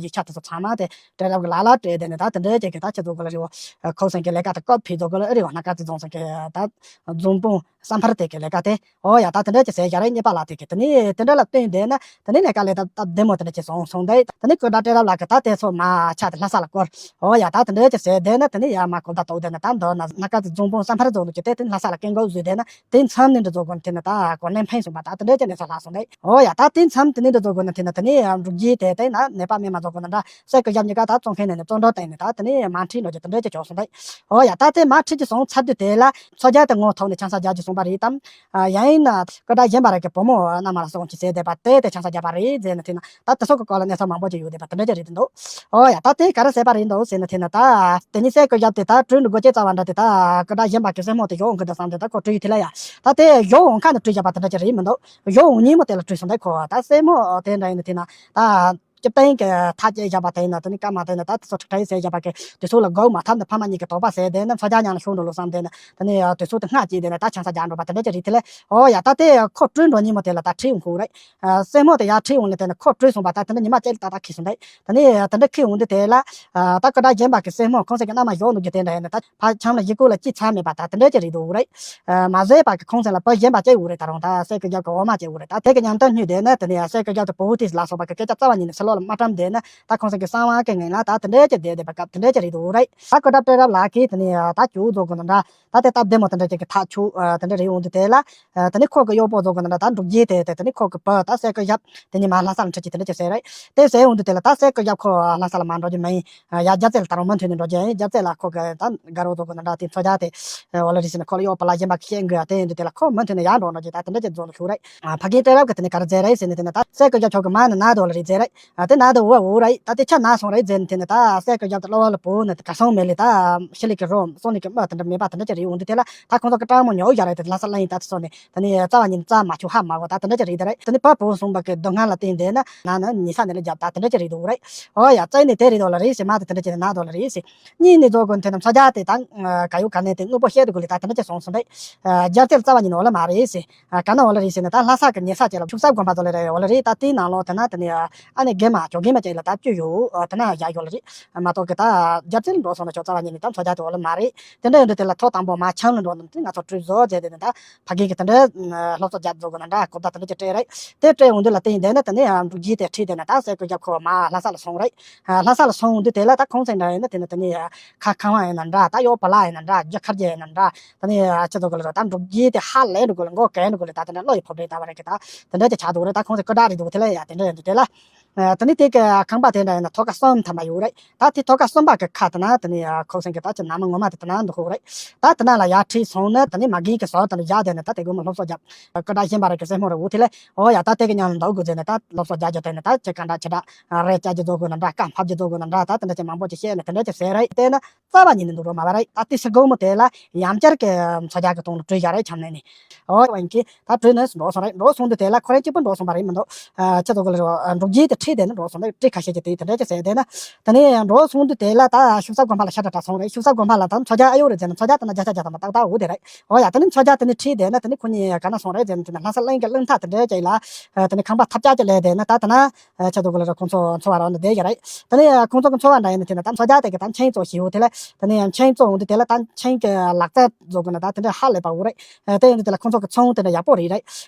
ཡིག་ཆ་དེ་ཚོ་ཚང་མ་དེ་བཀྲ་རབ་ཀྱི་ལག་ལ་སྤྲད། དེ་ནས་ད་དེ་འདྲ་ཅིག་གི་ད་ཁྱེད་ཚོ་གི་ལ་རེད་བ། ཁོ་སེང་གི་ལས་ཀ་དེ་སྐབས་ཕེབས་ཚོ་གི་ལ་རེད་བ། སྣ་དཀར་རྩེ་རྫོང་སེང་གི་ད་རྫོང་དཔོན་བསམ་འཕེལ་དེ་གི་ལས་ཀ་དེ། འོ་ཡ། ད་དེ་འདྲ་ཅིག་བཟོས་བཞག་རེད། གཉེར་པ་ལགས་དེ་གི་དེ་ནས་དེ་འདྲ་ལ་བསྟུན་བསྡད་ན། དེ་ནས་ལས་ཀ་ལས་སྟབས་བདེ་མོ་དེ་འདྲ་ཅིག་སོང་སོང་དེ། དེ་ནས་སྐུ་དྲག་བཀྲ་རབ་ལགས་ཀྱིས་ད་དེ་ཚོ་མར་ཆ་དེ་ལྷ་ས་ལ་བསྐོར། འོ་ཡ། ད་དེ་འདྲ་ཅིག་བཟོས་བསྡད་ན། དེ་ནས་ཡར་མར་གོ་བརྡ་གཏོང་བསྡད་ན། ད་མདོར་ན་སྣ་དཀར་རྩེ་རྫོང་དཔོན་བསམ་འཕེལ་རྫོང་དུ་གྱུར་ཏེ། དེ་ནས་ལྷ་ས་ལ་སྐད་འགོག་བཟོས་བསྡད་ན། དེ་མཚམས་ནས་འདྲ་བཟོ་དགོས་ན་དེ་ནས་ད་གོ་གནས་འཕེན་སོང་བ། ད་དེ་འདྲ་ཅིག་གནས་ཚུལ་ལྷག་སོང་རེད། འོ་ཡ། ད་དེ་མཚམས་དེ་ནས་འདྲ་བཟོ་དགོས་ན་དེ་ནས་དེ་ནས་འབྲུག་རྒྱལ་དེ་དེ་ན་ནད་པ་རྨས་མ་བཟོ་དགོས་ན་འདྲ། སྲས་སྐུ་ཞབས་གཉིས་ཀ་ད་བཙོན་ཁང་ནས་ནས་བཙོན་གྲོལ་བཏང་ནས། ད་དེ་ནས་མར་ཁྲིད་འགྲོ་རྒྱུ་དེ་འདྲ་ཅིག་བྱུང་སོང་རེད། འོ་ཡ། ད་དེ་མར་ཁྲིད་རྒྱུ་སོང་ཚར་དུས་དེ་ལ་མཚོ་རྒྱལ་དེ་ངོ་ཐོག་ནས་ཆང་ས་རྒྱག་རྒྱུ་སོང་བ་རེད་དམ། ཡང་ཡིན་ན་སྐུ་དྲག་གཞན་པ་རེ་གི་བུ་མོ་མནའ་མ་ལ་སོང་ཅིག་བྱས་བསྡད་པ་དེ་དེ་ཆང་ས་རྒྱག་པ་རེད་ཟེར་ནས་དེ་ན། ད་དེ་ཚོ་གི་སྐོར་ལ་གནས་ཚུལ་མང་པོ་ཅིག་ཡོད་བསྡད་པ་དེ་འདྲ་ཅིག་རེད་འདུག་འོ་ཡ། ད་དེ་ག་རེ་བྱས་པ་རེད་འདུག་ཟེར་ན། དེ་ན་ད་དེ་ནས་སྲས་སྐུ་ཞབས་དེ་ད་བྲོས་འགྲོ་དགོས་ཅེས་རྩ་བ་འདྲ་དེ། ད་སྐུ་དྲག་གཞན་པ་གི་སྲས་མོ་དེ་བཞུགས་འོང་གི་འདུག་བསམ་སྟེ། ད་ཁོ་བྲོས་ཡོང་དེ་ལ་ཡ། ད་དེ་བཞུགས་འོང་ཁ་ནས་བྲོས་བཞག་པ་དེ་འདྲ་ཅིག་རེད་མི་འདུག་བཞུགས་འོང་ཉིན་མོ་དེ་ལ་བྲོས་སོང་། ད་ཁོ་ད་སྲས་མོ་དེ་འདྲ་ཡིན་ན་དེ་ན་ད་སྐྱིད་པའི་གི་ཐག་བཅད་བཞག་པ་དེ་ཡིན་ན། དེ་ནས་སྐར་མ་དེ་ན་ད་དེ་ཚོ་ཁྲིག་ཁྲིག་བྱས་བཞག་པ་གི་དུས་ཚོད་ལ་སྒུག་མ་ཐུབ་ནས། ཕ་མ་གཉིས་ཀྱི་དོགས་པ་ཟད་དེ་ན་མཚོ་རྒྱལ་མཉམ་ལ་ཤོར་འགྲོ་ལོ་བསམ་སྟེ་ན། དེ་ནས་དུས་ཚོད་དེ་སྔ་བཅད་དེ་ན་ད་ཆང་ས་རྒྱག་འགྲོ་བ་དེ་འདྲ་ཅིག་རེད་དེ་ལ། འོ་ཡ། ད་དེ་ཁོ་བྲོས་འགྲོ་ཉིན་མོ་དེ་ལ་ད་ཁྲིད་འོང་ཁུལ་རེད། སྲས་མོ་དེ་ཡར་ཁྲིད་འོང་ནས་དེ་ནས་ཁོ་བྲོས་སོང་བ། ད་དེ་འདྲ་ཉི་མ་གཅིག་ལ་ཏག་ཏག་ཁྲིད་སོང་རེད། དེ་ནས་དེ་འདྲ་ཁྲིད་འོང་དུས་དེ་ལ་ད་སྐུ་དྲག་གཞན་པ་གི་སྲས་མོ་ཁོང་ཚོ་གི་མནའ་མ་བཞུགས་འདུག་རྒྱུ་དེ་འདྲ་ཡིན་ན། ད་ཕར་ཁྱིམ་ལ་ཡི་གུ་ལ་སྐྱེལ་ཚར་མེད་པ་ད་དེ་འདྲ་ཅིག་རེད་འདུག་རེད། མ་བཟོད་པ་གི་ཁོང་ཚོ་ལ་བུ་གཞན་པ་སྐྱེ་འོ་རེད། ད་རུང་ད་སྲས་སྐུ་ཞབས་ཀྱི་འོ་མ་སྐྱེ་འོ་རེད། ད་དེ་གི་མཉམ་དུ་སྨྱོས་བསྡད་ན། དེ་ནས་སྲས་སྐུ་ཞབས་དེ་བུ་དེ་ལ་སོགས་པ་གི་སྐད་ཆ་རྩ་བ་ཉིད་ནས་ཕྱི་ལོགས་ལ་མ་བཀྲམ་བསྡད་ན། ད་ཁོང་ཚོ་གི་གསང་བ་གི་ངོས་ལ་ད་དེ་འདྲ་ཅིག་བསྡད་བསྡད་པ་སྐབས་དེ་འདྲ་ཅིག་རེད་འདུག་རེད། ད་སྐུ་དྲག་བཀྲ་རབ་ལགས་ཀྱིས་དེ་ནས་ད་ཇོ་བོ་རྫོང་དགོན་ནང་འདྲ། ད་དེ་སྟབས་བདེ་མོ་དེ་འདྲ་ཅིག་གི་ཐག་ཆོད་དེ་འདྲ་རེད་འོང་དུས་དེ་ལ། དེ་ནས་ཁོ་གི་གཡོག་པོ་རྫོང་དགོན་ནང་འདྲ། ད་འབྲུག་རྒྱལ་དེ་དེ་དེ་ནས་ཁོ་གི་བུ་ད་སྲས་སྐུ་ཞབས་དེ་ཉི་མ་ལྷ་ས་ལ་འཁྲིད་ཀྱི་དེ་འདྲ་ཅིག་བྱས་རེད། དེ་བྱས་འོང་དུས་དེ་ལ་ད་སྲས་སྐུ་ཞབས་ཁོ་ལྷ་ས་ལ་མ་འགྲོ་རྒྱུ་མིན། ཡ། རྒྱལ་རྩེ་ལ་ད་རུང་མུ་མཐུད་ནས་འགྲོ་རྒྱུ་ཡིན། རྒྱལ་རྩེ་ལ་ཁོ་གི་ད་དགའ་རོགས་རྫོང་དགོན་ནང་འདྲ་དེ་མཚོ་རྒྱལ་དེ་འོ་ལ་རེད་ཟེར་ནས་ཁོ་ལ་གཡོག་པོ་ལ་གཞན་པ་གི་བཤད་དགོས་ཡ། དེ་ཡིན་དུས་དེ་ལ་ཁོ་མུ་མཐུད་ནས་ཡར་འགྲོ་འགྲོ་རྒྱུ་ད་དེ་འདྲ་ཅིག་རྫོང་དུ་ཞུགས་རེད། ཕ་རྒན་བཀྲ་རབ་ཀྱིས་དེ་ནས་ག་རེ་མཛད་རེད་ཟེར་ན། དེ་ན་ད་སྲས་སྐུ་ཞབས་ཁྱོད་ཀྱི་མ་ནི་ན་དོ་ལ་རེད་མཛད་རེད། དེ་ན་དོ་འོ་འོ་རེད། ད་དེ་ཆ་ན་སོང་རེད་ཟེར་ནས། དེ་ན་ད་སྲས་སྐུ་ཞབས་དེ་གློ་བ་ལ་བུ་ནི་གར་སོང་མེད་ལེ། ད་ཤི་ལི་གི་རོ་སོང་ནི་གི་མ་དེ་འདྲ་མེད་པ་དེ་འདྲ་ཅིག་རེད་འོང་དུས་དེ་ལ། ད་ཁོང་ཚོ་གི་ཀྲང་མོ་ཉོ་བཞག་རེད། དེ་ལྷ་ས་ལ་ཡིན་ད་དེ་སོང་ནས། དེ་ནས་རྩ་བ་ཉིད་རྩ་མ་ཆུ་ཧ་མ་གོ་ད་དེ་འདྲ་ཅིག་རེད་དེ་རེད། དེ་ནས་ཕ་བུ་གསུམ་པ་གི་སྡུག་བསྔལ་ལ་བརྟེན་བསྡད་ན་ན་ནི་ཉེ་ས་ནས་ལ་རྒྱབ་ད་དེ་འདྲ་ཅིག་རེད་འདུག་རེད། འོ་ཡ། རྩ་ནས་དེ་རེད་དོ་ལ་རེད་ཟེར། མ་དེ་དེ་འདྲ་ཅིག་ན་དོ་ལ་རེད་ཟེར། གཉིས་ནས་རྫོང་དགོན་དེ་ན་མཚོ་རྒྱལ་དེ་ད་ག་ཡོད་ག་ནས་དེ་དངོས་པོ་བཤད་དུ་དགོས་ལེ། ད་དེ་འདྲ་ཅིག་སོང་སོང་རེད། རྒྱལ་རྩེ་ལ་རྩ་བ་ཉིད་ནས་འོ་ལ་མ་རེད་ཟེར། ག་ན་འོ་ལ་རེད་ཟེར་ན། ད་ལྷ་ས་གི་ཉེ་ས་ཅིག་ལ་ཕྱུགས་ཟབ་དགོན་པ་དོ་ལ་རེད་འོ་ལ་རེད། ད་དེའི་ནང་ལོགས་དེ་ན་དེ་ནས་ཨ་ནི་རྒན་མ་ཇོ་རྒན་མ་ཅིག་ལ་ད་བཅུག་ཡོད། དེ་ན་བཞག་ཡོད་ལ་རེད། མ་གཏོགས་གི་ད་རྒྱལ་རྩེ་ལ་འགྲོ་སོང་ན་ཆོག་རྩ་བ་ཉིད་ནས་ད་མཚོ་རྒྱལ་དེ་འོ་ལ་མ་རེད། དེ་འདྲ་ཡིན་དུས་དེ་ལ་ཐོག་དང་པོ་མ་ཆང་ལ་འགྲོ་ནམ་དེ་ང་ཚོ་གྲོས་བཟོ་བྱས་དེ་ནས་ད་ཕ་རྒན་གྱི་དེ་འདྲ་སློབ་གསོ་རྒྱག་རྫོགས་དགོས་ན་འདྲ། གོ་བརྡ་དེ་འདྲ་ཅིག་སྤྲད་རེད། དེ་སྤྲད་འོང་དུས་ལ་དེ་ཡིན་དེ་ན་དེ་ནས་འབྲུག་རྒྱལ་དེ་ཁྲིད་དེ་ན་ད་སྲས་སྐུ་ཞབས་ཁོ་མ་ལྷ་ས་ལ་སོང་རེད། ལྷ་ས་ལ་སོང་འོང་དུས་དེ་ལ་ད་ཁོང་ཚོ་འདྲ་ཡིན་ན་དེ་ནས་དེ་ནས་ཁ་ཁང་བ་ཡིན་ན་འདྲ། ད་གཡོག་པོ་ལ་ཡིན་ན་འདྲ། རྒྱུ་ཁར་རྒྱུ་ཡིན་ན་འདྲ། དེ་ནས་ཁྱེད་ཚོ་གི་ལ་རོ་ད་འབྲུག་རྒྱལ་དེ་ཧ་ལས་འགྲོ་དགོས་ལ་མགོ་གས་འགྲོ་དགོས་ལ། ད་དེ་འདྲ་བློ་ཡི་ཕོག་འདྲེ་ད་བ་རེད་གི། ད་དེ་འདྲ་ཅིག་ཆགས་འདུག་རེད། ད་ཁོང་ཚོ་སྐུ་དྲག་རེད་འདུག་དེ་ལ་ཡ། དེ་འདྲ་ཡིན་དུས་དེ་ལ། ཨ། དེ་ནས་དེ་གི་ཁང་པ་དེ་འདྲ་ཡིན་ན་ཐོག་ཀ་གསུམ་ཐམ་པ་ཡོད་རེད། ད་དེ་ཐོག་ཀ་གསུམ་པ་གི་ཁ་དེ་ན་དེ་ནས་ཁོ་སེང་གི་ད་ཅི་ན་མ་ངོ་མ་དེ་དེ་ན་འདུག་ཧོ་རེད། ད་དེ་ན་ལ་ཡར་ཁྲིད་སོང་ན་དེ་ནས་མ་རྒན་གི་ཟོག་དེ་ལ་བཞག་དེ་ནས་ད་དེ་དགོང་མོ་སློབ་གསོ་རྒྱབ། སྐུ་དྲག་གཞན་པ་རེ་གི་སྲས་མོ་རེ་འོ་དེ་ལ་འོ་ཡ། ད་དེ་གི་མཉམ་ལ་འདུག་དགོས་ཟེར་ནས་ད་སློབ་གསོ་རྒྱག་རྒྱུ་དེ་ནས་ད་ཅི་ག་འདྲ་ཅི་འདྲ་རེ་བཅའ་རྒྱུ་འདུག་དགོས་ན་འདྲ། བཀའ་ཕབ་རྒྱུ་འདུག་དགོས་ན་འདྲ། ད་དེ་འདྲ་ཅིག་མང་པོ་ཅིག་བཤད་ནས་དེ་འདྲ་ཅིག་ཟེར་རེད། དེ་ན་རྩ་བ་ཉིད་ནས་འདུག་རོགས་མ་བ་རེད། ད་དེ་སི་དགོང་མོ་དེ་ལ་ཡང་བསྐྱར་གི་མཚོ་རྒྱལ་གི་དོང་ལ་བྲོས་བཞག་རེད། ཆམ་ནས་ནི། འོ་བ་ཡིན་གྱི་ད་བྲོས་ནས་འགྲོ་སོང་རེད། འགྲོ་སོང་དུས་དེ་ལ་ཁོ་རང་གཅིག་པུ་འགྲོ་སོང་བ་རེད་མི་འདུག་ཨ། ཁྱེད་ཚོ་གི་ལ་རོ། ཨ། འབྲུག་རྒྱལ་དེ་ ཁྲིད་དེ་ནས་འགྲོ་སོང་། ད་ཁྲིད་ཁ་ཤས་ཀྱི་དེ་དེ་འདྲ་ཅིག་ཟེར་དེ་ན། དེ་ནས་འགྲོ་སོང་དུས་དེ་ལ་ད་ཤུག་ས་དགོན་པ་ལ་ཤ་ཁྲག་དྲག་སོང་རེད། ཤུག་ས་དགོན་པ་ལ་ད་མཚོ་རྒྱལ་ཨ་ཡོད་རེད་ཟེར་ན། མཚོ་རྒྱལ་དེ་ན་བརྒྱ་ཆ་བརྒྱ་ཐམ་པ་ཏག་ཏག་འོ་དེ་རེད། འོ་ཡ། དེ་ནས་མཚོ་རྒྱལ་དེ་ནས་ཁྲིད་དེ་ན། དེ་ནས་ཁོ་གཉིས་ག་ན་སོང་རེད་ཟེར་ན། དེ་ན་ལྷ་ས་གླིང་གི་གླིང་མཐའ་དེ་འདྲ་ཅིག་ལ་དེ་ནས་ཁང་པ་ཐབས་ཆག་ཅིག་ལས་དེ་ན། ད་དེ་ན་ཆེད་དུ་གོ་ལ་ར་ཁོང་ཚོ་འཚོ་བ་རོལ་ནས་བསྡད་ཀྱི་རེད། དེ་ནས་ཁོང་ཚོ་གི་འཚོ་བ་འདྲ་ཡིན་ན། དེ་ན་ད་མཚོ་རྒྱལ་དེ་གི་ད་མཆན་བཙོང་ཞིག་ཡོད། དེ་ལ་དེ་ནས་མཆན་བཙོང་འོང་དུས་དེ་ལ་ད་མཆན་གྱི་ལག་རྩལ་བཟོ་དགོས་ན་ད་དེ་འདྲ་ཧ་ལས་པ་འོ་རེད། དེ་ཡིན་དུས་དེ་ལ་ཁོང་ཚོ་གི་ཚོང་དེ་འདྲ་ཡག་པོ་རེད་རེད།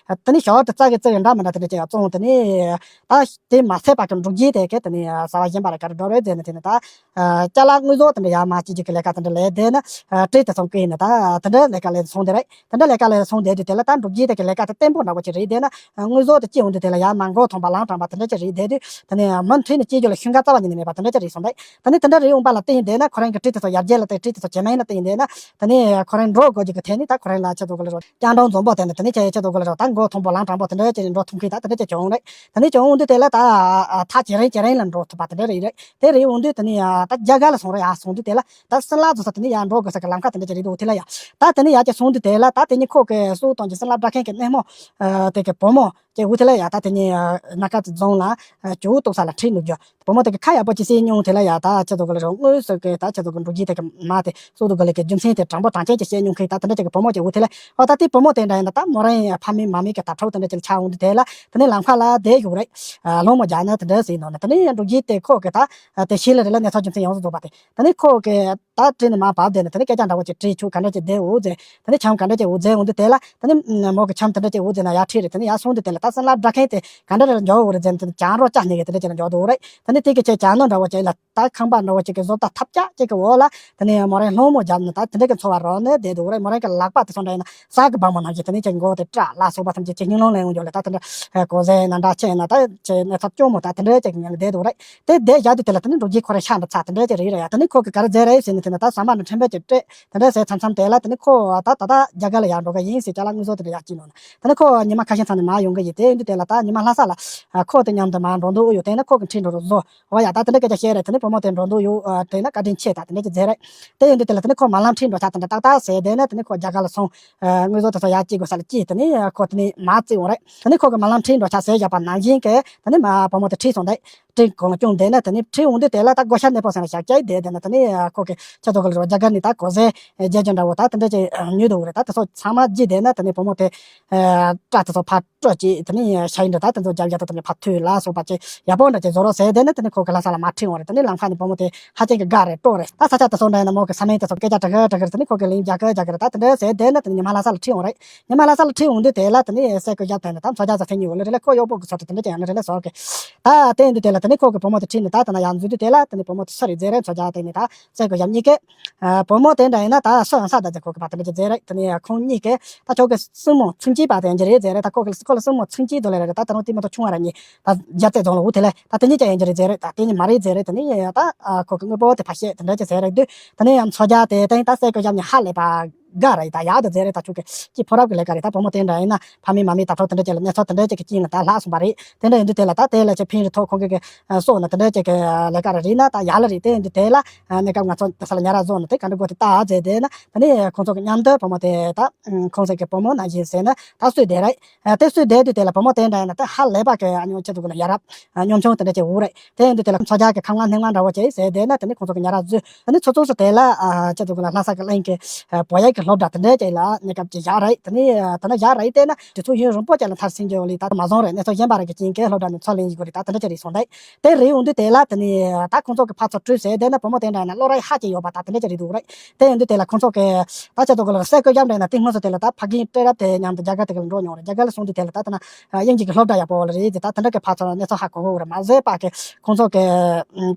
དེ་ནས་ཞོར་དུ་རྩ་གི་རྩི་ཡི་འདྲ་མི་འདྲ་དེ་འདྲ་ཅིག་ཡང་བཙོང་། དེ་ནས་ད་དེ་མ་ཚད་པ་གི་འབྲུག་རྒྱལ་དེ་གི་དེ་ནས་ཟ་བ་ཞིམ་པ་ར་ག་རེ་འགྲོ་རེད་ཟེར་ན། དེ་ནས་ད་ཅ་ལག་དངོས་ཟོག་དེ་འདྲ་ཡར་མར་སྐྱེལ་རྒྱུ་གི་ལས་ཀ་དེ་འདྲ་ལས། དེ་ན་ཨ་ཊི་རི་དེ་ཚོ་བཀོལ་ནས་ད་དེ་འདྲ་ལས་ཀ་ལས་སོང་དེ་རེད། དེ་འདྲ་ལས་ཀ་ལས་སོང་དེ་དུས་དེ་ལ་ད་འབྲུག་རྒྱལ་དེ་གི་ལས་ཀ་དེ་བརྟན་པོ་འདྲ་བོ་ཅིག་རེད། དེ་ན་དངོས་ཟོག་དེ་སྐྱེལ་འོང་དུས་དེ་ལ་ཡར་མར་མགོ་འཐོམས་པ་ལངས་དྲགས་པ་དེ་འདྲ་ཅིག་རེད། དེ་དུས་དེ་ནས་མུ་མཐུད་ནས་སྐྱེལ་རྒྱུ་ལ་ཤུན་ཁ་རྩ་བ་ཉིད་ནས་མེད་པ་དེ་འདྲ་ཅིག་རེད་སོང་རེད། དེ་ནས་དེ་འདྲ་རེད་འོང་པ་ལ་བརྟེན་དེ་ན་ཁོ་རང་གི་ཊི་རི་དེ་ཚོ་ཡར་རྒྱས་ལ་དེ་ཊི་རི་དེ་ཚོ་ཇེ་མང་ལ་བརྟེན་དེ་ན། དེ་ནས་ཁོ་རང་འགྲོ་དགོས་རྒྱུ་གི་ཐད་ནས་ད་ཁོ་རང་ལ་ཆེད་དུ་གོ་ལ་རོ་སྐྱང་གྲོང་འཛོམས་པོ་དེ་ནས་དེ་ནས་ཆེ་ཆེད་དུ་གོ་ལ་རོ་ད་མགོ་འཐོམས་པོ་ལངས་དྲགས་པོ་དེ་འདྲ་ཅིག་འགྲོ་ཐུབ་མཁན་ད་དེ་འདྲ་ཅིག་བྱུང་རེད། དེ་ནས་བྱུང་འོང་དུས་དེ་ལ་ད་ཐག་ཇེ་རིང་ཇེ་རིང་ལ་འགྲོ་ཐུབ་པ་དེ་འདྲ་རེད་རེད། དེ་རེད་འོང་དུས་དེ་ནས་ད་རྒྱ་གར་ལ་སོང་རེད། ཡར་སོང་དུས་དེ་ལ་ད་སིམ་ལ་རྫོང་ས་དེ་ནས་ཡར་འགྲོ་དགོས་ས་གི་ལམ་ཁ་དེ་འདྲ་ཅིག་རེད་འདུག་དེ་ལ་ཡ། ད་དེ་ནས་ཡར་ཅིག་སོང་དུས་དེ་ལ་ད་དེ་ནས་ཁོ་གི་སྲོག་གཏོང་གི་སིམ་ལ་བྲག་ཁན་གི་སྣེ་མོ་དེ་གི་བུ་མོ་ཅིག་འོ་དེ་ལ་ཡ། ད་དེ་ནས་ན་ཁ་རྫོང་ལ་ཇོ་བོ་གཏུག་ས་ལ་ཁྲིད་འགྲོ་རྒྱུ། བུ་མོ་དེ་གི་ཁ་ཡག་པོ་ཅིག་བཤད་མྱོང་། དེ་ལ་ཡ་ད་ཆེད་དུ་གོ་ལ་རོ་དངོས་སུ་གི་ད་ཆེད་དུ་གི་འབྲུག་རྒྱལ་དེ་གི་མ་དེ་སྲོག་ཏུ་གི་ལ་གི་རྒྱུ་མཚན་དེ་དྲང་པོ་དྲང་བཞག་ཅིག་བཤད་མྱོང་མཁན་ད་དེ་འདྲ་ཅིག་གི་བུ་མོ་ཅིག་འོ་དེ་ལ། ཨོ་ད་དེ་བུ་མོ་དེ་འདྲ་ཡིན་ན་ད་མོ་རང་ཡང་ཕ་མེས་མ་མེས་གི་དྭ་ཕྲུག་དེ་འདྲ་ཅིག་ལ་ཆགས་འོང་དུས་དེ་ལ། དེ་ནས་ལམ་ཁ་ལ་བསྡད་བཞུགས་རེད། ཨ་སློང་མོ་རྒྱག་ན་དེ་འདྲ་ཟེར་ནོ་ན། དེ་ནས་ཡང་འབྲུག་རྒྱལ་དེ་ཁོ་གི་ད་དེ་ཤེས་ལ་རེད་ལ་གནས་ཚུལ་རྒྱུ་མཚན་ཡོངས་སུ་རྫོགས་པ་དེ། དེ་ནས་ཁོ་གི་ད་ཊི་རི་ནས་མར་བབས་བསྡད་ནས་དེ་ནས་སྐད་ཆ་འདྲ་བོ་ཅིག་དྲིས་ཆོག་ག་འདྲ་ཅིག་བསྡད་འོ་ཟེར། དེ་ནས་ཆང་ག་འདྲ་ཅིག་འོ་ཟེར་འོང་དུས་དེ་ལ། དེ་ནས་མོ་གི་ཆང་དེ་འདྲ་ཅིག་འོ་ཟེར་ན་ཡར་ཁྲིད་རེད། དེ་ནས་ཡར་སོང་དུས་དེ་ལ་ད་སིམ་ལ་བྲག་ཁན་དེ་ག་འདྲ་རེ་ལ་འཇོག་འོ་རེད་ཟེར་ནས་དེ་ནས་གྱང་རོ་བཅག་ནས་གི་དེ་འདྲ་ཅིག་ལ་འཇོག་འདུག་རེད། དེ་ནས་དེ་གི་ཆེད་གྱང་རྣོ་འདྲ་བོ་ཅིག་ལ། ད་ཁང་པ་འདྲ་བོ་ཅིག་གི་བཟོ་ལྟ་ཐབས་ཆག་ཅིག་གི་འོག་ལ། དེ་ནས་མོ་རང་སློང་མོ་བརྒྱབ་ནས་ད་དེ་འདྲ་གི་འཚོ་བ་རོལ་ནས་བསྡད་འདུག་རེད། མོ་རང་གི་ལག་པ་དེ་ཚོ་འདྲ་ཡིན་ན་གསེར་གྱི་སྦར་མོ་ནང་བཞིན་དེ་ནས་ཅིག་མགོ་དེ་སྐྲ་ལ་སོགས་པ་ཐམས་ཅད་ཅིག་སྙིང་རླུང་ལེན་ཡོང་རྒྱུ་ལ། ད་དེ་འདྲ་གོ་ཟས་ན་འདྲ་ཆས་ན་ད་ཅིག་ནས་ཚ་སྐྱོ་མོ་ད་དེ་འདྲ་ཅིག་ཉལ་བསྡད་འདུག་རེད། དེ་བསྡད་བཞག་དུས་དེ་ལ་དེ་ནས་འབྲུག་རྒྱལ་ཁོ་རང་ཤ་འདྲ་ཚ་དེ་འདྲ་ཅིག་རེད་རེད་ཡ། དེ་ནས་ཁོ་གི་ག་རེ་མཛད་རེད་ཟེར་ནས་དེ་ན་ད་ཟ་མ་ནས་ཕྲེང་བ་ཅིག་སྤྲད། དེ་འདྲ་ཟས་མཚམས་མཚམས་དེ་ལ་དེ་ནས་ཁོ་ད་ད་ད་རྒྱ་གར་ལ་ཡར་འགྲོ་གི་ཡིན་ཟེར། ཅ་ལག་དངོས་ཟོག་དེ་འདྲ་ཡར་སྐྱེལ་ནོ་ན། དེ་ནས་ཁོ་ཉི་མ་ཁ་ཤས་མཚམས་ནས་མར་ཡོང་གི་ཡིན། དེ་ཡིན་དུས་དེ་ལ་ད་ཉི་མ་ལྷ་ས་ལ་ཨ་ཁོ་དེ་མཉམ་དུ་མར་འགྲོ་འདོད་ཡོད། དེ་ན་ཁོ་གི་ཁྲིད་འགྲོ་རུ་བཟོ། འོ་ཡ། ད་དེ་འདྲ་སྐད་ཆ་བཤད་རེད། དེ་ནས་བུ་མོ་དེ་འགྲོ་འདོད་ཡོད། ཨ་དེ་ན་བཀའ་དྲིན་ཆེ། ད་དེ་འདྲ་ཅིག་མཛད་རེད། དེ་ཡིན་དུས་དེ་ལ་དེ་ནས་ཁོ་མར་ལམ་ཁྲིད་འགྲོ་ཆ་དེ་འདྲ་ཏག་ཏག་ཟེར། དེ་ནས་དེ་ནས་ཁོ་རྒྱ་གར་ལ་སོང་། ཨ་དངོས་ཟོག་དེ་ཚོ་ཡར་སྐྱེལ་དགོས་ས་ལ་སྐྱེལ། དེ་ནས་ཁོ་དེ་ནས་མར་བརྩིས་འོང་རེད། དེ་ནས་ཁོ་གི་མར་ལམ་ཁྲིད་འགྲོ་ཆ་ཟེར་བཞག་པ་ནང་བཞིན་གི་དེ་ནས་མར་བུ་མོ་དེ་ཁྲིད་སོང་རེད། ཁྲིད་གོང་ལ་བསྐྱོན། དེ་ནས་དེ་ནས་ཁྲིད་འོང་དུས་དེ་ལ་ད་བགོ་བཤའ་གནས་སྤོ་ཟེར་ན་ཞག་བཅད་དེ། དེ་ནས་དེ་ནས་ཁོ་གི་ཆེད་དུ་གི་ལོ་རྒྱ་གར་ནས་ད་གོ་ཟས་རྒྱག་རྒྱུ་འདྲ་བོ་ད་དེ་འདྲ་ཅིག་ཉོས་འདུག་རེད། ད་དེ་ཚོ་ཚང་མ་བརྗེས་དེ་ནས་དེ་ནས་བུ་མོ་དེ་སྐྲ་དེ་ཚོ་ཕར་བཀྲུས་བྱས། དེ་ནས་ཤ་ཡི་འདྲ་ད་དེ་ཚོ་རྒྱབ་རྒྱབ་ད་དེ་ནས་ཕར་ཐུག་ལ་སོགས་པ་ཅིག་ཡག་པོ་འདྲ་ཅིག་བཟོ་རོགས་ཟེར། དེ་ནས་དེ་ནས་ཁོ་གི་ལྷ་ས་ལ་མར་ཁྲིད་འོང་རེད། དེ་ནས་ལམ་ཁ་ནས་བུ་མོ་དེ་ཧ་ཅང་གི་དགའ་རེད། སྤྲོ་རེད། ད་ས་ཆ་དེ་ཚོ་འདྲ་ཡིན་ན་མོ་གི་ས་མིང་དེ་ཚོ་སྐད་ཆ་དྲི་གི་དྲི་གི་རེད། དེ་ནས་ཁོ་གི་ལན་རྒྱག་གི་རྒྱག་གི་རེད། ད་དེ་འདྲ་ཟེར་དེ་ནས་དེ་ནས་ཉི་མ་ལྷ་ས་ལ་ཁྲིད་འོང་རེད། ཉི་མ་ལྷ་ས་ལ་ཁྲིད་འོང་དུས་དེ་ལ་དེ་ནས་སེ་གོལ་རྒྱབ་དེ་ནས་ད་མཚོ་རྒྱལ་ས་ཕན་ཉིན་འོ་ལེ་རེད་ལ་ཁོ་གཡོག་པོ་གི་ཚོ་དེ་དེ་འདྲ་ཅིག་ཡང་ན་རེད་ལ་ཟོར་གི། ད་དེ་ཡིན་དུས་དེ་ལ་དེ་ནས་ཁོ་གི་བུ་མོ་དེ་ཁྲིད་ནས་ད་དེ་ན་ཡར་འཛུལ་དུས་དེ་ལ་དེ་ནས་བུ་མོ་དེ་སུ་རེད་ཟེར་རེད། མཚོ་རྒྱལ་དེ་ནས་ད་སེ་གོལ་རྒྱབ་གཉིས་ཀས། ཨ་བུ་མོ་དེ་འདྲ་ཡིན་ན་ད་སུ་ཡང་ས་ད་ཟེར་ཁོ་གི་ཕ་དེ་འདྲ་ཅིག་ཟེར་རེད། དེ་ནས་ཁོང་གཉིས་ཀས་ད་ཁྱོད་ཀྱི་སྲིང་མོ་ཚུན་ཆད་པ་དེ་ཡིན་གྱི་རེད་ཟེར་རེད། ད་ཁོ་གི་ཁོ་ལ་སྲིང་མོ་ཚུན་ཆད་དུ་ལས་རེད། ད་ད་རུང་དེ་མ་གཏོགས་ཆུང་བ་ར་གཉིས་ད་རྒྱ་རྩེ་རྫོང་ལ་འུ་དེ་ལས་ད་དེ་གཉིས་ཀྱང་ཡིན་གྱི་རེད་ཟེར་རེད། ད་དེ་གཉིས་མ་རེད་ཟེར་རེད། དེ་ནས་ད་ཨ་ཁོ་གི་དངོས་པོ་དེ་ཕར་བཤད་དེ་འདྲ་ཅིག་ཟེར་རེད་དུས། དེ་ནས་ཡང་མཚོ་རྒྱལ་དེ་དེ་ད་སེ་གོལ་རྒྱབ་ནས་ཧ་ལས་པ་དགའ་རེད། ད་ཡག་ཏུ་ཟེར་རེད། ད་ཁྱོད་ཀྱི་ཅི་ཕོ་རབ་ཀྱི་ལས་ཀ་རེད། ད་བུ་མོ་དེ་འདྲ་ཡིན་ན་ཕ་མེས་མ་མེས་དྭ་ཕྲུག་དེ་འདྲ་ཅིག་ལ་གནས་ཚུལ་དེ་འདྲ་ཅིག་གི་རྐྱེན་ལ་ད་ལྷག་སོང་བ་རེད། དེ་འདྲ་ཡིན་དུས་དེ་ལ་ད་དེ་ལ་ཅིག་ཕན་རེ་ཐོགས་ཁོང་གི་གི་སོགས་ན་དེ་འདྲ་ཅིག་གི་ལས་ཀ་རེ་རེད་ན་ད་ཡག་ལ་རེད། དེ་ཡིན་དུས་དེ་ལ་གནས་སྐབས་ང་ཚོ་དེ་ས་ལ་ཉ་ར་བཟོ་ན་དེ་ག་འདྲ་དགོས་དེ་ད་ཨ་ཟེར་དེ་ན་དེ་ནས་ཁོང་ཚོ་གི་མཉམ་དུ་བུ་མོ་དེ་ད་ཁོང་ཚོ་གི་བུ་མོ་ནང་བཞིན་ཟེར་ན་ད་སུས་དེ་རེད། ཨ་དེ་སུས་དེ་དུས་དེ་ལ་བུ་མོ་དེ་འདྲ་ཡིན་ན་དེ་ཧ་ལས་པ་གི་ཨ་ཉོ་ཆེད་དུ་གི་ལ་ཡ་རབས་ཨ་ཉོ་ཆུང་དེ་འདྲ་ཅིག་འུ་རེད། དེ་ཡིན་དུས་དེ་ལ་མཚོ་རྒྱལ་གི་ཁང་བ་སྣེ་ལྔ་འདྲ་བོ་ཅིག་ཟེར་དེ་ན་དེ་ནས་ཁོང་ཚོ་གི་ཉ་ར་འཛུལ། དེ་ནས་ཚོ་ཚོ་སུ་དེ་ལ་ཨ་ཆེད་དུ་གི་ལ་ལྷ་ས་གི་གླིང་གི་ཨ་བོད་ཡིག་གི་སློབ་གྲྭ་དེ་འདྲ་ཅིག་ལ་གནས་སྐབས་ཅིག་བཞག་རེད། དེ་ནས་ཨ་དེ་ན་བཞག་རེད། དེ་ན་དུས་ཚོད་ཡུན་རིང་པོ་ཅིག་ལ་མཐར་ཕྱིན་རྒྱུ་ལས་ད་མ་བཟང་རེད། གནས་ཚུལ་གཞན་པ་རེ་གི་རྐྱེན་གྱིས་སློབ་གྲྭ་ནས་ཚུར་ལེན་བཞིན་དགོས་རེད། ད་དེ་འདྲ་ཅིག་རེད་སོང་རེད། དེ་རེད་འོང་དུས་དེ་ལ་དེ་ནས་ད་ཁོང་ཚོ་གི་ཕར་ཚུར་དྲུད་ཟེར་དེ་ན་བུ་མོ་དེ་འདྲ་ཡིན་ན་བློ་རིག་ཧ་ཅང་ཡོད་པ་ད་དེ་འདྲ་ཅིག་རེད་འདུག་རེད། དེ་ཡིན་དུས་དེ་ལ་ཁོང་ཚོ་གི་ད་ཆེད་དུ་གི་ལ་སེ་གོལ་རྒྱབ་འདྲ་ཡིན་ན་དེ་སྔོན་སུ་དེ་ལ་ད་ཕ་རྒན་སྤྲེལ་རབ་དེ་མཉམ་དུ་རྒྱ་གར་དེ་ག་ལ་འགྲོ་མྱོང་རེད། རྒྱ་གར་ལ་སོང་དུས་དེ་ལ་ད་ད་ན་དབྱིན་ཇི་གི་སློབ་གྲྭ་ཡག་པོ་ལ་རེད་དེ་ད་དེ་འདྲ་གི་ཕར་ཚུར་གནས་ཚུལ་ཧ་གོ་གི་རེད། མ་ཟད་པ་གི་ཁོང་ཚོ་གི་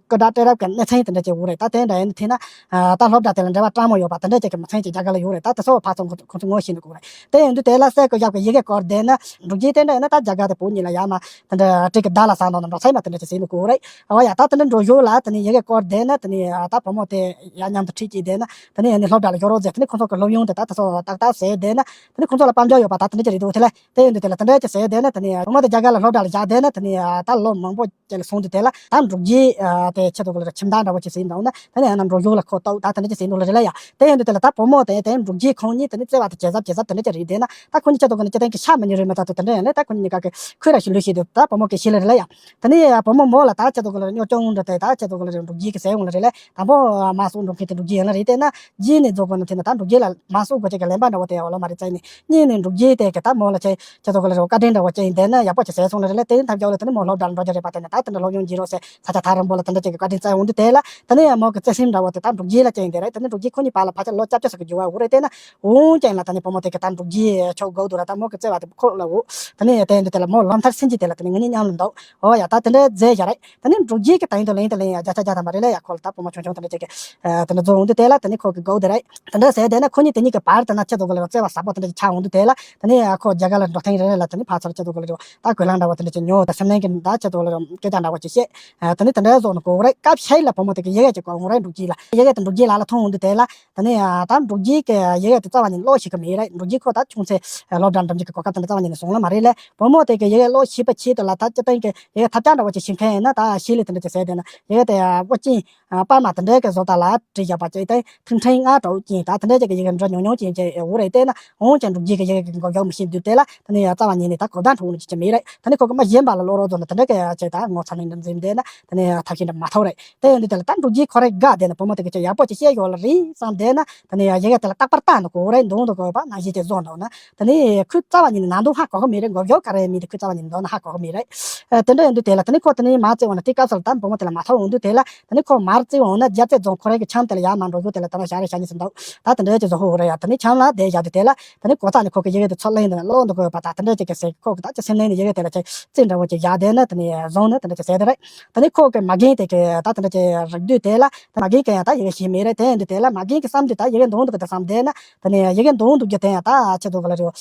སྐུ་དྲག་སྤྲེལ་རབ་ཀྱི་གནས་ཚུལ་དེ་འདྲ་ཅིག་འུ་རེད། ད་དེ་འདྲ་ཡིན་དུས་ན་ད་སློབ་གྲྭ་དེ་ལ་འབྲེལ་བ་དྲང་མོ་ཡོད་པ་དེ་འདྲ་ཅིག་གི་མི་ཚང་ཅིག་རྒྱ་གར་ལ་ཡོད་རེད། ད་དེ་ཚོ་ཕར་ཚུར་ཁོང་ཚོ་ངོ་ཤེས་འདུག་གི་རེད། དེ་ཡིན་དུས་དེ་ལ་སེ་གོལ་རྒྱབ་གི་ཡི་གེ་སྐོར་དེ་ན་འབྲུག་རྒྱལ་དེ་འདྲ་ཡིན་ན་ད་རྒྱ་གར་དེ་བོད་གཉིས་ལ་ཡར་མར་དེ་འདྲ་སྤྲེལ་གི་ད་ལ་ས་ནང་ན་འགྲོ་ཚད་མ་དེ་འདྲ་ཅིག་ཟིན་འདུག་གི་རེད། འོ་ཡ། ད་དེ་འདྲ་འགྲོ་ཞོར་ལ་དེ་ནས་ཡི་གེ་སྐོར་དེ་ན་དེ་ནས་ད་བུ་མོ་དེ་ཡར་མཉམ་དུ་ཁྲིད་ཀྱིས་དེ་ན་དེ་ནས་ཡང་ནས་སློབ་གྲྭ་ལ་ཡོད་རོགས་ཟེར། དེ་ནས་ཁོང་ཚོ་གི་སློབ་ཡོན་དེ་ད་དེ་ཚོ་ཏག་ཏག་ཟེར་དེ་ན་དེ་ནས་ཁོང་ཚོ་ལ་དཔལ་འབྱོར་ཡོད་པ་ད་དེ་འདྲ་ཅིག་རེད་འདུག་དེ་ལ་དེ་ཡིན་དུས་དེ་ལ་དེ་འདྲ་ཅིག་ཟེར་དེ་ན་དེ་ནས་བུ་མོ་དེ་རྒྱ་གར་ལ་སློབ་གྲྭ་ལ་བཞག་དེ་ན་དེ་ནས་ད་ལོ་མང་པོ་ཅིག་ལ་སོང་དུས་དེ་ལ་ད་འབྲུག་རྒྱལ་དེ་ཆེད་དུ་གི་ལ་ཁྱིམ་བདག་འདྲ་བོ་ཅིག་ཟིན་འདུག་ན་དེ་ནས་ཡང་ན་འགྲོ་ཞོར་ལ་ཁོ་ལྟོགས་ད་དེ་འདྲ་ཅིག་ཟིན་འདུག་ལ་རེད་ལ་ཡ། དེ་ཡིན་དུས་དེ་ལ་ད་བུ་མོ་དེ་དེ་ འབྲུག་རྒྱལ་ཁོང་གཉིས་དེ་ནས་བརྩེ་བ་དང་བྱས་ཙང་བྱས་ཙང་དེ་འདྲ་ཅིག་རེད། དེ་ན་ད་ཁོ་གཉིས་ཁྱེད་ཚོ་གི་ནི་སྤྱིར་བཏང་གི་ཤ་མི་ཉོ་རེད་མ་ཐག་ཏུ་དེ་འདྲ་ཡང་ལས། ད་ཁོ་གཉིས་གཉིས་ཀ་གི་ཁོས་ར་ཞིག་ལུས་ཤིག་འདུག་ད་བུ་མོ་གི་ཤི་ལ་རེད་ལ་ཡ། དེ་ནས་བུ་མོ་མོ་ལ་ད་ཁྱེད་ཚོ་གི་ལ་རེ་སྨྱོ་སྐྱོན་འོང་འདྲ་དེ་ད་ཁྱེད་ཚོ་གི་ལ་རེ་འབྲུག་རྒྱལ་གི་ཟས་འོང་ལ་རེད་ལ། དང་པོ་མ་གསོག་འགྲོ་མཁན་དེ་འབྲུག་རྒྱལ་ཡིན་ལ་རེད། དེ་ན་རྗེས་ནས་རྫོགས་པ་ན་དེ་ན་ད་འབྲུག་རྒྱལ་ལ་མ་གསོག་དགོས་ཅིག་གི་ལན་པ་འདྲ་བོ་དེ་ཡ་འོ་ལ་མ་རེད་ཙང་ནས། གཉིས་ནས་འབྲུག་རྒྱལ་དེ་གི་ད་མོ་ལ་ཁྱེད་ཁྱེད་ཚོ་གི་ལ་རེ་བཀའ་དྲིན་འདྲ་བོ་ཅིག་ཡིན། དེ་ན་ཡག་པོ་ཅིག་ཟས་སོང་ལ་རེད་ལ། དེ་ཐབས་སྐྱོ་ལ་དེ་ནས་མོ་སློབ་གྲྭ་ལ་འགྲོ་རྒྱུ་རེད་པ། དེ་ན་ད་དེ་འདྲ་སློབ་སྦྱོང་བགྱིས་རོགས་ཟེར་ས་ཆ་ཐག་རིང་པོ་ལ་དེ་འདྲ་ཅིག་གི་བཀའ་དྲིན་སྩལ་འོང་དུས་དེ་ལ། དེ་ནས་ཡང་མོ་གི་བརྩེ་སེམས་འདྲ་བོ་དེ་ད་འབྲུག་རྒྱལ་ལ་ཅིག་ཡིན་དེ་རེད། དེ་ནས་འབྲུག་རྒྱལ་ཁོ་གཉིས་བར་ལ་ཕལ་ཆེར་ལོ་བཅོ་བརྒྱད་ཅུ་ཙམ་གི་འགྱུར་བ་འོ་རེད། དེ་ན་འོང་ཀྱང་ལ་དེ་ནས་བུ་མོ་དེ་གི་ད་འབྲུག་རྒྱལ་ཆོག་དགོས་འདུག་ར། ད་མོ་གི་བརྩེ་བ་དེ་ཁོ་ལ་འོ། དེ་ནས་དེ་འདི་དེ་ལ་མོ་ལོ་མཐར་ཕྱིན་གྱི་དེ་ལ་དེ་ནས་ངེད་གཉིས་མཉམ་ལ་འདུག་འོ་ཡ། ད་དེ་འདྲའི་རྫས་བཞག་རེད། དེ་ནས་འབྲུག་རྒྱལ་གྱི་དེང་དུ་ལེན་དུ་ལེན་ཡ་བརྒྱ་ཆ་བརྒྱ་ཐམ་པ་རེད་ལ་ཡ། ཁོ་ལ་ད་བུ་མོ་ཆུང་ཆུང་དེ་འདྲ་ཅིག་གི་དེ་འདྲ་བཟོ་འོང་དུས་དེ་ལ་དེ་ནས་ཁོ་གི་མགོ་བོ་དེ་རེད། དེ་འདྲ་ཟེར་དེ་ན་ཁོ་གཉིས་དེ་གཉིས་ཀྱི་བར་དུ་ན་ཁྱེད་ཚོ་གི་ལ་རོ་བརྩེ་བ་ཟབ་པོ་དེ་འདྲ་ཅིག་ཆགས་འོང་དུས་དེ་ལ། དེ་ནས་ཁོ་རྒྱ་གར་ལ་འགྲོ་ཐེངས་རེ་རེ་ལ་དེ་ནས་ཕར་ཚུར་ཁྱེད་ཚོ་གི་ལ་རོ་ད་གོས་ལྷམ་འདྲ་བོ་དེ་འདྲ་ཅིག་ཉོ། ད་སེམས་ནང་གི་ད་ཁྱེད་ཚོ་གི་ལ་རོ་སྐད་ཆ་འདྲ་བོ་ཅིག་བཤད། དེ་ནས་དེ་འདྲ་བཟོ་ནི་གོ་རེད། སྐབས་ཤིག་ལ་བུ་མོ་དེ་གི་ཡི་གེ་ཅིག་གོ་འོང་རེད། འབྲུག་རྒྱལ་ལ་ཡི་གེ་དེ་འབྲུག་རྒྱལ་ལག་ལ་ཐོན་འོང་དུས་དེ་ལ། དེ་ནས་ད་འབྲུག་རྒྱལ་གི་ཡི་གེ་དེ་རྩ་བ་ཉིད་ཀློག་ཤེས་ཀྱི་མེད་རེད། འབྲུག་རྒྱལ་ཁོ་ད་ཆུང་ཚེ་སློབ་གྲྭ་འགྲིམ་རྒྱུ་གི་གོ་སྐབས་དེ་འདྲ་རྩ་བ་ཉིད་ནས་བྱུང་ལ་མ་རེད་ལ། བུ་མོ་དེ་གི་ཡི་གེ་ཀློག་ཤེས་པ་ཆེད་དུ་ལ་ད་སྤྱིར་བཏང་གི་ཡི་གེ་ཐབས་ཆག་འདྲ་བོ་ཅིག་ཤེས་མཁན་ཡིན་ན་ད་ཤེས་ལེ་དེ་འདྲ་ཅིག་ཟེར་དེ་ན་ཡི་གེ་དེ་དབུ་ཅན་པར་མ་དེ་འདྲ་གི་བཟོ་ལྟ་ལ་བྲིས་བཞག་པ་ཅིག་དེ་ཐིག་ཕྲེང་ལྔ་དྲུག་ཅན་ད་དེ་འདྲ་ཅིག་གི་ཡི་གེ་འབྲི་ཉུང་ཉུང་ཅན་ཅིག་འོ་རེད། དེ་ན་འོང་ཀྱང་འབྲུག་རྒྱལ་གི་ཡི་གེ་གི་འགོག་རྒྱག་མི་ཤེས་དུས་དེ་ལ་དེ་ནས་ཡ་རྩ་བ་ཉིད་ནས་ད་གོ་བརྡ་འཕྲོད་ནི་ཅིག་མེད་རེད། དེ་ནས་ཁོ་གི་མ་གཞན་པ་ལ་བློ་རོགས་བཟོ་ན་དེ་འདྲ་གི་ཡ་ཅིག་ད་ངོ་ཚ་ནས་འཛིན་དེ་ན་དེ་ནས་ཡ་ཐབས་ཤེས་འདྲ་མ་ཐོབ་རེད། དེ་ཡིན་དུས་དེ་ལ་ད་འབྲུག་རྒྱལ་ཁོ་རེ་དགའ་བསྡད་ནས་བུ་མོ་དེ་གི་ཅིག་ཡག་པོ་ཅིག་བཤད་ཡོད་ལ་རེད་བསམ་བསྡད་ན། དེ་ནས་ཡ་ཡི་གེ་དེ་ལ་རྟག་པར་ལྟ་ནི་གོ་རེད། འདོན་དུ་གོ་བ་ནང་བཞིན་ཅིག་བཟོ་འདུག་ན། དེ་ནས་ཁོས་རྩ་བ་ཉིད་ནས་ནང་དོན་ཧ་གོ་གི་མེད་རེད། འགོག་རྒྱག་ག་རེ་མེད་དེ་ཁོས་རྩ་བ་ཉིད་ནས་འདོན་ན་ཧ་གོ་གི་མེད་རེད། ཨ། དེ་འདྲ་ཡིན་དུས་དེ་ལ་དེ་ནས་ཁོ་དེ་ནས་མ་བརྩི་འོང་ན་དེ་སྐབས་སུ་ལ་ད་བུ་མོ་དེ་ལ་མ་ཐོབ་འོང་དུས་དེ་ལ་དེ་ནས་ཁོ་མར་བརྩི་འོང་ན་རྒྱལ་རྩེ་རྫོང་ཁོ་རང་གི་འཆམ་དེ་ལ་ཡར་མར་འགྲོ་རྒྱུ་དེ་ལ་དེ་ལ་ཞག་རེ་ཞག་གཉིས་སུ་འདུག་ད་དེ་འདྲ་ཅིག་བཟོ་ཧུ་ཧུ་རེད་ཡ། དེ་ནས་འཆམ་ལ་བསྡད་བཞག་དུས་དེ་ལ་དེ་ནས་གོ་ཚ་ནས་ཁོ་གི་ཡི་གེ་དེ་ཚུར་ལེན་དེ་ན་ཀློག་འདུག་གོ་བ་ད་དེ་འདྲ་ཅིག་གི་ཟེར་ཁོ་གི་ད་ཅིག་སེམས་ནང་ནས་ཡི་གེ་དེ་ལ་ཅིག་རྩིས་འདྲ་བོ་ཅིག་བཞག་བསྡད་ན་དེ་ནས་བཟུང་ན་དེ་འདྲ་ཅིག་ཟེར་དེ་རེད། དེ་ནས་ཁོ་གི་མ་རྒན་དེ་གི་ད་དེ་འདྲ་ཅིག་རིག་དུས་དེ་ལ་དེ་མ་རྒན་གི་ཡང་ད་ཡི་གེ་ཤེས་མེད་རེད། དེ་ཡིན་དུས་དེ་ལ་མ་རྒན་གི་བསམ་དུས་ད་ཡི་གེ་འདོན་འདུག་གི་ད་བསམ་བསྡད་ན། དེ་ནས་ཡི་གེ་འདོན་འདུག་རྒྱུ་དེ་ཡང་ད་ཁྱེད་ཚོ་གི་ལ་རེད།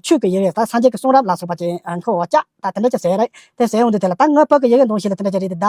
ཆོས་ཀྱི་ཡི་གེ་ད་སངས་རྒྱས་ཀྱི་གསུང་རབ་ལ་སོགས་པ་ཅིག་ཁོ་བ་ཅག་ད་དེ་འདྲ་ཅིག་ཟེར་རེད། དེ་ཟེར་འོང་དུས་དེ་ལ་ད་ངའི་བུ་གི་ཡི་གེ་འདོན་ཤེས་ལ་དེ་འདྲ་ཅིག་རེད་དེ་ད།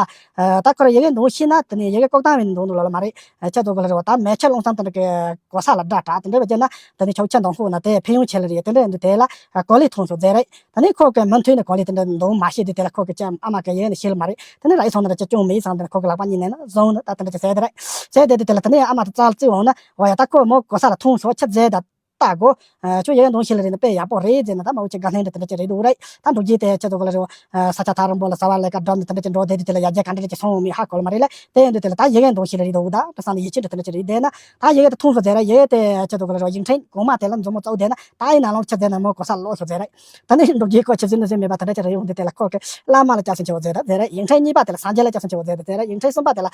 ད་ཁོ་ར་ཡི་གེ་འདོན་ཤེས་ན་དེ་ནས་ཡི་གེ་ལྐོག་བཏང་བའི་འདོན་འདུག་ལ་ལ་མ་རེད། ཁྱེད་ཚོ་གི་ལ་རེད་བ་ད་མེ་ཆ་རླུང་གསུམ་དེ་འདྲ་གི་གོ་ས་ལ་སྒྲ་གྲགས་དེ་འདྲ་བ་བརྒྱབ་ན་དེ་ནས་ཁྱོད་ཁྱེད་འདོན་ཤོག་ན་དེ་ཕན་ཡོན་ཆེ་ལ་རེད། དེ་འདྲ་ཡིན་དུས་དེ་ལ་གོ་ལའི་མཐོང་སོང་ཟེར་རེད། དེ་ནས་ཁོ་གི་མུ་མཐུད་ནས་གོ་ལའི་དེ་འདྲ་འདོན་མ་ཤེས་དུས་དེ་ལ་ཁོ་གི་ཅམ་ཨ་མ་གི་ཡི་གེ་ནས་ཤེས་ལ་མ་རེད། དེ་ནས་ར་ཡི་སོང་ན་ར་ཅི་ཅུང་མི་ཡི་སང་དེ་ནས་ཁོ་གི་ལག་པ་གཉིས་ནས་ན་བཟུང་ནས་ད་དེ་འདྲ་ཅིག་ཟེར་དེ་རེད། ཟེར་དེ་དུས་དེ་ལ་དེ་ནས་ཨ་མ་དེ་རྩ་ལ་བརྩི་འོང་ན། འོ་ཡ་ད་ཁོ་མོ་གོ་ས་ལ་ཐོན་སོང་ཆི་ཟེར་ད་ལྟ་གོ་ཁྱོད་ཡི་གེ་འདོན་ཤེས་ལ་རེད་ན་དཔེ་ཡག་པོ་རེད་ཟེར་ན་ད་མ་འུ་ཅག་དགའ་ལྷན་འདྲ་དེ་འདྲ་ཅིག་རེད་འདུག་རེད། ད་འབྲུག་རྒྱལ་དེ་ཁྱེད་ཚོ་གི་ལ་རེད། ས་ཆ་ཐག་རིང་པོ་ལ་ཟ་བ་ལས་ཀ་འགྲམ་དུ་དེ་འདྲ་ཅིག་འགྲོ་བསྡད་དུས་དེ་ལ་ཡར་རྒྱས་ག་འདྲ་ཅིག་སོང་མིན་ཧ་གོ་ལ་མ་རེད་ལ། དེ་ཡིན་དུས་དེ་ལ་ད་ཡི་གེ་འདོན་ཤེས་ལ་རེད་འདུག་ད་ད་སང་ལ་ཡིད་ཆེས་འདྲ་དེ་འདྲ་ཅིག་རེད་བསྡད་ན། ད་ཡི་གེ་དེ་ཐུང་སོང་ཟེར་ར་ཡི་གེ་དེ་ཁྱེད་ཚོ་གི་ལ་རེད་ཡིག་ཕྲེང་གོང་མ་དེ་ལ་མཛུབ་མོ་བཙུགས་བསྡད་ན་ད་ཡི་ནང་ལོགས་ཆི་ཟེར་ན་མོ་གོ་ས་ལོག་སོང་ཟེར་རེད། ད་ནི་འབྲུག་རྒྱལ་ཁོ་ཆི་ཟེར་ན་ཟེར་མེད་པ་དེ་འདྲ་ཅིག་རེད། འོང་དུས་དེ་ལ་ཁོ་གི་བླ་མ་ལ་སྐྱབས་སུ་མཆིའོ་ཟེར་ད་ཟེར་ར། ཡིག་ཕྲེང་གཉིས་པ་དེ་ལ་སངས་རྒྱས་ལ་སྐྱབས་སུ་མཆིའོ་ཟེར་ད་ཟེར་ར། ཡིག་ཕྲེང་གསུམ་པ་དེ་ལ་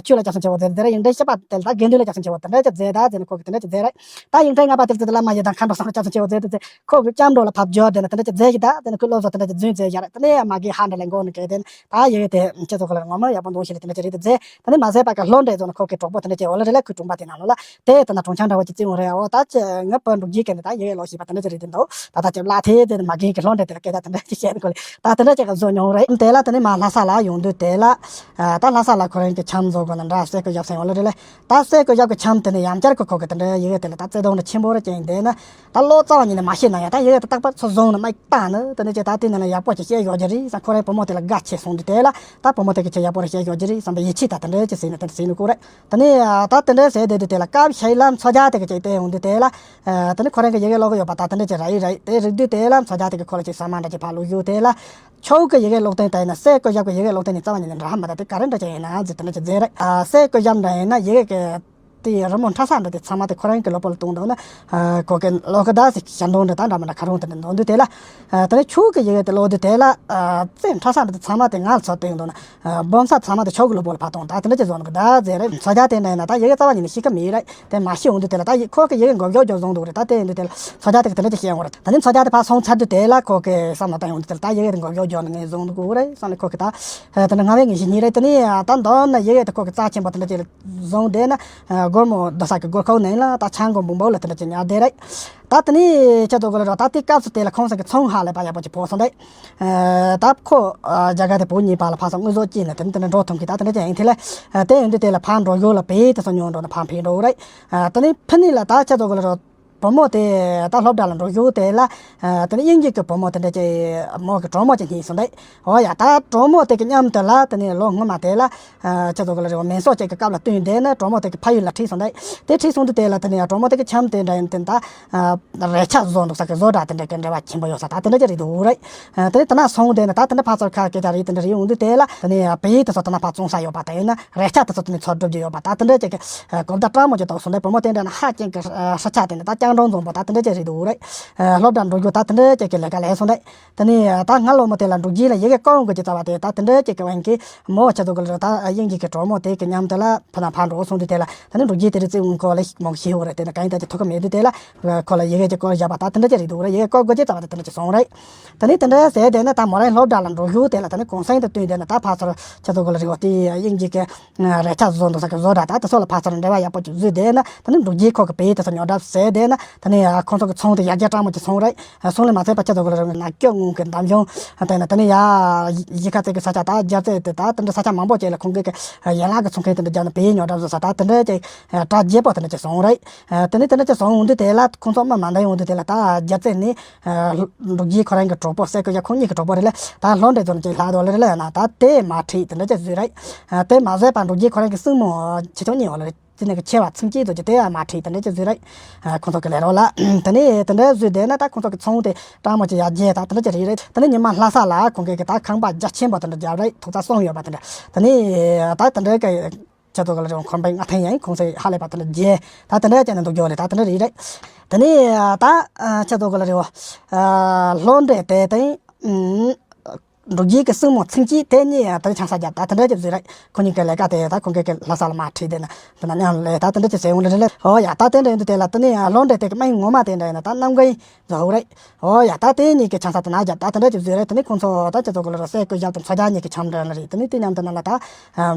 ཆོས་ལ་སྐྱབས་སུ་མཆིའོ་ཟེར་ད་ཟེར་ར། ཡིག་ཕྲེང་བཞི་པ་དེ་ལ་ད་དགེ་འདུན་ལ་སྐྱབས་སུ་མཆིའོ་དེ་འདྲ་ཅིག་ཟེར་ད་ཟེར་ནས་ཁོ་གི་དེ་འདྲ་ཅིག་ཟེར་ར། ད་ཡིག་ཕྲེང་ལྔ་པ་དེ་ལ་ད་བླ་མ་ཡི་དམ་མཁའ་འགྲོ་གསུམ་ལ་སྐྱབས་སུ་མཆིའོ་ཟེར་ད་ཟེར། ཁོ་གི་སྐྱབས་འགྲོ་ལ་ཕར་བརྗོད་དེ་ན་དེ་འདྲ་ཅིག་མཛད་ཀྱི་ད་དེ་ནི་ཁོས་སློབ་གསོ་དེ་འདྲ་ཅིག་རྫུན་མཛད་བཞག་རེད། དེ་ནས་མ་གིའི་ཧ་འདྲ་ལས་མགོ་ནས་གས་དེ་ད་ཡི་གེ་དེ་ཁྱེད་ཚོ་གི་ལ་ངོ་མ་ཡག་པོ་འདོན་ཤེས་ལ་དེ་འདྲ་ཅིག་རེད་དེ་མཛད། དེ་ནས་མ་ཟད་པ་གི་སློབ་གྲྭའི་ཚོ་ན་ཁོ་གི་གྲོགས་པོ་དེ་འདྲ་ཅིག་འོ་ལ་རེད་ལ་ཁོའི་གྲོང་པ་དེ་ནང་ལོགས་ལ་དེ་དེ་ན་གྲོང་ཆུང་འདྲ་བོ་ཅིག་བརྩིས་འོང་རེད། འོ་ད་ཅི་ངའི་བུ་འབྲུག་རྒྱལ་གྱི་ནི་ད་ཡི་གེ་ཀློག་ཤེས་པ་དེ་འདྲ་ཅིག་རེད་དེ་འདུག་ད་ད་ཅི་བླ་དེ་དེ་ནས་མ་གིའི་གི་སློབ་གྲྭའི་དེ་ལ་སྐད་ཆ་དེ་འདྲ་ཅིག་བཤད་གོ་ལེ་ད་དེ་འདྲ་ཅིག་ག་བཟོ་མྱོང་རེད། དེ་ལ་དེ་ནས་མ་ལྷ་ས་ལ་ཡོང་དུས་དེ་ལ་ད་ལྷ་ས་ལ་ཁོ་རང་གི་འཆམ་བཟོ་དགོས་ན་འདྲ་སེ་གོ་ཡབ་སེང་འོ་ལ་རེད་ལ། ད་སེ་གོ་ཡབ་ཀྱི་འཆམ་དེ་ནས་ཡང་བསྐྱར་གི་ཁོ་གི་དེ་འདྲ་ཡི་གེ་དེ་ལ་ད་བརྩེ་དུང་འདྲ་ཆེན་པོ་རེ་ཅན་ཡིན་དེ་ན། ད་ཀློག་རྩ་བ་ཉིད་ནས་མ་ཤེས་ན་ཡང་ད་ཡི་གེ་དེ་རྟག་པར་ཚུར་བཟུང་ནས་མིག་བལྟས་ནས་དེ་འདྲ་ཅིག་ད་དེ་ནས་ལ་ཡག་པོ་ཅིག་བཤད་ཡོད་ཀྱི་རེད་བསམ། ཁོ་རའི་བུ་མོ་དེ་ལ་དགའ་ཆེ་སོང་དུས་དེ་ལ་ད་བུ་མོ་དེ་གི་ཆེད་ཡག་པོ་རེ་བཤད་ཡོད་ཀྱི་རེད་བསམ་པའི་ཡིད་ཆེས་ད་དེ་འདྲ་ཅིག་ཟེར་ནས་དེ་འདྲ་ཟེར་ནས་ཁོ་རེད། དེ་ནས་ད་དེ་འདྲ་ཟེར་བསྡད་དུས་དེ་ལ་སྐབས་ཤིག་ལ་མཚོ་རྒྱལ་དེ་གི་ཅིག་བལྟས་ཡོང་དུས་དེ་ལ་དེ་ནས་ཁོ་རང་གི་ཡི་གེ་ཀློག་གི་ཡོད་པ་ད་དེ་འདྲ་ཅིག་ར་ཡི་ར་ཡི་དེ་རིག་དུས་དེ་ལ་མཚོ་རྒྱལ་དེ་གི་ཁོ་ལ་ཅིག་ས་མ་འདྲ་ཅིག་ཕར་བླུགས་ཡོད་དེ་ལ། ཁྱོད་ཀྱི་ཡི་གེ་ཀློག་སྟངས་དེ་ཡིན་ན་སེ་གོ་ཡབ་ཀྱི་ཡི་གེ་ཀློག་སྟངས་ནི་རྩ་བ་ཉིད་ནས་འདྲ་ཧ་མ་ད་དེ་ག་རེ་འདྲ་ཅིག་ཡིན་ན་ཟེར་དེ་འདྲ་ཅིག་ཟེར་རེད། ཨ་སེ་གོ་ཡབ་འདྲ་ཡིན་ན་ཡི་གེ་གི་དེ་རི་མོ་འཁྲབ་ས་འདྲ་དེ་ཚང་མ་དེ་ཁོ་རང་གི་གློག་པོ་ལ་བཏང་འདུག་ན། ཨ་གོ་གི་ལོ་གི་ད་སི་ཞལ་འདོན་འདྲ་ད་འདྲ་མ་འདྲ་ཁ་རོང་དེ་འདྲ་འདོན་དུས་དེ་ལ། ཨ་དེ་ནས་ཁྱོད་ཀྱི་ཡི་གེ་དེ་ཀློག་དུས་དེ་ལ། ཨ་རྩེ་འཁྲབ་ས་འདྲ་དེ་ཚང་མ་དེ་ང་ལ་ཚོད་བཏང་འདུག་ན། ཨ་སྦོམ་ས་ཚང་མ་དེ་ཁྱོད་ཀྱི་གློག་པོ་ལ་ཕར་བཏང་ད་དེ་འདྲ་ཅིག་བཟོ་འདུག་ད་ཟེར་རེད། མཚོ་རྒྱལ་དེ་འདྲ་ཡིན་ན་ད་ཡི་གེ་རྩ་བ་ཉིད་ནས་ཤེས་ཀྱི་མེད་རེད། དེ་མ་ཤེས་འོང་དུས་དེ་ལ་ད་ཡི་ཁོ་གི་ཡི་གེ་མགོ་མགྱོགས་མགྱོགས་བཟུང་འདུག་རེད། ད་དེ་ཡིན་དུས་དེ་ལ་མཚོ་རྒྱལ་དེ་གི་དེ་འདྲ་ཅིག་བཤད་འོང་རེད། ད་ནི་མཚོ་རྒྱལ་དེ་ཕར་སོང་ཚར་དུས་དེ་ལ་ཁོ་གི་བསམ་བློ་བཏང་ཡོང་དུས་དེ་ལ་ད་ཡི་གེ་དེ་མགོ་མགྱོགས་མགྱོགས་ནས་ངས་བཟུང་འདུག་གོ་རེད་བསམ་ནས་ཁོ་གི་ད་དེ་འདྲ་སྔ་བའི་ངེས་ཤེས་གཉིས་རེད། དེ་ནི་ད་མདོར་ན་ཡི་གེ་དེ་ཁོ་གི་རྩ་ཆེན་པོ་དེ་འདྲ་ཅིག་བཟུང་བསྡད་ན་སྒོར་མོ་རྡོ་ས་གི་སྒོར་ཁང་ནང་ལ་ད་ཆང་སྒོར་འབུམ་འབུམ་ལ་དེ་འདྲ་ཅིག་ཉར་བསྡད་རེད། ད་དེ་ནི་ཁྱེད་ཚོ་གི་ལ་རོགས་ད་དེ་སྐབས་སུ་དེ་ལ་ཁོང་ཚོ་གི་ཚོང་ཧ་ལས་པ་ཡག་པོ་ཅིག་ཕོག་སོང་རེད། ད་ཁོ་རྒྱ་གར་དེ་བོད་གཉིས་བར་ལ་ཕར་སོང་དངུལ་ཟོག་ཅིག་ལ་དེ་འདྲ་དེ་འདྲ་འགྲོ་ཐུབ་གི་ད་དེ་འདྲ་ཅིག་ཡིན་དེ་ལ་དེ་ཡིན་དུས་དེ་ལ་ཕར་འགྲོ་ཡོད་ལ་བེད་དེ་སོང་ཉོ་འགྲོ་ན་ཕར་ཕེབས་འགྲོ་རེད། དེ་ནི་ཕི་ནི་ལ་ད་ཁྱེད་ཚོ་གི་ལ་རོགས། བུ་མོ་དེ་ད་སློབ་གྲྭ་ལ་འགྲོ་རྒྱུ་དེ་ལ། ཨ། དེ་ནས་དབྱིན་ཇི་གི་བུ་མོ་དེ་འདྲ་ཅིག་མོ་གི་གྲོགས་མོ་ཅིག་རྙེད་སོང་སྟེ། འོ་ཡ། ད་གྲོགས་མོ་དེ་གི་མཉམ་དུ་ལ་དེ་ནས་ལོ་སྔོན་མ་དེ་ལ། ཨ། ཁྱེད་ཚོ་གི་ལ་རེད་བ། མིང་གསོལ་ཅིག་གི་སྐབས་ལ་བསྟུན་དེ་ནས་གྲོགས་མོ་དེ་གི་ཕ་ཡུལ་ལ་ཁྲིད་སོང་སྟེ། དེ་ཁྲིད་སོང་དུས་དེ་ལ་དེ་ནས་གྲོགས་མོ་དེ་གི་ཁྱིམ་དེ་འདྲ་ཡིན་དེ་ད། ཨ། རས་ཆ་བཟོ་འདུག་ས་གི་བཟོ་གྲྭ་དེ་འདྲ་གི་འབྲེལ་བ་ཆེན་པོ་ཡོད་ས་ད་དེ་འདྲ་ཅིག་རེད་འདུག་རེད། ཨ། དེ་ནས་དེ་ན་སོང་དེ་ནས་ད་དེ་འདྲ་ཕར་ཚུར་ཁ་སྐད་ཆ་རེད་དེ་འདྲ་རེད་འོང་དུས་དེ་ལ་དེ་ནས་བལ་ཡུལ་དེ་ཚོ་དེ་ན་ཕར་བཙོང་ས་ཡོད་པ་དེ་ཡིན་ན། རས་ཆ་དེ་ཚོ་དེ་ནས་འཚོལ་སྒྲུབ་རྒྱུ་ཡོད་པ་ད་དེ་འདྲ་ཅིག་གི་གོ་བརྡ་སྤྲང་མོ་ཅིག་བཏང་སོང་སྟེ། བུ་མོ་དེ་འདྲ་ན་ཧ་ཅང་གི་ཧྲ་ཆ་དེ་ནས་ད་སྤྱང་གྲུང་འཛོམས་པོ་ད་དེ་འདྲ་ཅིག་རེད་འདུག་རེད། ཨ། སློབ་གྲྭ་འགྲོ་རྒྱུ་ད་དེ་འདྲ་ཅིག་གི་ལས་ཀ་ལས་སོང་སྟེ། དེ་ནས་ད་སྔ་ལོ་མོ་དེ་ལ་འབྲུག་རྒྱལ་ལ་ཡི་གེ་བཀོད་འགོ་ཅིག་བཙལ་བ་དེ་ད་དེ་འདྲ་ཅིག་གི་དབང་གིས་མོ་ཁྱེད་ཚོ་གི་ལ་ད་དབྱིན་ཇི་གི་གྲོགས་མོ་དེ་གི་མཉམ་དུ་ལ་ཕ་ན་ཕར་འགྲོ་སོང་དུས་དེ་ལ་དེ་ནས་འབྲུག་རྒྱལ་དེ་རིགས་བཙལ་འོང་གོ་ལ་མོ་ཤེས་ཡོད་རེད། དེ་ནས་གང་ཡིན་ད་ཅིག་ཐུག་གི་མེད་དུས་དེ་ལ་ཁོ་ལ་ཡི་གེ་ཅིག་བཀོད་བཞག་པ་ད་དེ་འདྲ་ཅིག་རེད་འདུག་རེད། ཡི་གེ་བཀོད་འགོ་ཅིག་བཙལ་བ་དེ་དེ་འདྲ་ཅིག་སོང་རེད། དེ་ནས་དེ་འདྲ་ཟེར་དེ་ནས་ད་མོ་རང་སློབ་གྲྭ་ལ་འགྲོ་རྒྱུ་དེ་ལ་དེ་ནས་གུང་སེང་དང་བསྟུན་དེ་ནས་ད་ཕར་ཚུར་ཁྱེད་ཚོ་གི་ལ་རེད་བ། དེ་དབྱིན་ཇི་གི་རས་ཆ་བཟོ་འདུག་ས་གི་བཟོ་གྲྭ་ད་དེ་ཚོ་ལ་ཕར་ཚུར་འབྲེལ་བ་ཡག་པོ་ཅིག་བཟོས་དེ་ནས་དེ་ནས་འབྲུག་རྒྱལ་ཁོ་གི་བལ་ཡུལ་དེ་ཚོ་ཉོ་གྲབས་བྱས་དེ་ནས་དེ་ནས་ཁོང་ཚོ་གི་ཚོང་དེ་ཡར་རྒྱས་སྤྲང་མོ་ཅིག་སོང་རེད། སོང་ལས་མ་ཚད་པ་ཁྱེད་ཚོ་གི་ལ་རེད་ན་སྐྱོ་ངོ་གི་འདམ་གཞུང་དེ་ནས་དེ་ནས་ཡ་གཞིས་ཁ་རྩེ་གི་ས་ཆ་ད་རྒྱལ་རྩེ་དེ་ད་དེ་འདྲ་ས་ཆ་མང་པོ་ཅིག་ལ་ཁོང་གི་གི་ཡན་ལག་གི་ཚོང་མཁན་དེ་འདྲ་རྒྱག་ནས་བལ་ཡུལ་ཉོ་གྲབས་བཟོ་ས་ད་དེ་འདྲ་ཅིག་གྲ་རྒྱས་པོ་དེ་འདྲ་ཅིག་སོང་རེད། དེ་ནས་དེ་འདྲ་ཅིག་སོང་འོང་དུས་དེ་ལ་ཁོང་ཚོ་མི་མ་འདང་འོང་དུས་དེ་ལ་ད་རྒྱལ་རྩེ་ནས། ཨ། འབྲུག་རྒྱལ་ཁོ་རང་གི་གྲོགས་པོ་སེ་ཀོ་ཡ་ཁོང་གཉིས་ཀྱི་གྲོགས་པོ་རེད་ལ། ད་ལྷོ་འདྲེ་ཚོ་ནས་ཅིག་ལྷག་འདུག་ལེ་རེད་ལ། ཡང་ན་ད་དེ་མ་ཁྲིད་དེ་འདྲ་ཅིག་བཟོས་རེད། ཨ། དེ་མ་བཟོས་པ་འབྲུག་རྒྱལ་ཁོ་རང་གི་སྲིང་མོ་ཆེ་ཆུང་གཉིས་ཡོད་ལེ་རེད། དེ་ནས་གི་ཆེ་བ་ཚིམ་སྐྱིད་ཚོ་ཅིག་དེ་ཡང་མ་ཁྲིད་དེ་འདྲ་ཅིག་བཟོས་རེད། ཨ། ཁོང་ཚོ་གི་ལས་རོགས་ལ། དེ་ནས་དེ་འདྲ་བཟོས་བསྡད་ན་ད་ཁོང་ཚོ་གི་ཚོང་དེ་སྤྲང་མོ་ཅིག་ཡར་རྒྱས་ད་དེ་འདྲ་ཅིག་རེད་རེད། དེ་ནས་ཉི་མ་ལྷ་ས་ལ་ཁོང་གིས་གི་ད་ཁང་པ་རྒྱ་ཆེན་པོ་དེ་འདྲ་བརྒྱབ་རེད། ཐོག་ས་གསུམ་ཡོད་པ་དེ་འདྲ། དེ་ནས་ད་དེ་འདྲ་གི་ཁྱེད་ཚོ་གི་ལ་རེད་བ། ཁོར་འབེན་ལྔ་ཐེངས་ཡིན། གུང་སེང་ཧ་ལས་པ་དེ་འདྲ་རྒྱས་ད་དེ་འདྲ་ཅན་ནས་འདུག་རྒྱུ་རེད། ད་དེ་འདྲ་རེད་རེད། དེ་ནས་ད་ཁྱེད་ཚོ་གི་ལ་རེད་བ། ལྷོ་འདྲེ་དེ་དེ་འབྲུག་རྒྱལ་གི་སྲིང་མོ་ཚིམ་སྐྱིད་དེ་གཉིས་ཡང་དེ་ཆང་ས་རྒྱབ་ད་དེ་འདྲ་ཅིག་བཟོས་རེད། ཁོ་གཉིས་ཀྱི་ལས་ཀ་དེ་ད་ཁོང་གི་གི་ལྷ་ས་ལ་མར་ཁྲིད་དེ་ན་དེ་ན་མཉམ་ལས་ད་དེ་འདྲ་ཅིག་བཟོས་འོང་རེད་རེད། ཨོ་ཡ། ད་དེ་འདྲ་ཡིན་དུས་དེ་ལ་དེ་ནས་ལྷོ་འདྲེ་དེ་གི་སྨན་ངོ་མ་དེ་འདྲ་ཡིན་ན་ད་གནམ་རྒན་བཟོ་འོ་རེད། ཨོ་ཡ། ད་དེ་གཉིས་ཀྱི་ཆང་ས་དེ་ན་རྒྱབ་ད་དེ་འདྲ་ཅིག་བཟོས་རེད། དེ་ནས་ཁོང་ཚོ་ད་ཁྱེད་ཚོ་གི་ལ་རེད་སེ་ཀོ་རྒྱབ་དང་མཚོ་རྒྱལ་གཉིས་ཀྱི་ཆང་འདྲ་ལ་རེད། དེ་ནས་དེ་མཉམ་དུ་ན་ལ་ད་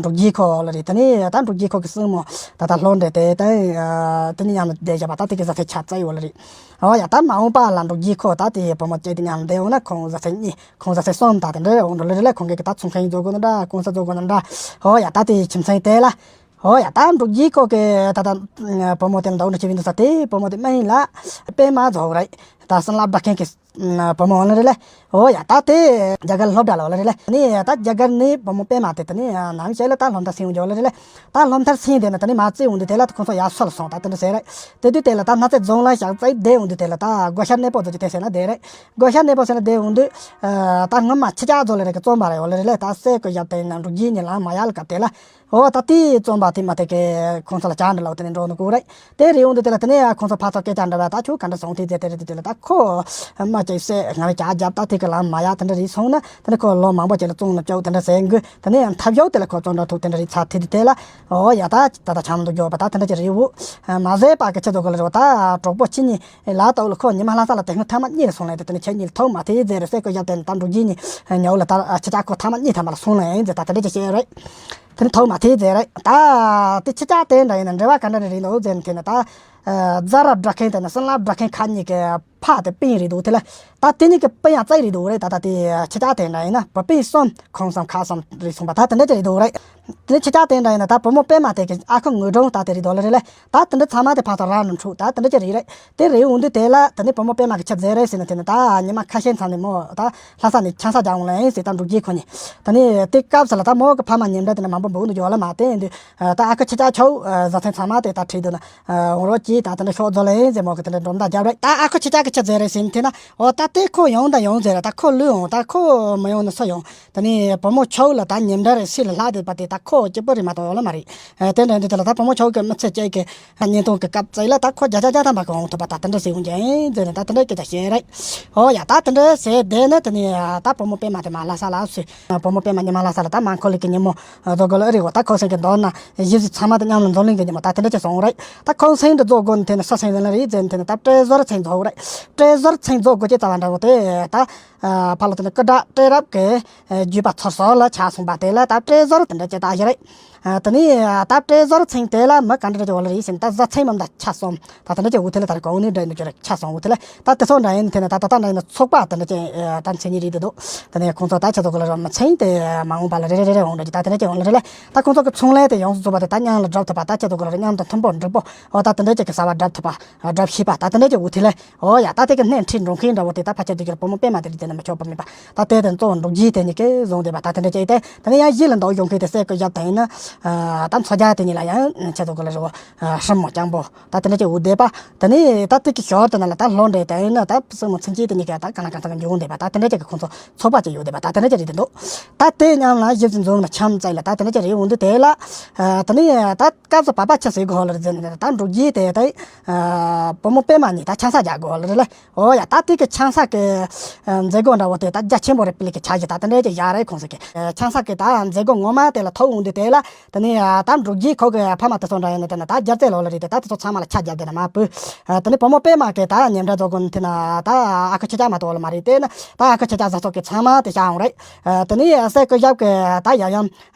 འབྲུག་རྒྱལ་ཁོ་ལ་རེད། དེ་ནས་ད་འབྲུག་རྒྱལ་ཁོ་གི་སྲིང་མོ་ད་ད་ལྷོ་འདྲེ་དེ་ད་དེ་ནས་མཉམ་དུ་བསྡད་བཞག་པ་ད་དེ་གི་བཟའ་ཚང་ཆ་ཙག་ཡོད་ལ་རེད། ཨོ་ཡ། ད་མ་འོངས་པ་ལ་འབྲུག་རྒྱལ་ཁོ་ད་དེ་བུ་མོ་སྐྱེས་དེ་མཉམ་བསྡད་འོང་ན་ཁོང་བཟའ་ཚང་གཉིས་ཁོང་བཟའ་ཚང་གསུམ་ད་དེ་འདྲ་འོང་འགྲོ་ལེ་རེད་ལ། ཁོང་གིས་གི་ད་ཚོང་མཁན་བཟོ་དགོས་ན་འདྲ། གོང་ས་བཟོ་དགོས་ན་འདྲ། ཨོ་ཡ། ད་དེ་ཁྱིམ་ཚང་དེ་ལ། ཨོ་ཡ། ད་འབྲུག་རྒྱལ་ཁོ་གི་ད་ད་བུ་མོ་དེ་ལ་འདུག་འདྲ་ཅིག་བྱས་འདུག་ས་དེ་བུ་མོ་དེ་སྨན་ཡིན་ལ་པད་མ་བཟོ་རེད། ད་སུན་ལ་བྲག་མཁན་གི་བུ་མོ་ལ་རེད་ལ། ཨོ་ཡ། ད་དེ་རྒྱ་གར་སློབ་གྲྭ་ལ་ལ་རེད་ལ། ནི་ད་རྒྱ་གར་ནས་བུ་མོ་པད་མ་དེ་དེ་ནི་ནམ་ཞིག་ལ་ད་སློབ་མཐར་ཕྱིན་འོང་རྒྱུ་ལ་རེད་ལ། ད་སློབ་མཐར་ཕྱིན་དེ་ན་དེ་ནི་མ་བརྩིས་འོང་དུས་དེ་ལ་ད་ཁོང་ཚོ་ཡར་སོ་ལ་སོང་ད་དེ་འདྲ་ཟེར་རེད། དེ་དུས་དེ་ལ་ད་སྣ་རྩེ་རྫོང་ལ་ཞག་རྩེ་བསྡད་འོང་དུས་དེ་ལ་ད་སྒོ་ཤར་གནས་སྤོ་ཚོ་ཅིག་དེ་ཟེར་ན་བསྡད་རེད། སྒོ་ཤར་གནས་སྤོ་ཟེར་ན་བསྡད་འོང་དུས། ད་སྔོན་མ་ཁྱི་སྐྱག་ཚོ་ལ་རེད་གི་བཙོན་པ་རེད་འོ་ལ་རེད་ལ། ད་སེ་ཀོ་རྒྱབ་དེ་ན་འབྲུག་རྒྱལ་གཉིས་ལ་མ་ཡར་ལ་སྐབས་དེ་ལ། འོ་ད་དེའི་བཙོན་པ་དེ་མ་དེ་གི་ཁོང་ཚོ་ལ་ཇ་འདྲ་ལོག་དེ་ནས་འགྲོ་ནི་དགོས་རེད། དེ་རེད་འོང་དུས་དེ་ལ་དེ་ནས་ཡང་ཁོང་ཚོ་ཕར་ཚུར་སྐད་ཆ་འདྲ་བ་ད་ཁྱོད་ག་འདྲ་སོང་དེ་དེ་དེ་རེད། དེ་དེ་ལ་ད་ཁོ་མ་ཅིག་སེ་ང་རེ་ཇ་བརྒྱབ་ད་དེ་གི་ལ་མ་ཡར་དེ་འདྲ་རེད་སོང་ན་དེ་ནས་ཁོ་ལོ་མང་པོ་ཅིག་ལ་བཙོན་ལ་བཅུག་དེ་འདྲ་ཟེར་དགོས། དེ་ནས་ཡང་ཐབས་ཤོར་དེ་ལ་ཁོ་བཙོན་འགྲོ་ཐུག་དེ་འདྲ་རེད་ཚར་དེ་དེ་དེ་ལ། འོ་ཡ། ད་ད་ད་ཆང་འདུག་རྒྱོབ་པ་ད་དེ་འདྲ་ཅིག་རེད་འོ། མ་ཟད་པ་གི་ཁྱེད་ཚོ་གི་ལ་རེད་བ། ད་གྲོགས་པོ་ཁྱེད་གཉིས་ལ་ད་འོ་ལ་ཁོ་ཉི་མ་ལྷ་ས་ལ་དེ་སྔོན་ཐེངས་མ་གཉིས་རེད་སོང་ལ། དེ་དེ་ནས་ཁྱེད་གཉིས་ལ་ཐུག་མ་དེ་ཟེར་རེད་སེ་ཀོ་རྒྱབ་དེ་ནས་ད་འབྲུག་རྒྱལ་གཉིས་ཉོ་ལ་ད་ཁྱེད་ཅག་ཁོ་ཐེངས་མ་གཉིས་ཐམ་པ་ལ་སོང་ལ་ཡིན་ཟེར་ད་དེ་འདྲ་ཅིག་བཤད་རེད། དེ་ནས་ཐུག་མ་དེ་ཟེར་རེད། ད་དེ་ཁྱེད་ཅག་དེ་འདྲ་ཡིན་ན་འབྲེལ་བ་ག་འདྲ་རེ་རེད་འདུག་ཟེར་ནས་དེ་ནས་ད། རྫ་ར་བྲག་མཁན་དེ་ནས་སུན་ལ་བྲག་མཁན་ཁ་གཉིས་ཀྱི་ཕ་དེ་སྤུན་རེད་འདུག་དེ་ལ། ད་དེ་གཉིས་ཀྱི་སྤུན་ཡང་རྩ་རེད་འདུག་རེད། ད་ད་དེ་ཁྱེད་ཅག་དེ་འདྲ་ཡིན་ན་བུ་སྤུན་གསུམ་ཁོང་གསུམ་ཁ་གསུམ་རེད་སོང་པ་ད་དེ་འདྲ་ཅིག་རེད་འདུག་རེད། དེ་ཁྱེད་ཅག་དེ་འདྲ་ཡིན་ན་ད་བུ་མོ་པད་མ་དེ་གི་ཨ་ཁུ་དངོས་སྒྲུང་ད་དེ་རེད་འདུག་ལ་རེད་ལ། ད་དེ་འདྲ་ཚང་མ་དེ་ཕར་ཚུར་ར་ནང་འཁྲུག་ད་དེ་འདྲ་ཅིག་རེད་རེད། དེ་རེད་འོང་དུས་དེ་ལ་དེ་ནས་བུ་མོ་པད་མ་གི་ཆ་མཛད་རེད་ཟེར་ནས་དེ་ནས་ད་ཉི་མ་ཁ་ཤས་མཚམས་ནས་མོ་ད་ལྷ་ས་ནས་ཆང་ས་རྒྱག་འོང་ལ་ཡིན་ཟེར་ད་འབྲུག་རྒྱལ་ཁོ་གཉིས། དེ་ནས་དེ་སྐབས་སུ་ལ་ད་མོ་གི་ཕ་མ་ཉེ་འབྲེལ་དེ་འདྲ་མང་པོ་འདུག་འདུག་ཡོད་ལ་མ་དེ་ཡིན་དུས་ད་ཨ་ཁུ་ཁྱེད་ཅག་ཁྱོད་བཟའ་ཚང་ཚང་མ་དེ་ད་ཁྲིད་འདུག་ན། འོང་རོགས་གྱིས་ད་དེ་འདྲ་ཤོག་རྫོགས་ལ་ཡིན་ཟེར་མོ་གི་དེ་འདྲ་སྒྲོམ་བརྡ་བརྒྱབ་རེད། ད་ཨ་ཁུ་ཁྱེད་ཅག་གི་ཆ་མཛད་རེད་ཟེར་ནས་དེ་ན་འོ་ད་དེ་ཁོ་ཡོང་ད་ཡོང་ཟེར་ར། ད་ཁོ་ལུས་འོང་ད་ཁོ་མི་ཡོང་ན་སུ་ཡོང་། དེ་ནས་བུ་མོ་ཆའོ་ལ་ད་ཉེ་འབྲེལ་རེད་སུ་ལ་ལྷག་བསྡད་པ་དེ་ད་ཁོ་གཅིག་པུ་རེད་མ་གཏོགས་ཡོད་ལ་མ་རེད། དེ་འདྲ་འདི་དེ་ལ་ད་བུ་མོ་ཆའོ་གི་མི་ཚེ་གཅིག་གི་བརྙན་ཐུང་གི་སྐབས་བཙལ་ལ་ད་ཁོ་བརྒྱ་ཆ་བརྒྱ་ཐམ་པ་གི་འོང་ཐུབ་པ་ད་དེ་འདྲ་ཟེར་འོང་རྒྱུ་ཡིན་ཟེར་ནས་ད་དེ་འདྲ་སྐད་ཆ་བཤད་རེད། འོ་ཡ། ད་དེ་འདྲ་ཟེར་བསྡད་ན་དེ་ནས་ད་བུ་མོ་པད་མ་དེ་མ་ལྷ་ས་ལ་སུ་བུ་མོ་པད་མ་ཉི་མ་ལྷ་ས་ལ་ད་མ་འཁོར་ལེ་གི་ཉིན་མོ། རྫོགས་དགོས་ལ་ཨེ་རེད་གོ་ད་ཁོ་སེང་གི་མདོར་ན་གཞིས་བྱེས་ཚང་མ་དང་མཉམ་ལ་འཛམ་གླིང་གི་ཉི་མ་ད་དེ་འདྲ་ཅིག་སོང་རེད། ད་ཁོང་སེང་འདི་རྫོགས་དགོས་ནི་དེ་ནི་ས་སེང་ལ་རེད་ཟེར་ནི་དེ་ནི་ད་བཀྲས་ཟུར་ཚེང་རྫོགས་རེད། བཀྲས་ཟུར་ཚེང་རྫོགས་དགོས་ཀྱི་རྩ་བ་འདྲ་བོ་དེ་ད་ཕ་ལོ་དེ་ནི་སྐུ་དྲག་བཀྲས་རབ་ཀྱི་བརྒྱུད་པ་ཚོར་སོང་ལ་ཆགས་སོང་པ་དེ་ལ་ད་བཀྲས་ཟུར་དེ་འདྲ་ཅིག་ད་ཞིག་རེད། དེ་ནི་ད་བཀྲས་ཟུར་ཚེང་དེ་ལ་མི་ག་འདྲ་ཅིག་འོ་ལ་རེད་ཟེར་ནི་ད་བཟའ་ཚེང་མམ་ད་ཆགས་སོང་། ད་དེ་འདྲ་ཅིག་འུ་ཐེ་ལ་ད་རེ་གོང་ནས་འདྲ་ཡིན་ནོ་ཅི་རེད་ཆ་སོང་འུ་ཐེ་ལ་ད་དེ་ཚོ་འདྲ་ཡིན་ཐེ་ན་ད་ད་ད་འདྲ་ཡིན་ན་ཚོགས་པ་དེ་འདྲ་ཅིག་ད་མཚན་ཉིད་རེད་དེ་འདུག་དེ་ནས་ཁོང་ཚོ་ད་ཁྱེད་ཚོ་གི་ལ་རོ་མི་ཚེ་དེ་མ་འོངས་པ་ལ་རེ་རེ་རེ་རེ་འོང་འདྲ་ཅིག་ད་དེ་འདྲ་ཅིག་འོང་ལ་རེ་ལེ་ད་ཁོང་ཚོ་གི་ཚོང་ལས་དེ་ཡོངས་སུ་རྫོགས་པ་དེ་ད་མཉམ་ལ་སྒྲུབ་ཐུབ་པ་ད་ཁྱེད་ཚོ་གི་ལ་རོ་མཉམ་དུ་མཐུན་པོ་འགྲིག་པོ་འོ་ད་དེ་འདྲ་ཅིག་ གསར་བ་སྒྲུབ་ཐུབ་པ། སྒྲུབ་ཤེས་པ། ད་དེ་འདྲ་ཅིག་འོ་དེ་ལས། འོ་ཡ། ད་དེ་གི་སྣེ་ཁྲིད་འགྲོ་མཁན་འདྲ་བོ་དེ་ད་ཕལ་ཆེར་དེ་གི་བུ་མོ་པད་མ་དེ་རིགས་དེ་ནི་མི་ཆོག་པ་མེད་པ། ད་དེ་དེ་གཙོ་བོ་འབྲུག་རྒྱལ་དེ་གཉིས་ཀས་བཟུང་བསྡད་པ། ད་དེ་འདྲ་ཅིག་དེ་དེ་ནས་ཡང་གཞི་ལ་འདུག་ཡོང་མཁན་དེ་སྲས་སྐུ་ཞབས་དེ་ཡིན་ན། ད་མཚོ་རྒྱལ་དེ་གཉིས་ལ་ཡང་ཁྱེད་ཚོ་གི་ལ་རེ་བ། སྲིན་མོ་སྤྱང་པོ། ད་དེ་འདྲ་ཅིག་འོ་བསྡད་པ། དེ་ནས་ད་དེ་གི་ཞོར་དེ་ན་ལ་ད་ལྷོ་འདྲེ་དེ་ཡིན་ན་ད་སྲིན་མོ་མཚན་སྐྱེས་དེ་གཉིས་ཀས་ད་གང་ལ་གང་འཚམ་འཇུག་འོང་བསྡད་པ། ད་དེ་འདྲ་ཅིག་གི་ཁོང་ཚོ་ཚོགས་པ་ཅིག་ཡོད་བསྡད་པ། ད་དེ་འདྲ་ཅིག་རེད་དེ་འདུག་ད་དེ་མཉམ་ལ་ཞིབ་ཅིག་འཛོམས་ལ་འཆམ་བཙལ་ལ་ད་དེ་འདྲ་ཅིག་རེད་འོང་དུས་དེ་ལ། དེ་ནས་ད་སྐབས་སུ་བབ་པ་ཆི་ཟེར་གོ་ལ་རེད་ཟེར་ནས་ད་འབྲུག་རྒྱལ་དེ་ད་བུ་མོ་པད་མ་གཉིས་ད་ཆང་ས་རྒྱག་གོ་ལ་རེད་ལ། འོ་ཡ། ད་དེ་གི་ཆང་ས་གི་མཛད་སྒོ་འདྲ་བོ་དེ་ད་རྒྱ་ཆེན་པོ་རེད། པི་ལི་གི་ཆ་གཞི་ད་དེ་འདྲ་ཅིག་ཡག་རེད། ཁོང་ཚོ་གི་ཆང་ས་གི་ད་མཛད་སྒོ་ངོ་མ་དེ་ལ་ཐོན་འོང་དུས་དེ་ལ། དེ་ནས་ད་འབྲུག་རྒྱལ་ཁོ་གི་ཕ་མ་དེ་ཚོ་འདྲ་ཡིན་ན་དེ་ན་ད་རྒྱལ་རྩེ་ལོ་ལ་རེད་དེ། ད་དེ་ཚོ་ཚང་མ་ལ་ཆ་རྒྱག་དེ་ན་མ་བུ། དེ་ནས་བུ་མོ་པད་མ་གི་ད་ཉེ་འབྲེལ་རྫོགས་གོ་ནི་དེ་ན་ད་ཨ་ཁུ་ཆོས་སྐྱབས་མ་གཏོགས་ལ་མ་རེད་དེ་ན། ད་ཨ་ཁུ་ཆོས་སྐྱབས་ཟ་ཚོགས་གི་ཚང་མ་དེ་བྱ་འོང་རེད། དེ་ནས་སྲས་སྐུ་ཞབས་གི་ད་ཡ་ཡམ་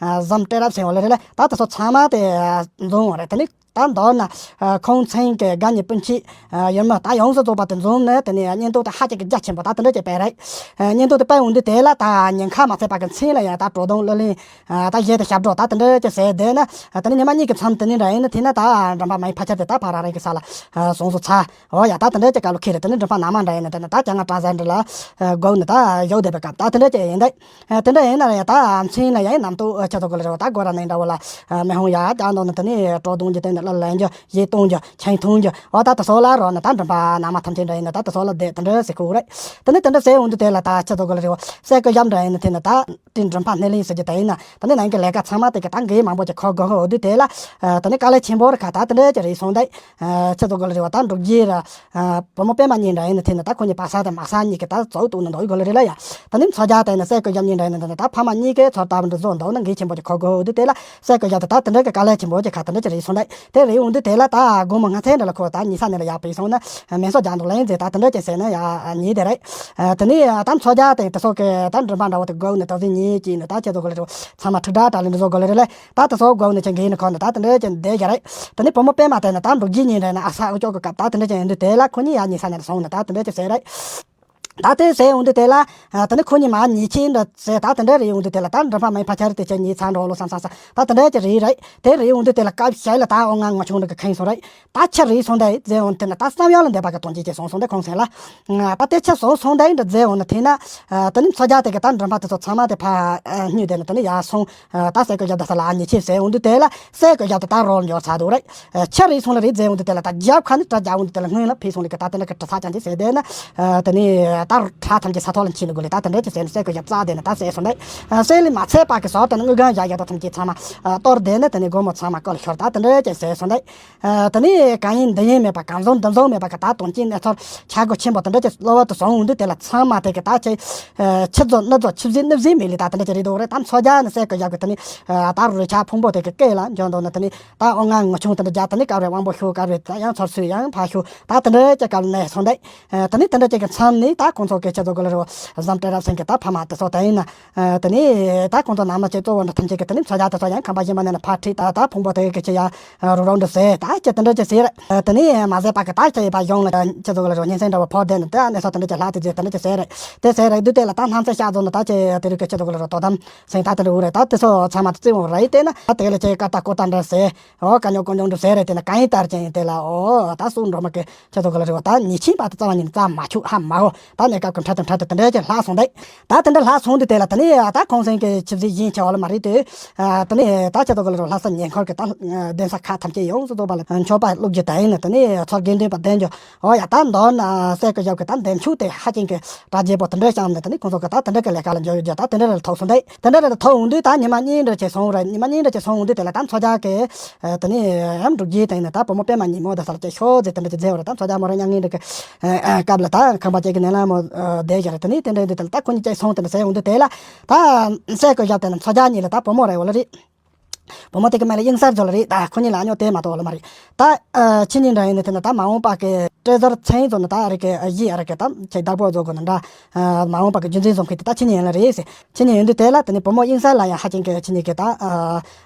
ཟམ་སྤྲེལ་རབ་ཟེར་བ་ལ་རེད་ལ། ད་དེ་ཚོ་ཚང་མ་དེ་འཛོམས་འོང་རེད། དེ་ནས་ད་མདོར་ན་ཁོང་ཚང་གི་དགའ་ཉེ་སྤུན་མཆེད་ཡུལ་མི་ད་ཡོངས་སུ་རྫོགས་པ་དེ་འཛོམས་ནས་དེ་ནས་བརྙན་ཐུང་དེ་ཧ་ཅང་གི་རྒྱ་ཆེན་པོ་ད་དེ་འདྲ་ཅིག་སྤེལ་རེད། བརྙན་ཐུང་དེ་སྤེལ་འོང་དུས་དེ་ལ་ད་ཉེན་ཁ་མ་ཚད་པ་གི་མཚན་ལ་ཡང་ད་བྲོ་བརྡུང་གླུ་ལེན། ད་གཞས་དེ་ཞབས་བྲོ་ད་དེ་འདྲ་ཅིག་ཟེར་བསྡད་ན། དེ་ནས་ཉི་མ་གཉིས་ཀྱི་མཚམས་དེ་ནས་འདྲ་ཡིན་ན་དེ་ན་ད་མགྲིན་པ་མའི་ཕ་ཆེར་དེ་ད་ཕ་རང་རང་གི་ས་ལ་སོང་སོང་ཚར། འོ་ཡ། ད་དེ་འདྲ་ཅིག་སྐབས་ལ་ཁེལ་རེད། དེ་ནས་མགྲིན་པ་ན་མ་འདྲ་ཡིན་ན་དེ་ན་ད་ཀྱང་ང་བཀྲ་ཟེར་འདྲ་ལ་སྒོ་ནས་ད་བཞུགས་བསྡད་པའི་སྐབས་ད་དེ་འདྲ་ཅིག་ཡིན་ད། དེ་འདྲ་ཡིན་ན་ཡང་ད་མཚན་ལ་ཡང་ནམ་དུ་ཁྱེད་ཚོ་གི་ལ་རེ་བ་ད་སྒོ་ར་ནས་འདྲ་བོ་ལ་མི་ཧོང་ཡ་ད་འདོན་ནས་དེ་ནས་བྲོ་བརྡུང་རྒྱུ་དེ་ནས་གླུ་ལེན་རྒྱུ་གཞས་གཏོང་རྒྱུ་ཆང་འཐུང་རྒྱུ་འོ་ད་དེ་ཚོ་ལ་རོགས་ནས་ད་མགྲིན་པ་ན་མ་ཐམས་ཅད་འདྲ་ཡིན་ན་ད་དེ་ཚོ་ལ་བསྡད་དེ་འདྲ་ཟེར་ཁུག་རེད། དེ་ནས་དེ་འདྲ་ཟེར་འོང་དུས་དེ་ལ་ད་ཁྱེད་ཚོ་གི་ལ་རེ་བ་སྲས་སྐུ་ཞབས་འདྲ་ཡིན་ན་དེ་ནས་ད། དེ་མགྲིན་པ་སྣེ་ལེན་ཟེར་རྒྱུ་དེ་ཡིན་ན་ད་ནི་ནང་གི་ལས་ཀ་ཚང་མ་དེ་གི་ད་འགན་མང་པོ་ཅིག་ཁུར་དགོས་ཧོ་དུས་དེ་ལ། ད་ནི་དཀའ་ལས་ཆེན་པོ་རེད་ཁ། ད་དེ་འདྲ་ཅིག་རེད་སོང་ད། ཁྱེད་ཚོ་གི་ལ་རེ་བ་ད་འབྲུག་རྒྱལ་ར། བུ་མོ་པད་མ་གཉིས་འདྲ་ཡིན་ན་དེ་ནི་ད་ཁོ་གཉིས་བ་ས་དེ་མ་ས་གཉིས་ཀྱི་ད་བཙོག་བཏུག་ནི་འདུག་གི་ལ་རེད་ལ་ཡ། ད་ནི་མཚོ་རྒྱལ་དེ་ནི་སྲས་སྐུ་ཞབས་གཉིས་འདྲ་ཡིན་ན་དེ་ནི་ད་ཕ་མ་གཉིས་ཀའི་ཚོར་ལྟ་བུ་འདི་བཟོ་འདུག་ན་འགན་ཆེན་པོ་ཅིག་ཁུར་དགོས་ཧོ་དུས་དེ་ལ་སྲས་སྐུ་ཞབས་དེ་ད་དེ་འདྲ་གི་དཀའ་ལས་ཆེན་པོ་ཅིག་ཁ་དེ་འདྲ་ཅིག་རེད་སོང་ད། དེ་རེད་འོང་དུས་དེ་ལ་ད་དགོང་མོ་ང་ཚེ་འདྲ་ལ་ཁོ་ད་ཉི་ས་ནས་ལ་ཡག་པའི་སོང་ན་མེ་སོ་རྒྱག་འདུག་ལན་ཟེར་ད་དེ་འདྲ་ཅིག་ཟེར་ན་ཡ་ཉེས་དེ་རེད། དེ་ནས་ད་མཚོ་རྒྱལ་དེ་དེ་སོགས་ཀྱི་ད་མགྲིན་པ་འདྲ་བོ་དེ་དགོས་ནས་ད་ཟིན་ཉེས་ཀྱིས་ནས་ད་ཁྱེད་ཚོ་གི་ལ་རེ་བ་ཚང་མ་ཁྲིག་དྲག་དྲག་ལ་འདི་བཟོ་དགོས་ལ་རེད་ལ། ད་དེ་སོགས་དགོས་ནས་ཅིག་འགན་ནས་ཁོ་ནས་ད་དེ་འདྲ་ཅིག་བསྡད་ཀྱི་རེད། དེ་ནས་བུ་མོ་པད་མ་དེ་ནས་ད་འབྲུག་རྒྱལ་གཉིས་འདྲ་ན་ཨ་ས་ཨུ་ཅོག་གི་སྐབས་ད་དེ་འདྲ་ཅིག་ཡིན་དུས་དེ་ལ་ཁོ་གཉིས་ཡ་ཉི་ས་ནས་སོང་ནས་ད་དེ་འདྲ་ཅིག་ཟེར་རེད། ད་དེ་ཟེར་འོང་དུས་དེ་ལ། དེ་ནི་ཁོ་གཉིས་མ་ཉེས་ཆད་འདྲ་ཟེར་ད་དེ་འདྲ་རེད་འོང་དུས་དེ་ལ་ད་མགྲིན་པ་མའི་ཕ་ཆེར་དེ་ཆེ་ཉེས་ཚར་འགྲོ་ལོ་བསམ་བསམ་བསམ་ད་དེ་འདྲ་ཅིག་རེད་རེད། དེ་རེད་འོང་དུས་དེ་ལ་སྐབས་ཤིག་ལ་ད་ཨོ་ང་ངོ་ཆུང་འདྲ་གི་ཁེངས་སོང་རེད། ད་ཆི་རེད་སོང་ད་ཟེར་འོང་དེ་ན་ད་བསམ་ཡག་ལ་འདས་པ་གི་དོན་གྱིས་ཅིག་སོང་སོང་དེ་ཁོང་སེང་ལ། ད་དེ་ཆི་སོང་སོང་ད་འདྲ་ཟེར་འོང་ན་དེ་ན། དེ་ནི་མཚོ་རྒྱལ་དེ་གི་ད་མགྲིན་པ་དེ་ཚོ་ཚང་མ་དེ་ཕ་སྙུད་དེ་ནི་དེ་ནི་ཡར་སོང་། ད་སྲས་སྐུ་ཞབས་དེ་ས་ལ་ཉེས་ཆད་ཟེར་འོང་དུས་དེ་ལ་སྲས་སྐུ་ཞབས་དེ་ད་རོལ་འབྱོར་ཚར་འདུག་རེད། ཆི་རེད་སོང་ལ་རེད་ཟེར་འོང་དུས་དེ་ལ་ད་རྒྱབ་ཁ་ནི་གྲ་རྒྱག་འོང་དུས་དེ་ལ་སྔོན་ལ་ཕེབས་སོང་ལ་གི་ད་དེ་འདྲ་གི་གྲ་ས་ཅན་དེ་ཟེར་དེ་ན། དེ་ནི་ད་གྲ་ཐམས་ཅད་ས་ཐོག་ལ་འཁྱེར་ནི་དགོས་ལེ་ད་དེ་འདྲ་ཅིག་ཟེར་ནས་སྲས་སྐུ་ཞབས་རྩ་དེ་ནི་ད་ཟེར་སོང་ད། སྲས་ལས་མ་ཚད་པ་གི་ཟོར་དེ་ནི་དངུལ་སྒང་བཞག་ཡག་ད་ཐམས་ཅད་ཚང་མ་གཏོར་དེ་ནི་དེ་ནི་སྒོར་མོ་ཚང་མ་བཀོལ་ཤོར་ད་དེ་འདྲ་ཅིག་ཟེར་སོང་ད། དེ་ནས་གང་ཡིན་འདི་ཡིན་མེད་པ་གང་བཟང་འདི་བཟང་མེད་པ་གི་ད་དོན་རྐྱེན་གནས་ཚུལ་ཆག་སྒོ་ཆེན་པོ་དེ་འདྲ་ཅིག་གློ་བུར་དུ་བྱུང་འོང་དུས་དེ་ལ་ཚང་མ་དེ་གི་ད་ཆེ། ཆི་ཚོ་ནི་ཚོ་ཆི་བཟི་ནི་བཟི་མེད་ལེ་ད་དེ་འདྲ་ཅིག་རེད་འདུག་རེད། ད་མཚོ་རྒྱལ་ནི་སྲས་སྐུ་ཞབས་གི་དེ་ནི་ད་རུ་རེ་ཆ་ཕུང་པོ་དེ་གི་སྐེ་ལ་འཇོན་འདུག་ན་དེ་ནི་ད་ཨོ་ང་ངུ་ཆུང་དེ་འདྲ་རྒྱ་དེ་ནི་སྐབས་རེ་དབང་པོ་ཤུགས་སྐབས་རེ་ད་ཡང་ཚོར་སུས་ཡང་ཕ་ཤུགས་ད་དེ་འདྲ་ཅིག་སྐབས་ནས་སོང་དེ། དེ་ནི་དེ་འདྲ་ཅིག་གི་མཚམས་ནི་ད་ཁོང་ཚོ་གི་ཆེ་ཚོ་གི་ལ་རུ་བཟང་སྤྲེལ་རབ་སེང་གི་ད་ཕ་མ་དེ་ཚོ་དེ་ཡིན་ན། དེ་ནས་ད་ཁོང་ཚོ་ནང་མི་ཆེ་གཙོ་བོ་འདྲ་ཐམས་ཅད་ཀྱིས་དེ་ནས་མཚོ་རྒྱལ་དེ་ཚོ་ཡང་ཁང་པ་གཞན་པ་ནས་ཕར་ཁྲིད་ད་ད་ཕུང་པོ་དེ་གི་ཆེ་ཡ་རུ་རོ་འདྲ་ཟེར་ད་ཅི་དེ་འདྲ་ཅི་ཟེར། དེ་ནས་མ་ཟད་པ་གི་ད་ཅི་ཡི་པ་གཞུང་ལ་ཆེ་ཚོ་གི་ལ་རོ་གཉན་སྲིན་འདྲ་བོ་ཕོག་བསྡད་ནས་དེ་གནས་ས་དེ་འདྲ་ཅི་ལྷག་དེ་ཟེར་དེ་འདྲ་ཅི་ཟེར་རེད། དེ་ཟེར་རེད་དུས་དེ་ལ་ད་སྣང་ཚད་ཤག་རྫོགས་ནས་ད་ཅི་དེ་རིགས་ཀྱི་ཆེ་ཚོ་གི་ལ་རོ་དོ་དམ་སེང་ད་དེ་འདྲ་འུ་རེད། ད་དེ་ཚོ་ཚང་མ་དེ་བརྩི་འོང་རེད། དེ་ན་ད་དེ་ལ་ཅི་ཀ་ད་ཀོ་ད་འདྲ་ཟེར། ཨོ་ཀ་ཉོ་ཀོ་ཉོ་འགྲོ་ཟེར་རེད། དེ་ན་གང་ཡིན་ལྟར་ཅན་ཡིན་དེ་ལ་ཨོ་ད་སུ་འགྲོ་མ་གི་ཁྱེད་ཚོ་གི་ལ་རེ་བ་ད་ཉེས་ཆད་པ་དེ་རྩ་བ་ཉིད་ནས་རྩ་མ་ཆུག་ཧ་མ་གོ་ད་གནས་སྐབས་ཀྱི་འཕྲལ་དུ་འཕྲལ་དུ་དེ་འདྲ་ཅིག་ལྷག་སོང་དེ། ད་དེ་འདྲ་ལྷག་སོང་དུས་དེ་ལ་དེ་ནས་ད་ཁོང་སེང་གི་ཆིབས་སྒྲིག་ཡིན་ཆེ་བ་ལ་མ་རེད་དེ། དེ་ནས་ད་ཁྱེད་ཚོ་གི་ལ་རེ་བ་ལྷ་ས་ཉེ་འཁོར་གྱི་ད་གདན་ས་ཁག་ཐམས་ཅད་ཡོངས་སུ་རྫོགས་པ་ལ་མཆོད་པ་བླུགས་རྒྱུ་ད་ཡིན་ན་དེ་ནས་ཚོར་དགེ་འདུན་པ་བསྟེན་རྒྱུ། ཨོ་ཡ་ད་མདོར་ན་སྲས་སྐུ་ཞབས་ཀྱི་ད་འདེམས་ཆུག་དེ་ཧ་ཅང་གི་གྲ་རྒྱས་པོ་དེ་འདྲ་བྱུང་ནས་དེ་ནས་ཁོང་ཚོ་གི་ད་དེ་འདྲ་གི་ལས་ཀ་ལ་འཇོག་ཡོད་རྒྱུ་ད་དེ་འདྲ་ལ་ཐུག་སོང་དེ། དེ་འདྲ་ལ་ཐུག་འོང་དུས་ད་ཉི་མ་གཉིས་འདྲ་ཅིག་སོང་རེད། ཉི་མ་གཉིས་འདྲ་ཅིག་སོང་འོང་དུས་དེ་ལ་ད་མཚོ་རྒྱལ་གི་དེ་ནས་ཡང་འབྲུག་རྒྱལ་དེ་ཡིན་ན་ད་བུ་མོ་པད་མ་ཉིན་མོ་དེ་ས་ལ་ཅིག་ཤོག་ཟེར་དེ་འདྲ་ཅིག་མཛད་པ་རེད། ད་མཚོ་རྒྱལ་མོ་རང་མྱ་ངན་འདྲ་གི་སྐབས་ལ་ད་ཁང་པ་ཅིག་གི་ནང་ལ་མོ་བསྡད་ཀྱི་རེད། དེ་ནས་དེ་འདྲ་དུས་དེ་ལ་ད་ཁོ་གཉིས་ཅིག་སོང་དེ་འདྲ་ཟེར་འོང་དུས་དེ་ལ་ད་སྲས་སྐུ་ཞབས་དེ་ནས་མཚོ་རྒྱལ་གཉིས་ལ་ད་བུ་མོ་རེད་འོ་ལ་རེད། བུ་མོ་དེ་གི་མིང་ལ་དབྱིངས་གསལ་ཟེར་ལ་རེད། ད་ཁོ་གཉིས་ལ་ཨ་ཉོ་དེ་མ་གཏོགས་ལ་མ་རེད། ད་ཁྱེད་གཉིས་འདྲ་ཡིན་ན་དེ་ན་ད་མ་འོངས་པ་གི་བཀྲས་ཟུར་མཚན་ཡིན་ཚོ་ན་ད་ཨ་རི་གི་གཞིས་ཨ་རི་གི་ད་ཁྱེད་བདག་པོ་བཟོ་དགོས་ན་འདྲ། མ་འོངས་པ་གི་རྒྱུན་འཛིན་བཟོ་མཁན་དེ་ད་ཁྱེད་གཉིས་ཡིན་ལ་རེད་ཟེར། ཁྱེད་གཉིས་ཡིན་དུས་དེ་ལ་དེ་ནས་བུ་མོ་དབྱིངས་གསལ་ལ་ཡང་ཧ་ཅང་གི་ཁྱེད་གཉིས་ཀྱི་ད་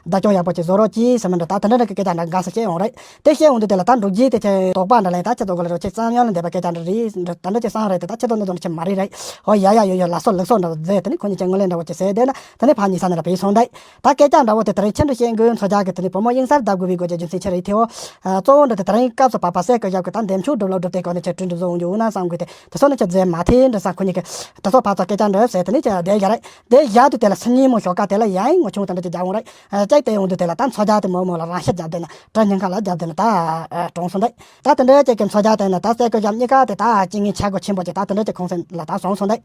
བདག་སྐྱོང་ཡག་པོ་ཅིག་བཟོ་རོགས་གྱིས་ཟེར་མི་འདྲ་ད་དེ་འདྲ་འདྲ་གི་སྐད་ཆ་འདྲ་འགའ་ས་བཤད་ཡོང་རེད། དེ་བཤད་འོང་དུས་དེ་ལ་ད་འབྲུག་རྒྱལ་དེ་ཁྱེད་དོགས་པ་འདྲ་ལ་ཡང་ད་ཁྱེད་ཚོ་གི་ལ་རོ་ཁྱེད་བསམ་ཡོད་ལ་འདས་པ་སྐད་ཆ་འདྲ་རེད་འདྲ་ད་འདྲ་ཅིག་བསམ་རེད་དེ་ད་ཁྱེད་ཚོ་འདི་འདྲ་ཅིག་མ་རེད་རེད། ཧོ་ཡ་ཡ་ཡོད་ཡོད་ལ་སོ་ལུགས་སོ་འདྲ་བོ་མཛད་དེ་ནི་ཁོ་གཉིས་ཀྱི་ངོ་ལེན་འདྲ་བོ་ཅིག་ཟེར་དེ་ན་དེ་ནི་ཕ་གཉིས་ས་ནས་ལ་བུད་སོང་དེ། ད་སྐད་ཆ་འདྲ་བོ་དེ་དེ་རིང་ཁྱེད་ བཤད་དགོས། མཚོ་རྒྱལ་གྱི་དེ་ནས་བུ་མོ་གཡུལ་སར་བརྡབ་དགོས་པའི་སྐོར་གྱི་རྒྱུ་མཚན་ཆི་རེད་དེའོ། ཨ་གཙོ་བོ་འདྲ་དེ་དེ་རིང་སྐབས་སུ་བབ་པ་སྲས་སྐུ་ཞབས་ཀྱི་ད་འདེམས་ཤོག་སྒྲུབ་ལ་སྒྲུབ་དེ་སྐོར་ནས་ཁྱེད་བསྐྲུན་འགྲུབ་བཟོ་འོང་རྒྱུ་འོ་ན་བསམ་དགོས་ཏེ། དེ་སོགས་ནི་ཁྱེད་མཛད་མ་ཐེ་འདྲ་བསམ། ཁོ་གཉིས་ཀྱི་དེ་སོགས་ཕར་ཚུར་སྐད་ཆ་འདྲ་ཟེར་དེ་ནས་ཀྱང་བསྡད་བཞག་རེད། བསྡད་བཞག་དུས་དེ་ལ་སང་ཉིན་མོ་ཞོགས་ཀ་དེ་ལ་ཡང་ངོ་ཆུང་དེ་འདྲ་ཅིག་རྒྱག་འོང་རེད། ཨ་ཅིག་དེ་ཡོང་དུས་དེ་ལ་ད་མཚོ་རྒྱལ་དེ་མོ་མོ་ལ་རང་ཤི་བརྒྱབ་བསྡད་ན་གྲི་སྙིང་ཁ་ལ་བརྒྱབ་བསྡད་ན་ད་ཨ་གྲོངས་སོང་རེད། ད་དེ་འདྲ་ཅིག་གི་མཚོ་རྒྱལ་དེ་ནི་ད་སྲས་སྐུ་ཞབས་གཉིས་ཀ་དེ་ད་རྐྱེན་ངན་ཆག་སྒོ་ཆེན་པོ་ཅིག་ད་དེ་འདྲ་ཅིག་ཁོང་སེམས་ལ་ད་བཟུང་སོང་རེད།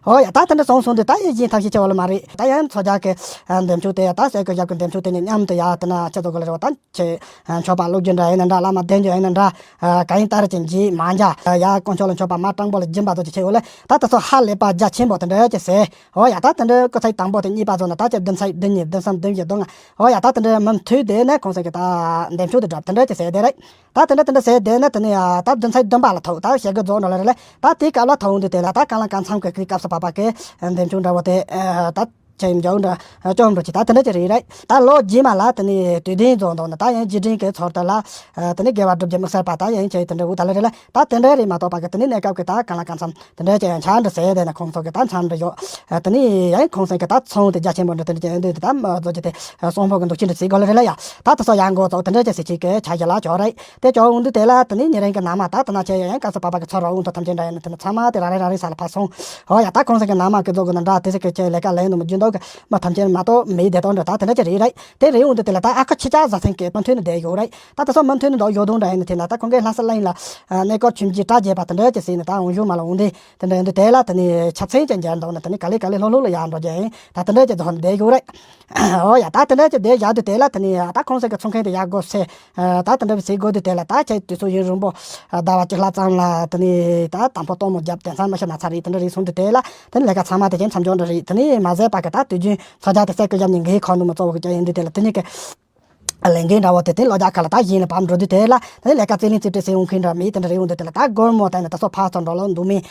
ཨོ་ཡ། ད་དེ་འདྲ་བཟུང་སོང་དུས་ད་ཡིད་གཞན་ཐབས་ཤེས་ཆེ་བ་ལ་མ་རེད། ད་ཡང་མཚོ་རྒྱལ་གྱི་ཨ་འདེམས་ཤོག་དེ་ད་སྲས་སྐུ་ཞབས་ཀྱི་འདེམས་ཤོག་དེ་ནས་མཉམ་དུ་ཡ་དེ་ན་ཁྱེད་ཚོ་ག་ལ་རེད་བ། ད་ཁྱེད་ཨ་མཆོད་པ་བླུག་རྒྱུ་འདྲ་ཡིན་ན་འདྲ། བླ་མ་བསྟེན་རྒྱུ་ཡིན་ན་འདྲ། ཨ་ག་ཡིན་ལྟར་གྱི་འཇིགས་མ་འཇགས། ཡ་དཀོན་མཆོག་ལ་མཆོད་པ་མ་སྤྲང་པོ་ལ་སྦྱིན་པ་ཚོ་ཅིག་བྱེད་འོ་ལེ། ད་དེ་ཚོ་ཧ་ལས་པ་རྒྱ་ཆེན་པོ་དེ་འདྲ་ཅིག་ཟེར། ཨོ་ཡ། ད་དེ་འདྲ་སྐུ་ཚེ་དང་པོ་དེ་གཉིས་པ་ཚོ་ན་ད་ཅིག་བདུན་ཚིགས་བདུན་གཉིས་བདུན་གསུམ་བདུན་བཞི་བདུན་ལྔ། ཨོ་ཡ། ད་དེ་འདྲ་མུ་མཐུད་དེ་ནས་ཁོང་ཚོ་གི་ད་འདེམས་ཤོག་དེ་སྒྲུབ་དེ་འདྲ་ཅིག་ཟེར་དེ་རེད། ད་དེ་འདྲ་དེ་འདྲ་ཟེར་དེ་ནས་དེ་ནས་ད་བདུན་ཚིགས་བདུན་པ་ལ་ཐུག་ད་ཞེ་དགུ་རྫོགས་འགྲོ་ལེ་རེད་ལེ། ད་དེའི་སྐབས་ལ་ཐུག་འོང་དུས་དེ་ལ་ད་གང་ལ་གང་འཚམ་གི་སྐབས་སུ་བབ་པ་གི་འདེམས་ཤོག་འདྲ་བོ་དེ་ད་ཆེ་འཇོག་འདྲ་སྐྱོ་འགྲོ་ཅིག་ད་དེ་འདྲ་ཅིག་རེད་རེད། ད་ལོ་རྗེས་མ་ལ་དེ་ནས་དུས་དྲན་རྫོགས་འདུག་ན་ད་ཡང་རྗེས་དྲན་གི་ཚོར་དུ་ལ་དེ་ནས་དགེ་བ་བསྒྲུབ་རྒྱུ་དམིགས་བསལ་པ་ད་ཡང་ཆེ་དེ་འདྲ་འུ་ད་ལེ་རེད་ལེ། ད་དེ་འདྲ་རེད་མ་གཏོགས་པ་གི་དེ་ནས་གནས་སྐབས་གི་ད་གང་ལ་གང་འཚམ་དེ་འདྲ་ཅིག་ཡང་ཆགས་འདྲ་ཟེར་དེ་ནས་ཁོང་ཚོ་གི་ད་འཚམ་འདྲ་ཡོད། དེ་ནས་ཡང་ཁོང་ཚོ་གི་ད་ཚོང་དེ་རྒྱ་ཆེན་པོ་འདྲ་དེ་འདྲ་ཅིག་ཡོད་འདུག་ད་མ་བཟོ་རྒྱུ་དེ་གསོན་པོ་གི་འདུག་ཅི་འདྲ་ཟེར་དགོས་ལེ་རེད་ལེ་ཡ། ད་དེ་ཚོ་ཡང་འགོ་བཙུགས་དེ་འདྲ་ཅིག་ཟེར་ཅིག་གི་ཆ་ཞིག་ལ་ཅོག་རེད། དེ་ཅོག་འོང་དུས་དེ་ལ་དེ་ནས་ཉེ་རིང་གི་ནང་མ་ད་དེ་ན་ཆེ་ཡང་སྐབས་སུ་བབ་པ་གི་ཚོ་ར་འོང་དུ་ཐམས་ཅད་འདྲ་ཡིན་ན་དེ་ནས་ཚང་མ་དེ་རང་རེ་རང་རེ་ས་ལ་ཕར་སོང་། ཨོ་ཡ། ད་ཁོང་ཚོ་གི་ནང་མ་གི་རྫོགས་དགོས་ན་འདྲ་དེ་ཚོ་གི་ཆེ་ལས་ཀ་ལས་ནོ་མི་རྒྱུན་དུ་གི་མ་ཐམས་ཅད་མ་གཏོགས་མེད་བསྡད་དོ་འདྲ་ད་དེ་འདྲ་ཅིག་རེད་རེད། དེ་རེད་འོང་དུས་དེ་ལ་ད་ཨ་ཁུ་ཁྱི་ཅག་བཟའ་ཚང་གི་མུ་མཐུད་ནས་བསྡད་ཡོད་རེད། ད་དེ་ཚོ་མུ་མཐུད་ནས་འདུག་ཡོད་དོ་འདྲ་ཡིན་ན་དེ་ན་ད་ཁོང་གི་ལྷ་ས་གླིང་ལ་གནས་སྐོར་ཆུན་གྱི་གྲ་རྒྱས་པ་དེ་འདྲ་ཅིག་ཟིན་ནས་ད་འོང་ཞུ་མ་ལ་འོང་དེ་དེ་འདྲ་ཡིན་དུས་དེ་ལ་དེ་ནས་ཆ་ཚང་ཅན་རྒྱ་འདུག་ན་དེ་ནས་ག་ལེ་ག་ལེ་ལྷོ་ལྷོ་ལ་ཡར་འགྲོ་རྒྱུ་ཡིན། ད་དེ་འདྲ་ཅིག་འདུག་བསྡད་ཡོད་རེད། ཨོ་ཡ། ད་དེ་འདྲ་ཅིག་བསྡད་བཞག་དུས་དེ་ལ་དེ་ནས་ད་ཁོང་ཚོ་གི་ཚོང་མཁན་དེ་ཡར་སྒོ་ཕྱེ། ད་དེ་འདྲ་བྱེད་དགོས་དུས་དེ་ལ་ད་ཁྱེད་དུས་ཚོད་ཡུན་རིང་པོ་ཟླ་བ་གཅིག་ལྷག་ཙམ་ལ་དེ་ནས་ད་དང་པོ་གཏོང་མོ་བརྒྱབ་དེང་སང་མ་ཤི་ན་ཚར་རེད། དེ་འདྲ་རེད་སོང་དུས་དེ་ལ་དེ་ནས་ལས་ཀ་ཚང་མ་དེ་ཅན་མཚམས་འཇོག་འདྲ་རེད། དེ་ནས་མ་ཟད་པ་གི་ད་དུས་རྒྱུན་ཚོ་རྒྱག་དེ་སྲས་སྐུ་ཞབས་གཉིས་འགའི་ཁོག་ནུ་མ་གཙོ་བོ་གི་ཅན་ཡིན་དུས་དེ་ལ་དེ་གཉིས་ཀྱི་ལས་འགན་འདྲ་བོ་དེ་དེ་ལོ་རྒྱ་ཁ་ལ་ད་གཞན་ལ་བབས་འགྲོ་དུས་དེ་ལ་དེ་ནས་ལས་ཀ་རྩིས་ལེན་རྩིས་སྤྲོད་ཟེར་འོང་མཁན་འདྲ་མེད། དེ་འདྲ་རེད་འོང་དུས་དེ་ལ་ད་སྒོར་མོ་དེ་ནས་ད་སོ་ཕར་ཚུར་འགྲོ་ལོ་འདུག་མིན།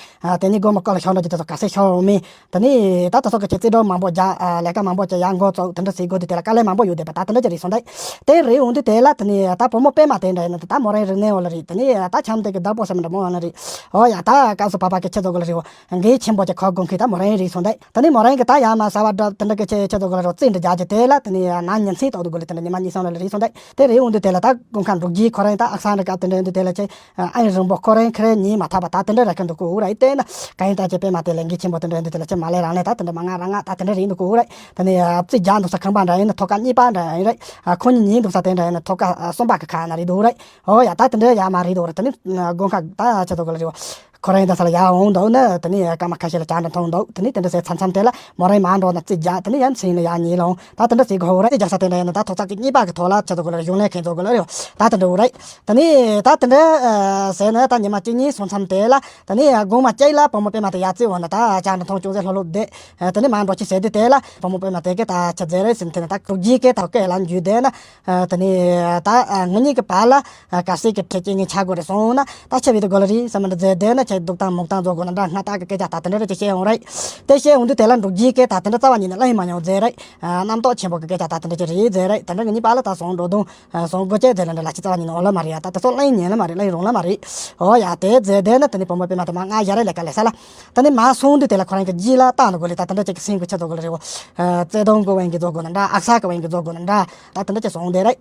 དེ་ནས་སྒོར་མོ་བཀོལ་ལ་ཤོར་འགྲོ་རྒྱུ་དེ་ཚོ་ག་ཚད་ཤོར་འོང་མིན། དེ་ནས་ད་ལྟ་སོགས་ཀྱི་ཆེད་རྩིས་སྒྲོམ་མང་པོ་རྒྱག་ལས་ཀ་མང་པོ་ཅིག་ཡར་འགོ་བཙུགས་དེ་འདྲ་ཟེར་དགོས་དུས་དེ་ལ་དཀའ་ལས་མང་པོ་ཡོད་བསྡད་པ་ད་དེ་འདྲ་ཅིག་རེད་སོང་ད། དེ་རེད་འོང་དུས་དེ་ལ་དེ་ནས་ད་བུ་མོ་པད་མ་དེ་འདྲ་ཡིན་ན་ད་མོ་རང་རིག་གནས་འོག་ལ་རེད། དེ་ནས་ད་ཆམ་དེ་གི་བདག་པོ་ཟེར་མི་འདྲ་མོ་ཡང་ན་རེད། ཨོ་ཡ། ད་སྐབས་སུ་བབ་པ་གི་ཆེད་དུ་དགོས་ལ་རེད། འོ་འགན་ཆེན་པོ་ཅིག་ཁུར་དགོས་མཁན་ད་མོ་རང་རེད་སོང་ད། དེ་ནས་མོ་རང་གི་ད་ཡར་མར་གསར་བ་འདྲ་དེ་འདྲ་གི་ཆེད་ཆེད་དུ་དགོས་ལ་རོགས་རྩིས་འདྲ་རྒྱག་རྒྱུ་དེ་ལ་དེ་ནས་ན་ཉིན་མཚན་ཐོག་ཏུ་དགོས་ལ་དེ་འདྲ་ཉི་མ་གཉིས་གསུམ་ལ་རེད་སོང་ད། དེ་རེད་འོང་དུས་དེ་ལ་ད་དགོན་ཁ་འབྲུག་རྗེ་ཁོ་རང་ད་ཨག་སང་རི་སྐབས་དེ་འདྲ་འདུག་དེ་ལ་ཆེ། ཨ་ཨ་རིང་པོ་ཁོ་རང་ཁེར་ཉིན་མ་ཐག་པ་ད་དེ་འདྲ་ར་ཁན་འདུག་གོ་ར་ཡི་དེ་ན་ག་ཡིན་ད་ཅེ་པད་མ་དེ་ལས་འགན་ཆེན་པོ་དེ་འདྲ་འདུག་དེ་ལ་ཆེ་མ་ལས་རང་ལས་ད་དེ་འདྲ་མ་ང་རང་ང་ད་དེ་འདྲ་རེད་འདུག་གོ་ར། དེ་ནས་རྩིས་རྒྱག་འདུག་ས་ཁང་པ་འདྲ་ཡིན་ན་ཐོག་ཁ་གཉིས་པ་འདྲ་ཡིན་ར། ཁོ་གཉིས་ཉིན་འདུག་ས་དེ་འདྲ་ཡིན་ན་ཐོག་ཁ་གསུམ་པ་གི་ཁ་ན་རེད་འདུག་ར། ཨོ་ཡ་ད་དེ་འདྲ་ཡ་མ་རེད་འདུག་ར། དེ་ནས་དགོན་ཁ་ད་ཆེ་དོ་གོ་ལ་རེད། ཁོ་རང་ཡིན་ད་ས་ལ་ཡ་འོང་འདུག་ན་དེ་ནས་སྐར་མ་ཁ་ཤས་ལ་བྱ་འདྲ་མཐོང་འདུག་དེ་ནས་དེ་འདྲ་ཟེར་མཚམས་མཚམས་དེ་ལ་མོ་རང་མ་འགྲོ་ན་རྩིས་རྒྱག་དེ་ནས་ཡ་མཚན་ལ་ཡ་ཉིན་ལོང་ད་དེ་འདྲ་ཟེར་གོ་ར། རྩིས་རྒྱག་ས་དེ་འདྲ་ཡིན་ན་ད་ཐོག་ཚགས་ཀྱི་གཉིས་པ་གི་ཐོག་ལ་ཆེ་དོ་གོ་ལ་རེད། གཞུང་ལས་མཁན་ཚོ་གོ་ལ་རེད། ད་དེ་འདྲ་འོ་ར། དེ་ནས་ད་དེ་འདྲ་ཨ་ཟེར་ན་ད་ཉི་མ་གཅིག་གཉིས་སོང་མཚམས་དེ་ལ་དེ་ནས་དགོང་མོ་གཅིག་ལ་བུ་མོ་པད་མ་དེ་ཡར་རྩིས་འོང་ན་ད་བྱ་འདྲ་མཐོང་ཅུང་ཟད་ལྷོད་ལྷོད་བསྡད། དེ་ནས་མར་འགྲོ་ཅི་ཟེར་དུས་དེ་ལ་བུ་མོ་པད་མ་དེ་གིས་ད་ཆ་མཛད་རེད་ཟེར་ནས་དེ་ནས་ད་གྲུབ་རྗེས་ཀྱིས་ད་སྐད་ལ་འཇུས་བསྡད་ན། དེ་ནས་ད་ངེད་གཉིས་ཀྱི་བར་ལ་གལ་སྲིད་ཀྱི་ཁྲེལ་གྱི་ངས་ཆ་དགོས་རེད་སོང་ན་ད་ཆ་བི་དེ་དགོས་ལ་རེད་བསམ་མི་འདྲ་མཛད་བསྡད་ན་ཁྱེད་སྡུག་དང་མུག་དང་བཟོ་དགོས་ན་འདྲ་སྔ་རྟགས་ཀྱི་སྐད་ཆ་ད་དེ་འདྲ་རེད་ཅེས་བཤད་འོང་རེད། དེ་བཤད་འོང་དུས་དེ་ལ་གྲུབ་རྗེས་ཀྱིས་ད་དེ་འདྲ་རྩ་བ་ཉིད་ནས་གླེང་མ་མྱོང་མཛད་རེད། རྣམ་རྟོག་ཆེན་པོ་གི་སྐད་ཆ་ད་དེ་འདྲ་ཅིག་རེད་མཛད་རེད། དེ་འདྲ་ངེད་གཉིས་བར་ལ་ད་སོང་འགྲོ་དུང་སོང་སྒོ་བཅད་མཛད་ལ་འདྲ་ལ་ཅི་རྩ་བ་ཉིད་ནས་འོང་ལ་མ་རེད་ཡ། ད་དེ་ཚོ་གླེང་ཉན་ལ་མ་རེད། གླེང་རུང་ལ་མ་རེད། ཨོ་ཡ་དེ་མཛད་བསྡད་ན་དེ་ནས་བུ་མོ་པད་མ་དེ་མ་ང་ཡ་རེ་ལས་ཀ་ལས་ས་ལ། དེ་ནས་མ་སོང་དུས་དེ་ལ་ཁོ་རང་གི་རྗེས་ལ་ལྟ་ནི་དགོས་ལས་ད་དེ་འདྲ་ཅིག་གི་སེམས་ཀྱི་ཆེ་དོ་གོ་ལ་རེད། བོ་རྩེ་གདོང་གི་དབང་གིས་བཟོ་དགོས་ན་འདྲ། ཨག་ས་གི་དབང་གིས་བཟོ་དགོས་ན་འདྲ། ད་དེ་འདྲ་ཅིག་སོང་བསྡད་རེད།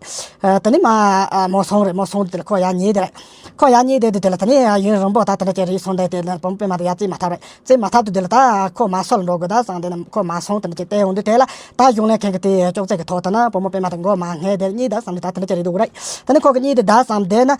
དེ་ནས་མ་མོ་སོང་རེད། མོ་སོང་དུས་དེ་ལ་ཁོ་ཡ་ཉེ་དེ་རེད། ཁོ་ཡ་ཉེ་དེ་དུས་དེ་ལ་དེ་ནས་ཡུན་རིང་པོ་ད་དེ་འདྲ་ཅིག་རེད་སོང་བསྡད་དེ་ལ་བུ་མོ་པད་མ་དེ་ཡ་རྩིས་མ་ཐར་རེད། རྩིས་མ་ཐར་དུས་དེ་ལ་ད་ཁོ་མ་སོ་ལ་འགྲོ་དགོས་ད་བསམ་དེ་ན་ཁོ་མ་སོང་དེ་འདྲ་ཅིག་བལྟས་ཡོང་དུས་དེ་ལ་ད་གཞུང་ལས་མཁན་གྱི་དེ་ཅོག་ཙེ་གི་ཐོག་དེ་ན་བུ་མོ་པད་མ་དེ་མགོ་མ་སྔས་དེ་གཉིད་ད་བསམ་དེ་ད་དེ་འདྲ་ཅིག་རེད་འདུག་རེད། དེ་ནས་ཁོ་གི་གཉིད་དེ་ད་བསམ་དེ་ན།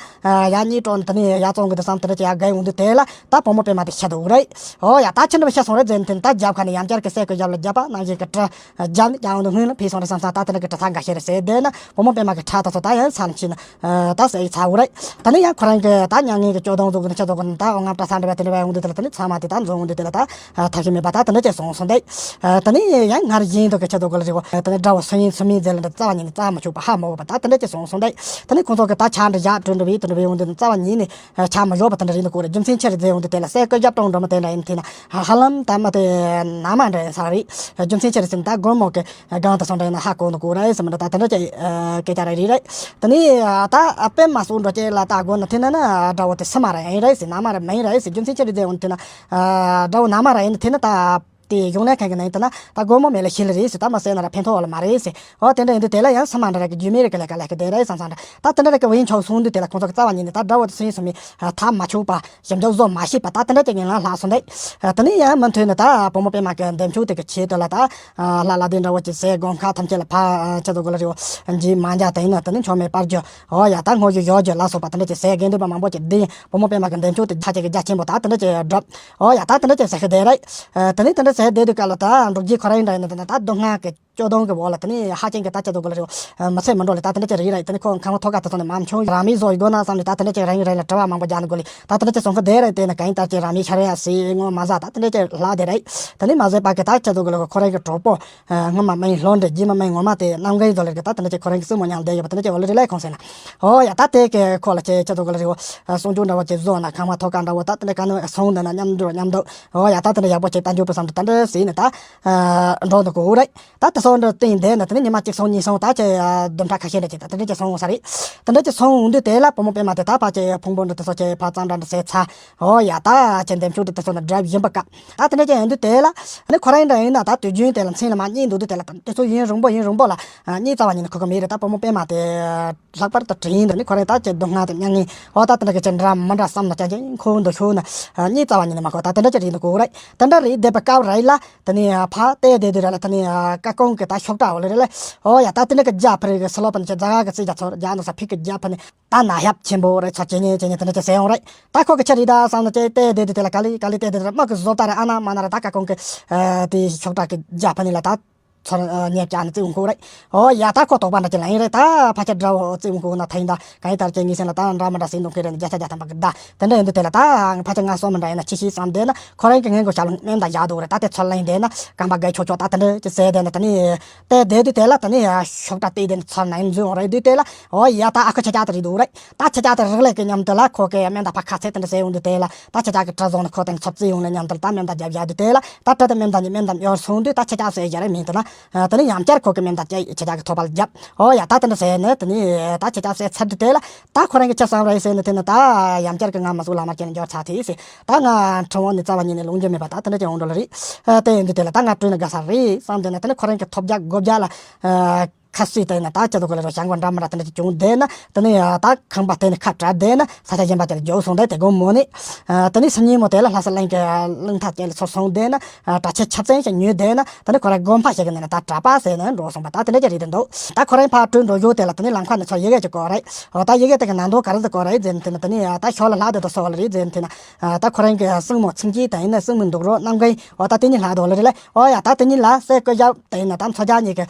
ཡ་གཉིད་དཀྲོགས་ནས་དེ་ནས་ཡ་བཙོང་གི་འདུག་བསམ་དེ་འདྲ་ཅིག་ཡ་བརྒལ་ཡོང་དུས་དེ་ལ་ད་བུ་མོ་པད་མ་དེ་ཤི་འདུག་རེད། ཨོ་ཡ་ད་ཁྱེད་འདྲ་བ་ཤི་སོང་རེད་ཟེར་ནས་དེ་ནས་ད་རྒྱབ་ཁ་ནས་ཡང་བསྐྱར་གྱི་སྲས་ཀྱི་ཞབས་ལ་རྒྱབ་པ་ནང་བཞིན་གྱི་གྲི་རྒྱབ་ནས་ཀྱང་འོང་དུས་སྔོན་ལ་ཕེབས་སོང་རེད་བསམ་ས་ད་དེ་འདྲ་གི་གྲི་ཐག་འགའ་ཤས་རེད་ཟེར་བསྡད་ན་བུ་མོ་པད་མ་གི་ཁྲག་ད་ཚོ་ད་ཡང་ས་ནས་ཕྱིན་ནས་ད་ཟས་ཡི་ཚ་བོ་རེད། དེ་ནས་ཡང་ཁོ་རང་གི་ད་མྱ་ངན་གྱི་སྐྱོ་གདུང་བཟོ་གི་ནས་ཁྱེད་ཚོ་གི་ནས་ད་འོ་ང་བཀྲ་ས་འདྲ་བ་དེ་འདྲ་བ་ཡོང་དུས་དེ་ལ་དེ་ནས་ཚང་མ་དེ་ད་འཛོམས་ཡོང་དུས་དེ་ལ་ད་ཐབས་ཤེས་མེད་པ་ད་དེ་འདྲ་ཅིག་སོང་སོང་དེ། དེ་ནས་ཡང་སྔར་བཞིན་དུ་གི་ཁྱེད་ཚོ་གི་ལ་རེད་བ། དེ་ནས་དགྲ་བོ་སུ་ཡིན་སུ་མིན་ཟེར་ལ་འདྲ་རྩ་བ་ཉིད་ནས་རྩ་མ་ཆོད་པ་ཧ་མ་གོ་བ་ད་དེ་འདྲ་ཅིག་སོང་སོང་དེ། དེ་ནས་ཁོང་ཚོ་གི་ད་ཆ་འདྲ་བཞག་གྲོས་འདྲ་བའི་དེ་འདྲ་བའི་འོང་དུས་རྩ་བ་ཉིད་ནས་ཆ་མ་ཡོད་པ་དེ་འདྲ་ཡིན་ནི་གོ་རེད། རྒྱུ་མཚན་ཆི་རེད་ཟེར་འོང་དུས་དེ་ལ་སྲས་སྐུ་ཞབས་གྲོངས་འགྲོ་མ་དེ་འདྲ་ཡིན་དེ་ན་ཧ་ལམ་ད་མ་དེ་ན་མ་འདྲ་ཡིན་ས་རེད། རྒྱུ་མཚན་ཆི་རེད་ཟེར་ན་ད་དགོན་མོ་གི་སྒང་དུ་སོང་འདྲ་ཡིན་ན་ཧ་གོ་ནི་གོ་རེད་ཟེར་མ་འདྲ་ད་དེ་འདྲ་ཅིག་སྐད་ཆ་རེད་རེད་རེད། དེ་ནས་ད་དཔེ་མ་སོང་འགྲོ་ཅེས་ལ་ད་དགོན་ན་དེ་ན་ན་དགྲ་བོ་དེ་སུ་མ་རེད་ཡིན་རེད་ཟེར་ན་མ་རེད་མིན་རེད་ཟེར་རྒྱུ་མཚན་ཆི་རེད་ཟེར་འོང་དུས་ན་དགྲ་བོ་ན་མ་རེད་ཡིན་དེ་ན་ད། དེ་གཞུང་ལས་ཁང་གི་ནང་དུ་ན་ད་སྒོར་མོ་མེད་ལ་ཤི་ལ་རེད་ཟེར། ད་མ་ཟེར་ན་ར་ཕན་ཐོགས་ལ་མ་རེད་ཟེར། འོ་དེ་འདྲ་ཡིན་དུས་དེ་ལ་ཡང་ས་མ་འདྲ་ར་གི་རྒྱུས་མེད་རེ་གི་ལས་ཀ་ལས་ཀ་དེ་རེད་བསམ་བསམ་འདྲ། ད་དེ་འདྲ་ར་གི་བ་ཡིན་ཆོག་སོང་དུས་དེ་ལ་ཁོང་ཚོ་གི་རྩ་བ་ཉིད་ནས་ད་དགྲ་བོ་དེ་སུ་ཡིན་སོང་མི་ཐག་མ་ཆོད་པ། ཞིབ་འཇུག་བཟོ་མ་ཤེས་པ་ད་དེ་འདྲ་ཅིག་ངན་ལ་ལྷག་སོང་དེ། དེ་ནས་ཡང་མུ་མཐུད་ནས་ད་བུ་མོ་པད་མ་གི་འདེམས་ཤོག་དེ་གི་ཆེད་དུ་ལ་ད་ལ་ལ་དེ་འདྲ་བོ་ཅིག་ཟས་སྒོམ་ཁ་ཐམས་ཅད་ལ་ཕ་ཆ་དུ་གི་ལ་རེའོ་འཇིག་མ་འཇག་དེ་ཡིན་ན་དེ་ནི་མཆོག་མེད་པར་འགྱུར། འོ་ཡ་ད་སྔོ་བཞུ་ཡོ་རྒྱུ་ལ་སོགས་པ་དེ་འདྲ་ཅིག་ཟས་དགེ་འདུན་པ་མང་པོ་ཅིག་བསྡད། བུ་མོ་པད་མ་གི་འདེམས་ཤོག་དེ་ཆ་ཅིག་གི་རྒྱ་ཆེན་པོ་ད་དེ་འདྲ་ཅིག་སྒྲུབ། འོ་ཡ་ད་དེ་འདྲ་ཅིག་ཟེར་ཤི་དེ་རེད། དེ་ནས་དེ་འདྲ་ཟེར་བསྡད་དུས་སྐབས་ལ་ད་འབྲུག་རྒྱལ་ཁོ་རང་ཡིན་འདྲ་ཡིན་ན་དེ་ན་ད་སྡུག་བསྔལ་གི་སྐྱོ་གདུང་གི་འོག་ལ་དེ་ནས་ཧ་ཅང་གི་ད་ཅི་ཟེར་དགོས་ལ་རེད། མི་ཚེ་མི་འགྲོ་ལ་ད་དེ་འདྲ་ཅིག་རེད་རེད། དེ་ནས་ཁོ་ཁང་བ་ཐོག་ཁ་དེ་ཚོ་ནས་མ་མཆོང་རང་མི་བཟོ་ཡི་དགོས་ན་བསམ་ནས་ད་དེ་འདྲ་ཅིག་རང་ཡིན་རེད་ལ་དྲི་བ་མང་པོ་རྒྱག་ནི་དགོས་ལ་ད་དེ་འདྲ་ཅིག་སོང་གི་དེ་རེད། དེ་ནས་གང་ཡིན་ད་ཅིག་རང་མི་ཤ་རེ་ཡ་སི་ངོ་མ་ཟ་ད་དེ་འདྲ་ཅིག་ལ་དེ་རེད། དེ་ནས་མ་ཟད་པ་གི་ད་ཅི་ཟེར་དགོས་ལ་ཁོ་རང་གི་གྲོགས་པོ། སྔོན་མ་མིང་ལྷོ་འདྲེ་རྗེས་མ་མིང་ངོ་མ་དེ་རྣམ་རྒྱལ་ཟེར་ལ་གི་ད་དེ་འདྲ་ཅིག་ཁོ་རང་གི་སྲིང་མོ་མཉམ་བསྡད་ཡོད་པ་དེ་འདྲ་ཅིག་འོ་ལ་རེད་ལ་ཁོང་ཟེར་ན། འོ་ཡ་ད་དེ་གི་ཁོ་ལ་ཅི་ཅི་ཟེར་དགོས་ལ་རེད། སྲུང་སྐྱོབ་འདྲ་བོ་ཅིག་བཟོ་ན་ཁང་བ་ཐོག་ཁ་འདྲ་བོ་ད་དེ་འདྲ་ག་ནས་སོང་འདི་ན་མཉམ་འགྲོ་མཉམ་འདུག་འོ་ཡ་ད་དེ་འདྲ་ཡག་པོ་ཅིག་ལྟ་འཇུག་པོ་བསམ་འདུག་ད་འདྲ་ཟེར་ནས་ད་འགྲོ་འདུག་གོ་རེད། ད་དེ་སོང་འདྲ་སྟེང་བསྡད་ན་དེ་ནས་ཉི་མ་གཅིག་སོང་གཉིས་སོང་ད་ཅི་བདུན་ཕྲག་ཁ་ཤས་འདྲ་ཅིག་ད་དེ་འདྲ་ཅིག་སོང་ས་རེད། དེ་འདྲ་ཅིག་སོང་འོང་དུས་དེ་ལ་བུ་མོ་པད་མ་དེ་ད་ཕ་ཅིག་ཕུང་པོ་འདྲ་དེ་ཚོ་ཅིག་ཕར་གཙང་སྦྲ་འདྲ་བྱས་ཚར། འོ་ཡ་ད་ཅི་འདེམས་ཤོག་འདྲ་དེ་ཚོ་ནས་བསྒྲུབས་ཡིན་པ་ཀ་ད་དེ་འདྲ་ཅིག་ཡིན་དུས་དེ་ལ་ནི་ཁོ་རང་འདྲ་ཡིན་ན་ད་དུས་རྒྱུན་དེ་ལ་མཚན་ལ་མ་བསྙེགས་འདུག་དུས་དེ་ལ་ད་དེ་ཚོ་ཡུན་རིང་པོ་ཡུན་རིང་པོ་ལ་བསྙེགས་རྩ་བ་ཉིད་ནས་ཁོ་གི་མི་རེད། ད་བུ་མོ་པད་མ་དེ་ལྷག་པར་དུ་དྲིན་དུ་ནི་ཁོ་རང་ད་ཅི་སྡུག་བསྔལ་དང་མྱ་ངན་འོ་ད་དེ་འདྲ་གི་ཅི་འདྲ་མི་འདྲ་བསམ་ན་ཅང་ཅང་ཁོ་འདུག་ཤོད་ན་བསྙེགས་རྩ་བ་ཉིད་ནས་མ་གོ་ད་དེ་འདྲ་ཅིག་རེད་འདུག་གོ་རེད། དེ་འདྲ་རེད་བསྡད་པ་སྐབས་རེད་ལ། དེ་ནས་ཕ་བལྟས་བསྡད་དུས་ར་ལ་དེ་ནས་ཀ་ཀོང་གི་ད་ཤོག་གྲ་འོ་ལེ་རེད་ལ། འོ་ཡ་ད་དེ་འདྲ་གི་རྒྱ་ཕ་རི་གི་སི་ལོ་པ་ནི་ཅི་རྫ་ག་གི་རྩིས་རྒྱ་ཚོ་རྒྱ་འདུག་ས་ཕིག་གི་རྒྱ་ཕ་ནི་ད་ན་ཧབ་ཆེན་པོ་རེད། ཚོ་ཇེ་ཉེ་ཇེ་ཉེ་དེ་འདྲ་ཅི་ཟེར་ཡོང་རེད། ད་ཁོ་གི་ཆི་རེད་ད་བསམ་ན་ཅི་བལྟས་བསྡད་དུས་དེ་ལ་ག་ལེ་ག་ལེ་བལྟས་བསྡད་དུས་ར་དམག་གི་བཟོ་ལྟ་རེད། ཨ་ན་མ་ན་ར་ད་ཀ་ཀོང་གི་དེ་ཤོག་གྲ་གི་རྒྱ་ཕ་ནི་ལ་ད་ཚོར་ཉེ་བྱ་ནི་རྩིས་འོང་གོ་རེད། འོ་ཡ་ད་ཁོ་དོགས་པ་འདྲ་ཅི་ལ་ཡིན་རེད། ད་ཕ་ཆ་འདྲ་བོ་རྩིས་འོང་གོ་ན་ད་ཡིན་ད། གང་ཡིན་ད་ཅི་ངའི་སེམས་ལ་ད་འདྲ་མི་འདྲ་ཟེར་འདུག་གི་རེད། བརྒྱ་ཆ་བརྒྱ་ཐམ་པ་གི་ད་དེ་འདྲ་ཡིན་དུས་དེ་ལ་ད་ཕལ་ཆེར་ང་སོ་མི་འདྲ་ཡིན་ན་ཅི་ཞིག་བསམ་བསྡད་ན་ཁོ་རང་གི་སྔོན་གོ་ཞབས་ལ་མེ་མདའ་བཞག་འདུག་རེད། ད་དེ་ཚོར་ལེན་བསྡད་ན་རྐང་པ་བརྒལ་ཆོག་ཆོག་ད་དེ་འདྲ་ཅི་ཟེར་བསྡད་ན་ད་ནི་བལྟས་བསྡད་དུས་དེ་ལ་ད་ནི་ཤོག་གྲ་བལྟས་བསྡད་ན་ཚོར་ན་ཡིན་འཛུལ་འོང་རེད་དུས་དེ་ལ་འོ་ཡ་ད་ཨ་ཁུ་ཁྱེད་ཅག་དེ་རེད་འདུག་རེད། ད་ཁྱེད་ཅག་དེ་རག་ལས་ཀྱི་མཉམ་དུ་ལ་ཁོ་གི་མེ་མདའ་ཕར་ཁ་ཚད་དེ་འདྲ་ཟེར་ཡོང་དུས་དེ་ལ་ད་ཁྱེད་ཅག་གི་གྲི་བཟུང་ནས་ཁོ་དེ་ཚོར་རྩིས་ཡོང་ལ་མཉམ་དུ་ད་མེ་མདའ་རྒྱབ་བཞག་དུས་དེ་ལ་ད་གྲི་དེ་མེ་མདའ་གཉིས་མེ་མདའ་གཉིས་སོང་དུས་ད་ཁྱེད་ཅག་ཟེར་བཞག་རེད་མིན་དེ་ན། དེ་ནས་ཡང་བསྐྱར་ཁོ་གི་མེ་མདའ་ཅི་ཁྱེད་ཅག་གི་ཐོབ་པ་ལ་བརྒྱབ། འོ་ཡ་ད་དེ་འདྲ་ཟེར་ནས་དེ་ནས་ད་ཁྱེད་ཅག་ཟེར་ཚར་དུས་དེ་ལ་ད་ཁོ་རང་གི་ཆ་བསམ་རེད་ཟེར་ནས་དེ་ནས་ད་ཡང་བསྐྱར་གི་ང་མ་གཟུགས་ལ་མ་སྐྱེས་ནས་འབྱོར་ཚར་དེ་ཟེར། ད་ང་ཁྲིམས་འོག་ནས་རྩ་བ་ཉིད་ནས་ལོངས་རྒྱུ་མེད་པ་ད་དེ་འདྲ་ཅིག་འོང་འགྲོ་ལ་རེད། དེ་ཡིན་དུས་དེ་ལ་ད་ང་བྲོས་ན་དགའ་ས་རེད་བསམ་དེ་ནས་དེ་ནས་ཁོ་རང་གི་ཐོབ་རྒྱག་སྒོ་རྒྱག་ལ་ཁ་གསོས་དེ་ནས་ད་ཅི་ཟེར་དགོས་ལ་རོ་བྱང་གོ་འདྲ་མི་འདྲ་དེ་འདྲ་ཅིག་བྱུང་བསྡད་ན་དེ་ནས་ད་ཁང་པ་དེ་ནས་ཁ་བྲལ་བསྡད་ན་ས་ཆ་གཞན་པ་དེར་འགྱོ་སོང་དེ་དེ་དགོང་མོ་ནས། དེ་ནས་སང་ཉིན་མོ་དེ་ལ་ལྷ་ས་གླིང་གི་གླིང་མཐའ་བཅད་ལ་ཚུར་སོང་བསྡད་ན། གྲྭ་ཆས་ཆ་ཚང་ཞིག་ཉོས་བསྡད་ན་ད་ནི་ཁོ་རང་དགོན་པ་ཞིག་གི་ནང་ན་ད་གྲྭ་པ་ཟེར་ནས་འགྲོ་སོང་པ་ད་དེ་འདྲ་ཅིག་རེད་དེ་འདུག་ད་ཁོ་རང་ཕར་བྲོས་འགྲོ་ཞོར་དེ་ལ་དེ་ནི་ལམ་ཁ་ནས་ཚུར་ཡི་གེ་ཅིག་བསྐུར་རེད། འོ་ད་ཡི་གེ་དེ་གི་ནང་དོན་ག་རེ་ཟིག་བསྐུར་རེད་ཟེར་ན་དེ་ནི་དེ་ནི་ད་ཞོར་ལ་ལྷག་དེ་དུ་སོ་ལ་རེད་ཟེར་ན་དེ་ནི་ད་ཁོ་རང་གི་སྲིང་མོ་ཚིམ་སྐྱིད་དང་ཡིན་ན་སྲིང་མོ་འདུག་རོགས་རྣམ་རྒྱལ་འོ་ད་དེ་གཉིས་ལྷག་དོ་ལ་རེད་ལ། འོ་ཡ་ད་དེ་གཉིས་ལ་སྲས་སྐུ་ཞབས་དེ་ཡིན་ན་ད་མཚོ་རྒྱལ་གཉིས་ཀྱི་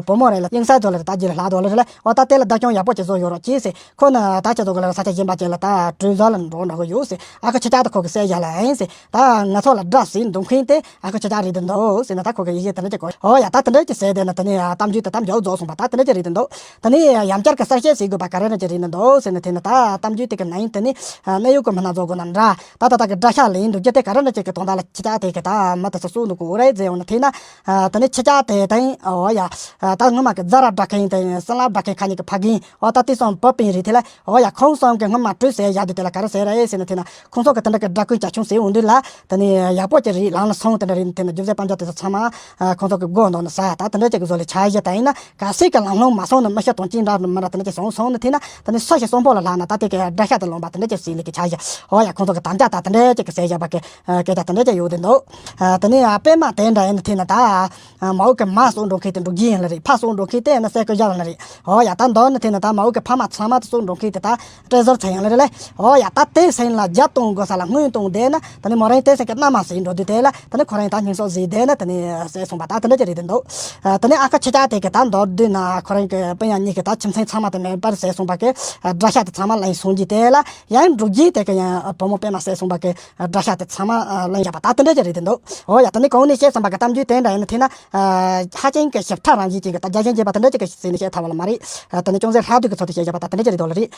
བུ་མོ་རེད་ལ་གཡུང་གསར་དོ་ལ་རེད། ད་རྗེས་ལ་ལྷག་དོ་ལ་རེད་ལ། འོ་ད་དེ་ལ་བདག་སྐྱོང་ཡག་པོ་ཅིག་བཟོ་ཡོད་རོགས་གྱིས་ཟེར། ཁོ་ན་ད་ཁྱེད་ཚོ་གི་ལ་ས་ཆ་གཞན་པ་ཅིག་ལ་ད་གྲོས་བསྡུར་ལ་འགྲོ་འགྲོ་གི་ཡོད་ཟེར། ཨ་ཁུ་ཁྱེད་ཅག་ད་ཁོ་གི་སྲས་ཞབས་ལ་ཡིན་ཟེར། ད་ང་ཚོ་ལ་དགྲ་ཟིག་འདུག་མཁན་དེ་ཨ་ཁུ་ཁྱེད་ཅག་རེད་འདུག་ཟེར་ན་ད་ཁོ་གི་ཡི་གེ་དེ་འདྲ་ཅིག་གོ། ཨོ་ཡ་ད་དེ་འདྲ་ཅིག་ཟེར་བསྡད་ན་དེ་ནས་གཏམ་རྒྱུད་དེ་གཏམ་རྒྱག་རྫོགས་སོང་པ་ད་དེ་འདྲ་ཅིག་རེད་འདུག་དེ་ནས་ཡང་བསྐྱར་གི་གསལ་བཤད་ཟེར་དགོས་པ་ག་རེ་འདྲ་ཅིག་རེད་འདུག་ཟེར་ན་དེ་ནས་ད་གཏམ་རྒྱུད་དེ་གི་ནང་དེ་ནས་གནད་ཡོད་གི་མི་སྣ་རྫོགས་དགོས་ན་འདྲ། ད་ད་ད་གི་དགྲ་ཤ་ལེན་འདུག་རྒྱུ་དེ་ག་རེ་འདྲ་ཅིག་གི་དོན་དག་ལ་ཁྱེད་ཅག་དེ་གི་ད་མི་དེ་ཚོ་གསོད་འདུག་གོ་རེད་ཟེར་ཡོང་ན་དེ་ན་དེ་ནས་ཁྱེད་ཅག་དེ་དེ་ཨོ་ཡ་ད་སྔོན་མ་གི་རྫ་ར་དགྲ་མཁན་དེ་སྲིན་ལག་དགྲ་མཁན་ཁ་ཉིན་གི་ཕ་རྒན། འོ་ད་དེ་སོང་བུ་སྤུན་རེད་དེ་ལ། འོ་ཡ་ཁོང་གསུམ་གི་སྔོན་མ་བྲོས་ཟེར་ཡག་དུས་དེ་ལ་ག་རེ་ཟེར་ར་ཨེ་ཟེར་ན་དེ་ན་ཁོང་ཚོ་གི་དེ་འདྲ་གི་དགྲ་བཀོལ་བྱ་ཁྱོང་ཟེར་འོང་དུས་ལ་དེ་ནས་ཡག་པོ་ཅིག་རེད་ལམ་ལ་སོང་། དེ་འདྲ་རེད་དེ་ན་རྒྱུ་མཚན་དཔལ་འབྱོར་དེ་ཚོ་ཚང་མ་ཁོང་ཚོ་གི་སྒོ་ནང་ན་ཟ་ད་དེ་འདྲ་ཅིག་གི་བཟོ་ལས་བྱ་ཡག་ད་ཡིན་ན་གལ་སྲིད་གི་ལམ་ལྷོང་མ་སོང་ན་མི་ཤི་དོན་རྐྱེན་འདྲ་མི་འདྲ་དེ་འདྲ་ཅིག་སོང་སོང་ན་དེ་ན་དེ་ནས་སུ་ཞིག་གསོན་པོ་ལ་ལྷག་ན་ད་དེ་གི་དགྲ་ཤ་དེ་ལོངས་པ་དེ་འདྲ་ཅིག་ཟེར་ལས་གི་བྱ་ཡག་འོ་ཡ་ཁོང་ཚོ་གི་དམ་བཅའ་ད་དེ་འདྲ་ཅིག་གི་ཟེར་བཞག་པ་གི་སྐད་ཆ་དེ་འདྲ་ཅིག་ཡོད་དེ་འདུག་དེ་ནས་པད་མ་དེ་འདྲ་ཡིན་ན་དེ་ན་ད། མ་འོག་གི་མ་གསོད་འགྲོ་མཁན་དེ་འབྲུག་རྒྱལ་ཡིན་ལ་རེད། ཕ་གསོད་འགྲོ་མཁན་དེ་ཡིན་ན་སྲས་སྐུ་ཞབས་ཡིན་ལ་རེད། འོ་ཡ་ད་མདོར་ན་དེ་ན་ད་མ་འོག་གི་ཕ་མ་ཚང་མ་དེ་གསོད་འགྲོ་མཁན་དེ་ད་བཀྲས་ཟུར་ཚེ་ཡིན་ལ་རེད་ལེ། འོ་ཡ་ད་དེ་སེམས་ལ་རྒྱབ་གཏོང་དགོས་ས་ལ་སྔོན་གཏོང་བསྡད་ན་དེ་ནི་མོ་རང་དེ་སེམས་ཀྱི་མནའ་མ་ཟིན་འགྲོ་དུས་དེ་ལ་དེ་ནི་ཁོ་རང་ད་སྙིང་སོགས་ཟིན་བསྡད་ན་དེ་ནི་ཟེར་སོང་པ་ད་དེ་འདྲ་ཅིག་རེད་དེ་འདུག་དེ་ནི་ཨ་ཁུ་ཁྱེད་ཅག་དེ་གི་ད་མདོར་བསྡུས་ན་ཁོ་རང་གི་སྤུན་ཡ་གཉིས་ཀྱི་ད་ཁྱིམ་མཚེས་ཚང་མ་དེ་མེད་པར་ཟེར་སོང་པ་གི་དགྲ་ཤ་དེ་ཚང་མ་ལེན་སོང་གི་དེ་ལ་ཡང་འབྲུག་རྒྱལ་དེ་གི་ཡང་བུ་མོ་པད་མ་ཟེར་སོང་པ་གི་དགྲ་ཤ་དེ་ཚང་མ་ལེན་བཞག་པ་ད་དེ་འདྲ་ཅིག་རེད་དེ་འདུག་འོ་ཡ་ད་ནི་གོང་ནས་བཤད་ཙམ་པ་གི་གཏམ་རྒྱུད་དེ་འདྲ་ཡིན་ན་དེ་ན་ཧ་ཅང་གི་ཞིབ་ཕྲ་རང་བཞིན་ཅན་གི་ད་རྒྱ་ཞེན་བྱེད་པ་དེ་འདྲ་ཅིག་གི་ཟེར་ནས་བཤད་ཐུབ་པ་ལ་མ་རེད། ད་ནི་ཅུང་ཟད་ལྷག་སྡུད་ཀྱི་ཚོད་དུ་བཤད་བཞག་པ་ད་དེ་འདྲ་ཅིག་རེད་དོ་ལ་རེད།